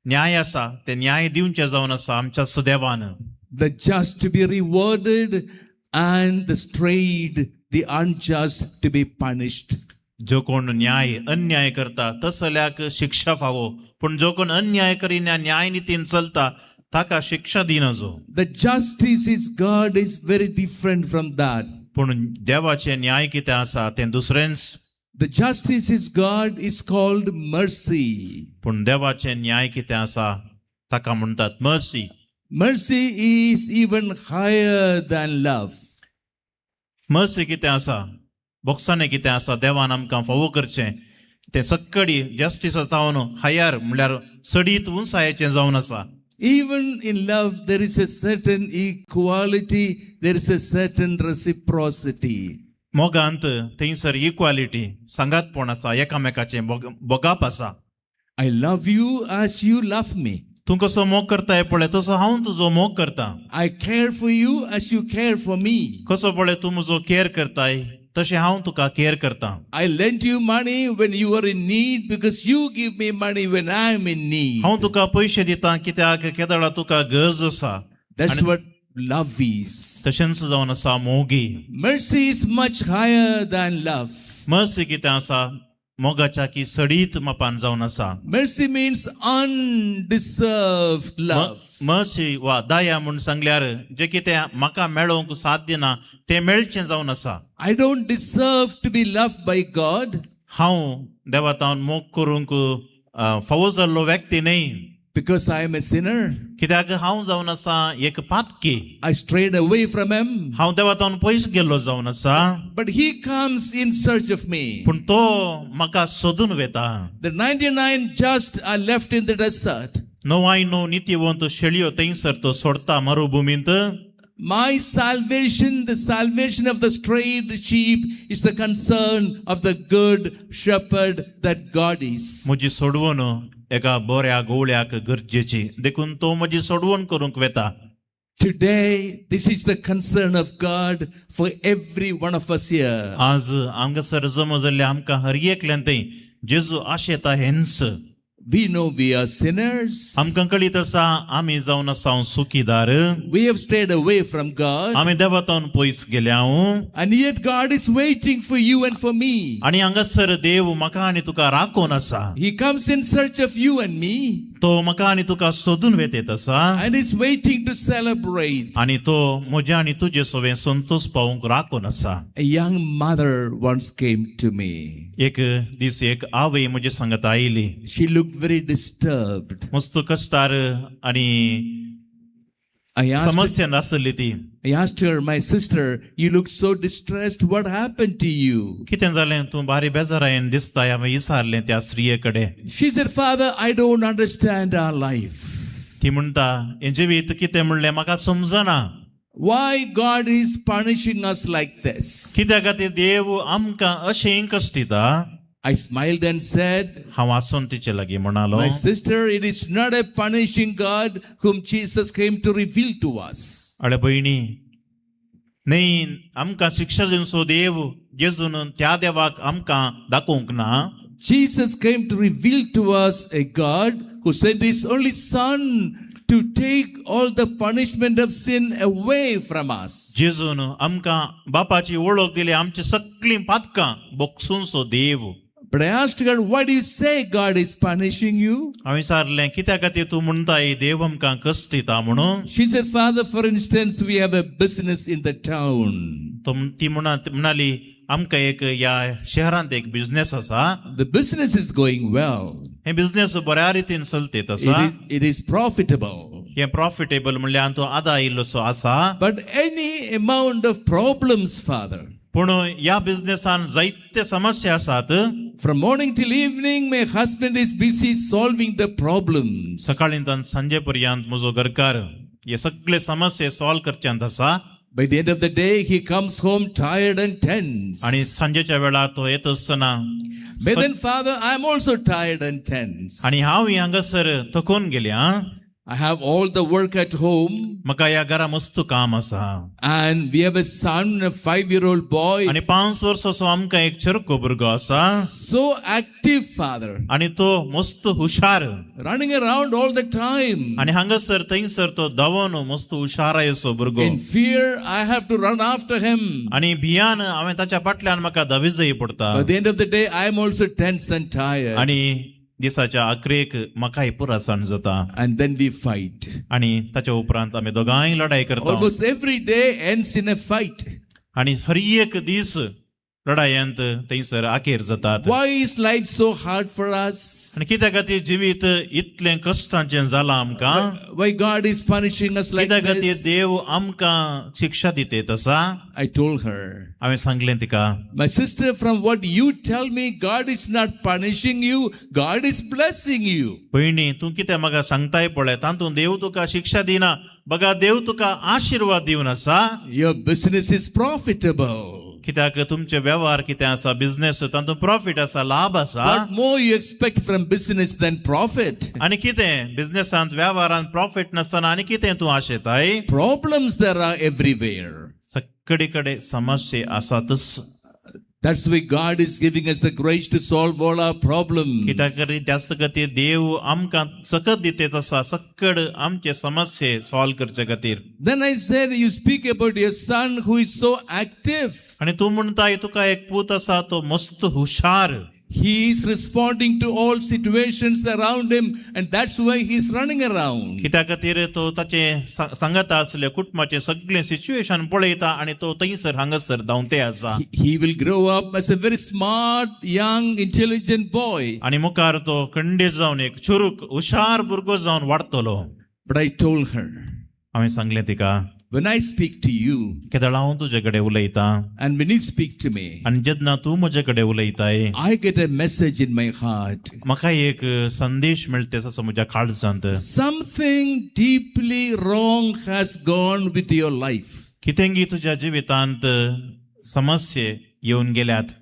न्याय आसा तें न्याय दिवचें जावन आसा आमच्या सदैवान. The just to be rewarded and the strayed, the unjust to be punished. जो कोण न्याय अन्याय करता तसल्याक शिक्षा फावो, पूण जो कोण अन्याय करिना न्याय नितीन चलता ताका शिक्षा दिना जो. The justice is God is very different from that. पूण देवाचें न्याय कितें आसा तें दुसरेंच. The justice is God is called mercy. पूण देवाचें न्याय कितें आसा ताका म्हणटात mercy. Mercy is even higher than love. Mercy कितें आसा, बोक्साणें कितें आसा देवान आमकां फावो करचें तें सक्कडी जस्टीस जावन हायर म्हणल्यार सडीत उंचायेचें जावन आसा. Even in love there is a certain equality, there is a certain reciprocity. मोगांत थंयसर इक्वालिटी सांगातपण आसा, एकामेकाचें बोगाप आसा. I love you as you love me. तूं कसो मोग करताय पळय तसो हांव तुजो मोग करता. I care for you as you care for me. कसो पळय तूं म्हजो केअर करताय तशें हांव तुका केअर करता. I lend you money when you are in need because you give me money when I am in need. हांव तुका पयशे दिता कित्याक केदळा तुका गरज आसा. That's what love is. तशेंच जावन आसा मोगी. Mercy is much higher than love. Mercy कितें आसा मोगाच्या की सडीत मापान जावन आसा. Mercy means undeserved love. Mercy वा दया म्हूण सांगल्यार जे कितें म्हाका मेळोवंक साध्य ना तें मेळचें जावन आसा. I don't deserve to be loved by God. हांव देवातावन मोग करूंक फावो जाल्लो व्यक्ती न्हय. Because I am a sinner. कित्याक हांव जावन आसा एक पातकी. I strayed away from him. हांव देवातावन पयस गेल्लो जावन आसा. But he comes in search of me. पूण तो म्हाका सोदून वेता. The 99 just are left in the desert. 99 नितीवंत शेळयो थंयसर तो सोडता मरुभूमींत. My salvation, the salvation of the strayed sheep, is the concern of the good shepherd that God is. म्हजी सोडवण एका बऱ्या गोवळ्याक गरजेची देखून तो म्हजी सोडवण करूंक वेता. Today, this is the concern of God for every one of us here. आज हांगासर जमा जाल्ले आमकां हर एकल्यान थंय जेजू आशेता हेंच. We know we are sinners. आमकां कळीत आसा आमी जावन आसा सुखीदार. We have strayed away from God. आमी देवातावन पयस गेल्या. And yet God is waiting for you and for me. आनी हांगासर देव म्हाका आनी तुका राखून आसा. He comes in search of you and me. तो म्हाका आनी तुका सोदून वेतेत आसा. And is waiting to celebrate. आनी तो म्हज्या आनी तुजे सवें संतोष पावूंक राखून आसा. A young mother once came to me. एक दीस एक आवय म्हजे सांगत आयली. She looked very disturbed. मस्त कश्टार आनी समस्या नासली ती. I asked her, my sister, you look so distressed. What happened to you? कितें जालें तूं भारी बेजारायेन दिसता हांवें विचारलें त्या स्त्रिये कडेन. She said, Father, I don't understand our life. ती म्हणटा हें जिवीत कितें म्हणलें म्हाका समजना. Why God is punishing us like this? कित्या खातीर देव आमकां अशें कश्ट दिता? I smiled and said, हांव हांसून तिचे लागीं म्हणालो, my sister, it is not a punishing God whom Jesus came to reveal to us. अळे भयणी, न्हय आमकां शिक्षा दिवचो देव जेजून त्या देवाक आमकां दाखोवंक ना. Jesus came to reveal to us a God who sent his only son to take all the punishment of sin away from us. जेजून आमकां बापाची वळख दिली आमची सगळीं पातकां बोगसूनसो देव. But I asked her, why do you say God is punishing you? हांवें विचारलें कित्या खातीर तूं म्हणटाय देव आमकां कश्ट दिता म्हणून. She said, Father, for instance, we have a business in the town. ती म्हणाली आमकां एक ह्या शहरांत एक बिझनेस आसा. The business is going well. हे बिझनेस बऱ्या रितीन चलतेत आसा. It is profitable. हे प्रॉफिटेबल म्हणल्यार तो आदार इल्लोसो आसा. But any amount of problems, Father. पूण ह्या बिझनेसान जायते समस्या आसात. From morning till evening, my husband is busy solving the problems. सकाळींतान सांजे पर्यंत म्हजो घरकार हे सगळे समस्ये सॉल्व करच्यांत आसा. By the end of the day, he comes home tired and tense. आणि सांजेच्या वेळार तो येत आसतना. But then, Father, I am also tired and tense. आणि हांव हांगासर थकून गेल्या. I have all the work at home. म्हाका ह्या घरा मस्त काम आसा. And we have a son, a 5-year-old boy. आणि 5 वर्सांचो आमकां एक चेरको भुरगो आसा. So active, Father. आणि तो मस्त हुशार. Running around all the time. आणि हांगासर थंयसर तो धांवन मस्त हुशारायेचो भुरगो. In fear, I have to run after him. आणि भियान हांवें ताच्या फाटल्यान म्हाका धांवीजय पडटा. By the end of the day, I am also tense and tired. आणि दिसाच्या आखरेक म्हाकाय पुरासाण जाता. And then we fight. आणि ताच्या उपरांत आमी दोगांय लढाई करता. Almost every day ends in a fight. आणि हर एक दीस लढायेंत थंयसर आखेर जातात. Why is life so hard for us? आनी कित्या खातीर जिवीत इतलें कश्टांचें जालां आमकां? Why God is punishing us like कित्या खातीर this? देव आमकां शिक्षा दितेत आसा? I told her. हांवें सांगलें तिका. My sister, from what you tell me, God is not punishing you, God is blessing you. भयणी, तूं कितें म्हाका सांगताय पळय, तातूंत देव तुका शिक्षा दिना, बगा देव तुका आशिर्वाद दिवन आसा. Your business is profitable. कित्याक तुमचे वेव्हार कितें आसा, बिझनेस तातूंत प्रॉफिट आसा, लाभ आसा. What more you expect from business than profit? आनी कितें बिझनेसांत वेव्हारांत प्रॉफिट नासतना आनी कितें तूं आशेताय? Problems there are everywhere. सगळे कडेन समस्या आसातच. That's why God is giving us the grace to solve all our problems. कित्याक त्याच खातीर देव आमकां सकत दितेच आसा सक्कड आमचे समस्ये सॉल्व करचे खातीर. Then I said, you speak about your son who is so active. आनी तूं म्हणटाय तुका एक पूत आसा तो मस्त हुशार. He is responding to all situations around him, and that's why he is running around. कित्या खातीर तो ताचे सांगाता आसले कुटुंबाचें सगळें सिच्युएशन पळयता आनी तो थंयसर हांगासर धांवते आसा. He will grow up as a very smart, young, intelligent boy. आनी मुखार तो खंडीत जावन एक चुरूक हुशार भुरगो जावन वाडटलो. But I told her, हांवें सांगलें तिका, when I speak to you, केदळ हांव तुजे कडेन उलयतां, and when you speak to me, आनी जेन्ना तूं म्हजे कडेन उलयताय, I get a message in my heart. म्हाका एक संदेश मेळटा तसो म्हज्या काळजांत. Something deeply wrong has gone with your life. कितेंगी तुज्या जिवितांत समस्ये येवन गेल्यात.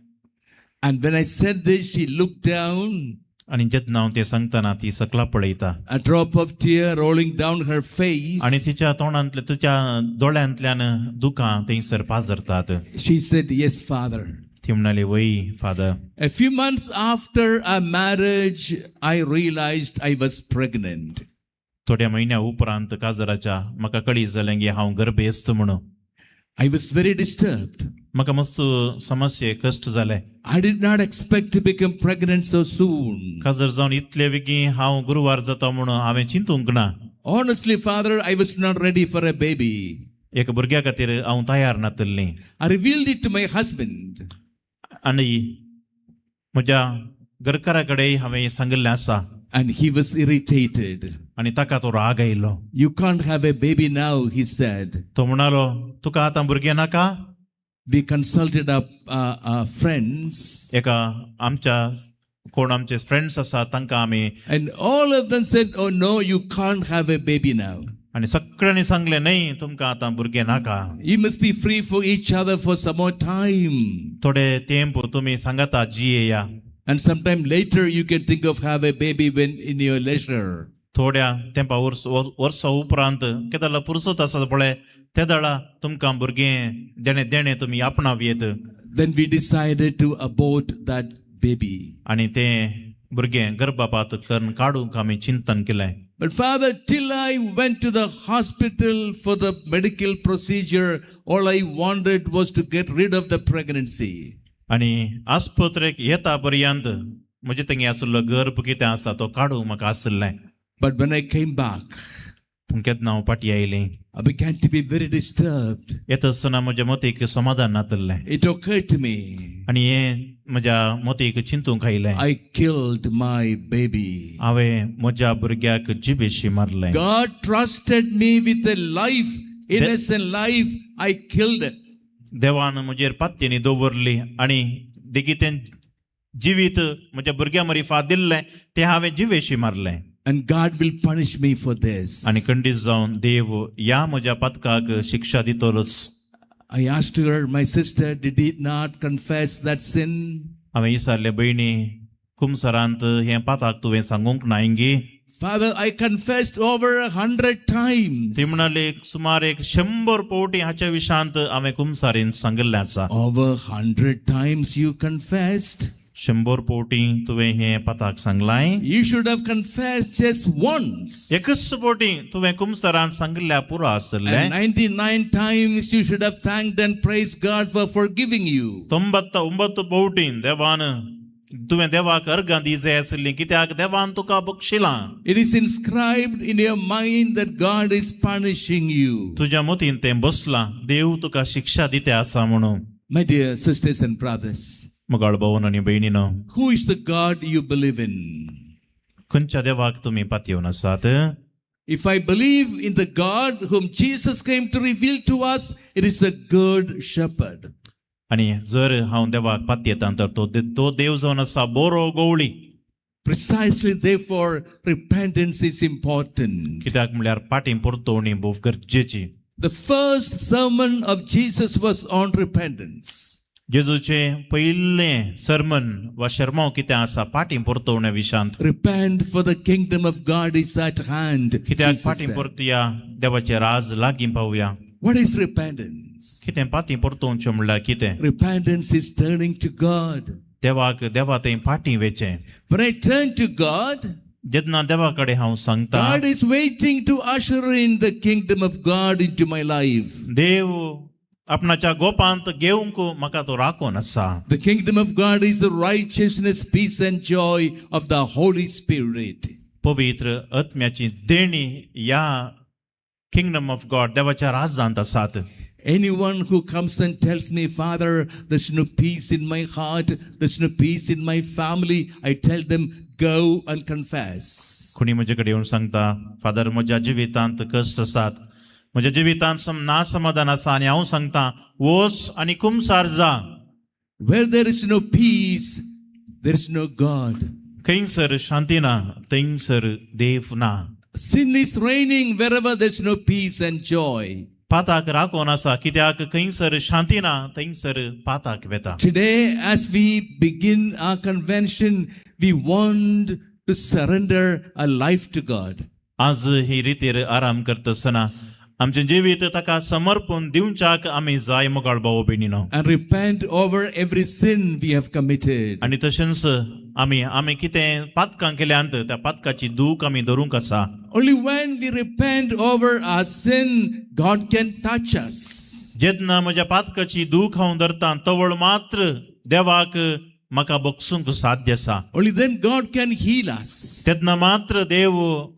And when I said this, she looked down. आनी जेन्ना हांव तें सांगतना ती सकला पळयता. A drop of tear rolling down her face. आनी तिच्या तोंडांतले तिच्या दोळ्यांतल्यान दुकां थंयसर पाजरतात. She said, yes, Father. ती म्हणाली, वय father. A few months after our marriage, I realized I was pregnant. थोड्या म्हयन्या उपरांत काजराच्या म्हाका कळी जालें की हांव गर्भेस्त म्हणून. I was very disturbed. म्हाका मस्त समस्ये कश्ट जाले. I did not expect to become pregnant so soon. काजर जावन इतले बेगीन हांव गुरवार जाता म्हणून हांवें चिंतूंक ना. Honestly, Father, I was not ready for a baby. एका भुरग्या खातीर हांव तयार नातल्ली. I revealed it to my husband. आनी म्हज्या घरकारा कडेन हांवें सांगिल्लें आसा. And he was irritated. आनी ताका तो राग आयलो. You can't have a baby now, he said. तो म्हणालो, तुका आतां भुरगें नाका? We consulted our friends. एका आमच्या कोण आमचे फ्रेंड्स आसा तांकां आमी. And all of them said, oh no, you can't have a baby now. आनी सगळ्यांनी सांगलें, न्हय, तुमकां आतां भुरगें नाका. You must be free for each other for some more time. थोडे तेंप तुमी सांगाता जियेया. And sometime later you can think of have a baby when in your leisure. थोड्या तेंपा वर्सा उपरांत केदळा पुरसत आसा पळय तेदळा तुमकां भुरगें देणें देणें तुमी आपणावयेत. Then we decided to abort that baby. आनी तें भुरगें गर्भपात करून काडूंक आमी चिंतन केलें. But Father, till I went to the hospital for the medical procedure, all I wanted was to get rid of the pregnancy. आनी आस्पत्रेक येता पर्यंत म्हजे थंय आशिल्लो गर्भ कितें आसा तो काडूंक म्हाका आशिल्लें. But when I came back, पूण केन्ना हांव फाटीं आयलीं, I began to be very disturbed. येता आसतना म्हज्या मतीक समाधान नातल्लें. It occurred to me. आनी हें म्हज्या मतीक चिंतूंक आयलें. I killed my baby. हांवें म्हज्या भुरग्याक जिबेशी मारलें. God trusted me with a life, innocent life. I killed it. देवान म्हजेर पातयेनी दवरली आनी देगीत तें जिवीत म्हज्या भुरग्या मरिफा दिल्लें तें हांवें जिवेशी मारलें. And God will punish me for this. आनी खंडीत जावन देव ह्या म्हज्या पातकाक शिक्षा दितलोच. I asked her, my sister, did he not confess that sin? हांवें विचारलें, भयणी, कुमसरांत हें पाताक तुवें सांगूंक नाय? Father, I confessed over 100 times. ती म्हणाली, सुमार 100 पवटी हाच्या विशांत हांवें कुमसारीन सांगिल्लें आसा. Over 100 times you confessed? 100 पवटी तुवें हें पाताक सांगलाय? You should have confessed just once. एकच पवटी तुवें कुमसरान सांगिल्ल्या पुरो आसलें. And 99 times you should have thanked and praised God for forgiving you. 99 पवटी देवान तुवें देवाक अर्गां दी जाय आसली कित्याक देवान तुका बक्षिलां. It is inscribed in your mind that God is punishing you. तुज्या मतीन तें बसलां, देव तुका शिक्षा दिते आसा म्हणून. My dear sisters and brothers, मोगाळ भावन आनी भयणीनो, who is the God you believe in? खंयच्या देवाक तुमी पातयेवन आसात? If I believe in the God whom Jesus came to reveal to us, it is the good shepherd. आनी जर हांव देवाक पातयेता तर तो देव जावन आसा बरो गवळी. Precisely therefore, repentance is important. कित्याक म्हळ्यार फाटीं परतवणी भोव गरजेची. The first sermon of Jesus was on repentance. जेजूचें पयलें सरमन वा शर्मांव कितें आसा फाटीं परतवण्या Vishant. Repent, for the kingdom of God is at hand. कित्याक फाटीं परतया, देवाचें राज लागीं पावया. What is repentance? कितें फाटीं परतवचें म्हणल्यार कितें? Repentance is turning to God. देवाक देवा थंय फाटीं वेचें. When I turn to God, जेन्ना देवा कडेन हांव सांगता, God is waiting to usher in the kingdom of God into my life. Dev आपणाच्या गोपांत घेवंक म्हाका तो राखून आसा. The kingdom of God is the righteousness, peace, and joy of the Holy Spirit. पवित्र आत्म्याची देणी ह्या किंगडम ऑफ गॉड देवाच्या राजांत आसात. Anyone who comes and tells me, Father, there's no peace in my heart, there's no peace in my family, I tell them, go and confess. कोणी म्हजे कडेन येवन सांगता, फादर म्हज्या जिवितांत कश्ट आसात, म्हज्या जिवितांत ना समाधान आसा, आनी हांव सांगता वच आनी कुमसार जा. Where there is no peace, there is no God. खंयसर शांती ना थंयसर देव ना. Sin is reigning wherever there is no peace and joy. पाताक राखून आसा कित्याक खंयसर शांती ना थंयसर पाताक वेता. Today, as we begin our convention, we want to surrender our life to God. आज ही रितीर आराम करतासतना आमचें जिवीत ताका समर्पण दिवच्याक आमी जाय मोगाळ भाव भयणीनो. And repent over every sin we have committed. आनी तशेंच आमी आमी कितें पातकां केल्यांत त्या पातकाची दूख आमी धरूंक आसा. Only when we repent over our sin, God can touch us. जेन्ना म्हज्या पातकाची दूख हांव धरता तवळ मात्र देवाक म्हाका बगसूंक साध्य आसा. Only then God can heal us. तेन्ना मात्र देव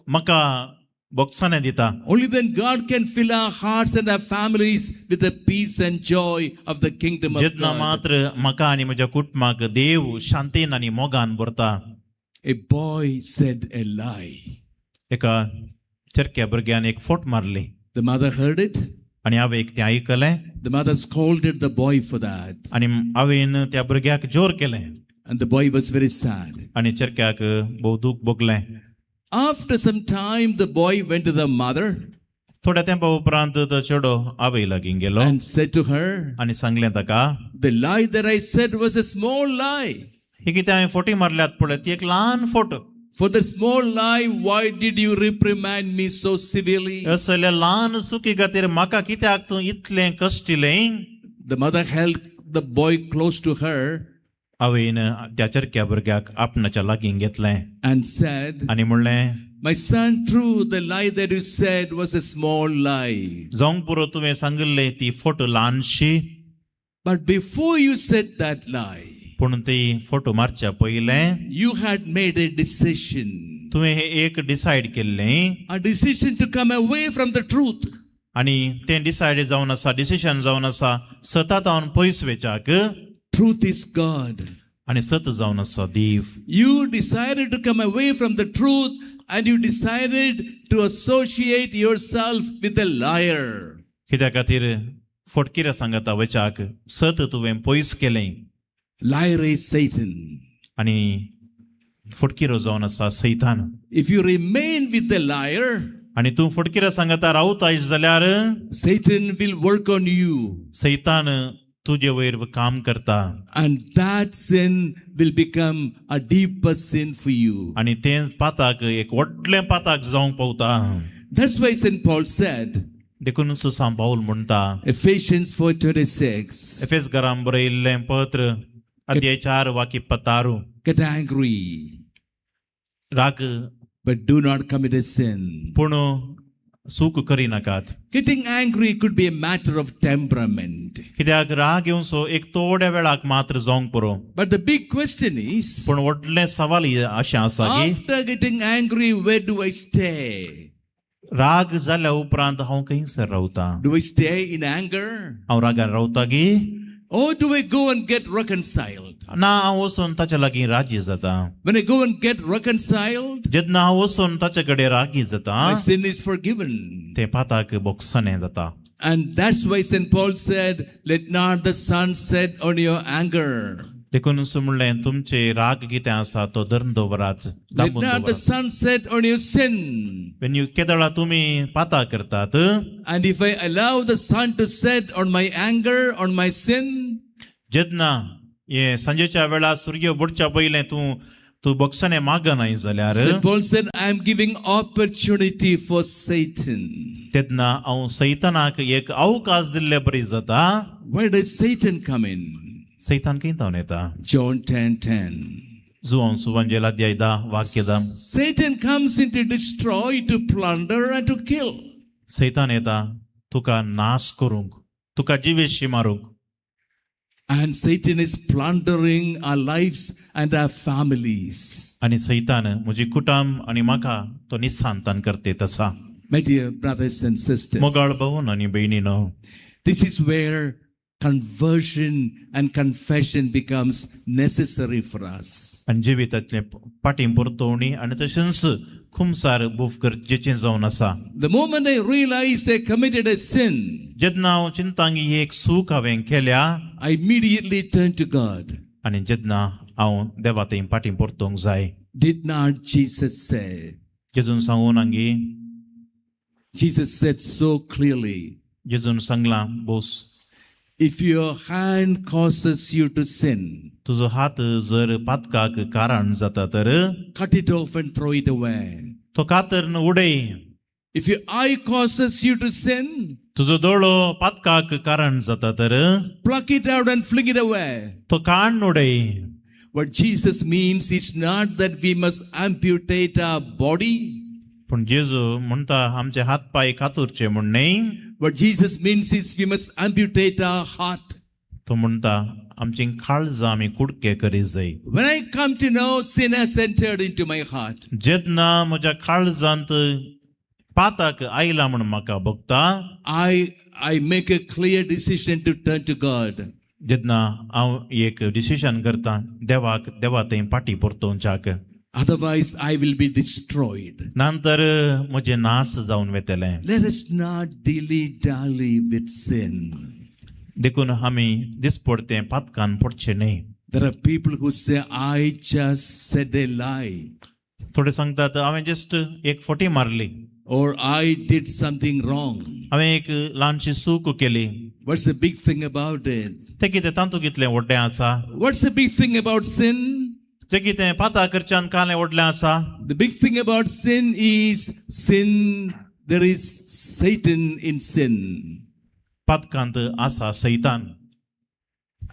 म्हाका बगसाणें दिता. Only then God can fill our hearts and our families with the peace and joy of the kingdom of जेन्ना God. मात्र म्हाका आनी म्हज्या कुटुंबाक देव शांतीन आनी मोगान भरता. A boy said a lie. एका चरक्या भुरग्यान एक फोट मारली. The mother heard it. आनी आवयक तें आयकलें. The mother scolded the boy for that. आनी आवयन त्या भुरग्याक जोर केलें. And the boy was very sad. आनी चरक्याक भोव दूख भोगलें. After some time, the boy went to the mother. थोड्या तेंपा उपरांत तो चेडो आवय लागीं गेलो. And said to her, आनी सांगलें ताका, the lie that I said was a small lie. ही कितें हांवें फोटी मारल्यात पळय ती एक ल्हान फोट. For the small lie, why did you reprimand me so severely? असल्या ल्हान चुकी खातीर म्हाका कित्याक तूं इतलें कश्टिलें? The mother held the boy close to her. आवयन त्या चरक्या भुरग्याक आपणाच्या लागीं घेतलें. And said, आनी म्हणलें, my son, true, the lie that you said was a small lie. जावंक पुरो तुवें सांगिल्लें ती फोट ल्हानशी. But before you said that lie, पूण ती फोटो मारच्या पयलें, you had made a decision. तुवें एक डिसायड केल्लें. A decision to come away from the truth. आनी तें डिसायड जावन आसा, डिसिशन जावन आसा सता तावन पयस वेच्याक. Truth is God. आनी सत जावन आसा देव. You decided to come away from the truth and you decided to associate yourself with a liar. कित्या खातीर फोटकिऱ्या सांगता वेच्याक सत तुवें पयस केलें. Liar is Satan. आनी फोटकिरो जावन आसा सैतान. If you remain with the liar, आनी तूं फोटकिऱ्या सांगता रावताय जाल्यार, Satan will work on you. सैतान तुजे वयर काम करता. And that sin will become a deeper sin for you. आनी तें पाताक एक व्हडलें पाताक जावंक पावता. That's why Saint Paul said, देखून सांत पावल म्हणटा, Ephesians 4:26. एफेस घरान बरयिल्लें पत्र अध्याय 4:26. Get angry, राग, but do not commit a sin. पूण चूक करिनाकात. Getting angry could be a matter of temperament. कित्याक राग येवचो एक थोड्या वेळाक मात्र जावंक पुरो. But the big question is, पूण व्हडलें सवाल अशें आसा की, after getting angry, where do I stay? राग जाल्या उपरांत हांव खंयसर रावता? Do I stay in anger? हांव रागान रावता की? Or do I go and get reconciled? ना हांव वचून ताच्या लागीं राजी जाता. When I go and get reconciled, जेन्ना हांव वचून ताचे कडेन रागी जाता, my sin is forgiven. तें पाताक बोगसणें जाता. And that's why Saint Paul said, let not the sun set on your anger. देखून म्हणलें तुमचे राग कितें आसा तो धरून दवरात. Let not the sun set on your sin. When you केदळा तुमी पाता करतात. And if I allow the sun to set on my anger, on my sin, जेन्ना हे सांजेच्या वेळार सूर्य बुडच्या पयलें तूं तूं बक्षाने मागनाय जाल्यार, Saint Paul said, I am giving opportunity for Satan. तेन्ना हांव सैतानाक एक अवकाश दिल्ले बरी जाता. Where does Satan come in? सैतान खंय तावन येता? John 10:10. जुवान सुवांजेल अध्याय 10:10. Satan comes in to destroy, to plunder and to kill. सैतान येता तुका नाश करूंक, तुका जिवेशी मारूंक. And Satan is plundering our lives and our families. आनी सैतान म्हजी कुटुंब आनी म्हाका तो निशांतान करते तसा. My dear brothers and sisters, मोगाळ भावन आनी भयणीनो, this is where conversion and confession becomes necessary for us. आनी जिवितांतले फाटीं परतवणी आनी तशेंच खुमसार भोव गरजेचें जावन आसा. The moment I realized I committed a sin, जेन्ना हांव चिंतांगी ही एक चूक हांवें केल्या, I immediately turned to God. आनी जेन्ना हांव देवा थंय फाटीं परतूंक जाय. Did not Jesus say? जेजून सांगूं नांगी? Jesus said so clearly. जेजून सांगलां Bose. If your hand causes you to sin, तुजो हात जर पातकाक कारण जाता तर cut it off and throw it away. तो कातरन उडय. If your eye causes you to sin, तुजो दोळो पातकाक कारण जाता तर pluck it out and fling it away. तो काण उडय. What Jesus means is not that we must amputate our body. पूण जेजू म्हणटा आमचे हात पांय कातुरचे म्हूण न्हय. What Jesus means is we must amputate our heart. तो म्हणटा आमची काळजां आमी कुडके करी जाय. When I come to know sin has entered into my heart, जेन्ना म्हज्या काळजांत पाताक आयला म्हूण म्हाका भोगता, I make a clear decision to turn to God. जेन्ना हांव एक डिसिजन करता देवाक देवा थंय फाटीं परतोवच्याक. Otherwise, I will be destroyed. नंतर म्हजें नाश जावन वेतलें. Let us not dilly-dally with sin. देखून आमी दिसपडतें पातकान पडचें न्हय. There are people who say, I just said a lie. थोडे सांगतात हांवें जस्ट एक फटी मारली. Or I did something wrong. हांवें एक ल्हानशी चूक केली. What's the big thing about it? तें कितें तातूंत कितलें व्हडलें आसा? What's the big thing about sin? तें कितें पाता करच्यान कालें व्हडलें आसा? The big thing about sin is sin, there is Satan in sin. पातकांत आसा सैतान.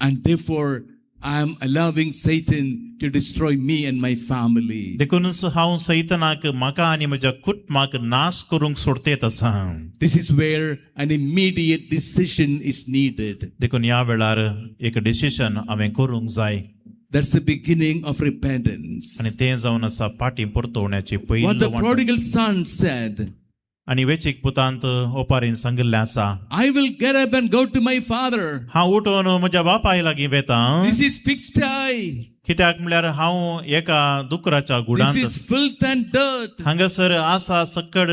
And therefore, I am allowing Satan to destroy me and my family. देखूनच हांव सैतानाक म्हाका आनी म्हज्या कुटुंबाक नाश करूंक सोडतेत आसा. This is where an immediate decision is needed. देखून ह्या वेळार एक डिसिजन हांवें करूंक जाय. That's the beginning of repentance. आनी तें जावन आसा फाटीं परतवण्याची पयलो. What the prodigal son said. आनी वेचीक पुतांत ओपारीन सांगिल्लें आसा. I will get up and go to my father. हांव उठून म्हज्या बापाय लागीं वेता. This is pigsty. कित्याक म्हळ्यार हांव एका दुकराच्या गुडांत. This is filth and dirt. हांगासर आसा सकड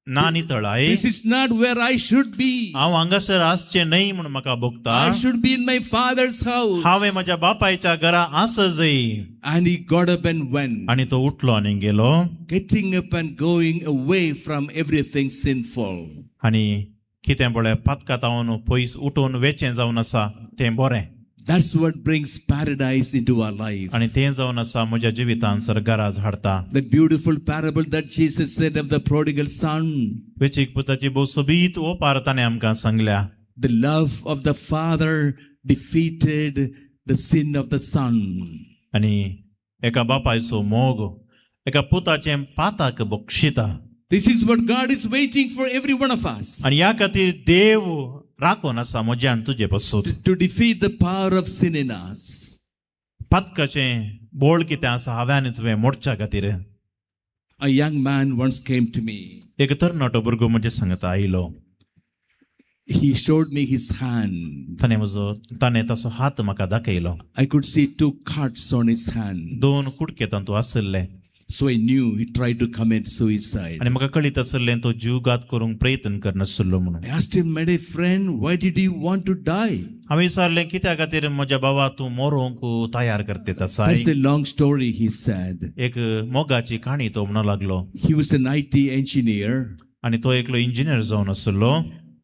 ना नितळाय. This is not where I should be. हांव हांगासर आसचें न्हय म्हूण म्हाका भोगता. I should be in my father's house. हांवें म्हज्या बापायच्या घरा आस जाय. And he got up and went. आनी तो उठलो आनी गेलो. Getting up and going away from everything sinful. आनी कितें पळय पातकातावन पयस उठून वेचें जावन आसा तें बरें. That's what brings paradise into our life. आनी तें जावन आसा म्हज्या जिवितांत सर्गाराज हाडता. The beautiful parable that Jesus said of the prodigal son. वेचीक पुताची भोव सोबीत ओपार ताणें आमकां सांगल्या. The love of the father defeated the sin of the son. आनी एका बापायचो मोग एका पुताचें पाताक बक्षिता. This is what God is waiting for every one of us. आनी ह्या खातीर देव राखून आसा म्हजें आनी तुजें पसून. To defeat the power of sin in us. पातकाचें बोळ कितें आसा हांवें आनी तुवें मोडच्या खातीर. A young man once came to me. एक तरणाटो भुरगो म्हजे सांगता आयलो. He showed me his hand. ताणें ताचो हात म्हाका दाखयलो. I could see two cuts on his hand. दोन कुडके तातूंत आशिल्ले. So I knew he tried to commit suicide. आनी म्हाका कळीत आशिल्लें तो जीवघात करूंक प्रयत्न करनाशिल्लो म्हणून. I asked him, my dear friend, why did you want to die? हांवें विचारलें कित्या खातीर म्हज्या बाबा तूं मरोंक तयार करते तसा. That's a long story, he said. एक मोगाची काणी तो म्हणूंक लागलो. He was an IT engineer. आनी तो एकलो इंजिनियर जावन आशिल्लो.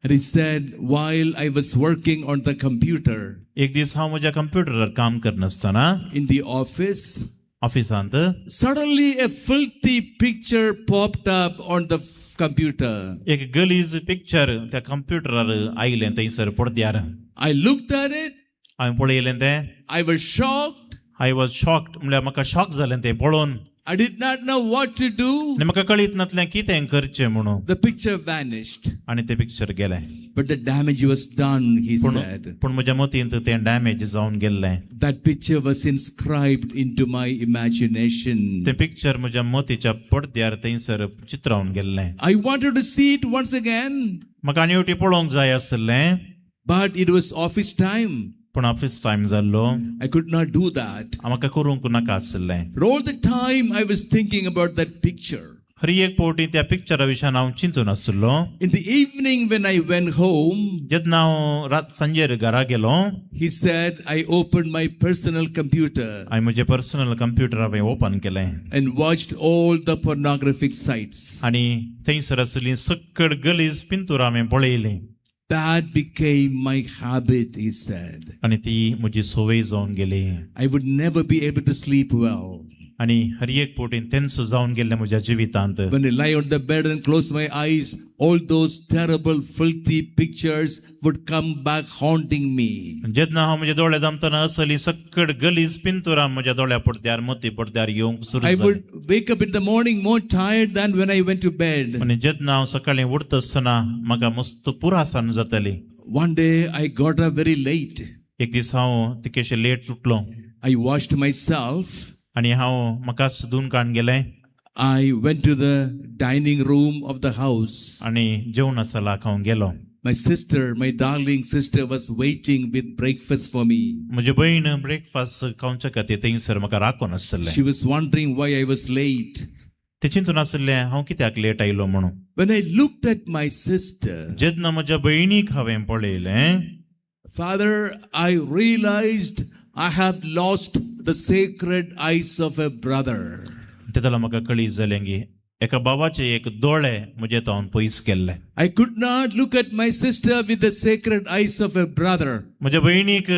And he said, while I was working on the computer, एक दीस हांव म्हज्या कंप्युटरार काम करनासतना, in the office, ऑफिसांत, suddenly a filthy picture popped up on the computer. एक गलीज पिक्चर त्या कंप्युटरार आयलें थंयसर पडद्यार. I looked at it. हांवें पळयलें तें. I was shocked. I was shocked म्हणल्यार म्हाका शॉक जालें तें पळोवन. I did not know what to do. आनी म्हाका कळीत नासलें कितें करचें म्हणून. The picture vanished. आनी तें पिक्चर गेलें. But the damage was done, he said. पूण म्हज्या मतींत तें डॅमेज जावन गेल्लें. That picture was inscribed into my imagination. तें पिक्चर म्हज्या मतीच्या पडद्यार थंयसर चित्रावन गेल्लें. I wanted to see it once again. म्हाका आनी एकटी पळोवंक जाय आसलें. But it was office time. पूण ऑफिस टायम जाल्लो. I could not do that. म्हाका करूंक नाका आसलें. But all the time I was thinking about that picture. हर एक फावटी त्या पिक्चरा विशयान हांव चिंतून आसलो. In the evening when I went home, जेन्ना हांव रात सांजेर घरा गेलो, he said, I opened my personal computer. हांवें म्हजें पर्सनल कंप्युटर हांवें ओपन केलें. And watched all the pornographic sites. आनी थंयसर आसली सकड गलीज पिंतूर हांवें पळयली. That became my habit, he said. आनी ती म्हजी संवय जावन गेली. I would never be able to sleep well. आनी हर एक फावटी तेंच जावन गेल्लें म्हज्या जिवितांत. When I lie on the bed and close my eyes, all those terrible, filthy pictures would come back haunting me. जेन्ना हांव म्हजे दोळे दामतना असली सकड गलीज पिंतुरां म्हज्या दोळ्या पडद्यार मती पडद्यार येवंक सुरू I जाली. would wake up in the morning more tired than when I went to bed. आनी जेन्ना हांव सकाळीं उठता आसतना म्हाका मस्त पुरासान जाताली. One day I got up very late. एक दीस हांव तिकेशे लेट उठलो. I washed myself. आनी हांव म्हाकाच धुवन काडून गेलें. I went to the dining room of the house. आनी जेवणा सालाक हांव गेलो. My sister, my darling sister, was waiting with breakfast for me. म्हजी भयण ब्रेकफास्ट खावच्या खातीर थंयसर म्हाका राखून आसलें. She was wondering why I was late. ते चिंतून आसलें हांव कित्याक लेट आयलो म्हणून. When I looked at my sister, जेन्ना म्हज्या भयणीक हांवें पळयलें, Father, I realized I have lost the sacred eyes of a brother. तेदोळा म्हाका कळी जालें की एका बाबाचे एक दोळे म्हजे तावन पयस केल्ले. I could not look at my sister with the sacred eyes of a brother. म्हज्या भयणीक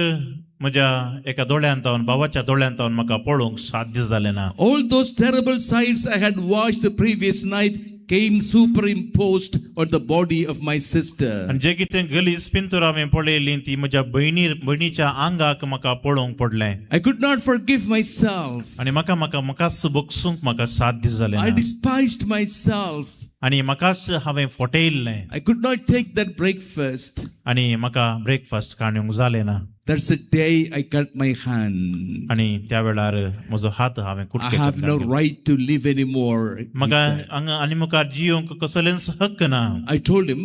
म्हज्या एका दोळ्यान तावन बाबाच्या दोळ्यान तावन म्हाका पळोवंक साध्य जालें ना. All those terrible sights I had watched the previous night came superimposed on the body of my sister. आनी जे कितें गलीज पिंतूर हांवें पळयली ती म्हज्या भयणीच्या आंगाक म्हाका पळोवंक पडलें. I could not forgive myself. आनी म्हाका म्हाका म्हाकाच बगसूंक म्हाका साध्य जालें. I despised myself. आनी म्हाकाच हांवें फटयल्लें. I could not take that breakfast. आनी म्हाका ब्रेकफास्ट काडूंक जालें ना. That's the day I cut my hand. आनी त्या वेळार म्हजो हात हांवें कुटके I have no right to live anymore. म्हाका हांगा आनी मुखार जियोंक कसलेंच हक्क ना. I told him,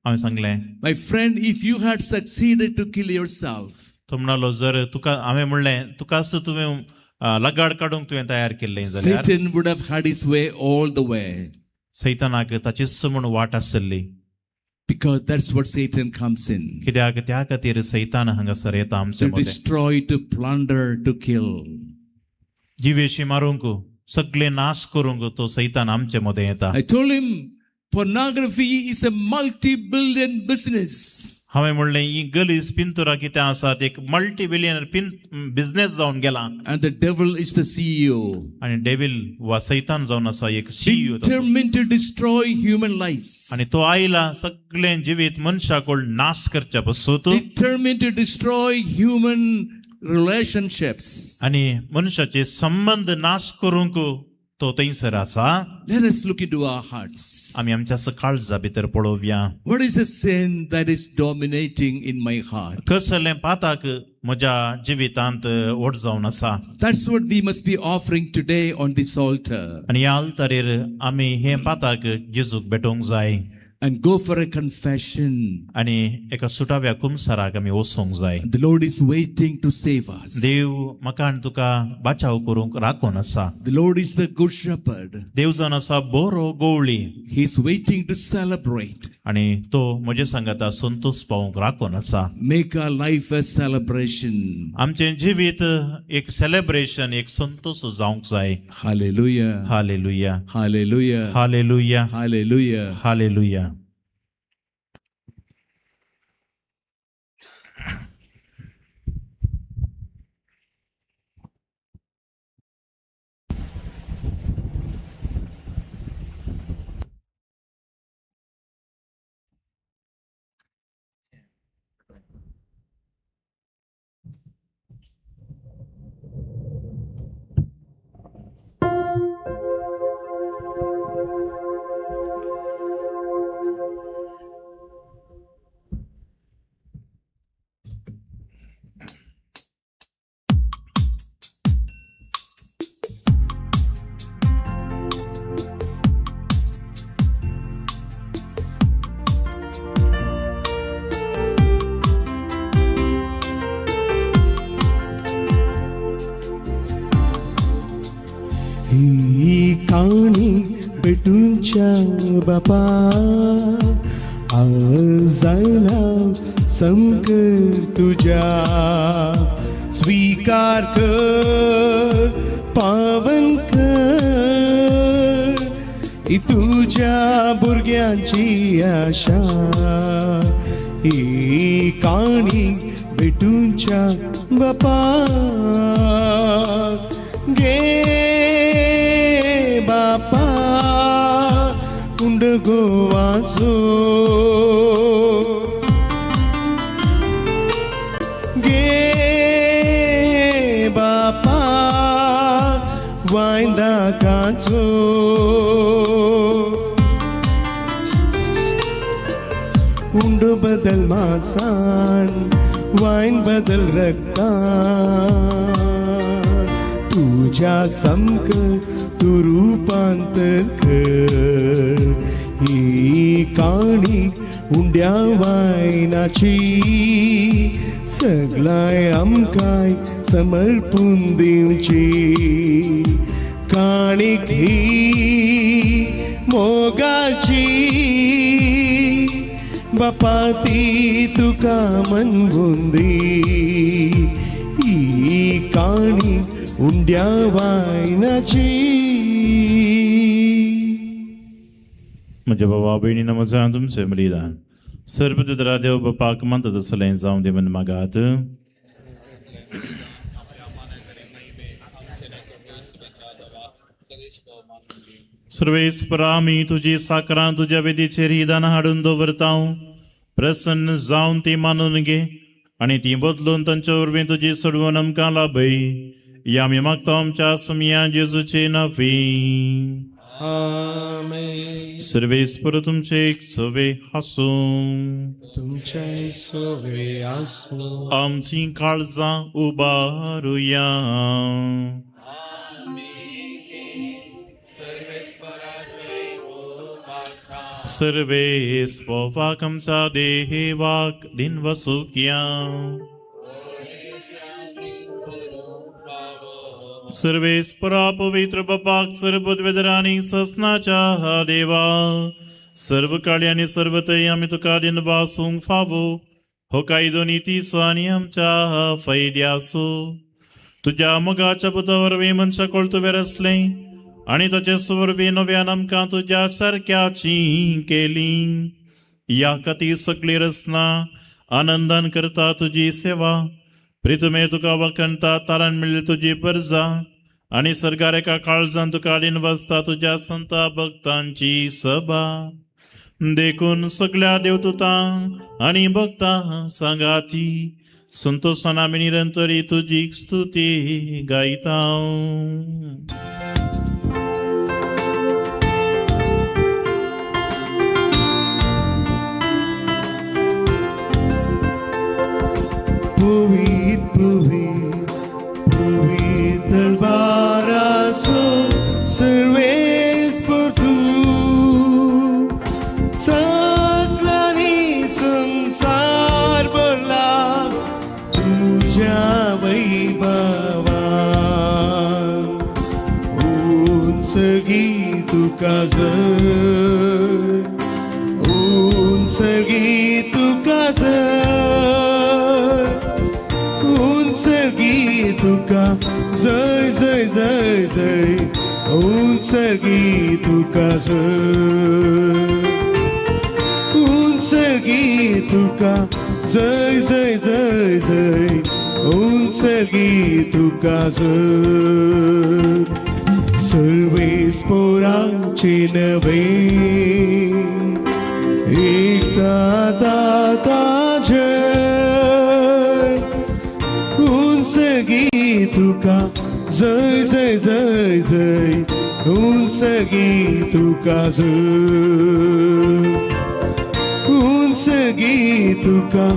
हांवें सांगलें, my friend, if you had succeeded to kill yourself, तो म्हणालो जर तुका हांवें म्हणलें तुकाच तुवें लगाड काडूंक तुवें तयार केल्लें जाल्यार Satan would have had his way all the way. सैतानाक ताचीच म्हूण वाट आसली. Because that's what Satan comes in. कित्याक त्या खातीर सैतान हांगासर येता आमचे To मदें. destroy, to plunder, to kill. जिवेशी मारूंक सगळे नाश करूंक तो सैतान आमचे मदें येता. I told him, pornography is a multi-billion business. हांवें म्हणलें ही गलीज पिंतुरा कितें आसात एक मल्टी बिलियन बिझनेस जावन गेला. And the devil is the CEO. आनी डेविल वा सैतान जावन आसा एक CEO. Determined to destroy human lives. आनी तो आयला सगळें जिवीत मनशाक नाश करच्या पसून. Determined to destroy human relationships. आनी मनशाचे संबंद नाश करूंक तो थंयसर आसा. Let us look into our hearts. आमी आमच्या काळजा भितर पळोवया. What is the sin that is dominating in my heart? कसलें पाताक म्हज्या जिवितांत व्हड जावन आसा. That's what we must be offering today on this altar. आनी ह्या आल्तारेर आमी हें पाताक जेजूक भेटोवंक जाय. And go for a confession. आनी एका सुटाव्या कुमसाराक आमी वचोंक जाय. The Lord is waiting to save us. देव म्हाका आनी तुका बाचाव करूंक राखून आसा. The Lord is the good shepherd. देव जावन आसा बरो गवळी. He is waiting to celebrate. आनी तो म्हजे सांगाता संतोष पावूंक राखून आसा. Make our life a celebration. आमचें जिवीत एक सेलेब्रेशन, एक संतोष जावंक जाय. Hallelujah. Hallelujah. Hallelujah. Hallelujah. Hallelujah. Hallelujah. बापा आज जायला समकर तुझ्या स्वीकार कर पावन कर तुझ्या भुरग्यांची आशा ही काणी भेटूच्या बापा गे बापा उंड गोवाचो गे बापा वायदाकाचो उंड बदल मासान वायन बदल रक्तान तुझ्या समक तू रूपांतर कर ही काणी उंड्या वायनाची सगळाय आमकाय समर्पून दिवची काणीक ही मोगाची बापा ती तुका मनगुंदी ही काणी उंड्या वायनाची. म्हज्या बाबा भयणी नमस्कार तुमचें बलिदान सर्वदुदरा देव बापाक मानता तसलें जावं दी म्हण मागात. सर्वेस्परा आमी तुजी साकरां तुज्या वेदीचेर ही दानां हाडून दवरता प्रसन्न जावन ती मानून घे आनी ती बदलून तांचे वरवीं तुजी सोडवण आमकां लाभय. या आमी मागता आमच्या समया जेजूचे नांवी. सर्वेस्पर तुमचे एक सवे आसूं तुमचे सवे आसूं. आमची काळजां उबारुया. सर्वेस्पोवाक आमच्या देवाक दिनवसुक्या. सर्वेस्परा पवित्र बापाक सर्वोद्वेदरांनी ससनाच्या देवा सर्व काळी आनी सर्वतय आमी तुका दिनवासूंक फावो हो कायदो नितीचो आनी आमच्या फायद्याचो. तुज्या मोगाच्या पुता वरवीं मनशां कोळतुवेर आसलें आनी ताचे वरवीं नव्यान आमकां तुज्या सारक्याची केली. ह्या खातीर सगळी रचना आनंदान करता तुजी सेवा. प्रितुमे तुका वखणता तारण मेळ्ळी तुजी परजा आनी सरकार एका काळजान तुका दिनवासता तुज्या संता भक्तांची सभा. देखून सगळ्या देवदूतांक आनी भक्तां सांगाती संतोषान आमी निरंतरी तुजी स्तुती गायता. पवित्र पवित्र पवित्र दरबाराचो सर्वेस्पर तूं सगळ्यांनी संवसार भरला तुज्या वैभवान. उंचगी तुका जय उंचगी तुका जय उंचगी तुका जय जय जय जय उंचगी तुका जय उंचगी तुका जय जय जय जय उंचगी तुका जय. सर्वेस्पोराचे नवे एकता दाता जय उंचगी तुका जय जय जय जय उंचगी तुका जय उंचगी तुका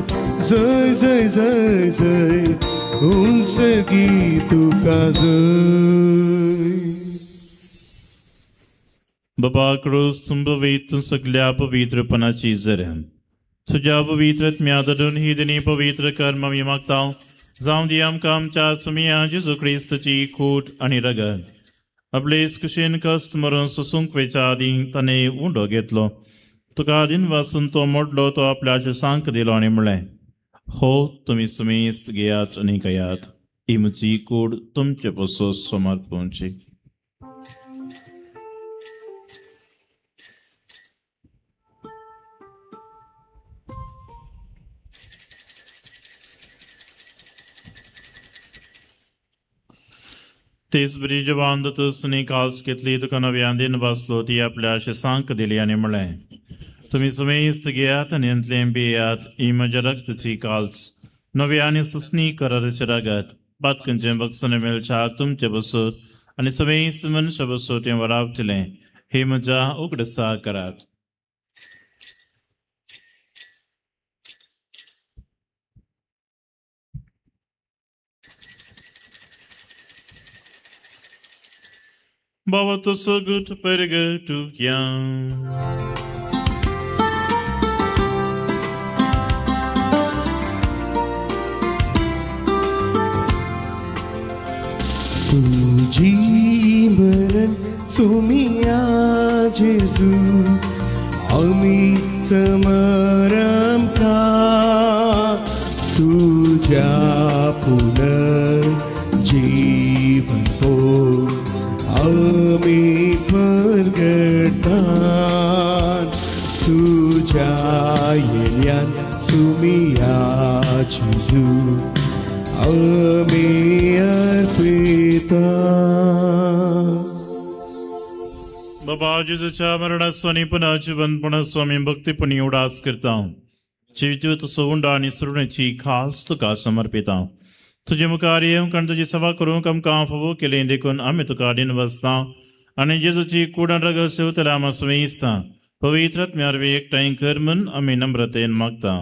जय जय जय जय उंचगी तुका जय. बाबा क्रूस तुंबवीत सगळ्या पवित्रपणाची जर तुज्या पवित्र आत्म्या धरून ही दिनी पवित्र कर्म आमी मागता. जावं दी आमकां आमच्या सुमया जेजू क्रिस्तची खूट आनी रगत. आपले कुशीन कश्ट मरून सोसूंक वयच्या आदीं ताणें उंडो घेतलो. तुका दिन वासून तो मोडलो, तो आपल्या शिसांक दिलो आनी म्हणलें, हो तुमी सुमेस्त घेयात आनी खायात, ही म्हजी कूड तुमचे पसून समर्पणची. तेच बरी जवान दतस काल्स घेतली, तुका नव्यान दिन बसलो, ती आपल्या शिसांक दिली आनी म्हणलें, तुमी सुमेस्त घेयात आनी अंतलें पियात, ही म्हज्या रक्ताची काल्स, नव्या आनी सुसणी कराराचें रगत, बातकंचें बक्षणें मेळच्याक तुमचे बसूत आनी समेस्त मनशां बसूत हें वरावतलें, हे म्हज्या उगडसा करात. बाबा तो सगट परगटुया. तुझी मरण सुमिया जेजू, आमी समरम का तुझ्या पुनर्जीवन आमी परगटान, तुझ्या येण्यान सुमिया जेजू आमी अर्पिता. बाबा जेजूच्या मरणाचो आनी पुनः जिवंतपणाचो आमी भक्तीपणी उडास करता. जिवीत सोवंडा आनी सुरणेची खास तुका समर्पिता. तुजे मुखार येवंक आनी तुजी सेवा करूंक आमकां फावो केली देखून आमी तुका दिन बसता आनी जेजूची कूड आनी रगत सेवतल्या आमा समेस्ता पवित्र आत्म्या वरवीं एकठांय कर म्हूण आमी नम्रतेन मागता.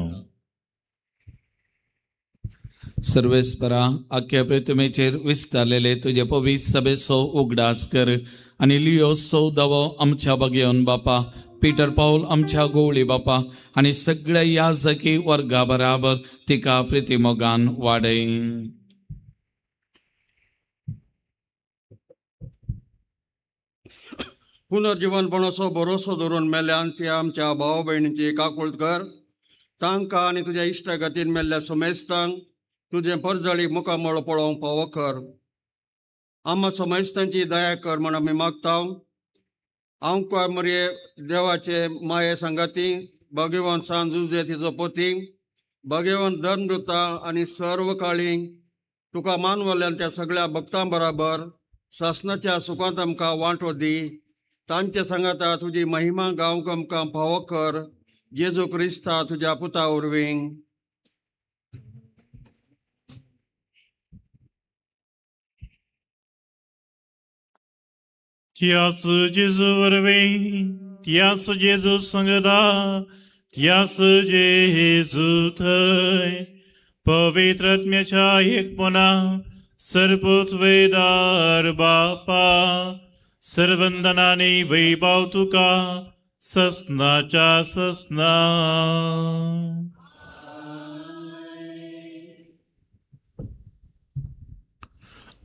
सर्वेस्परा, आख्या प्रतिमेचेर विस्तारलेले तुजे पवित्र सभेचो उगडास कर आनी लियो सौदावो आमच्या बागेवन बापा, पीटर पावल आमच्या गोवळी बापा आनी सगळ्या याजकी वर्गा बराबर तिका प्रितीमोगान वाडय. पुनर्जीवनपणाचो भरोसो धरून मेल्यान त्या आमच्या भाव भयणींची काकूळट कर. तांकां आनी तुज्या इश्टागतीन मेल्ल्या समेस्तांक तुजें परजळी मुखामळ पळोवंक फावो कर. आम्हा समेस्तांची दया कर म्हण आमी मागता. आमकां मरये देवाचे माये सांगाती भगवान सान जुजे तिचो पोती भगवान धर्मदूता आनी सर्व काळी तुका मानवल्यान त्या सगळ्या भक्तां बराबर सासनाच्या सुखांत आमकां वांटो दी. तांचे सांगाता तुजी महिमा गावंक आमकां फावो कर. जेजू क्रिस्ता तुज्या पुता वरवीं. त्यास जेजू वरवीं, त्यास जेजू संगता, त्यास जेजू थंय पवित्र आत्म्याच्या एकपणा सर्वोच्च वेदार बापा सर्वंदनाने वैभव तुका ससनाच्या ससना.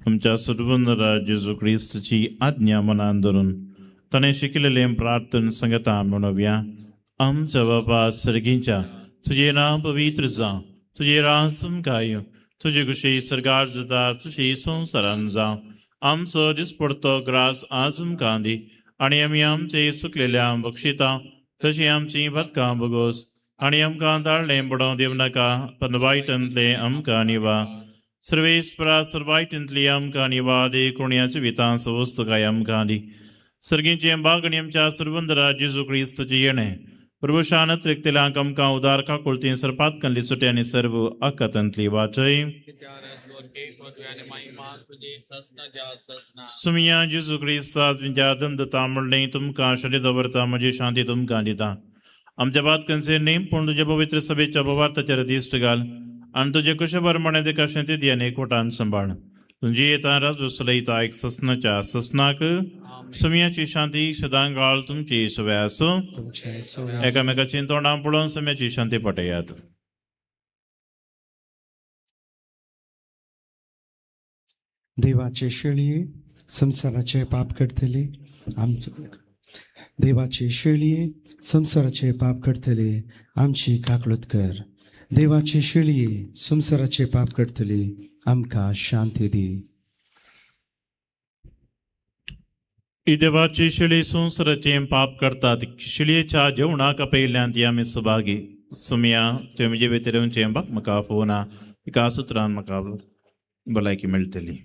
आमच्या सर्वंदरा जेजू क्रिस्तची आज्ञा मनान धरून ताणें शिकलेलें प्रार्थन संगता म्हणोवया. आमच्या बाबा सर्गींच्या, तुजें नांव पवित्र जावं, तुजें राज आमकां येवं, तुजी खुशी सर्गार जाता तुजी संवसारान जावं. आमचो दिसपडतो ग्रास आज आमकां दी आनी आमी आमचे सुकलेल्या बक्षिता तशी आमची बदकां बगोस आनी आमकां ताळ्ळें पडोवं दिवं नाका, पण वायटांतलें आमकां निवा. सर्वेस्परा सर्वायटांतली आमकां निवा देखून जिवितां सवस्तकाय आमकां दी. सर्गींचें बागणी आमच्या सर्वंदरा जेजू क्रिस्तचें येणें प्रभुशान त्रिकतेल्यांक आमकां उदार काकुळती सरपात कनली सुटी आनी सर्व आकातांतली वाचय. सुमिया जेजू क्रिस्ता तुमच्या दमदता म्हणलें तुमकां शांती दवरता, म्हजी शांती तुमकां दिता. आमच्या बातकांचेर न्ही पूण तुज्या पवित्र सभेच्या भवार्थाचेर दिश्ट घाल आनी तुजे कुशबर म्हणे तेका शांती दी आनी एकवटान सांबाळ. तुजी येता राज वसलयता एक ससनाच्या ससनाक सुमियाची शांती सदांकाळ तुमची सवय आसूं. एकामेकाची तोंडां पळोवन सुम्याची शांती पटयात. देवाचे शेळये, संवसाराचे पाप करतले आमचे देवाचे शेळये संवसाराचे पाप करतले आमची काकळूत कर. देवाचे शेळये संवसाराचे पाप करतले आमकां शांती दी. ही देवाची शिळी संवसाराचें पाप करतात शिळयेच्या जेवणाक आपयल्यान ती आमी सभागी सुमया तुवें म्हजे भितर येवचें बाक म्हाका आफोवना एका सुत्रान म्हाका भलायकी मेळटली.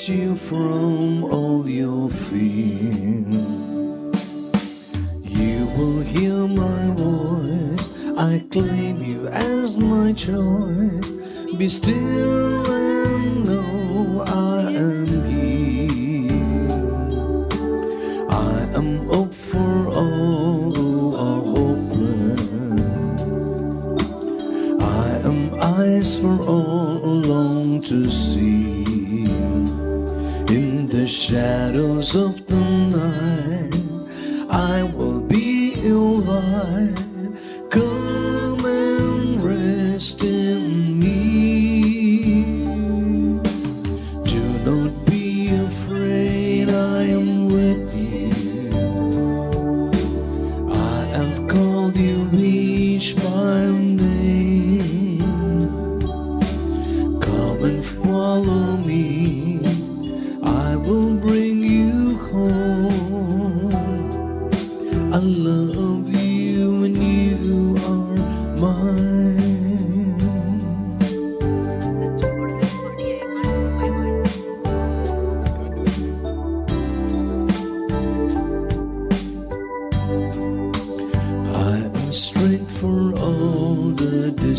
You from all your fear. You will hear my voice. I claim you as my choice. Be still and know I am here. I am hope for all who are hopeless. I am eyes for all who long to see. In the shadows of the night, I will be your light. Come and rest in me. Do not be afraid, I am with you. I have called you each by name.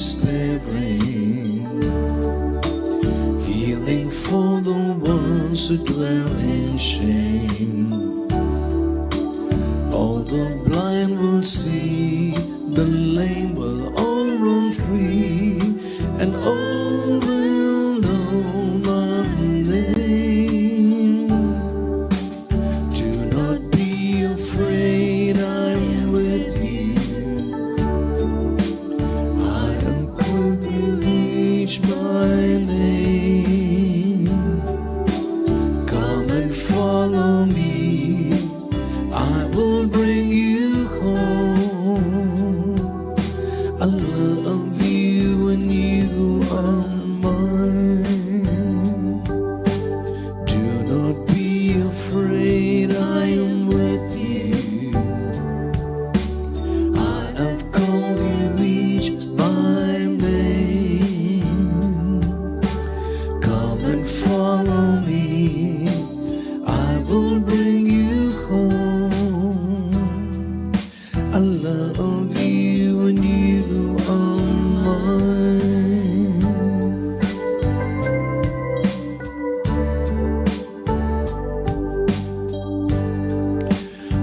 despairing, healing for the ones who dwell in shame. All the blind will see, the lame will all run free, and all will know my name. Do not be afraid, I'm with you. I am called to reach my name. Come and follow me, I will bring you home. I love you and you are mine. Do not be afraid, I am with you. I have called you each by name. Come and follow me, I will bring you home. I love you and you are mine.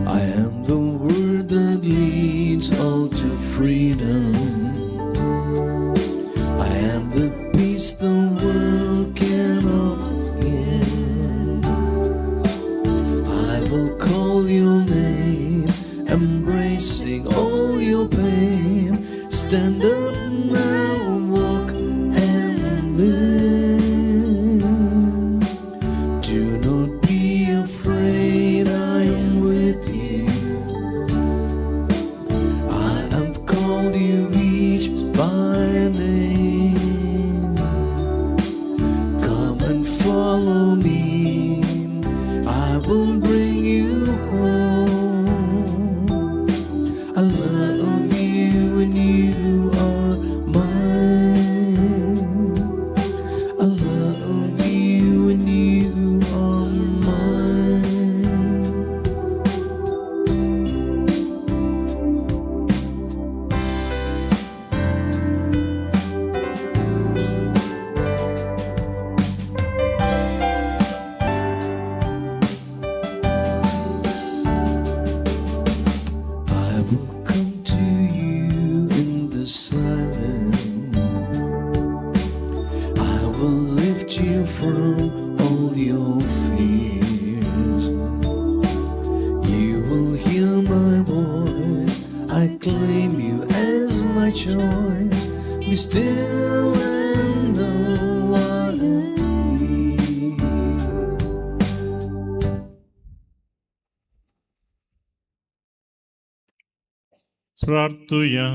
I am the word that leads all to freedom. I am the peace the world cannot give. I will call your name, embracing all your pain. Stand up now, walk and live. Do not be afraid, I am with you. I have called you each by name. Come and follow me, I will bring you home. I love you and you are mine. I love you and you are mine. I will come to you in the silence. I will lift you from all your fears. You will hear my voice. I claim you as my choice. Be still and know I am here. प्रार्थुया.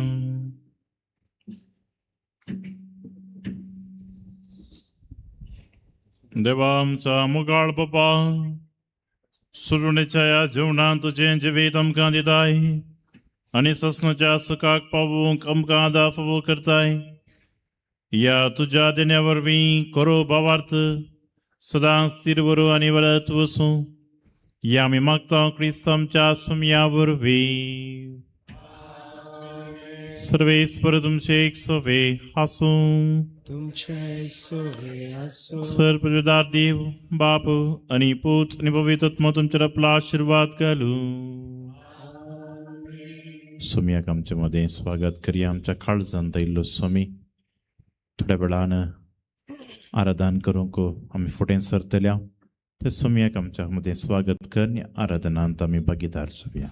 देवा आमचा मुगाळ बाबा, सुरुणेच्या ह्या जेवणान तुजें जिवीत आमकां दिताय आनी ससनाच्या सुखाक पावूंक आमकां आदार फावो करताय. ह्या तुज्या देण्या वरवीं करो भावार्थ सदांच स्थिर वरू आनी वळत वसूं, ह्या आमी मागता क्रिस्त आमच्या सुमया वरवीं. सर्वेस्पर तुमचे एक सवे आसूं. तुमचे सवे आसूं. सर पवित्र देव बाप आणि पूत आणि पवित्र आत्मा तुमचेर आपलो आशिर्वाद घालूं. सोम्याक आमचे मदें स्वागत करया. आमच्या काळजांत आयिल्लो स्वामी, थोड्या वेळान आराधन करूंक आमी फुडें सरतल्या. ते सोम्याक आमच्या मदें स्वागत कर आनी आराधनांत आमी भागीदार जावया.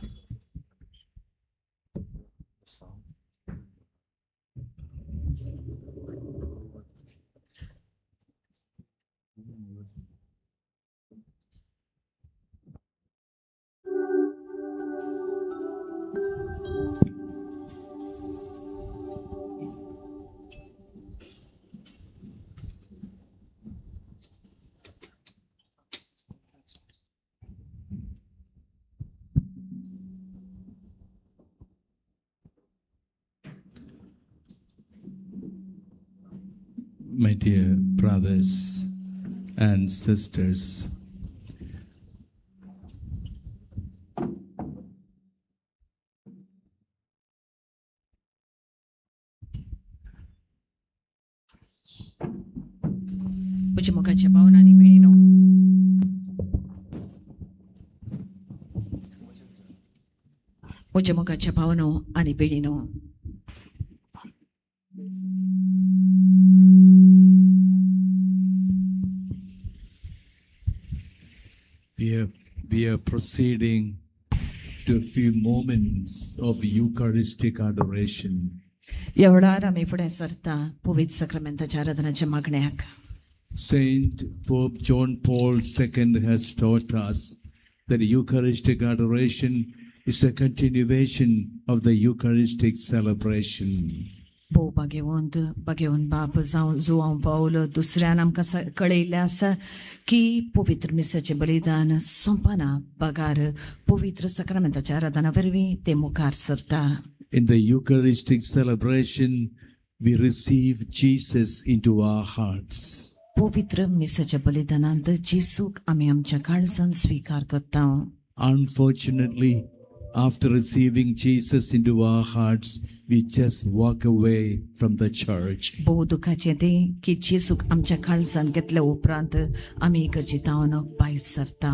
My dear brothers and sisters, म्हज्या मोगाच्या भावना आनी भयणीनो, म्हज्या मोगाच्या भावनो आनी भयणीनो, We are proceeding to a few moments of Eucharistic adoration. ह्या वेळार आमी फुडें सरता पवित्र साक्रामेंताच्या आराधनाच्या मागण्याक. Saint Pope John Paul II has taught us that Eucharistic adoration is a continuation of the Eucharistic celebration. भोव भाग्यवंत भाग्यवंत बाप जावं जुवांव पावल दुसऱ्यान आमकां कळयल्लें आसा की पवित्र मिसाचें बलिदान सोंपना बगार पवित्र साक्रामेंताच्या आराधना वरवीं तें मुखार सरता. In the Eucharistic celebration, we receive Jesus into our hearts. पवित्र मिसाच्या बलिदानांत जेसूक आमी आमच्या काळजान स्विकार करता. Unfortunately, after receiving Jesus into our hearts, we just walk away from the church. भोव दुखाचें तें की जेसूक आमच्या काळजान घेतल्या उपरांत आमी इगर्जेंत भायर सरता.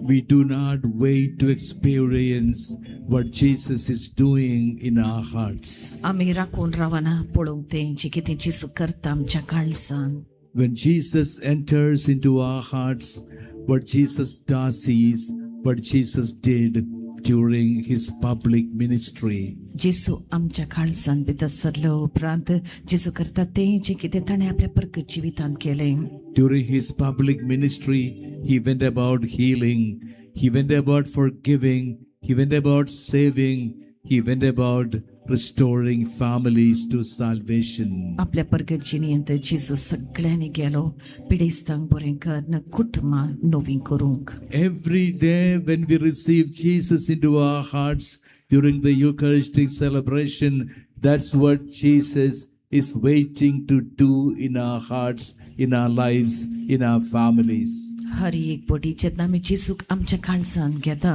We do not wait to experience what Jesus is doing in our hearts. आमी राखून रावना पळोवंक तें जें कितें जेसू करता आमच्या काळजान. When Jesus enters into our hearts, what Jesus does is what Jesus did during his public ministry. जेसू आमच्या काळजान भितर सरलो उपरांत जेसू करता तें जें कितें ताणें आपल्या परकट जिवितांत केलें. During his public ministry, he went about healing, he went about forgiving, he went about saving, he went about restoring families to salvation. आपल्या परकट जिणेंत जेसू सगळ्यांनी गेलो पिडेस्तांक बरें करून कुटुंबां नवीं करूंक. Every day when we receive Jesus into our hearts during the Eucharistic celebration, that's what Jesus is waiting to do in our hearts, in our lives, in our families. हर एक बोटी जेन्ना आमी जेसूक आमच्या काळजान घेता,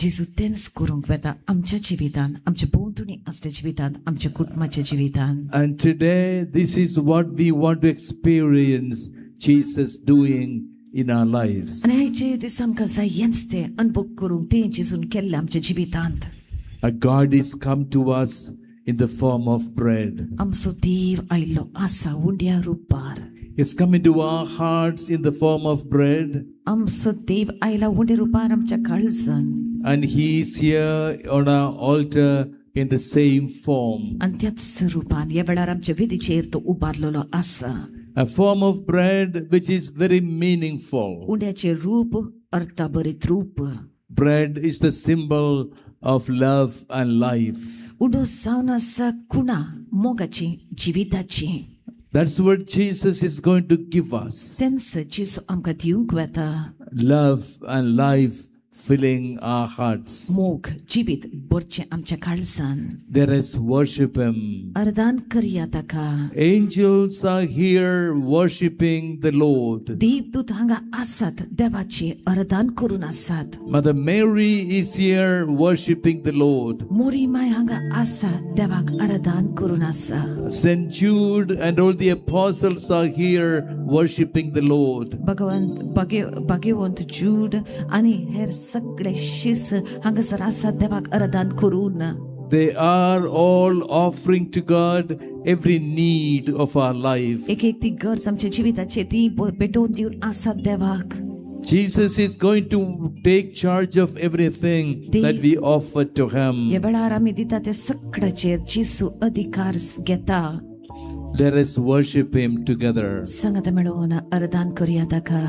जेजू तेंच करूंक वेता आमच्या जिवितान, आमच्या भोंवतणी आसल्या जिवितान, आमच्या कुटुंबाच्या जिवितान. And today, this is what we want to experience Jesus doing in our lives. आनी आयचे दिसा आमकां जाय हेंच तें अनुभव करूंक तें जेजून केल्लें आमच्या जिवितांत. A God is come to us in the form of bread. आमचो देव आयिल्लो आसा उंड्या रुपार. He's come into our hearts in the form of bread. आमचो देव आयला उंड्या रुपार आमच्या काळजान. And he is here on our altar in the same form. आनी त्याच रुपान ह्या वेळार आमच्या वेदीचेर तो उबारलेलो आसा. A form of bread which is very meaningful. उंड्याचें रूप अर्थाभरीत रूप. Bread is the symbol of love and life. उंडो जावन आसा कुणा मोगाची जिविताची. That's what Jesus is going to give us. तेंच जेजू आमकां दिवंक वेता. Love and life filling our hearts. मोग जिवीत भरचें आमच्या काळजान. Let us worship him. अर्दान करया ताका. Angels are here worshiping the Lord. देवदूत हांगा आसात देवाची अर्दान करून आसात. Mother Mary is here worshiping the Lord. मोरी माय हांगा आसा देवाक अर्दान करून आसा. Saint Jude and all the apostles are here worshiping the Lord. Bhagwant भाग्यवंत जूड आनी हेर सगळे शिस हांगासर आसात देवाक अर्दान करून. They are all offering to God every need of our life. एक एक ती गरज आमच्या जिविताची ती पेटोवन दिवन आसात देवाक. Jesus is going to take charge of everything that we offer to him. ह्या वेळार आमी दिता त्या सगळ्याचेर जेसू अधिकार घेता. Let us worship him together. सांगात मेळोवन अर्दान करूया ताका.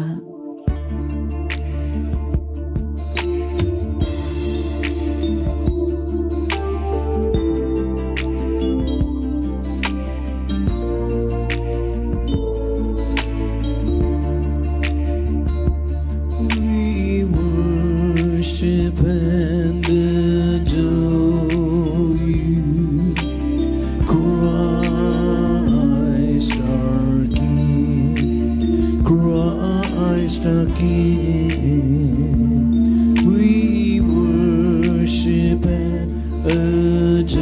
We worship and adore you, Christ our King, Christ our King. We worship and adore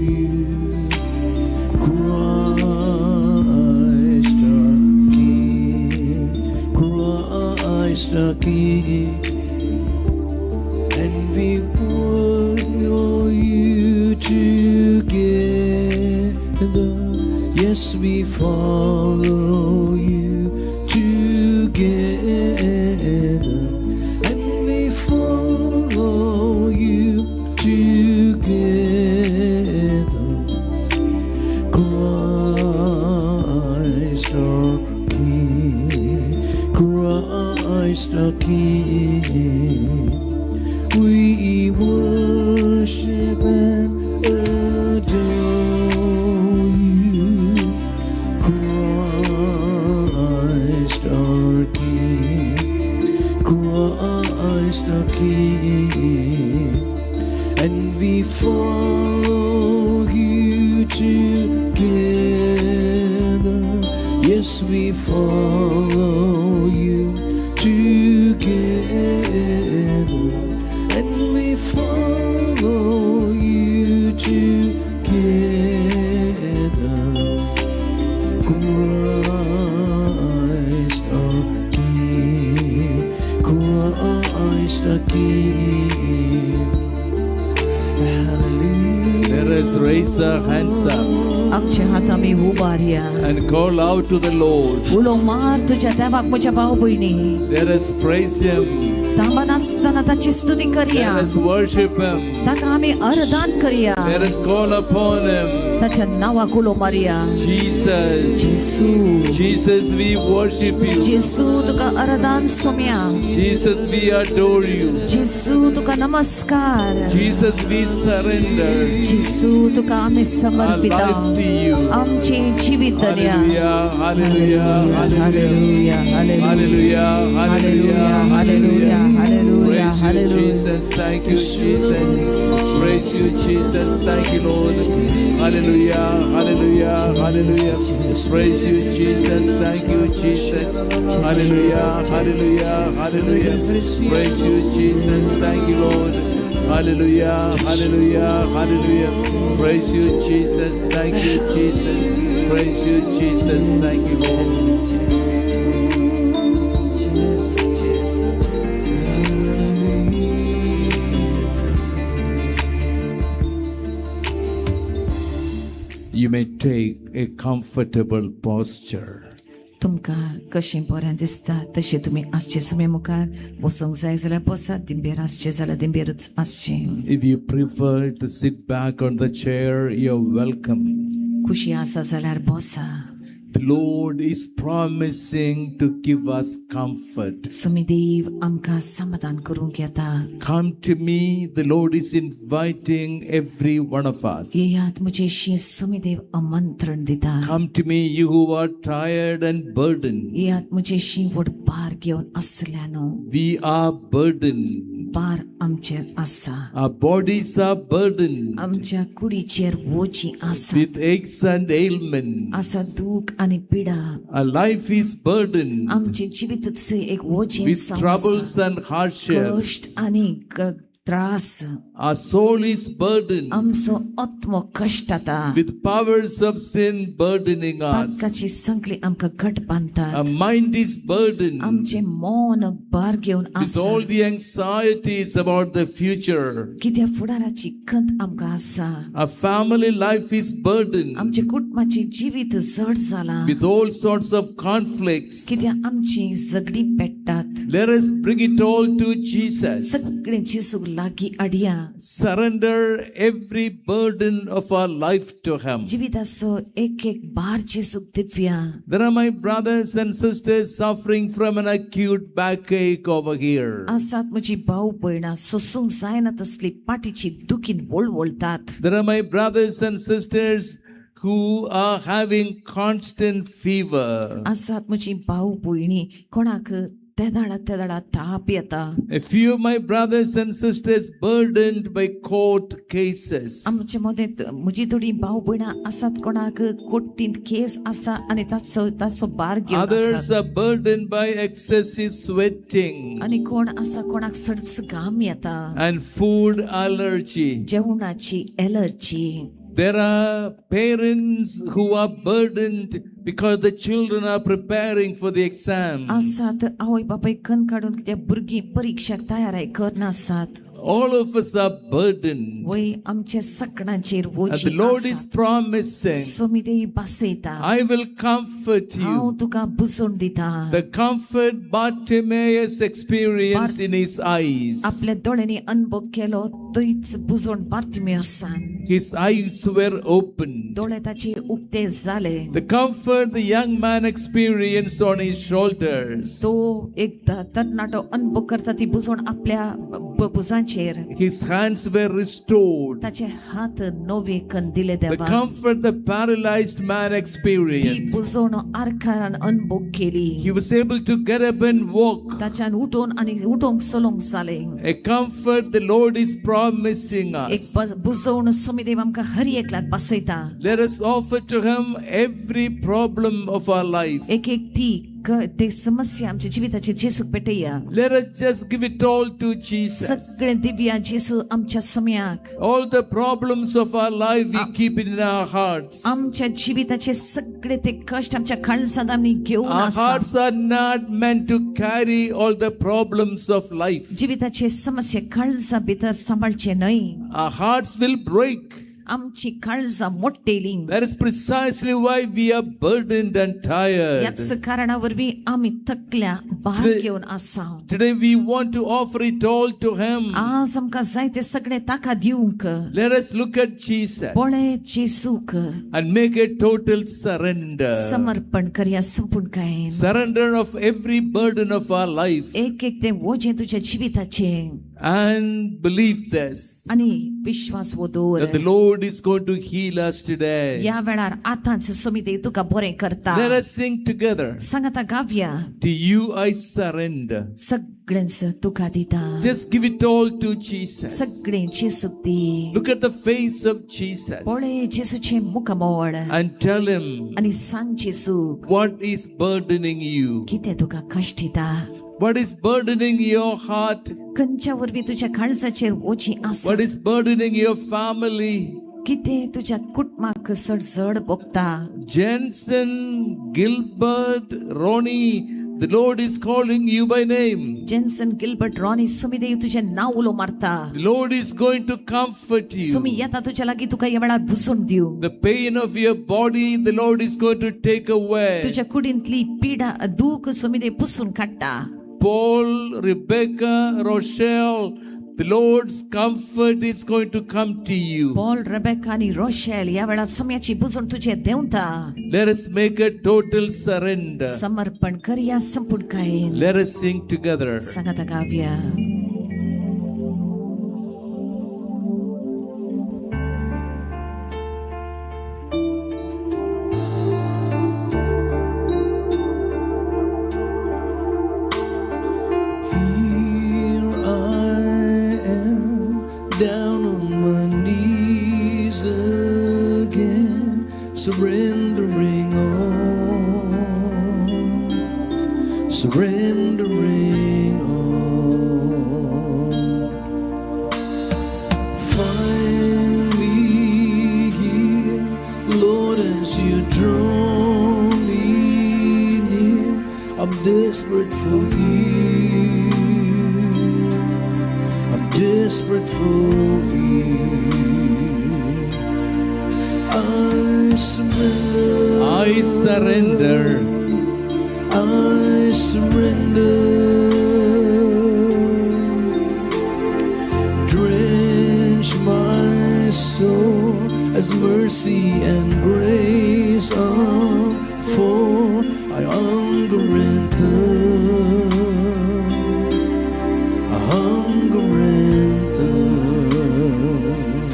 you, Christ King, and we follow you together. Yes, we follow you together, and we follow you together. Christ our King, Christ our King, we worship and adore you. Christ our King, Christ our King, and we follow you together. Yes, we follow you together, and we follow you together. Christ our King, Christ our King. Hallelujah. Let us raise our hands up आमचे हात आमी उबारया and call out to the Lord. उलो मार तुज्या देवाक म्हज्या भाव भयणी Let us praise Him. थांबनासतना ताची स्तुती करया Let us worship Him. ताका आमी अर्दान करया Let us call upon Him. ताच्या नांवाक उलो मारया Jesus. जेसू Jesus, we worship you. जेसू तुका अर्दान Saumya Jesus, we adore you. जेसू तुका नमस्कार Jesus, we surrender जेसू तुका आमी our समर्पिता life to you. आमचें जिवीत Hallelujah, hallelujah, hallelujah, hallelujah, hallelujah, hallelujah, hallelujah, Praise you, hallelujah. Jesus. Thank you, Jesus. Praise you, Jesus. Thank you, Lord. Hallelujah, hallelujah, hallelujah. Praise you, Jesus. Thank you, Jesus. Hallelujah, hallelujah, hallelujah. Praise you, Jesus. Thank you, Lord. Hallelujah, hallelujah, hallelujah. Praise you, Jesus. Thank you, Jesus. Praise you, Jesus. Thank you, Lord. You may take a comfortable posture. तुमकां कशें बरें दिसता तशें तुमी आसचें सुमे मुखार बसूंक जाय जाल्यार बसात दिंबेर आसचें जाल्यार दिंबेरूच आसचें If you prefer to sit back on the chair, you're welcome. खुशी आसा जाल्यार बसा The Lord is promising to give us comfort. Sumi देव आमकां समाधान करूंक येता Come to me, the Lord is inviting every one of us. येयात म्हजेशी सुमी देव आमंत्रण दिता Come to me, you who are tired and burdened. येयात म्हजेशी व्हड भार घेवन आसल्या न्हू We are burdened. भार आमचेर आसा Our bodies are burdened आमच्या कुडीचेर वोजी आसा with aches and ailments. आसा दूख आनी पिडा Our life is burdened आमचें जिवीतच एक वोजें with troubles and hardships. कश्ट आनी त्रास Our soul is burdened आमचो आत्मो कश्ट जाता with powers of sin burdening us. पातकाची संकली आमकां घट बांदतात Our mind is burdened आमचें मन भार घेवन with आसा all the anxieties about the future. कित्याक फुडाराची खंत आमकां आसा Our family life is burdened आमच्या कुटुंबाचें जिवीत जड जालां with all sorts of conflicts. कित्याक आमची झगडीं पेट्टात Let us bring it all to Jesus. सगळें जेसूक लागीं हाडया Surrender every burden of our life to Him. जिविताचो एक एक भार जेसूक दिवया There are my brothers and sisters suffering from an acute backache over here. आसात म्हजी भाव भयणां सोसूंक जायना तसली पाटीची दुखीन वळवळटात There are my brothers and sisters who are having constant fever. आसात म्हजी भाव भयणी कोणाक तेदाळा तेदाळा ताप येता A few of my brothers and sisters burdened by court cases. आमचे मदें म्हजी थोडीं भाव भयणां आसात कोणाक कोर्टींत केस आसा आनी ताचो ताचो भार घेवन Others आसात are burdened by excessive sweating आनी कोण आसा कोणाक सडच घाम येता and food allergy. जेवणाची allergy There are parents who are burdened Because the children are preparing for the exam. आसात आवय बापाय कन काडून कित्याक भुरगीं परिक्षाक तयाराय करनासात. All of us are burdened. वय आमच्या सकणाचेर And वोजी the Lord is आसा. promising, Somi बासयता, I will comfort हांव you. तुका बुजोवन दिता. The comfort Bartimaeus experienced in his eyes. आपल्या दोळ्यांनी अनुभव केलो तोच बुजोवन बार्तिमेयसान. His eyes were opened. दोळे ताचे उक्ते जाले. The comfort the young man experienced on his shoulders. तो एक तरणाटो अनुभव करता ती बुजवण आपल्या भुजांचेर. His hands were restored. ताचे हात नवे कन दिले The देवा. comfort the paralyzed man ती experienced. बुजवण आरखारान अनुभव केली. He was able to get up and walk. ताच्यान उठोवन आनी उठोवंक चलोवंक जालें. A comfort the Lord is promising एक us. बुजवण सोमीदेव आमकां हर एकल्याक बसयता. Let us offer to Him every problem of our life. एक एक ती ते समस्या आमच्या जिविताचेर जेसूक पेटया. Let us just give it all to Jesus. सगळें दिव्या जेसू आमच्या सम्याक. All the problems of our life we keep it in our hearts. आमच्या जिविताचे सगळे ते कश्ट आमच्या काळजांत आमी घेवन Our आसा. hearts are not meant to carry all the problems of life. जिविताचे समस्या काळजा भितर सांबाळचे न्हय. Our hearts will break. आमची काळजां मोडटेली. That is precisely why we are burdened and tired. ह्याच कारणा वरवीं आमी तकल्या भार घेवन आसा. Today we want to offer it all to Him. आज आमकां जाय ते सगळे ताका दिवंक. Let us look at Jesus पळय जेसूक and make a total surrender. समर्पण करया संपूर्ण काय. Surrender of every burden of our life. एक एक ते वजें तुज्या जिविताचें. And believe this, आनी विश्वास वो दवर that the Lord is going to heal us today. ह्या वेळार आतांच सोमीदेव तुका बरें करता. Let us sing together. सांगाता गावया. To you I surrender. सगळ्यांच तुका दिता. Just give it all to Jesus. सगळें जेसूक दी. Look at the face of Jesus पळय जेसूचें मुखामळ and tell Him आनी सांग जेसूक what is burdening you. कितें तुका कश्ट दिता. What is burdening your heart? खंयच्या वरवीं तुज्या काळजाचेर वोजी आसा. What is burdening your family? कितें तुज्या कुटुंबाक सडसड भोगता. Jensen, Gilbert, Ronnie, the Lord is calling you by name. Jensen, Gilbert, Ronnie, सोमीदेव तुजें नांव उलो मारता. The Lord is going to comfort Somi you. येता तुज्या लागीं तुका ह्या वेळार बुजोवन दिवं. The pain of your body, the Lord is going to take away. तुज्या कुडींतली पिडा दूख सोमीदेव पुसून काडटा. Paul, Rebecca, Rochelle, the Lord's comfort is going to come to you. Paul, Rebecca आनी रोशेल ह्या वेळार सोम्याची बुजवण तुजेर देंवता. Let us make a total surrender. समर्पण करया संपूर्ण कायेन. Let us sing together. सांगाता गावया. Here I am, down on my knees again, surrendering all, surrendering all. Find me here, Lord, as you draw me near. I'm desperate for you. I'm desperate for you. I surrender. I surrender. I surrender. Drench my soul as mercy and grace unfold. I hunger and thirst. I hunger and thirst.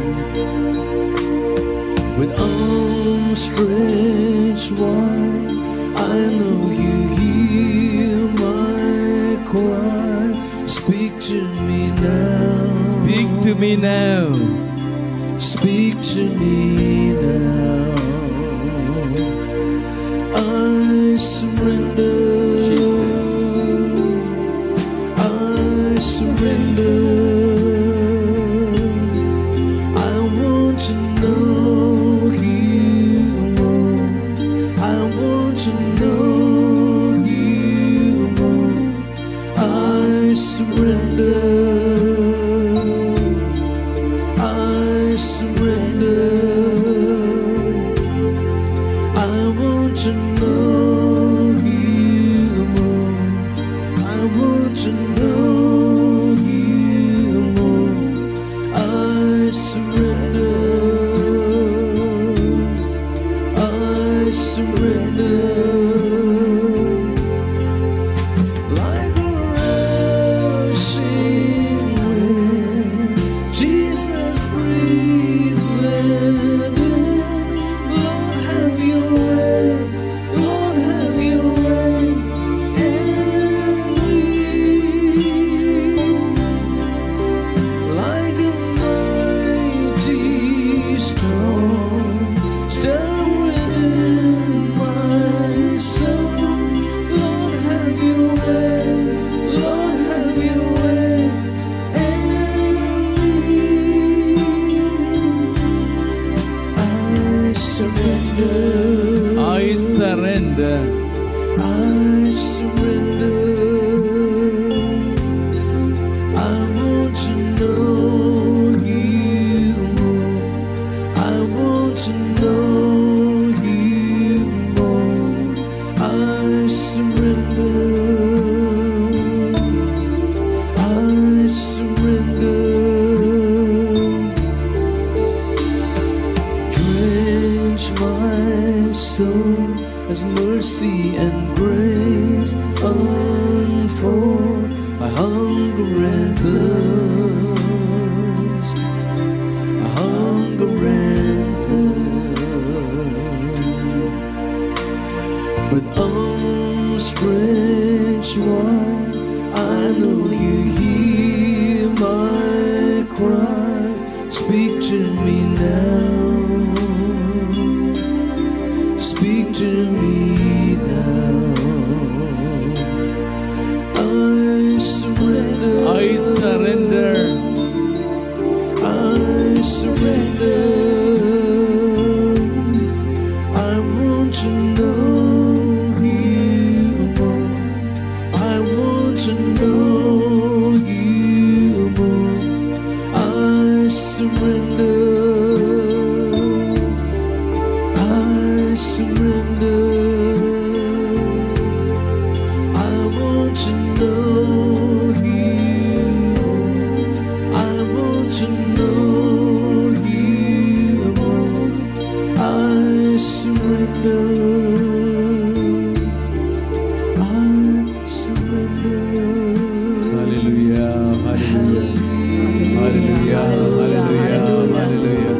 With arms stretched wide, I know you hear my cry. Speak to me now. Speak to me now. Speak to me now. I surrender. Jesus. I surrender. I want to know you more. I want I surrender. I want to know you more. I want to know you more. I surrender. I surrender. Like a rushing wind, Jesus, breathe within. Lord, have your way. Lord, have your way in me. Like a mighty storm, stir within my soul. Lord, have your way. Lord, have your way in me. I surrender. I surrender. I surrender. I want to know you more. I want to know you more. I surrender. I surrender. Drench my soul as mercy and grace unfold. I hunger and thirst. I hunger and thirst. With arms stretched wide, I know you hear my cry. Speak to me now. Speak to me now. I surrender. I surrender. I surrender. I want to know you more. I want to know you more. I surrender. I surrender. I want to know you. I want to know you more. I surrender. I surrender. Hallelujah. Hallelujah. Hallelujah. Hallelujah. Hallelujah.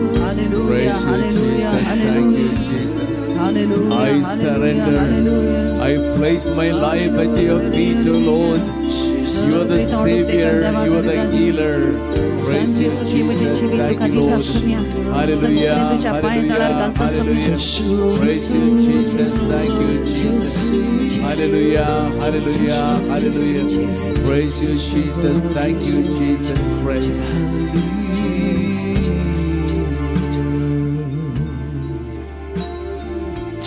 Praise you, Jesus. Thank you, Jesus. Hallelujah. I surrender. I place my life at your feet, O Lord. You are the Savior. You are the healer. Praise you, Jesus. Thank you, Lord. Hallelujah. Hallelujah. Hallelujah. Praise you, Jesus. Thank you, Jesus. Hallelujah. Hallelujah. Hallelujah. Praise you, Jesus. Thank you, Jesus. Praise.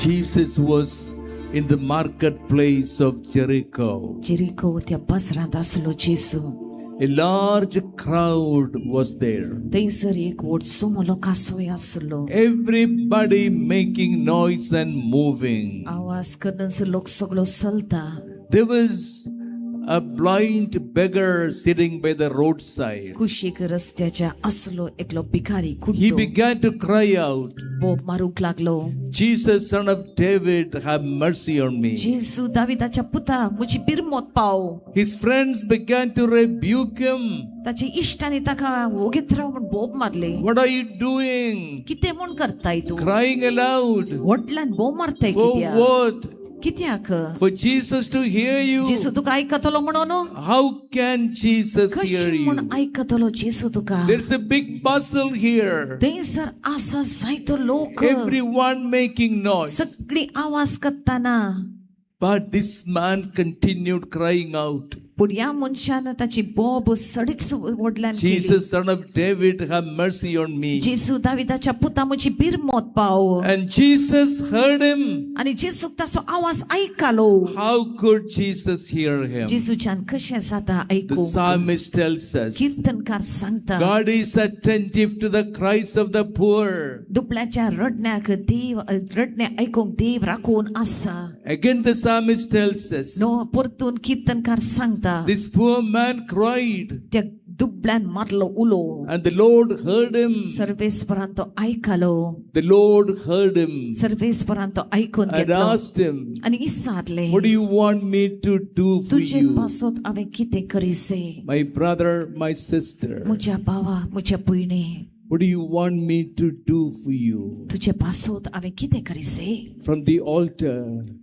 Jesus was in the marketplace of Jericho. Jericho त्या बाजारांत आसलो जेजू. A large crowd was there. थंयसर एक व्हड Sumo लोकांचो आसलो. Everybody making noise and moving. आवाज करून लोक सगळो चलता. There was a blind beggar sitting by the roadside. कुशीक रस्त्याच्या आसलो एकलो भिकारी He कुड्डो. began to cry out, बोब मारूंक लागलो. Jesus, son of David, have mercy on me. जेजू दाविदाच्या पुता म्हजी बिरमोत पाव. His friends began to rebuke him. ताचे इश्टांनी ताका वोगीत राव म्हूण बोब मारले. What are you doing? कितें म्हूण करताय तूं? Crying aloud. व्हडल्यान बोब मारताय For कित्याक? what? कित्याक? For Jesus to hear you. जेजू तुका आयकतलो म्हणून? How can Jesus hear कशें म्हूण you? आयकतलो जेजू तुका? There's a big bustle here. थंयसर आसा जायतो लोक. Everyone making noise. सगळी आवाज करताना. But this man continued crying out. पूण ह्या मनशान ताची बोब सडीच व्हडल्यान केली. Jesus, son of David, have mercy on me. जेजू दाविदाच्या पुता म्हजी बिरमोत पाव. And Jesus heard him. आनी जेजूक ताचो आवाज आयकलो. How could Jesus hear him? जेजूच्यान कशें जाता The आयकूंक? psalmist tells us, कीर्तनकार सांगता, God is attentive to the cries of the poor. दुबळ्याच्या रडण्याक देव रडणे आयकूंक देव राखून आसा. Again, the psalmist tells us, no परतून कीर्तनकार सांगता, this poor man cried, त्या दुबळ्यान मारलो उलो, and the Lord heard him. सर्वेस्परान तो आयकलो. The Lord heard him सर्वेस्परान तो आयकून and घेतलो asked him, आनी विचारलें, what do you want me to do for तुजे you? पासत हांवें कितें करीसे? My brother, my sister, म्हज्या भावा, म्हज्या भयणी, what do you want me to do for you? तुजे पासत हांवें कितें करीसे? From the altar,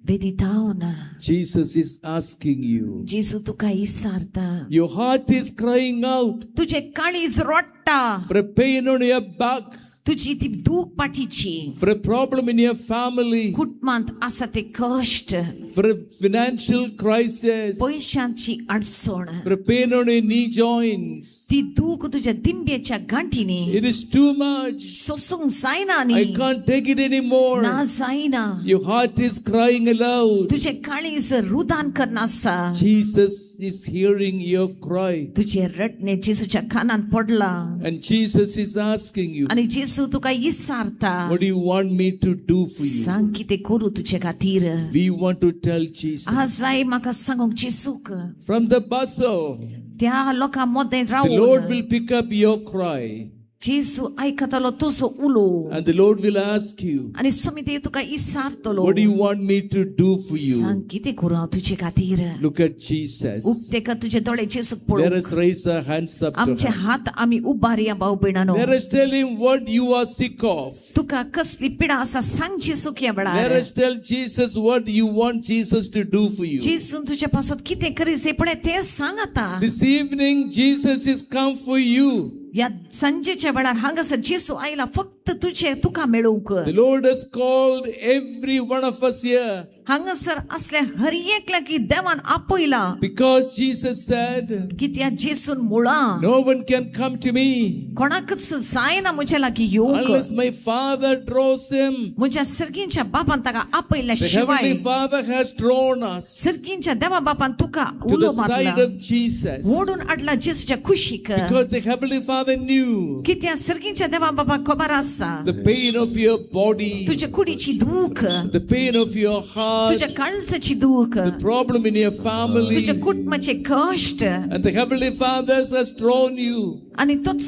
वेदी धावन Jesus is asking you. जेजू तुका विचारता. Your heart is crying out तुजें काळीज रडटा for a pain on your back, तुजी ती दूख पाठीची, for a problem in your family, कुटुंबांत आसा ते कश्ट, for a financial crisis, पयशांची अडचण, for a pain on your knee joints. ती दूख तुज्या दिंब्याच्या गांठीनी It is too much. सोसूंक जायना I न्ही, can't take it anymore. ना जायना. Your heart is crying aloud. तुजें काळीज रुदान करना आसा. Jesus is hearing your cry. तुजें रडणे जेजूच्या कानान पडलां And Jesus is asking you, आनी जेजू तुका विचारता, what do you want me to do for you? सांग कितें करूं तुजे खातीर. We want to tell Jesus. आज जाय म्हाका सांगूंक जेजूक. From the bustle, त्या लोकां मदें the Lord रावून will pick up your cry. जेजू आयकतलो तुजो उलो And the Lord will ask you, आनी समिते तुका विचारतलो, what do you want me to do for you? सांग कितें करूं हांव तुजे खातीर. Look at Jesus. उक्ते कर तुजे दोळे जेजूक Let पळोवंक. us raise our hands up to आमचे him. हात आमी उबारया भाव भयणानो. Let us tell him what you are sick of. तुका कसली पिडा आसा सांग जेजूक ह्या Let वेळार. us tell Jesus what you want Jesus to do for you. जेजून तुज्या पासत कितें करीसे पळय तें सांग आतां. This evening, Jesus is come for you. ह्या सांजेच्या वेळार हांगासर जेजू आयला फक्त तुजे तुका मेळोवंक. The Lord has called every one of us here हांगासर असले हर एकल्याक देवान आपयला. because Jesus said, कित्याक जेजून मुळां no one can come to me कोणाकच जायना म्हज्या लागीं येवंक unless my Father draws him. म्हज्या सर्गींच्या बापान ताका आपयल्या The शिवाय. Heavenly Father has drawn us सर्गींच्या देवा बापान तुका to उलो the मारला, side of Jesus ओडून हाडला जेजूच्या कुशीक. because the Heavenly Father knew कित्याक सर्गींच्या देवा बापाक खबर आसा the pain of your body, तुज्या कुडीची दूख, the pain of your heart, तुज्या काळजाची दूख, the problem in your family. तुज्या कुटुंबाचे कश्ट. And the Heavenly Father has drawn you आनी तोच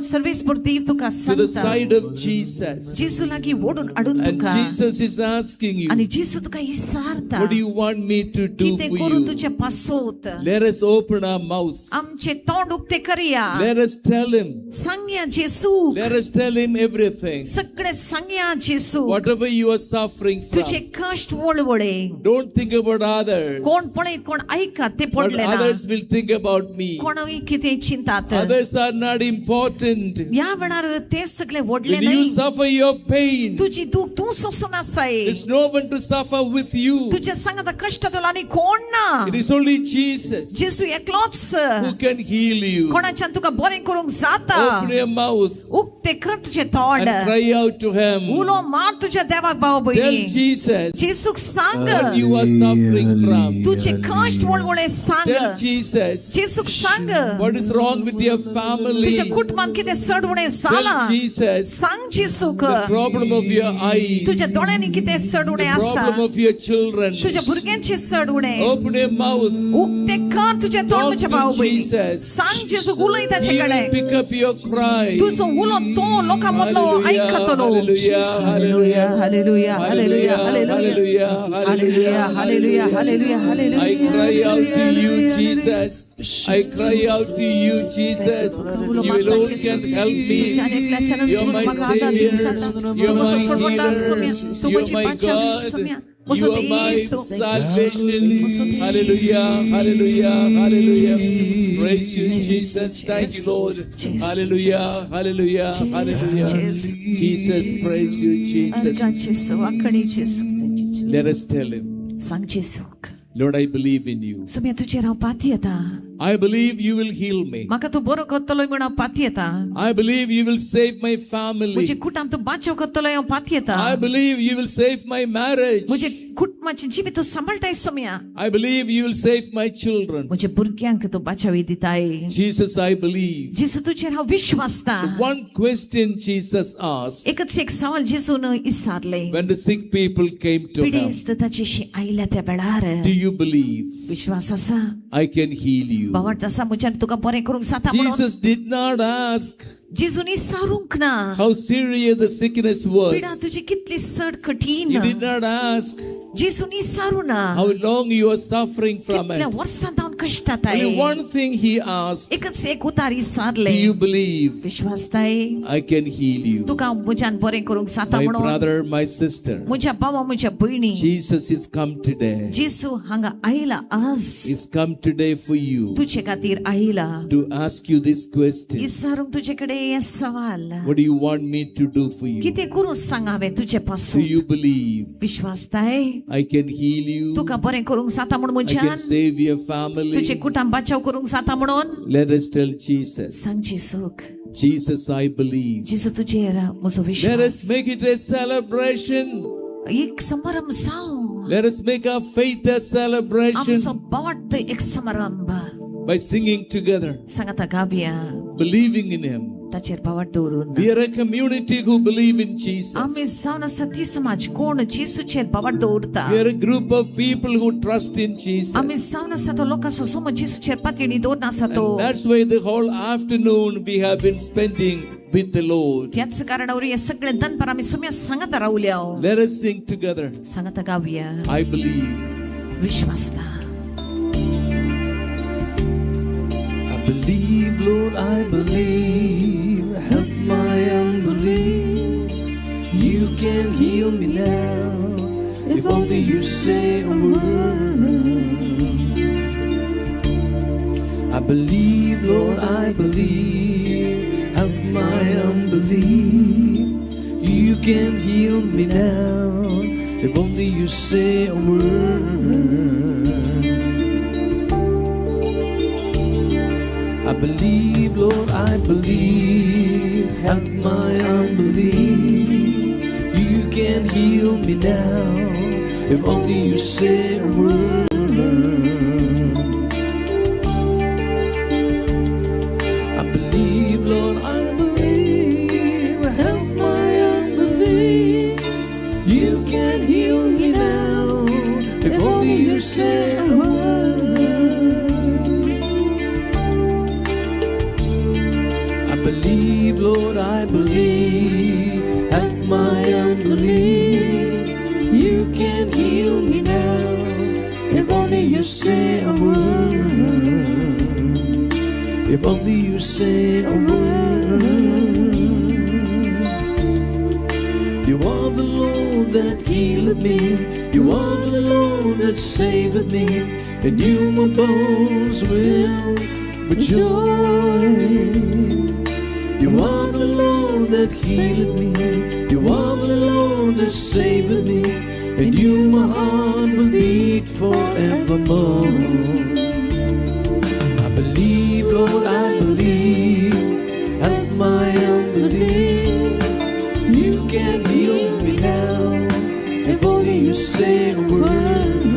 सर्वेस्पर देव तुका to the सांगता, side of Jesus. जेजू लागीं ओडून हाडून And तुका. Jesus is asking you, आनी जेजू तुका विचारता, what do you want me to do कितें for करूं you? तुजे पासत. Let us open our mouth. आमचे तोंड उक्ते करया. Let us tell him. सांगया जेजू. Let us tell him everything. सगळे सांगया जेजू. Whatever you are suffering तुझे from. कश्ट वळवळे. Don't think about others. कोण पळयत कोण आयकत ते What पडले ना. others will think about me. कोणूय कितें चिंतात. Others are not important. ह्या वेळार ते सगळे व्हडले When you न्हय. suffer your pain, तुजी दूख तूं सोंसून आसाय. there's no one to suffer with you. तुज्या सांगाता कश्ट तुला आनी कोण ना. It is only Jesus जेजू एकलोच who can heal you. कोणाच्यान तुका बरें करूंक जाता. Open your mouth उक्ते कर तुजें तोंड. and cry out to him. उलो मार तुज्या देवाक भाव Tell भयणी. Jesus जेजूक सांग what you are suffering from. तुझे कश्ट वळवळे सांग. Tell Jesus जेजूक सांग what is wrong with your family. तुझ्या कुटुंबात कितें चड उणें जालां. Tell Jesus सांग जेजूक the problem of your eyes, तुझ्या दोळ्यांनी कितें चड उणें the आसा, problem of your children. तुझ्या भुरग्यांचे चड उणें. Open your mouth. उक्ते कर तुझें तोंड Talk म्हज्या भाव to भयणी. Jesus. सांग जेजूक उलय ताचे He will कडेन. pick up your cry. तुजो उलो तो लोकां मदलो आयकतलो. Hallelujah, hallelujah, hallelujah, hallelujah, hallelujah, hallelujah, hallelujah, hallelujah, hallelujah. I cry out to you, Jesus. I cry out to you, Jesus. You alone can help me. You are my Savior. You are my healer. You are my God. You are my salvation. Hallelujah, hallelujah, hallelujah. Praise you, Jesus. Thank you, Lord. Hallelujah, hallelujah, hallelujah. Jesus, praise you, Jesus. Let us tell him. सांग जेजूक. Lord, I believe in you. Saumya तुजेर हांव पातयेता. I believe you will heal me. म्हाका तूं बरो करतलो म्हूण हांव पातयेता. I believe you will save my family. म्हजे कुटुंब तूं बाचाव करतलो हांव पातयेता. I believe you will save my marriage. म्हजे कुटुंबाचें जिवीत तूं सांबाळटाय Saumya. I believe you will save my children. म्हजे भुरग्यांक तूं बाचावी दिताय. Jesus, I believe. जेजू तुजेर हांव विश्वासता. The one question Jesus asked एकच एक सवाल जेजून विचारलें. when the sick people came to him, पिडेस्त ताचेशी आयल्या त्या वेळार, do you believe विश्वास आसा I can heal you? बावट आसा म्हज्यान तुका बरें करूंक जाता म्हणून. Jesus did not ask जेजून विचारूंक ना how serious the sickness was. पिडा तुजी कितली चड कठीण. He did not ask जेजून विचारू ना how long you are suffering from कितल्या it. वर्सां जावन कश्टात. Only one thing he asked, एकच एक उतार do विचारलें, you believe विश्वासताय I can heal you? तुका म्हज्यान बरें करूंक जाता My म्हणून. brother, my sister, म्हज्या भावा म्हज्या भयणी, Jesus is come today. जेजू हांगा आयला आज. He's come today for you तुजे खातीर आयला to ask you this question. विचारूंक तुजे कडेन हें सवाल. What do you want me to do for you? कितें करूं सांग हांवें तुजे Do पासून. you believe विश्वासताय I can heal you? तुका बरें करूंक जाता म्हूण I म्हज्यान can save your family. तुजे कुटुंब बाचाव करूंक जाता म्हणून. Let us tell Jesus, सांग जेजूक, Jesus, I believe. जेजू तुजेर म्हजो Let Vishwas. us make it a celebration. एक समारंभ जावं. Let us make our faith a celebration आमचो बावट एक समारंभ. by singing together, सांगाता गावया, believing in Him. ताचेर बावट दवरून. We are a community who believe in Jesus. आमी जावन आसा ती समाज कोण जेजूचेर बावट दवरता. We are a group of people who trust in Jesus. आमी जावन आसा तो लोकांचो समज जेजूचेर पातयेणी दवरून आसा तो. And that's why the whole afternoon we have been spending with the Lord. त्याच कारणावर हे सगळे दनपार आमी सुम्या सांगाता रावल्या. Let us sing together. सांगाता गावया. I believe. विश्वासता. I believe, Lord, I believe. Help my unbelief. You can heal me now. If only you say a word. I believe, Lord, I believe. Help my unbelief. You can heal me now. If only you say a word. I believe, Lord, I believe. Help my unbelief. You can heal me now. If only you say a word. I believe, Lord, I believe. Help my unbelief. You can heal me now. If only you say a word. I believe, Lord, I believe. Help my unbelief. You can heal me now. If only you say a word. If only you say a word. You are the Lord that healeth me. You are the Lord that saveth me. And you my bones will rejoice. You are the Lord that healeth me. You are the Lord that saveth me. And you my heart will beat forevermore. I believe, Lord, I believe. Help my unbelief. You can heal me now. If only you say a word.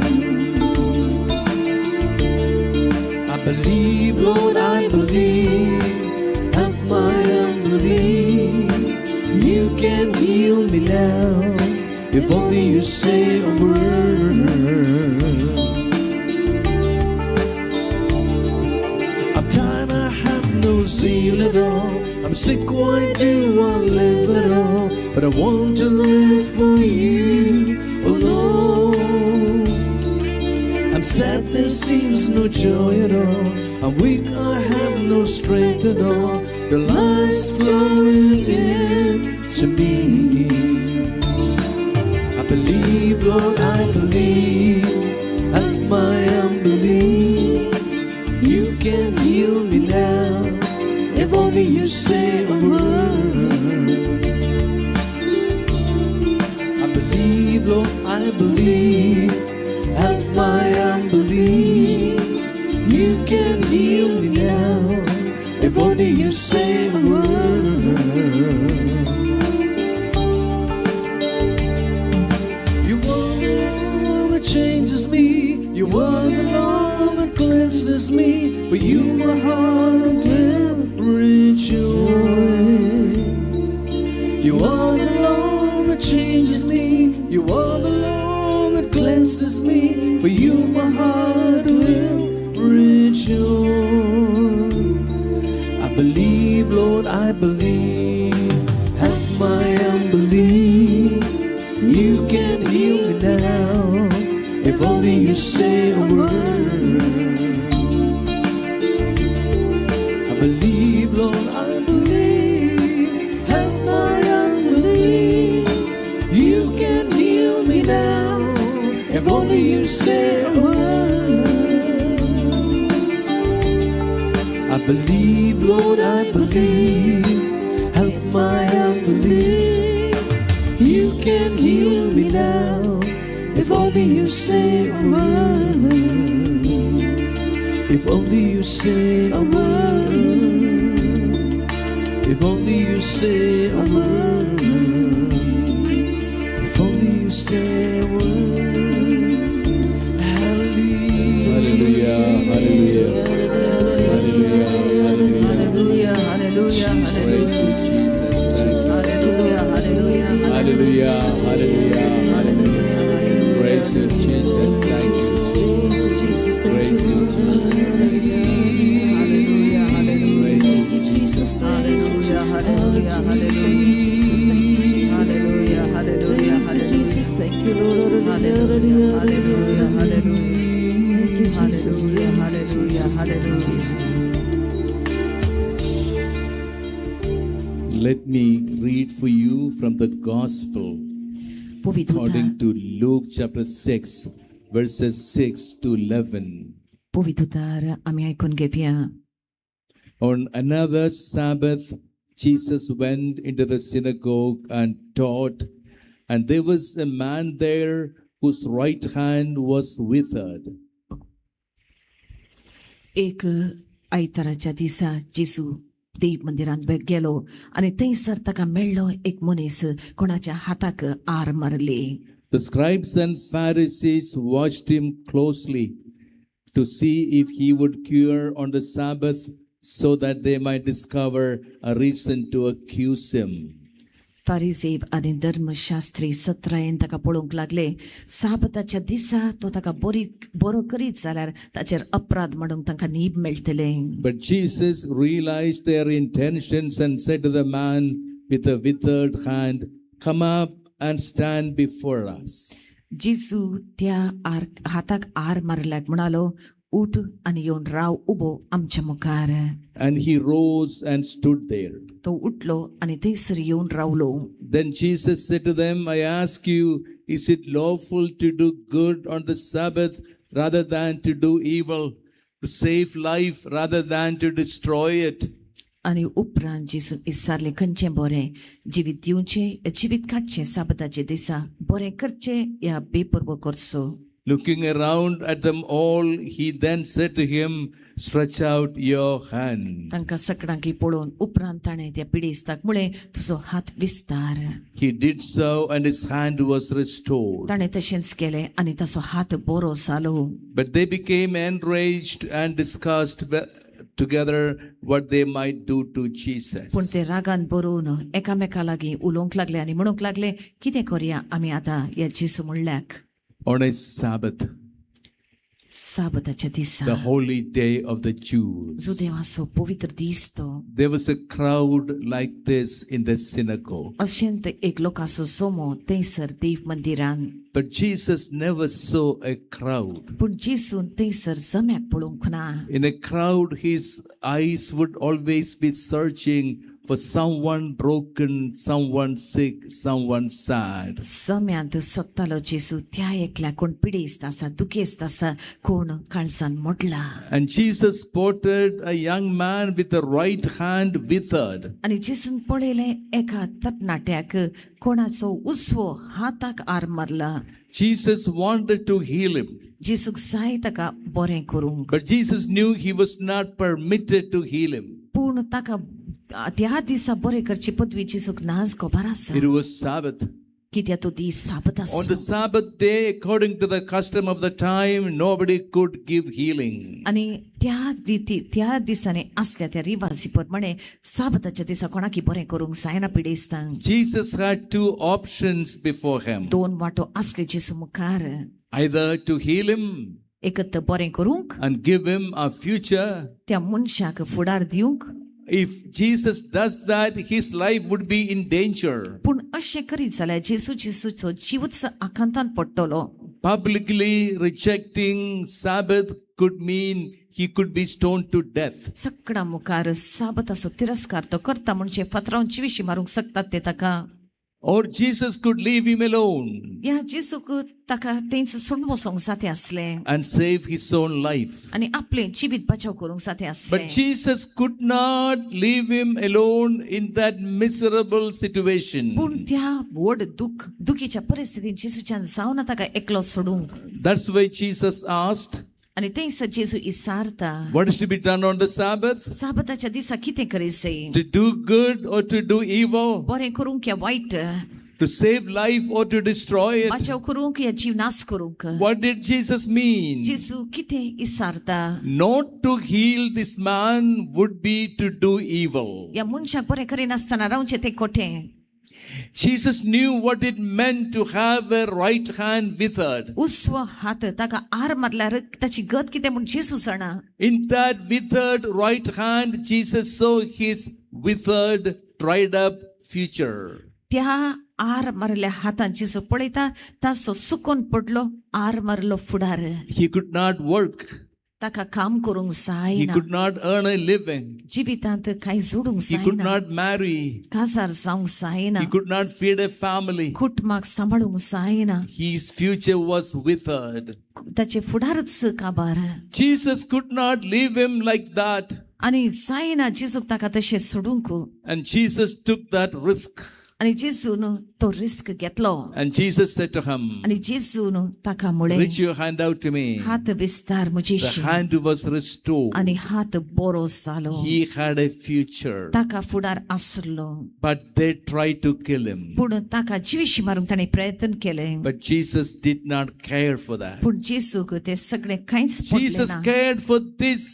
I believe, Lord, I believe. Help my unbelief. You can heal me now. If only you say a word. I'm tired, I have no zeal at all. I'm sick, why do I live at all? But I want to live for you, oh Lord. I'm sad, there seems no joy at all. I'm weak, I have no strength at all. Your life's flowing in to me. I believe, Lord, I believe. Help my unbelief. You can heal me now. If only you say a word. I believe, Lord, I believe. Help my unbelief. only you say a word. You are the love that changes me. You are the love that cleanses me. For you my heart will rejoice. You are the love that changes me. You are the love that cleanses me. For you my heart will rejoice. I believe, Lord, I believe. Help my unbelief. You can heal me now, if only you say a word. I believe, Lord, I believe. Help my unbelief. You can heal me now, if only you say a word. I believe, Lord, I believe. Help my unbelief. You can heal me now, if only you say a word. If only you say a word. If only you say a word. If only you say a word. Hallelujah. Hallelujah. Hallelujah. Hallelujah, hallelujah, hallelujah, hallelujah, Hallelujah. Hallelujah. Hallelujah. Praise you, Jesus. Thank you, Jesus. Praise you, Jesus. Hallelujah, hallelujah. Praise you, Jesus. Hallelujah, hallelujah, hallelujah, hallelujah, hallelujah, Jesus, thank you, Lord. Hallelujah, hallelujah, hallelujah. Thank you, Jesus. Hallelujah, hallelujah, hallelujah. Let me read for you from the Gospel according to Luke chapter 6, verses 6 to 11. पवित्र आमी आयकून घेवया. On another Sabbath, Jesus went into the synagogue and taught, and there was a man there whose right hand was withered. एक आयताराच्या दिसा जेजू देव मंदिरांत गेलो आनी थंयसर ताका मेळ्ळो एक मनीस कोणाच्या हाताक आर मारली. The scribes and Pharisees watched him closely to see if he would cure on the Sabbath, so that they might discover a reason to accuse him. फारिजेव आनी धर्मशास्त्री सत्रायेन ताका पळोवंक लागले. साबताच्या दिसा तो ताका बरी बरो करीत जाल्यार ताचेर अपराध म्हणूंक तांकां नीब मेळटलें. But Jesus realized their intentions and said to the man with the withered hand, "Come up and stand before us." जेजू त्या आर हाताक आर मारल्याक म्हणालो, उठ आनी येवन राव उबो आमच्या मुखार. And he rose and stood there. तो उठलो आनी थंयसर येवन रावलो. Then Jesus said to them, "I ask you, is it lawful to do good on the Sabbath rather than to do evil, to save life rather than to destroy it?" आनी उपरांत जेजून विचारलें, खंयचें बरें, जिवीत दिवचें जिवीत काडचें साबताच्या दिसा, बरें करचें या बेपर्व करचो? Looking around at them all, he then said to him, "Stretch out your hand." तांकां सगळ्यांक पळोवन उपरांत ताणें त्या पिडेस्ताक म्हळें, तुजो हात विस्तार. He did so, and his hand was restored. ताणें तशेंच केलें आनी ताचो हात बरो जालो. But they became enraged and discussed together what they might do to Jesus. पूण ते रागान बरोवन एकामेका लागीं उलोवंक लागले आनी म्हणूंक लागले, कितें करया आमी आतां ह्या जेजू म्हणल्याक? On a Sabbath, साबताच्या दिसा, the holy day of the Jews, जुदेवाचो पवित्र दीस तो, there was a crowd like this in the synagogue. अशेंत एक लोकांचो जमो थंयसर देव मंदिरान. But Jesus never saw a crowd. पूण जेजून थंयसर जम्याक पळोवंक ना. In a crowd, his eyes would always be searching for someone broken, someone sick, someone sad. जम्यांत सोदतालो जेजू त्या एकल्या कोण पिडेस्त आसा, दुखेस्त आसा, कोण काळजान मोडला. And Jesus spotted a young man with the right hand withered. आनी जेजून पळयलें एका तरणाट्याक कोणाचो उजवो हाताक आर मारला. Jesus wanted to heal him. जेजूक जाय ताका बरें करूंक. But Jesus knew he was not permitted to heal him. पूण ताका त्या दिसा बरें करची पदवी जेजूक नाच खबर आसा. It was Sabbath. कित्याक तो दीस साबत On आसलो. the Sabbath day, according to the custom of the time, nobody could give healing. आनी त्या रिती त्या दिसांनी आसल्या त्या रिवाजी प्रमाणे साबताच्या दिसा कोणाकी बरें करूंक जायना पिडेस्तांक. Jesus had two options before him. दोन वाटो आसले जेजू मुखार. Either to heal him एकत बरें करूंक and give him a future. त्या मनशाक फुडार दिवंक. If Jesus does that, his life would be in danger. पूण अशें करीत जाल्यार जेजू जेजूचो जिवूच आकांतान पडटलो. Publicly rejecting Sabbath could mean he could be stoned to death. सगळ्या मुखार साबताचो तिरस्कार तो करता म्हणजे फातरावन जिविशी मारूंक शकतात ते ताका. Or Jesus could leave him alone ह्या जेजूक ताका तेंच सोडून वचोंक जाता आसलें and save his own life. आनी आपलें जिवीत बचाव करूंक जाता आसलें. But Jesus could not leave him alone in that miserable situation. पूण त्या व्हड दुख दुखीच्या परिस्थितीन जेजूच्यान जावना ताका एकलो सोडूंक. That's why Jesus asked, आनी थंयसर जेजू इसारता, what is to be done on the Sabbath? साबताच्या दिसा कितें करीत? To do good or to do evil? बरें करूंक या वायट? To save life or to destroy it? बचाव करूंक या जीव नाश करूंक? What did Jesus mean? जेजू कितें इसारता? Not to heal this man would be to do evil. ह्या मनशाक बरें करिनासतना रावचें तें खोटें. Jesus knew what it meant to have a right hand withered. उजवो हात ताका आर मारल्यार ताची गत कितें म्हूण जेजू जाणा. In that withered right hand, Jesus saw his withered, dried up future. त्या आर मारल्या हातान जेजू पळयता ताचो सुकोन पडलो आर मारलो फुडार. He could not work. ताका काम करूंक He जायना. could not earn a living. जिवितांत कांय जोडूंक He could जायना. not marry. काजार जावंक जायना. He could not feed a family. कुटुंबाक सांबाळूंक जायना. His future was withered. ताचे फुडारच काबार. Jesus could not leave him like that. आनी जायना जेजूक ताका तशें सोडूंक. And Jesus took that risk. आनी जेजून तो रिस्क घेतलो. And Jesus said to him, आनी जेजून ताका म्हळें, reach your hand out to me. हात विस्तार The म्हजेशी. hand was restored. आनी हात बरो जालो. He had a future. ताका फुडार आसलो. But they tried to kill him. पूण ताका जिविशी मारूंक ताणें प्रयत्न केलें. But Jesus did not care for that. पूण जेजूक तें सगळें कांयच पडलें Jesus ना. cared for this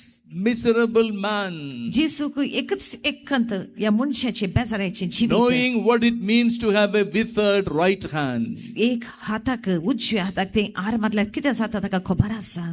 miserable man. जेजूक एकच एकंत ह्या मनशाचें बेजाराचें जिवीत. Knowing what it means to have a withered right hand. एक हाताक उजव्या हाताक तें आर मारल्यार कितें जाता ताका खबर आसा.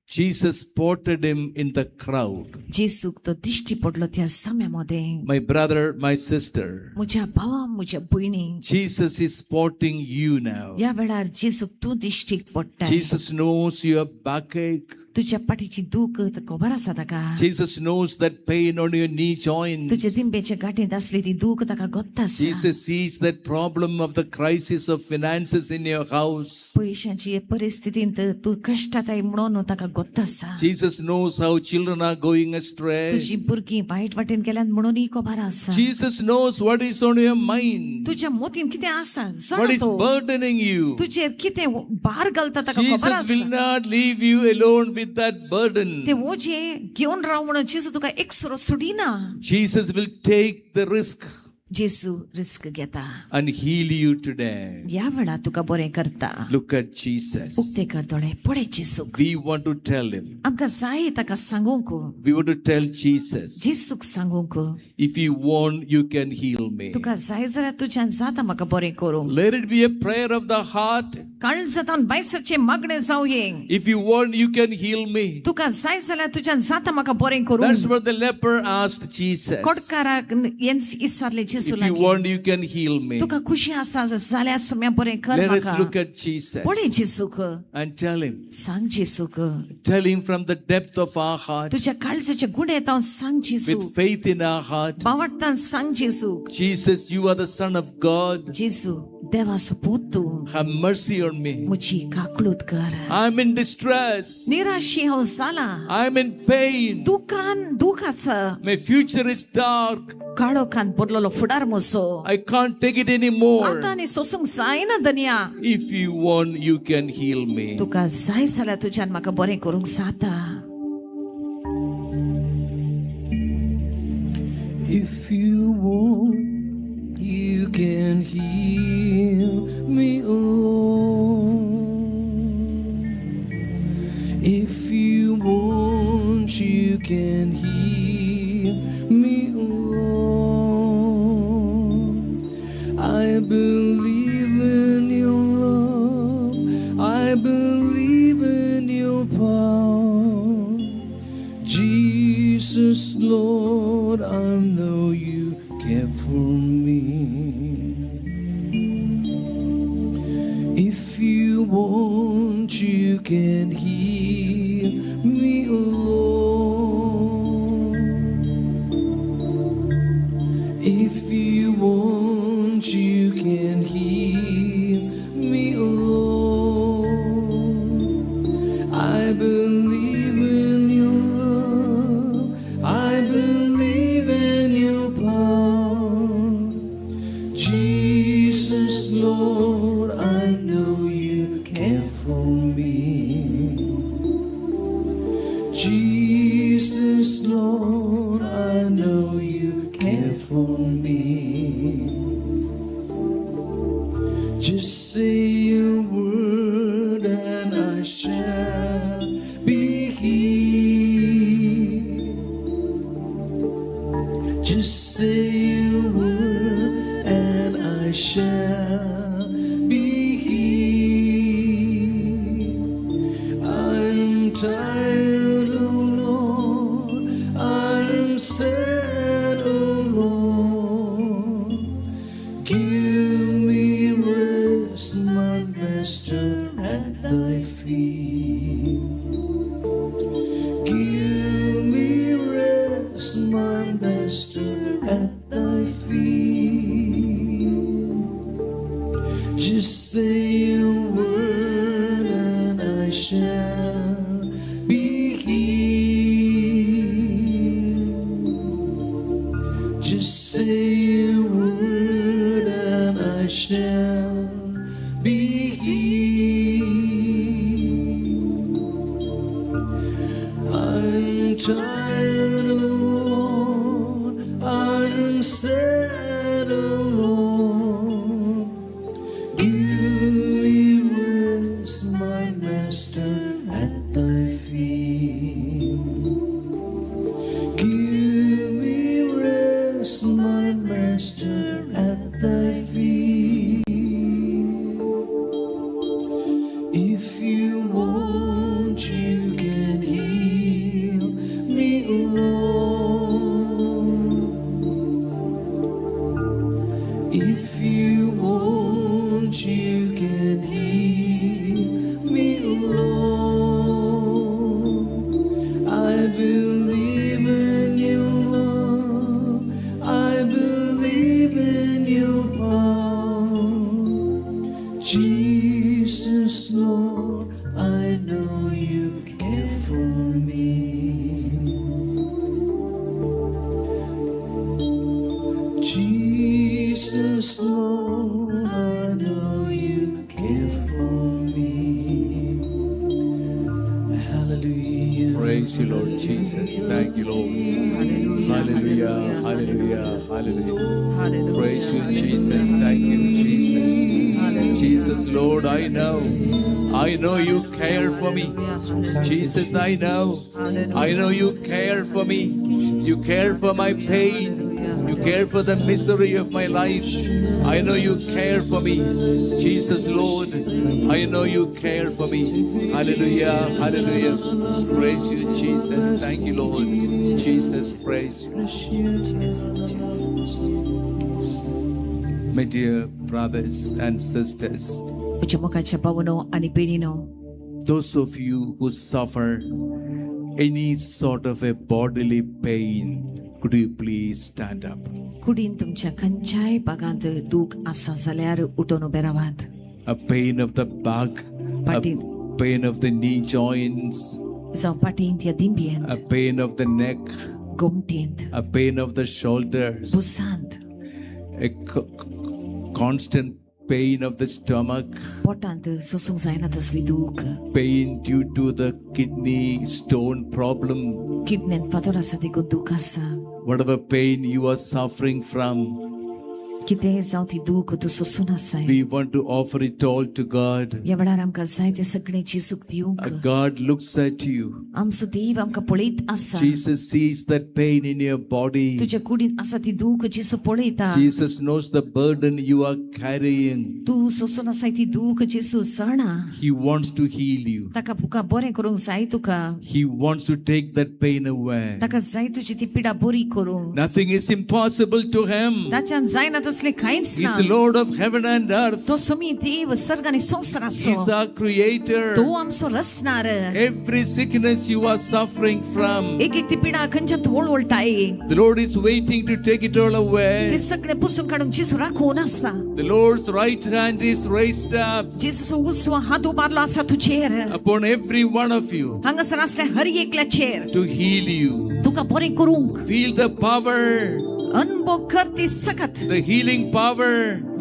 Jesus spotted him in the crowd. जेजूक तो दिश्टी पडलो त्या जम्या मदें. My brother, my sister, म्हज्या भावा म्हज्या भयणी, Jesus is spotting you now. ह्या वेळार जेजूक तूं दिश्टीक पडटा. Jesus knows your backache. तुझ्या पाठीची दूख खबर आसा ताका. Jesus knows that pain on your knee joint. तुझ्या दिंबेच्या गाठींत आसली ती दूख ताका गोत्ता आसा. Jesus sees that problem of the crisis of finances in your house. पयशांची परिस्थितींत तूं कश्टाताय म्हणून ताका गोत्ता आसा. Jesus knows how children are going astray. तुजी भुरगीं वायट वाटेन गेल्यात म्हणूनय खबर आसा. Jesus knows what is on your mind. तुझ्या मोतीन कितें आसा What जाणा is तो. burdening you. तुजेर कितें भार घालता ताका खबर Jesus will आसा. not leave you alone with that burden. ते ओजें घेवन राव म्हणून जेजू तुका एकसुरो सोडिना. Jesus will take the risk जेजू रिस्क घेता and heal you today. ह्या वेळार तुका बरें करता. Look at Jesus. उक्ते कर दोळे पळय जेजूक. We want to tell him. आमकां जाय ताका सांगूंक. We want to tell Jesus. जेजूक सांगूंक. If you want, you can heal me. तुका जाय जाल्यार तुज्यान जाता म्हाका बरें करूंक. Let it be a prayer of the heart. काळजांत भायसरचें मागणें जावये. If you want, you can heal me. तुका जाय जाल्यार तुज्यान जाता म्हाका बरें करूंक. That's what the leper asked Jesus. कोटकाराक हेंच विचारलें जेजू If you लागीं. want, you can heal me. तुका खुशी आसा जाल्यार सुम्या बरें कर Let us म्हाका. look at Jesus पळय जेजूक. and tell him. सांग जेजूक. Tell him from the depth of our heart, तुज्या काळजाच्या गुणेतावन सांग जेजू. with faith in our heart. बावडतान सांग जेजूक. Jesus, you are the Son of God. जेजू देवाचो पूत तूं. Have mercy on me. म्हजी काकळूत कर. I'm in distress. निराशी हांव जाला. I'm in pain. दुखान दूख आसा. My future is dark. काळोखान भरलेलो फुडार म्हजो. I can't take it anymore. आतां आनी सोसूंक जायना धनया. If you want, you can heal me. तुका जाय जाल्यार तुज्यान म्हाका बरें करूंक जाता. If you want, you can heal me, Lord. If you want, you can heal me, Lord. I believe in your love. I believe in your power. Jesus, Lord, I know you care for me. If you want, you can heal me, Lord. If you want, you can heal me, Lord. I believe in your love. I believe in your power. Jesus, Lord, I know you care for me. Jesus, Lord, I know you care for me. Just say a word and I shall be healed. Just say a word and I shall be healed. I'm tired, oh Lord. I'm sad, oh Lord. Give me rest, my master, at thy feet. Give me rest, my master, at thy feet. Just say a word and I shall be healed. Just say a word and I shall be healed. I'm tired, oh Lord. I'm sad, oh Lord. Give me rest, my master, at thy feet. Give me rest, my master, at thy feet. If you want, you can heal me, Lord. If you want, you can heal me, Lord. I believe in your love. I believe in your power. Jesus, Lord, I know you care for me. Jesus, Lord, I know you care for me. Hallelujah. Praise you, Lord Jesus. Thank you, Lord. Hallelujah. Hallelujah. Hallelujah. Praise you, Jesus. Thank you, Jesus. Jesus, Lord, I know. I know you care for me. Jesus, I know. I know you care for me. You care for my pain. You care for the misery of my life. I know you care for me. Jesus, Lord, I know you care for me. Hallelujah, hallelujah. Praise you, Jesus. Thank you, Lord. Jesus, praise you. My dear brothers and sisters, म्हज्या मोगाच्या भावनो आनी भयणीनो, those of you who suffer any sort of a bodily pain, could you please stand up? कुडीन तुमच्या खंयच्याय भागांत दूख आसा जाल्यार उठून उबे रावात. A pain of the back, a पाटीन pain of the knee joints, जावं पाटींत या दिंब्येंत, a pain of the neck, गोमटेंत, a pain of the shoulders, बुसांत, a constant pain of the stomach, पोटांत सोसूंक जायना तसली दूख, pain due to the kidney stone problem, किडनेंत फातर आसा देखून दूख आसा, Whatever pain you are suffering from, कितेंय जावं ती दूख तूं सोसून आसाय we want to offer it all to God. ह्या वेळार आमकां जाय तें सगळें जेजूक दिवंक. God looks at you. आमचो देव आमकां पळयत आसा. Jesus sees that pain in your body. तुज्या कुडीन आसा ती दूख जेजू पळयता. Jesus knows the burden you are carrying. तूं सोसून आसाय ती दूख जेजू जाणा. He wants to heal you. ताका तुका बरें करूंक जाय तुका. He wants to take that pain away. ताका जाय तुजी ती पिडा बरी करूंक. Nothing is impossible to him. ताच्यान जायना तसलें कांयच He's ना. the Lord of heaven and earth. तो समी देव सर्ग आनी संवसाराचो. He's our creator. तो आमचो रचणार. Every sickness you are suffering from, एक एक ती पिडा खंयच्यान तूं वळवळटाय. the Lord is waiting to take it all away. ते सगळें पुसून काडूंक जेजू राखून आसा. The Lord's right hand is raised up जेजूचो उजवो हात उबारलो आसा तुजेर. upon every one of you हांगासर आसल्या हर एकल्याचेर to heal you. तुका बरें करूंक. Feel the power, अनुभव कर ती सकत. the healing power,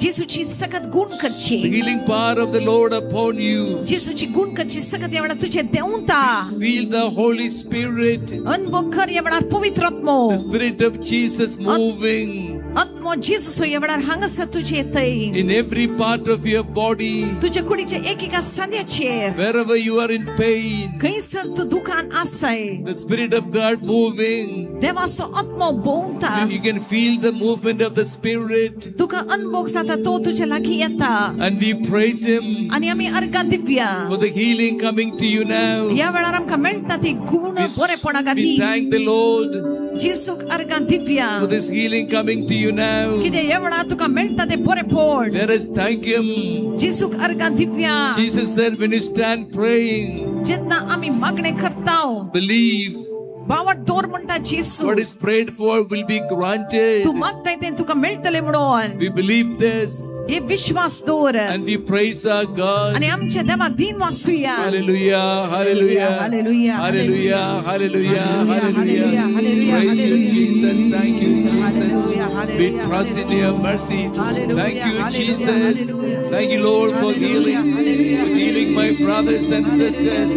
जेजूची सकत गुण करची. the healing power of the Lord upon you. जेजूची गुण करची सकत ह्या वेळार तुजेर देंवता. Feel the Holy Spirit, अनुभव कर ह्या वेळार पवित्र आत्मो. the Spirit of Jesus moving आत्मो जेजूचो ह्या वेळार हांगासर तुजे येतय. in every part of your body. तुज्या कुडीच्या एकेका सांद्याचेर. Wherever you are in pain, खंयसर तूं दुखान आसाय. the Spirit of God moving. देवाचो आत्मो भोंवता. You can feel the movement of the Spirit. तुका अनुभव जाता तो तुज्या लागीं येता. And we praise Him आनी आमी अर्गां दिवया. for the healing coming to you now. ह्या वेळार आमकां मेळटा ती गुण बरेपणा We खातीर thank the Lord जेजूक अर्गां दिवया. for this healing coming to you now. कितें ह्या वेळार तुका मेळटा तें बरेपण. Let us thank Him. जेजूक अर्गां दिवया. Jesus said, when you stand praying, जेन्ना आमी मागणें करता believe बावट दवर म्हणटा जेजू. what is prayed for will be granted. तूं मागताय तें तुका मेळटलें म्हणून. We believe this हे विश्वास दवर and we praise our God. आनी आमच्या देवाक दिन वासूया. Hallelujah, hallelujah, Hallelujah, hallelujah, hallelujah, hallelujah, hallelujah. Praise you, Jesus. Thank you, Jesus. Hallelujah, We trust in your mercy. Thank you, Jesus. Thank you, Lord, for healing my brothers and sisters.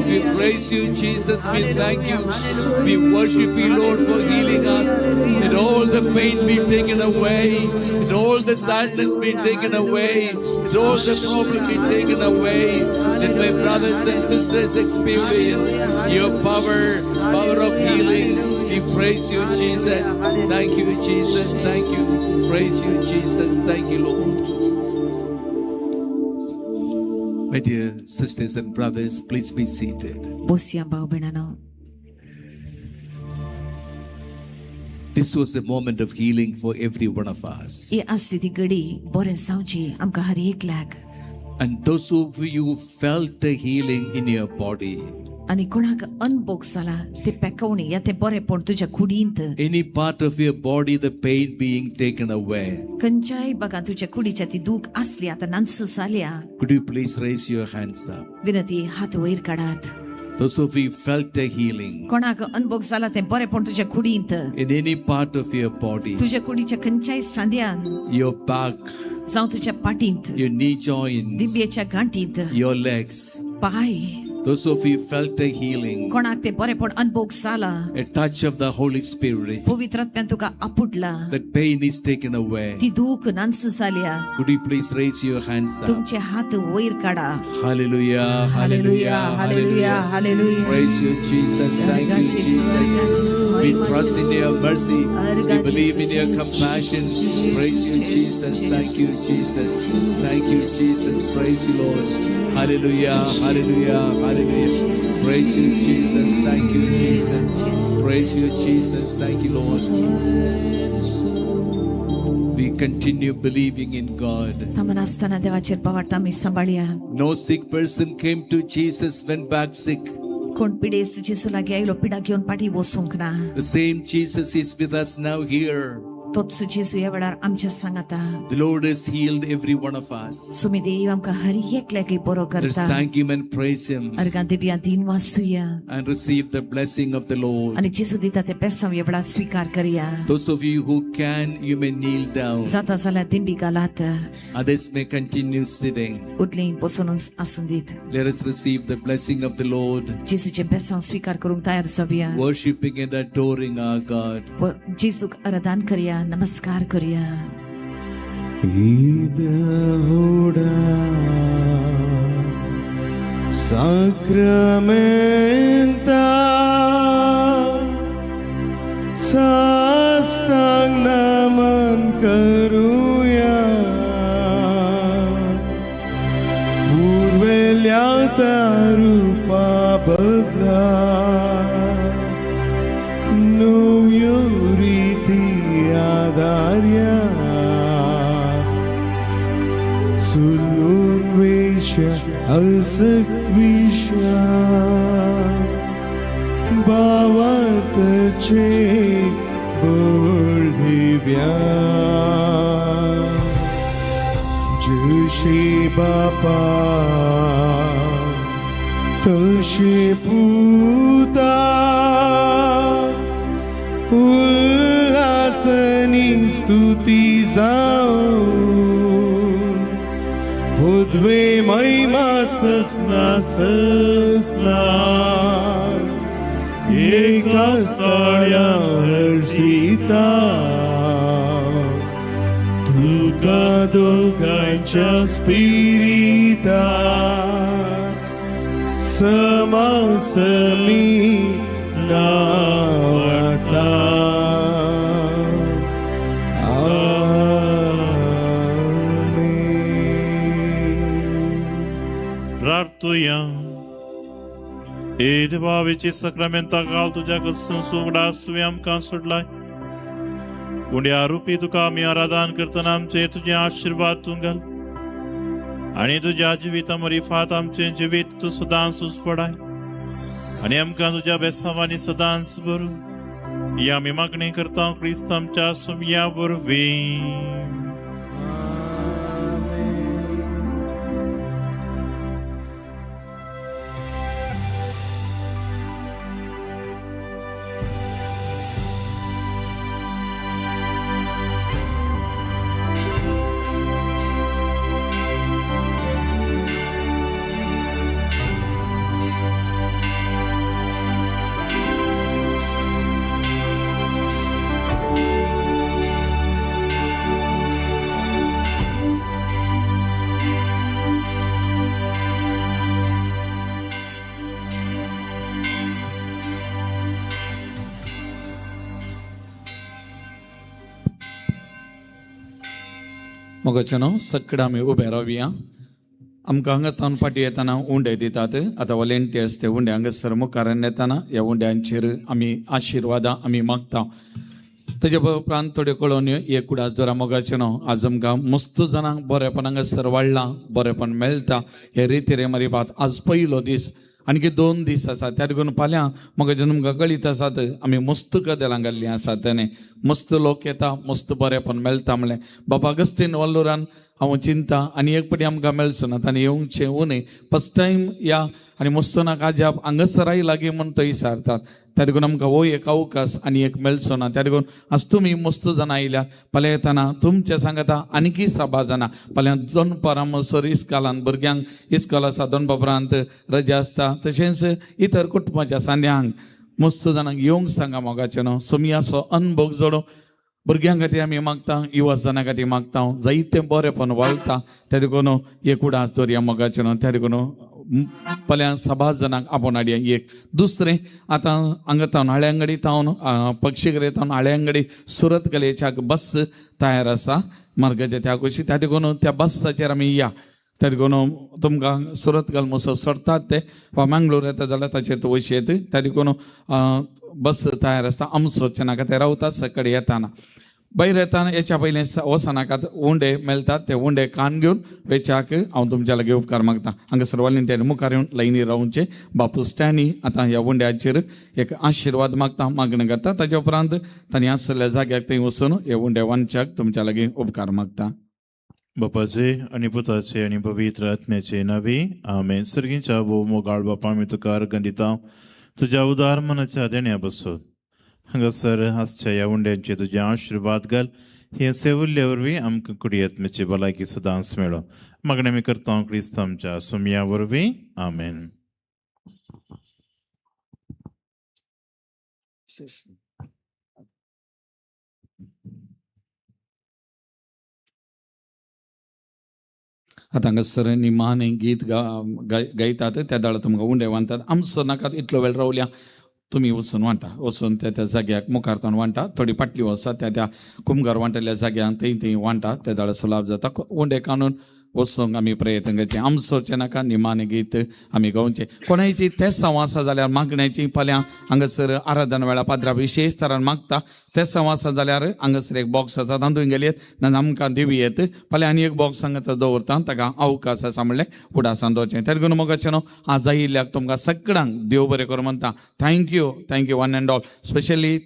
We praise you, Jesus. We thank you. We worship you, Lord, for healing us. Let all the pain be taken away. Let all the sadness be taken away. Let all the problem be taken away. Let my brothers and sisters experience your power, power of healing. We praise you, Jesus. Thank you, Jesus. Thank you. Praise you, Jesus. Thank you, Lord. My dear sisters and brothers, please be seated. बसया भाव भयणांनो. This was a moment of healing for every one of us. ही आसली ती घडी बरें जावची आमकां हर एकल्याक. And those of you who felt a healing in your body, आनी कोणाक अनभोग जाला ते पेकवणी या ते बरेपण तुज्या कुडींत. any part of your body, the pain being taken away, खंयच्याय भागान तुज्या कुडीच्या ती दूख आसली आतां नानस जाल्या. could you please raise your hands up? विनती हात वयर काडात. Those of you who felt a healing कोणाक अनभोग जाला तें बरेपण तुज्या कुडींत. in any part of your body, तुज्या कुडीच्या खंयच्याय सांद्यान your back, जावं तुज्या पाटींत, your knee joints, दिंबेच्या गांठींत, your legs, पांय. those of you who felt a healing, कोणाक ते बरेपण अनभोग जाला, a touch of the Holy Spirit, पवित्र आत्म्यान तुका आपुडला, that pain is taken away. ती दूख नानस जाल्या. Could you please raise your hands up? तुमचे हात वयर काडा. Hallelujah, hallelujah, hallelujah, hallelujah. Praise you, Jesus. Thank you, Jesus. We trust in your mercy. We believe in your compassion. Praise you, Jesus. Thank you, Jesus. Thank you, Jesus. Praise you, Lord. Hallelujah, hallelujah, hallelujah. Praise you, Jesus. Thank you, Jesus. Praise you, Jesus. Thank you, Lord. We continue believing in God. थांबून आसतना देवाचेर पावार्थ आमी सांबाळया. No sick person came to Jesus, went back sick. कोण पिडेस्त जेजू लागीं आयलो पिडा घेवन पाटी वचूंक ना. The same Jesus is with us now here. तोच जेजू ह्या वेळार आमच्या सांगाता. The Lord has healed every one of us. Sumi देव आमकां हर एकल्याक बरो Let's करता. thank Him and praise Him अर्गां Divya दिन वासूया and receive the blessing of the Lord. आनी जेजू दिता ते बेसांव ह्या वेळार स्विकार करया. Those of you who can, you may kneel down. जाता जाल्यार दिंबी घालात. Others may continue sitting. उरलीं बसूनच आसूं दीत. Let us receive the blessing of the Lord, जेजूचें बेसांव स्विकार करूंक तयार जावया. worshipping and adoring our God. जेजूक आराधन करया, नमस्कार करया. ईदहुडा साक्रामेंता साष्टांग नमन करूया. पूर्वेल्या त्या रूपा बदला नव्यो रीती आधार्या. सुलून वेश्या असकविश्या भावार्थाचे बळ दिव्या. जशी बापा तशी पुता उल्हासनी स्तुती जाऊन पृथ्वी महिमा ससना ससना एका स्थळ्या हर्षिता तुका दोघांच्या स्पिरिता समासमी नावडता. प्रार्थुया. ए देवावेची सक्रामेंता घाल तुज्या कडसून उगडास तुवें आमकां सोडलाय. उंड्या रुपी तुका आमी आराधन करतना आमचेर तुजे आशिर्वाद तूं घाल आनी तुज्या जिविता मरिफात आमचें जिवीत तूं सदांच उसफडाय आनी आमकां तुज्या बेसांवांनी सदांच बरू. ही आमी मागणी करता क्रिस्त आमच्या सुमया वरवीं. मोगाचेनो सगळें आमी उबे रावया. आमकां हांगा तावन फाटीं येतना उंडे दितात. आतां वॉलेंटियर्स ते उंडे हांगासर मुखार येतना ह्या उंड्यांचेर आमी आशिर्वादां आमी मागता. तेजे उपरांत थोड्यो कळोवण्यो एक कुडास जोरा मोगाचेनो आज आमकां मस्त जाणांक बरेपण हांगासर वाडलां, बरेपण मेळटा हे रितीरे मरिबात. आज पयलो दीस, आणखी 2 दीस आसा. त्या देखून फाल्यां मोगाचें तुमकां कळीत आसात आमी मस्त कदेलां घाल्लीं आसात. तेणे मस्त लोक येता, मस्त बरेपण मेळटा म्हणलें बाबा अगस्टीन वल्लोरान हांव चिंता आनी एक पटी आमकां मेळचो ना ताणें येवचें उणें फर्स्ट टायम या आनी मस्त नाक आजाप हांगासर आयला लागीं म्हूण थंय विचारतात. त्या देखून आमकां हो एक अवकाश आनी एक मेळचो ना. त्या देखून आज तुमी मस्त जाणां आयल्या. फाल्यां येतना तुमच्या सांगता आनीकी साबार जाणां. फाल्यां दनपारां म्हणसर इस्कालान भुरग्यांक इस्कॉल आसा, दनपा उपरांत रजा आसता. तशेंच इतर कुटुंबाच्या सांद्यांक मस्त जाणांक येवंक सांगा मोगाचें न्हू. सोमयाचो अनभोग जोडो भुरग्यां खातीर आमी मागता, युवा जाणां खातीर मागता, जायतें बरेंपण वाळटा. त्या देखून एक उडास दवरया मोगाचें न्हू. त्या देखून फाल्यां साबार जाणांक आपोवन हाडया. एक दुसरें आतां हांगा तावन हाळ्यांगडी तावन पक्षीगरे तावन हाळ्यांगडी सुरत कलेच्याक बस तयार आसा मार्गाच्या त्या कुशी. त्या देखून त्या बसाचेर आमी या. त्या देखून तुमकां सुरतकल म्हणसर सोडटात ते वा मंगळूर येता जाल्यार ताचेर तूं वशी येता. त्या देखून बस तयार आसता. आमचो नाका ते रावता सकाळी येताना. भायर येतना हेच्या पयलीं वचनाकात, उंडे मेळटात ते उंडे कान घेवन वेच्याक हांव तुमच्या लागीं उपकार मागता. हांगासर वॉलंटियर मुखार येवन लायनी रावचे. बापू स्टॅनी आतां ह्या उंड्याचेर एक आशिर्वाद मागता, मागणें करता. ताच्या उपरांत तांणी आसलेल्या जाग्याक थंय वचून हे उंडे वांटच्याक तुमच्या लागीं उपकार मागता. बापाचे आनी पुताचे आनी पवित्र आत्म्याचे नांवी आमेन. सर्गीच्या भोव मोगाळ बापा, आमी तुका अर्घ दिता तुज्या उदार मनाच्या देण्या बसून. हांगासर आसच्या ह्या उंड्यांचे तुजे आशिर्वाद घाल. हे सेवल्ले वरवीं आमकां कुडी आत्म्याची भलायकी सदांच मेळो. मागणें आमी करता क्रिस्त आमच्या सुमया वरवीं आमेन. आतां हांगासर निमाणें गीत गायतात त्या दाळ तुमकां उंडे वांतात. आमचो नाकात इतलो वेळ रावल्या, तुमी वचून वांटा, वचून त्या त्या जाग्याक मुखार तावन वांटा. थोडी पाटली आसा त्या त्या कुमगार वांटल्या जाग्यान थंय थंय वांटा, त्या दाळाचो लाभ जाता. उंडे काडून वचूंक आमी प्रयत्न करचे. आमचोचें नाका निमाणें गीत आमी गावचें. कोणायची तेसांव आसा जाल्यार मागण्याची फाल्यां हांगासर आराधना वेळा पाद्रा विशेश तरान मागता. तेसांव आसा जाल्यार हांगासर एक बॉक्स आसा तातूंत गेली ना आमकां दिवी येत. फाल्यां आनी एक बॉक्स हांगासर दवरता, ताका अवकाश आसा म्हणलें फुडासान दवरचें. तें घेवन मोगाचें न्हू आज आयिल्ल्याक तुमकां सगळ्यांक देव बरें करूं म्हणटा. Thank you, thank you one and all. Specially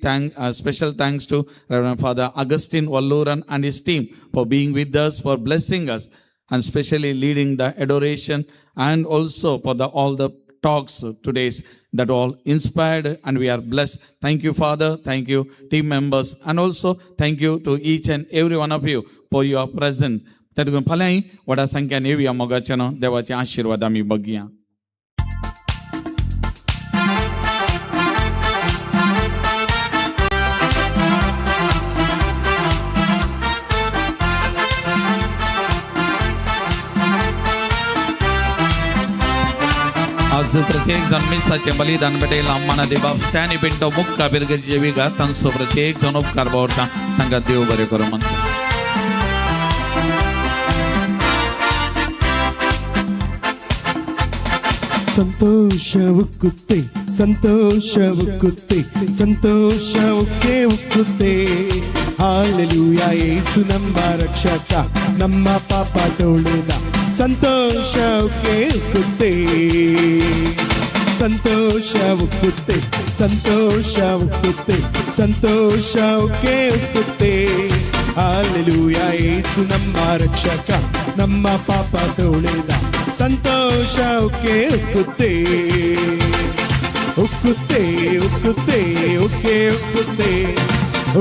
special thanks to Reverend Father Augustine Valluran and his team for being with us, for blessing us, and especially leading the adoration, and also for the all the talks today's that all inspired, and we are blessed. Thank you, Father. Thank you, team members, and also thank you to each and every one of you for your presence. तातूंत फाल्यांय व्हडा संख्यान येवया मोगाच्यान देवाचे आशिर्वाद आमी बघया. आज प्रत्येक जण मिसाचें बलिदान भेटयलां. मानादे बाब स्टॅनी पिंटो मुक्का बिरगेचे विगा तांचो प्रत्येक जण उपकार बावरता. तांकां देव बरें करूं म्हणटा. ಸಂತೋಷ ಉಕ್ಕುತ್ತೆ, ಸಂತೋಷ ಉಕ್ಕುತ್ತೆ, ಸಂತೋಷ ಉಕ್ಕೇ ಉಕ್ಕುತ್ತೆ. ಹಾಲೆಲೂಯಾ, ಯೇಸು ನಮ್ಮ ರಕ್ಷಕ, ನಮ್ಮ ಪಾಪ ತೊಳೆದ. ಸಂತೋಷ ಉಕ್ಕೇ ಉಕ್ಕುತ್ತೆ, ಸಂತೋಷ ಉಕ್ಕುತ್ತೆ, ಸಂತೋಷ ಉಕ್ಕುತ್ತೆ, ಸಂತೋಷ ಉಕ್ಕೇ ಉಕ್ಕುತ್ತೆ. ಹಾಲೆಲೂಯಾ, ಯೇಸು ನಮ್ಮ ರಕ್ಷಕ, ನಮ್ಮ ಪಾಪ ತೊಳೆದ. ಸಂತೋಷ ಉಕ್ಕೇ ಉಕ್ಕುತ್ತೆ, ಉಕ್ಕುತ್ತೆ, ಉಕ್ಕುತ್ತೆ, ಉಕ್ಕೇ ಉಕ್ಕುತ್ತೆ,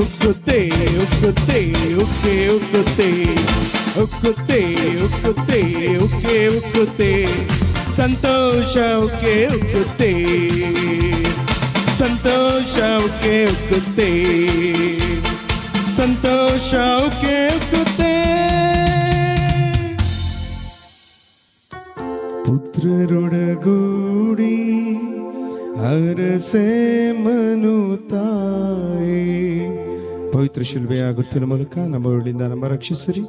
ಉಕ್ಕುತ್ತೆ, ಉಕ್ಕುತ್ತೆ, ಉಕ್ಕೇ ಉಕ್ಕುತ್ತೆ, ಉಕ್ಕುತ್ತೆ, ಉಕ್ಕುತ್ತೆ, ಉಕ್ಕೇ ಉಕ್ಕುತ್ತೆ. ಸಂತೋಷ ಉಕ್ಕೇ ಉಕ್ಕುತ್ತೆ, ಸಂತೋಷ ಉಕ್ಕೇ ಉಕ್ಕುತ್ತೆ, ಸಂತೋಷ ಉಕ್ಕೇ ಉಕ್ಕುತ್ತೆ. ಪುತ್ರರೊಡಗೂಡಿ ಅರಸೆ ಮನುತಾಯೇ. ಪವಿತ್ರ ಶಿಲುಬೆಯ ಗುರುತಿನ ಮೂಲಕ ನಮ್ಮ ಉರುಳಿಂದ ನಮ್ಮ ರಕ್ಷಿಸಿರಿ.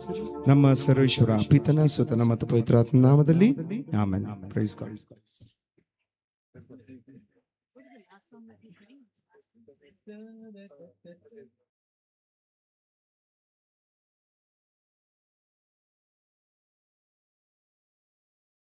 ನಮ್ಮ ಸರ್ವೇಶ್ವರ ಪಿತನ ಸುತನ ಮತ್ತು ಪವಿತ್ರಾತ್ಮ ನಾಮದಲ್ಲಿ ಆಮೆನ್. Praise God.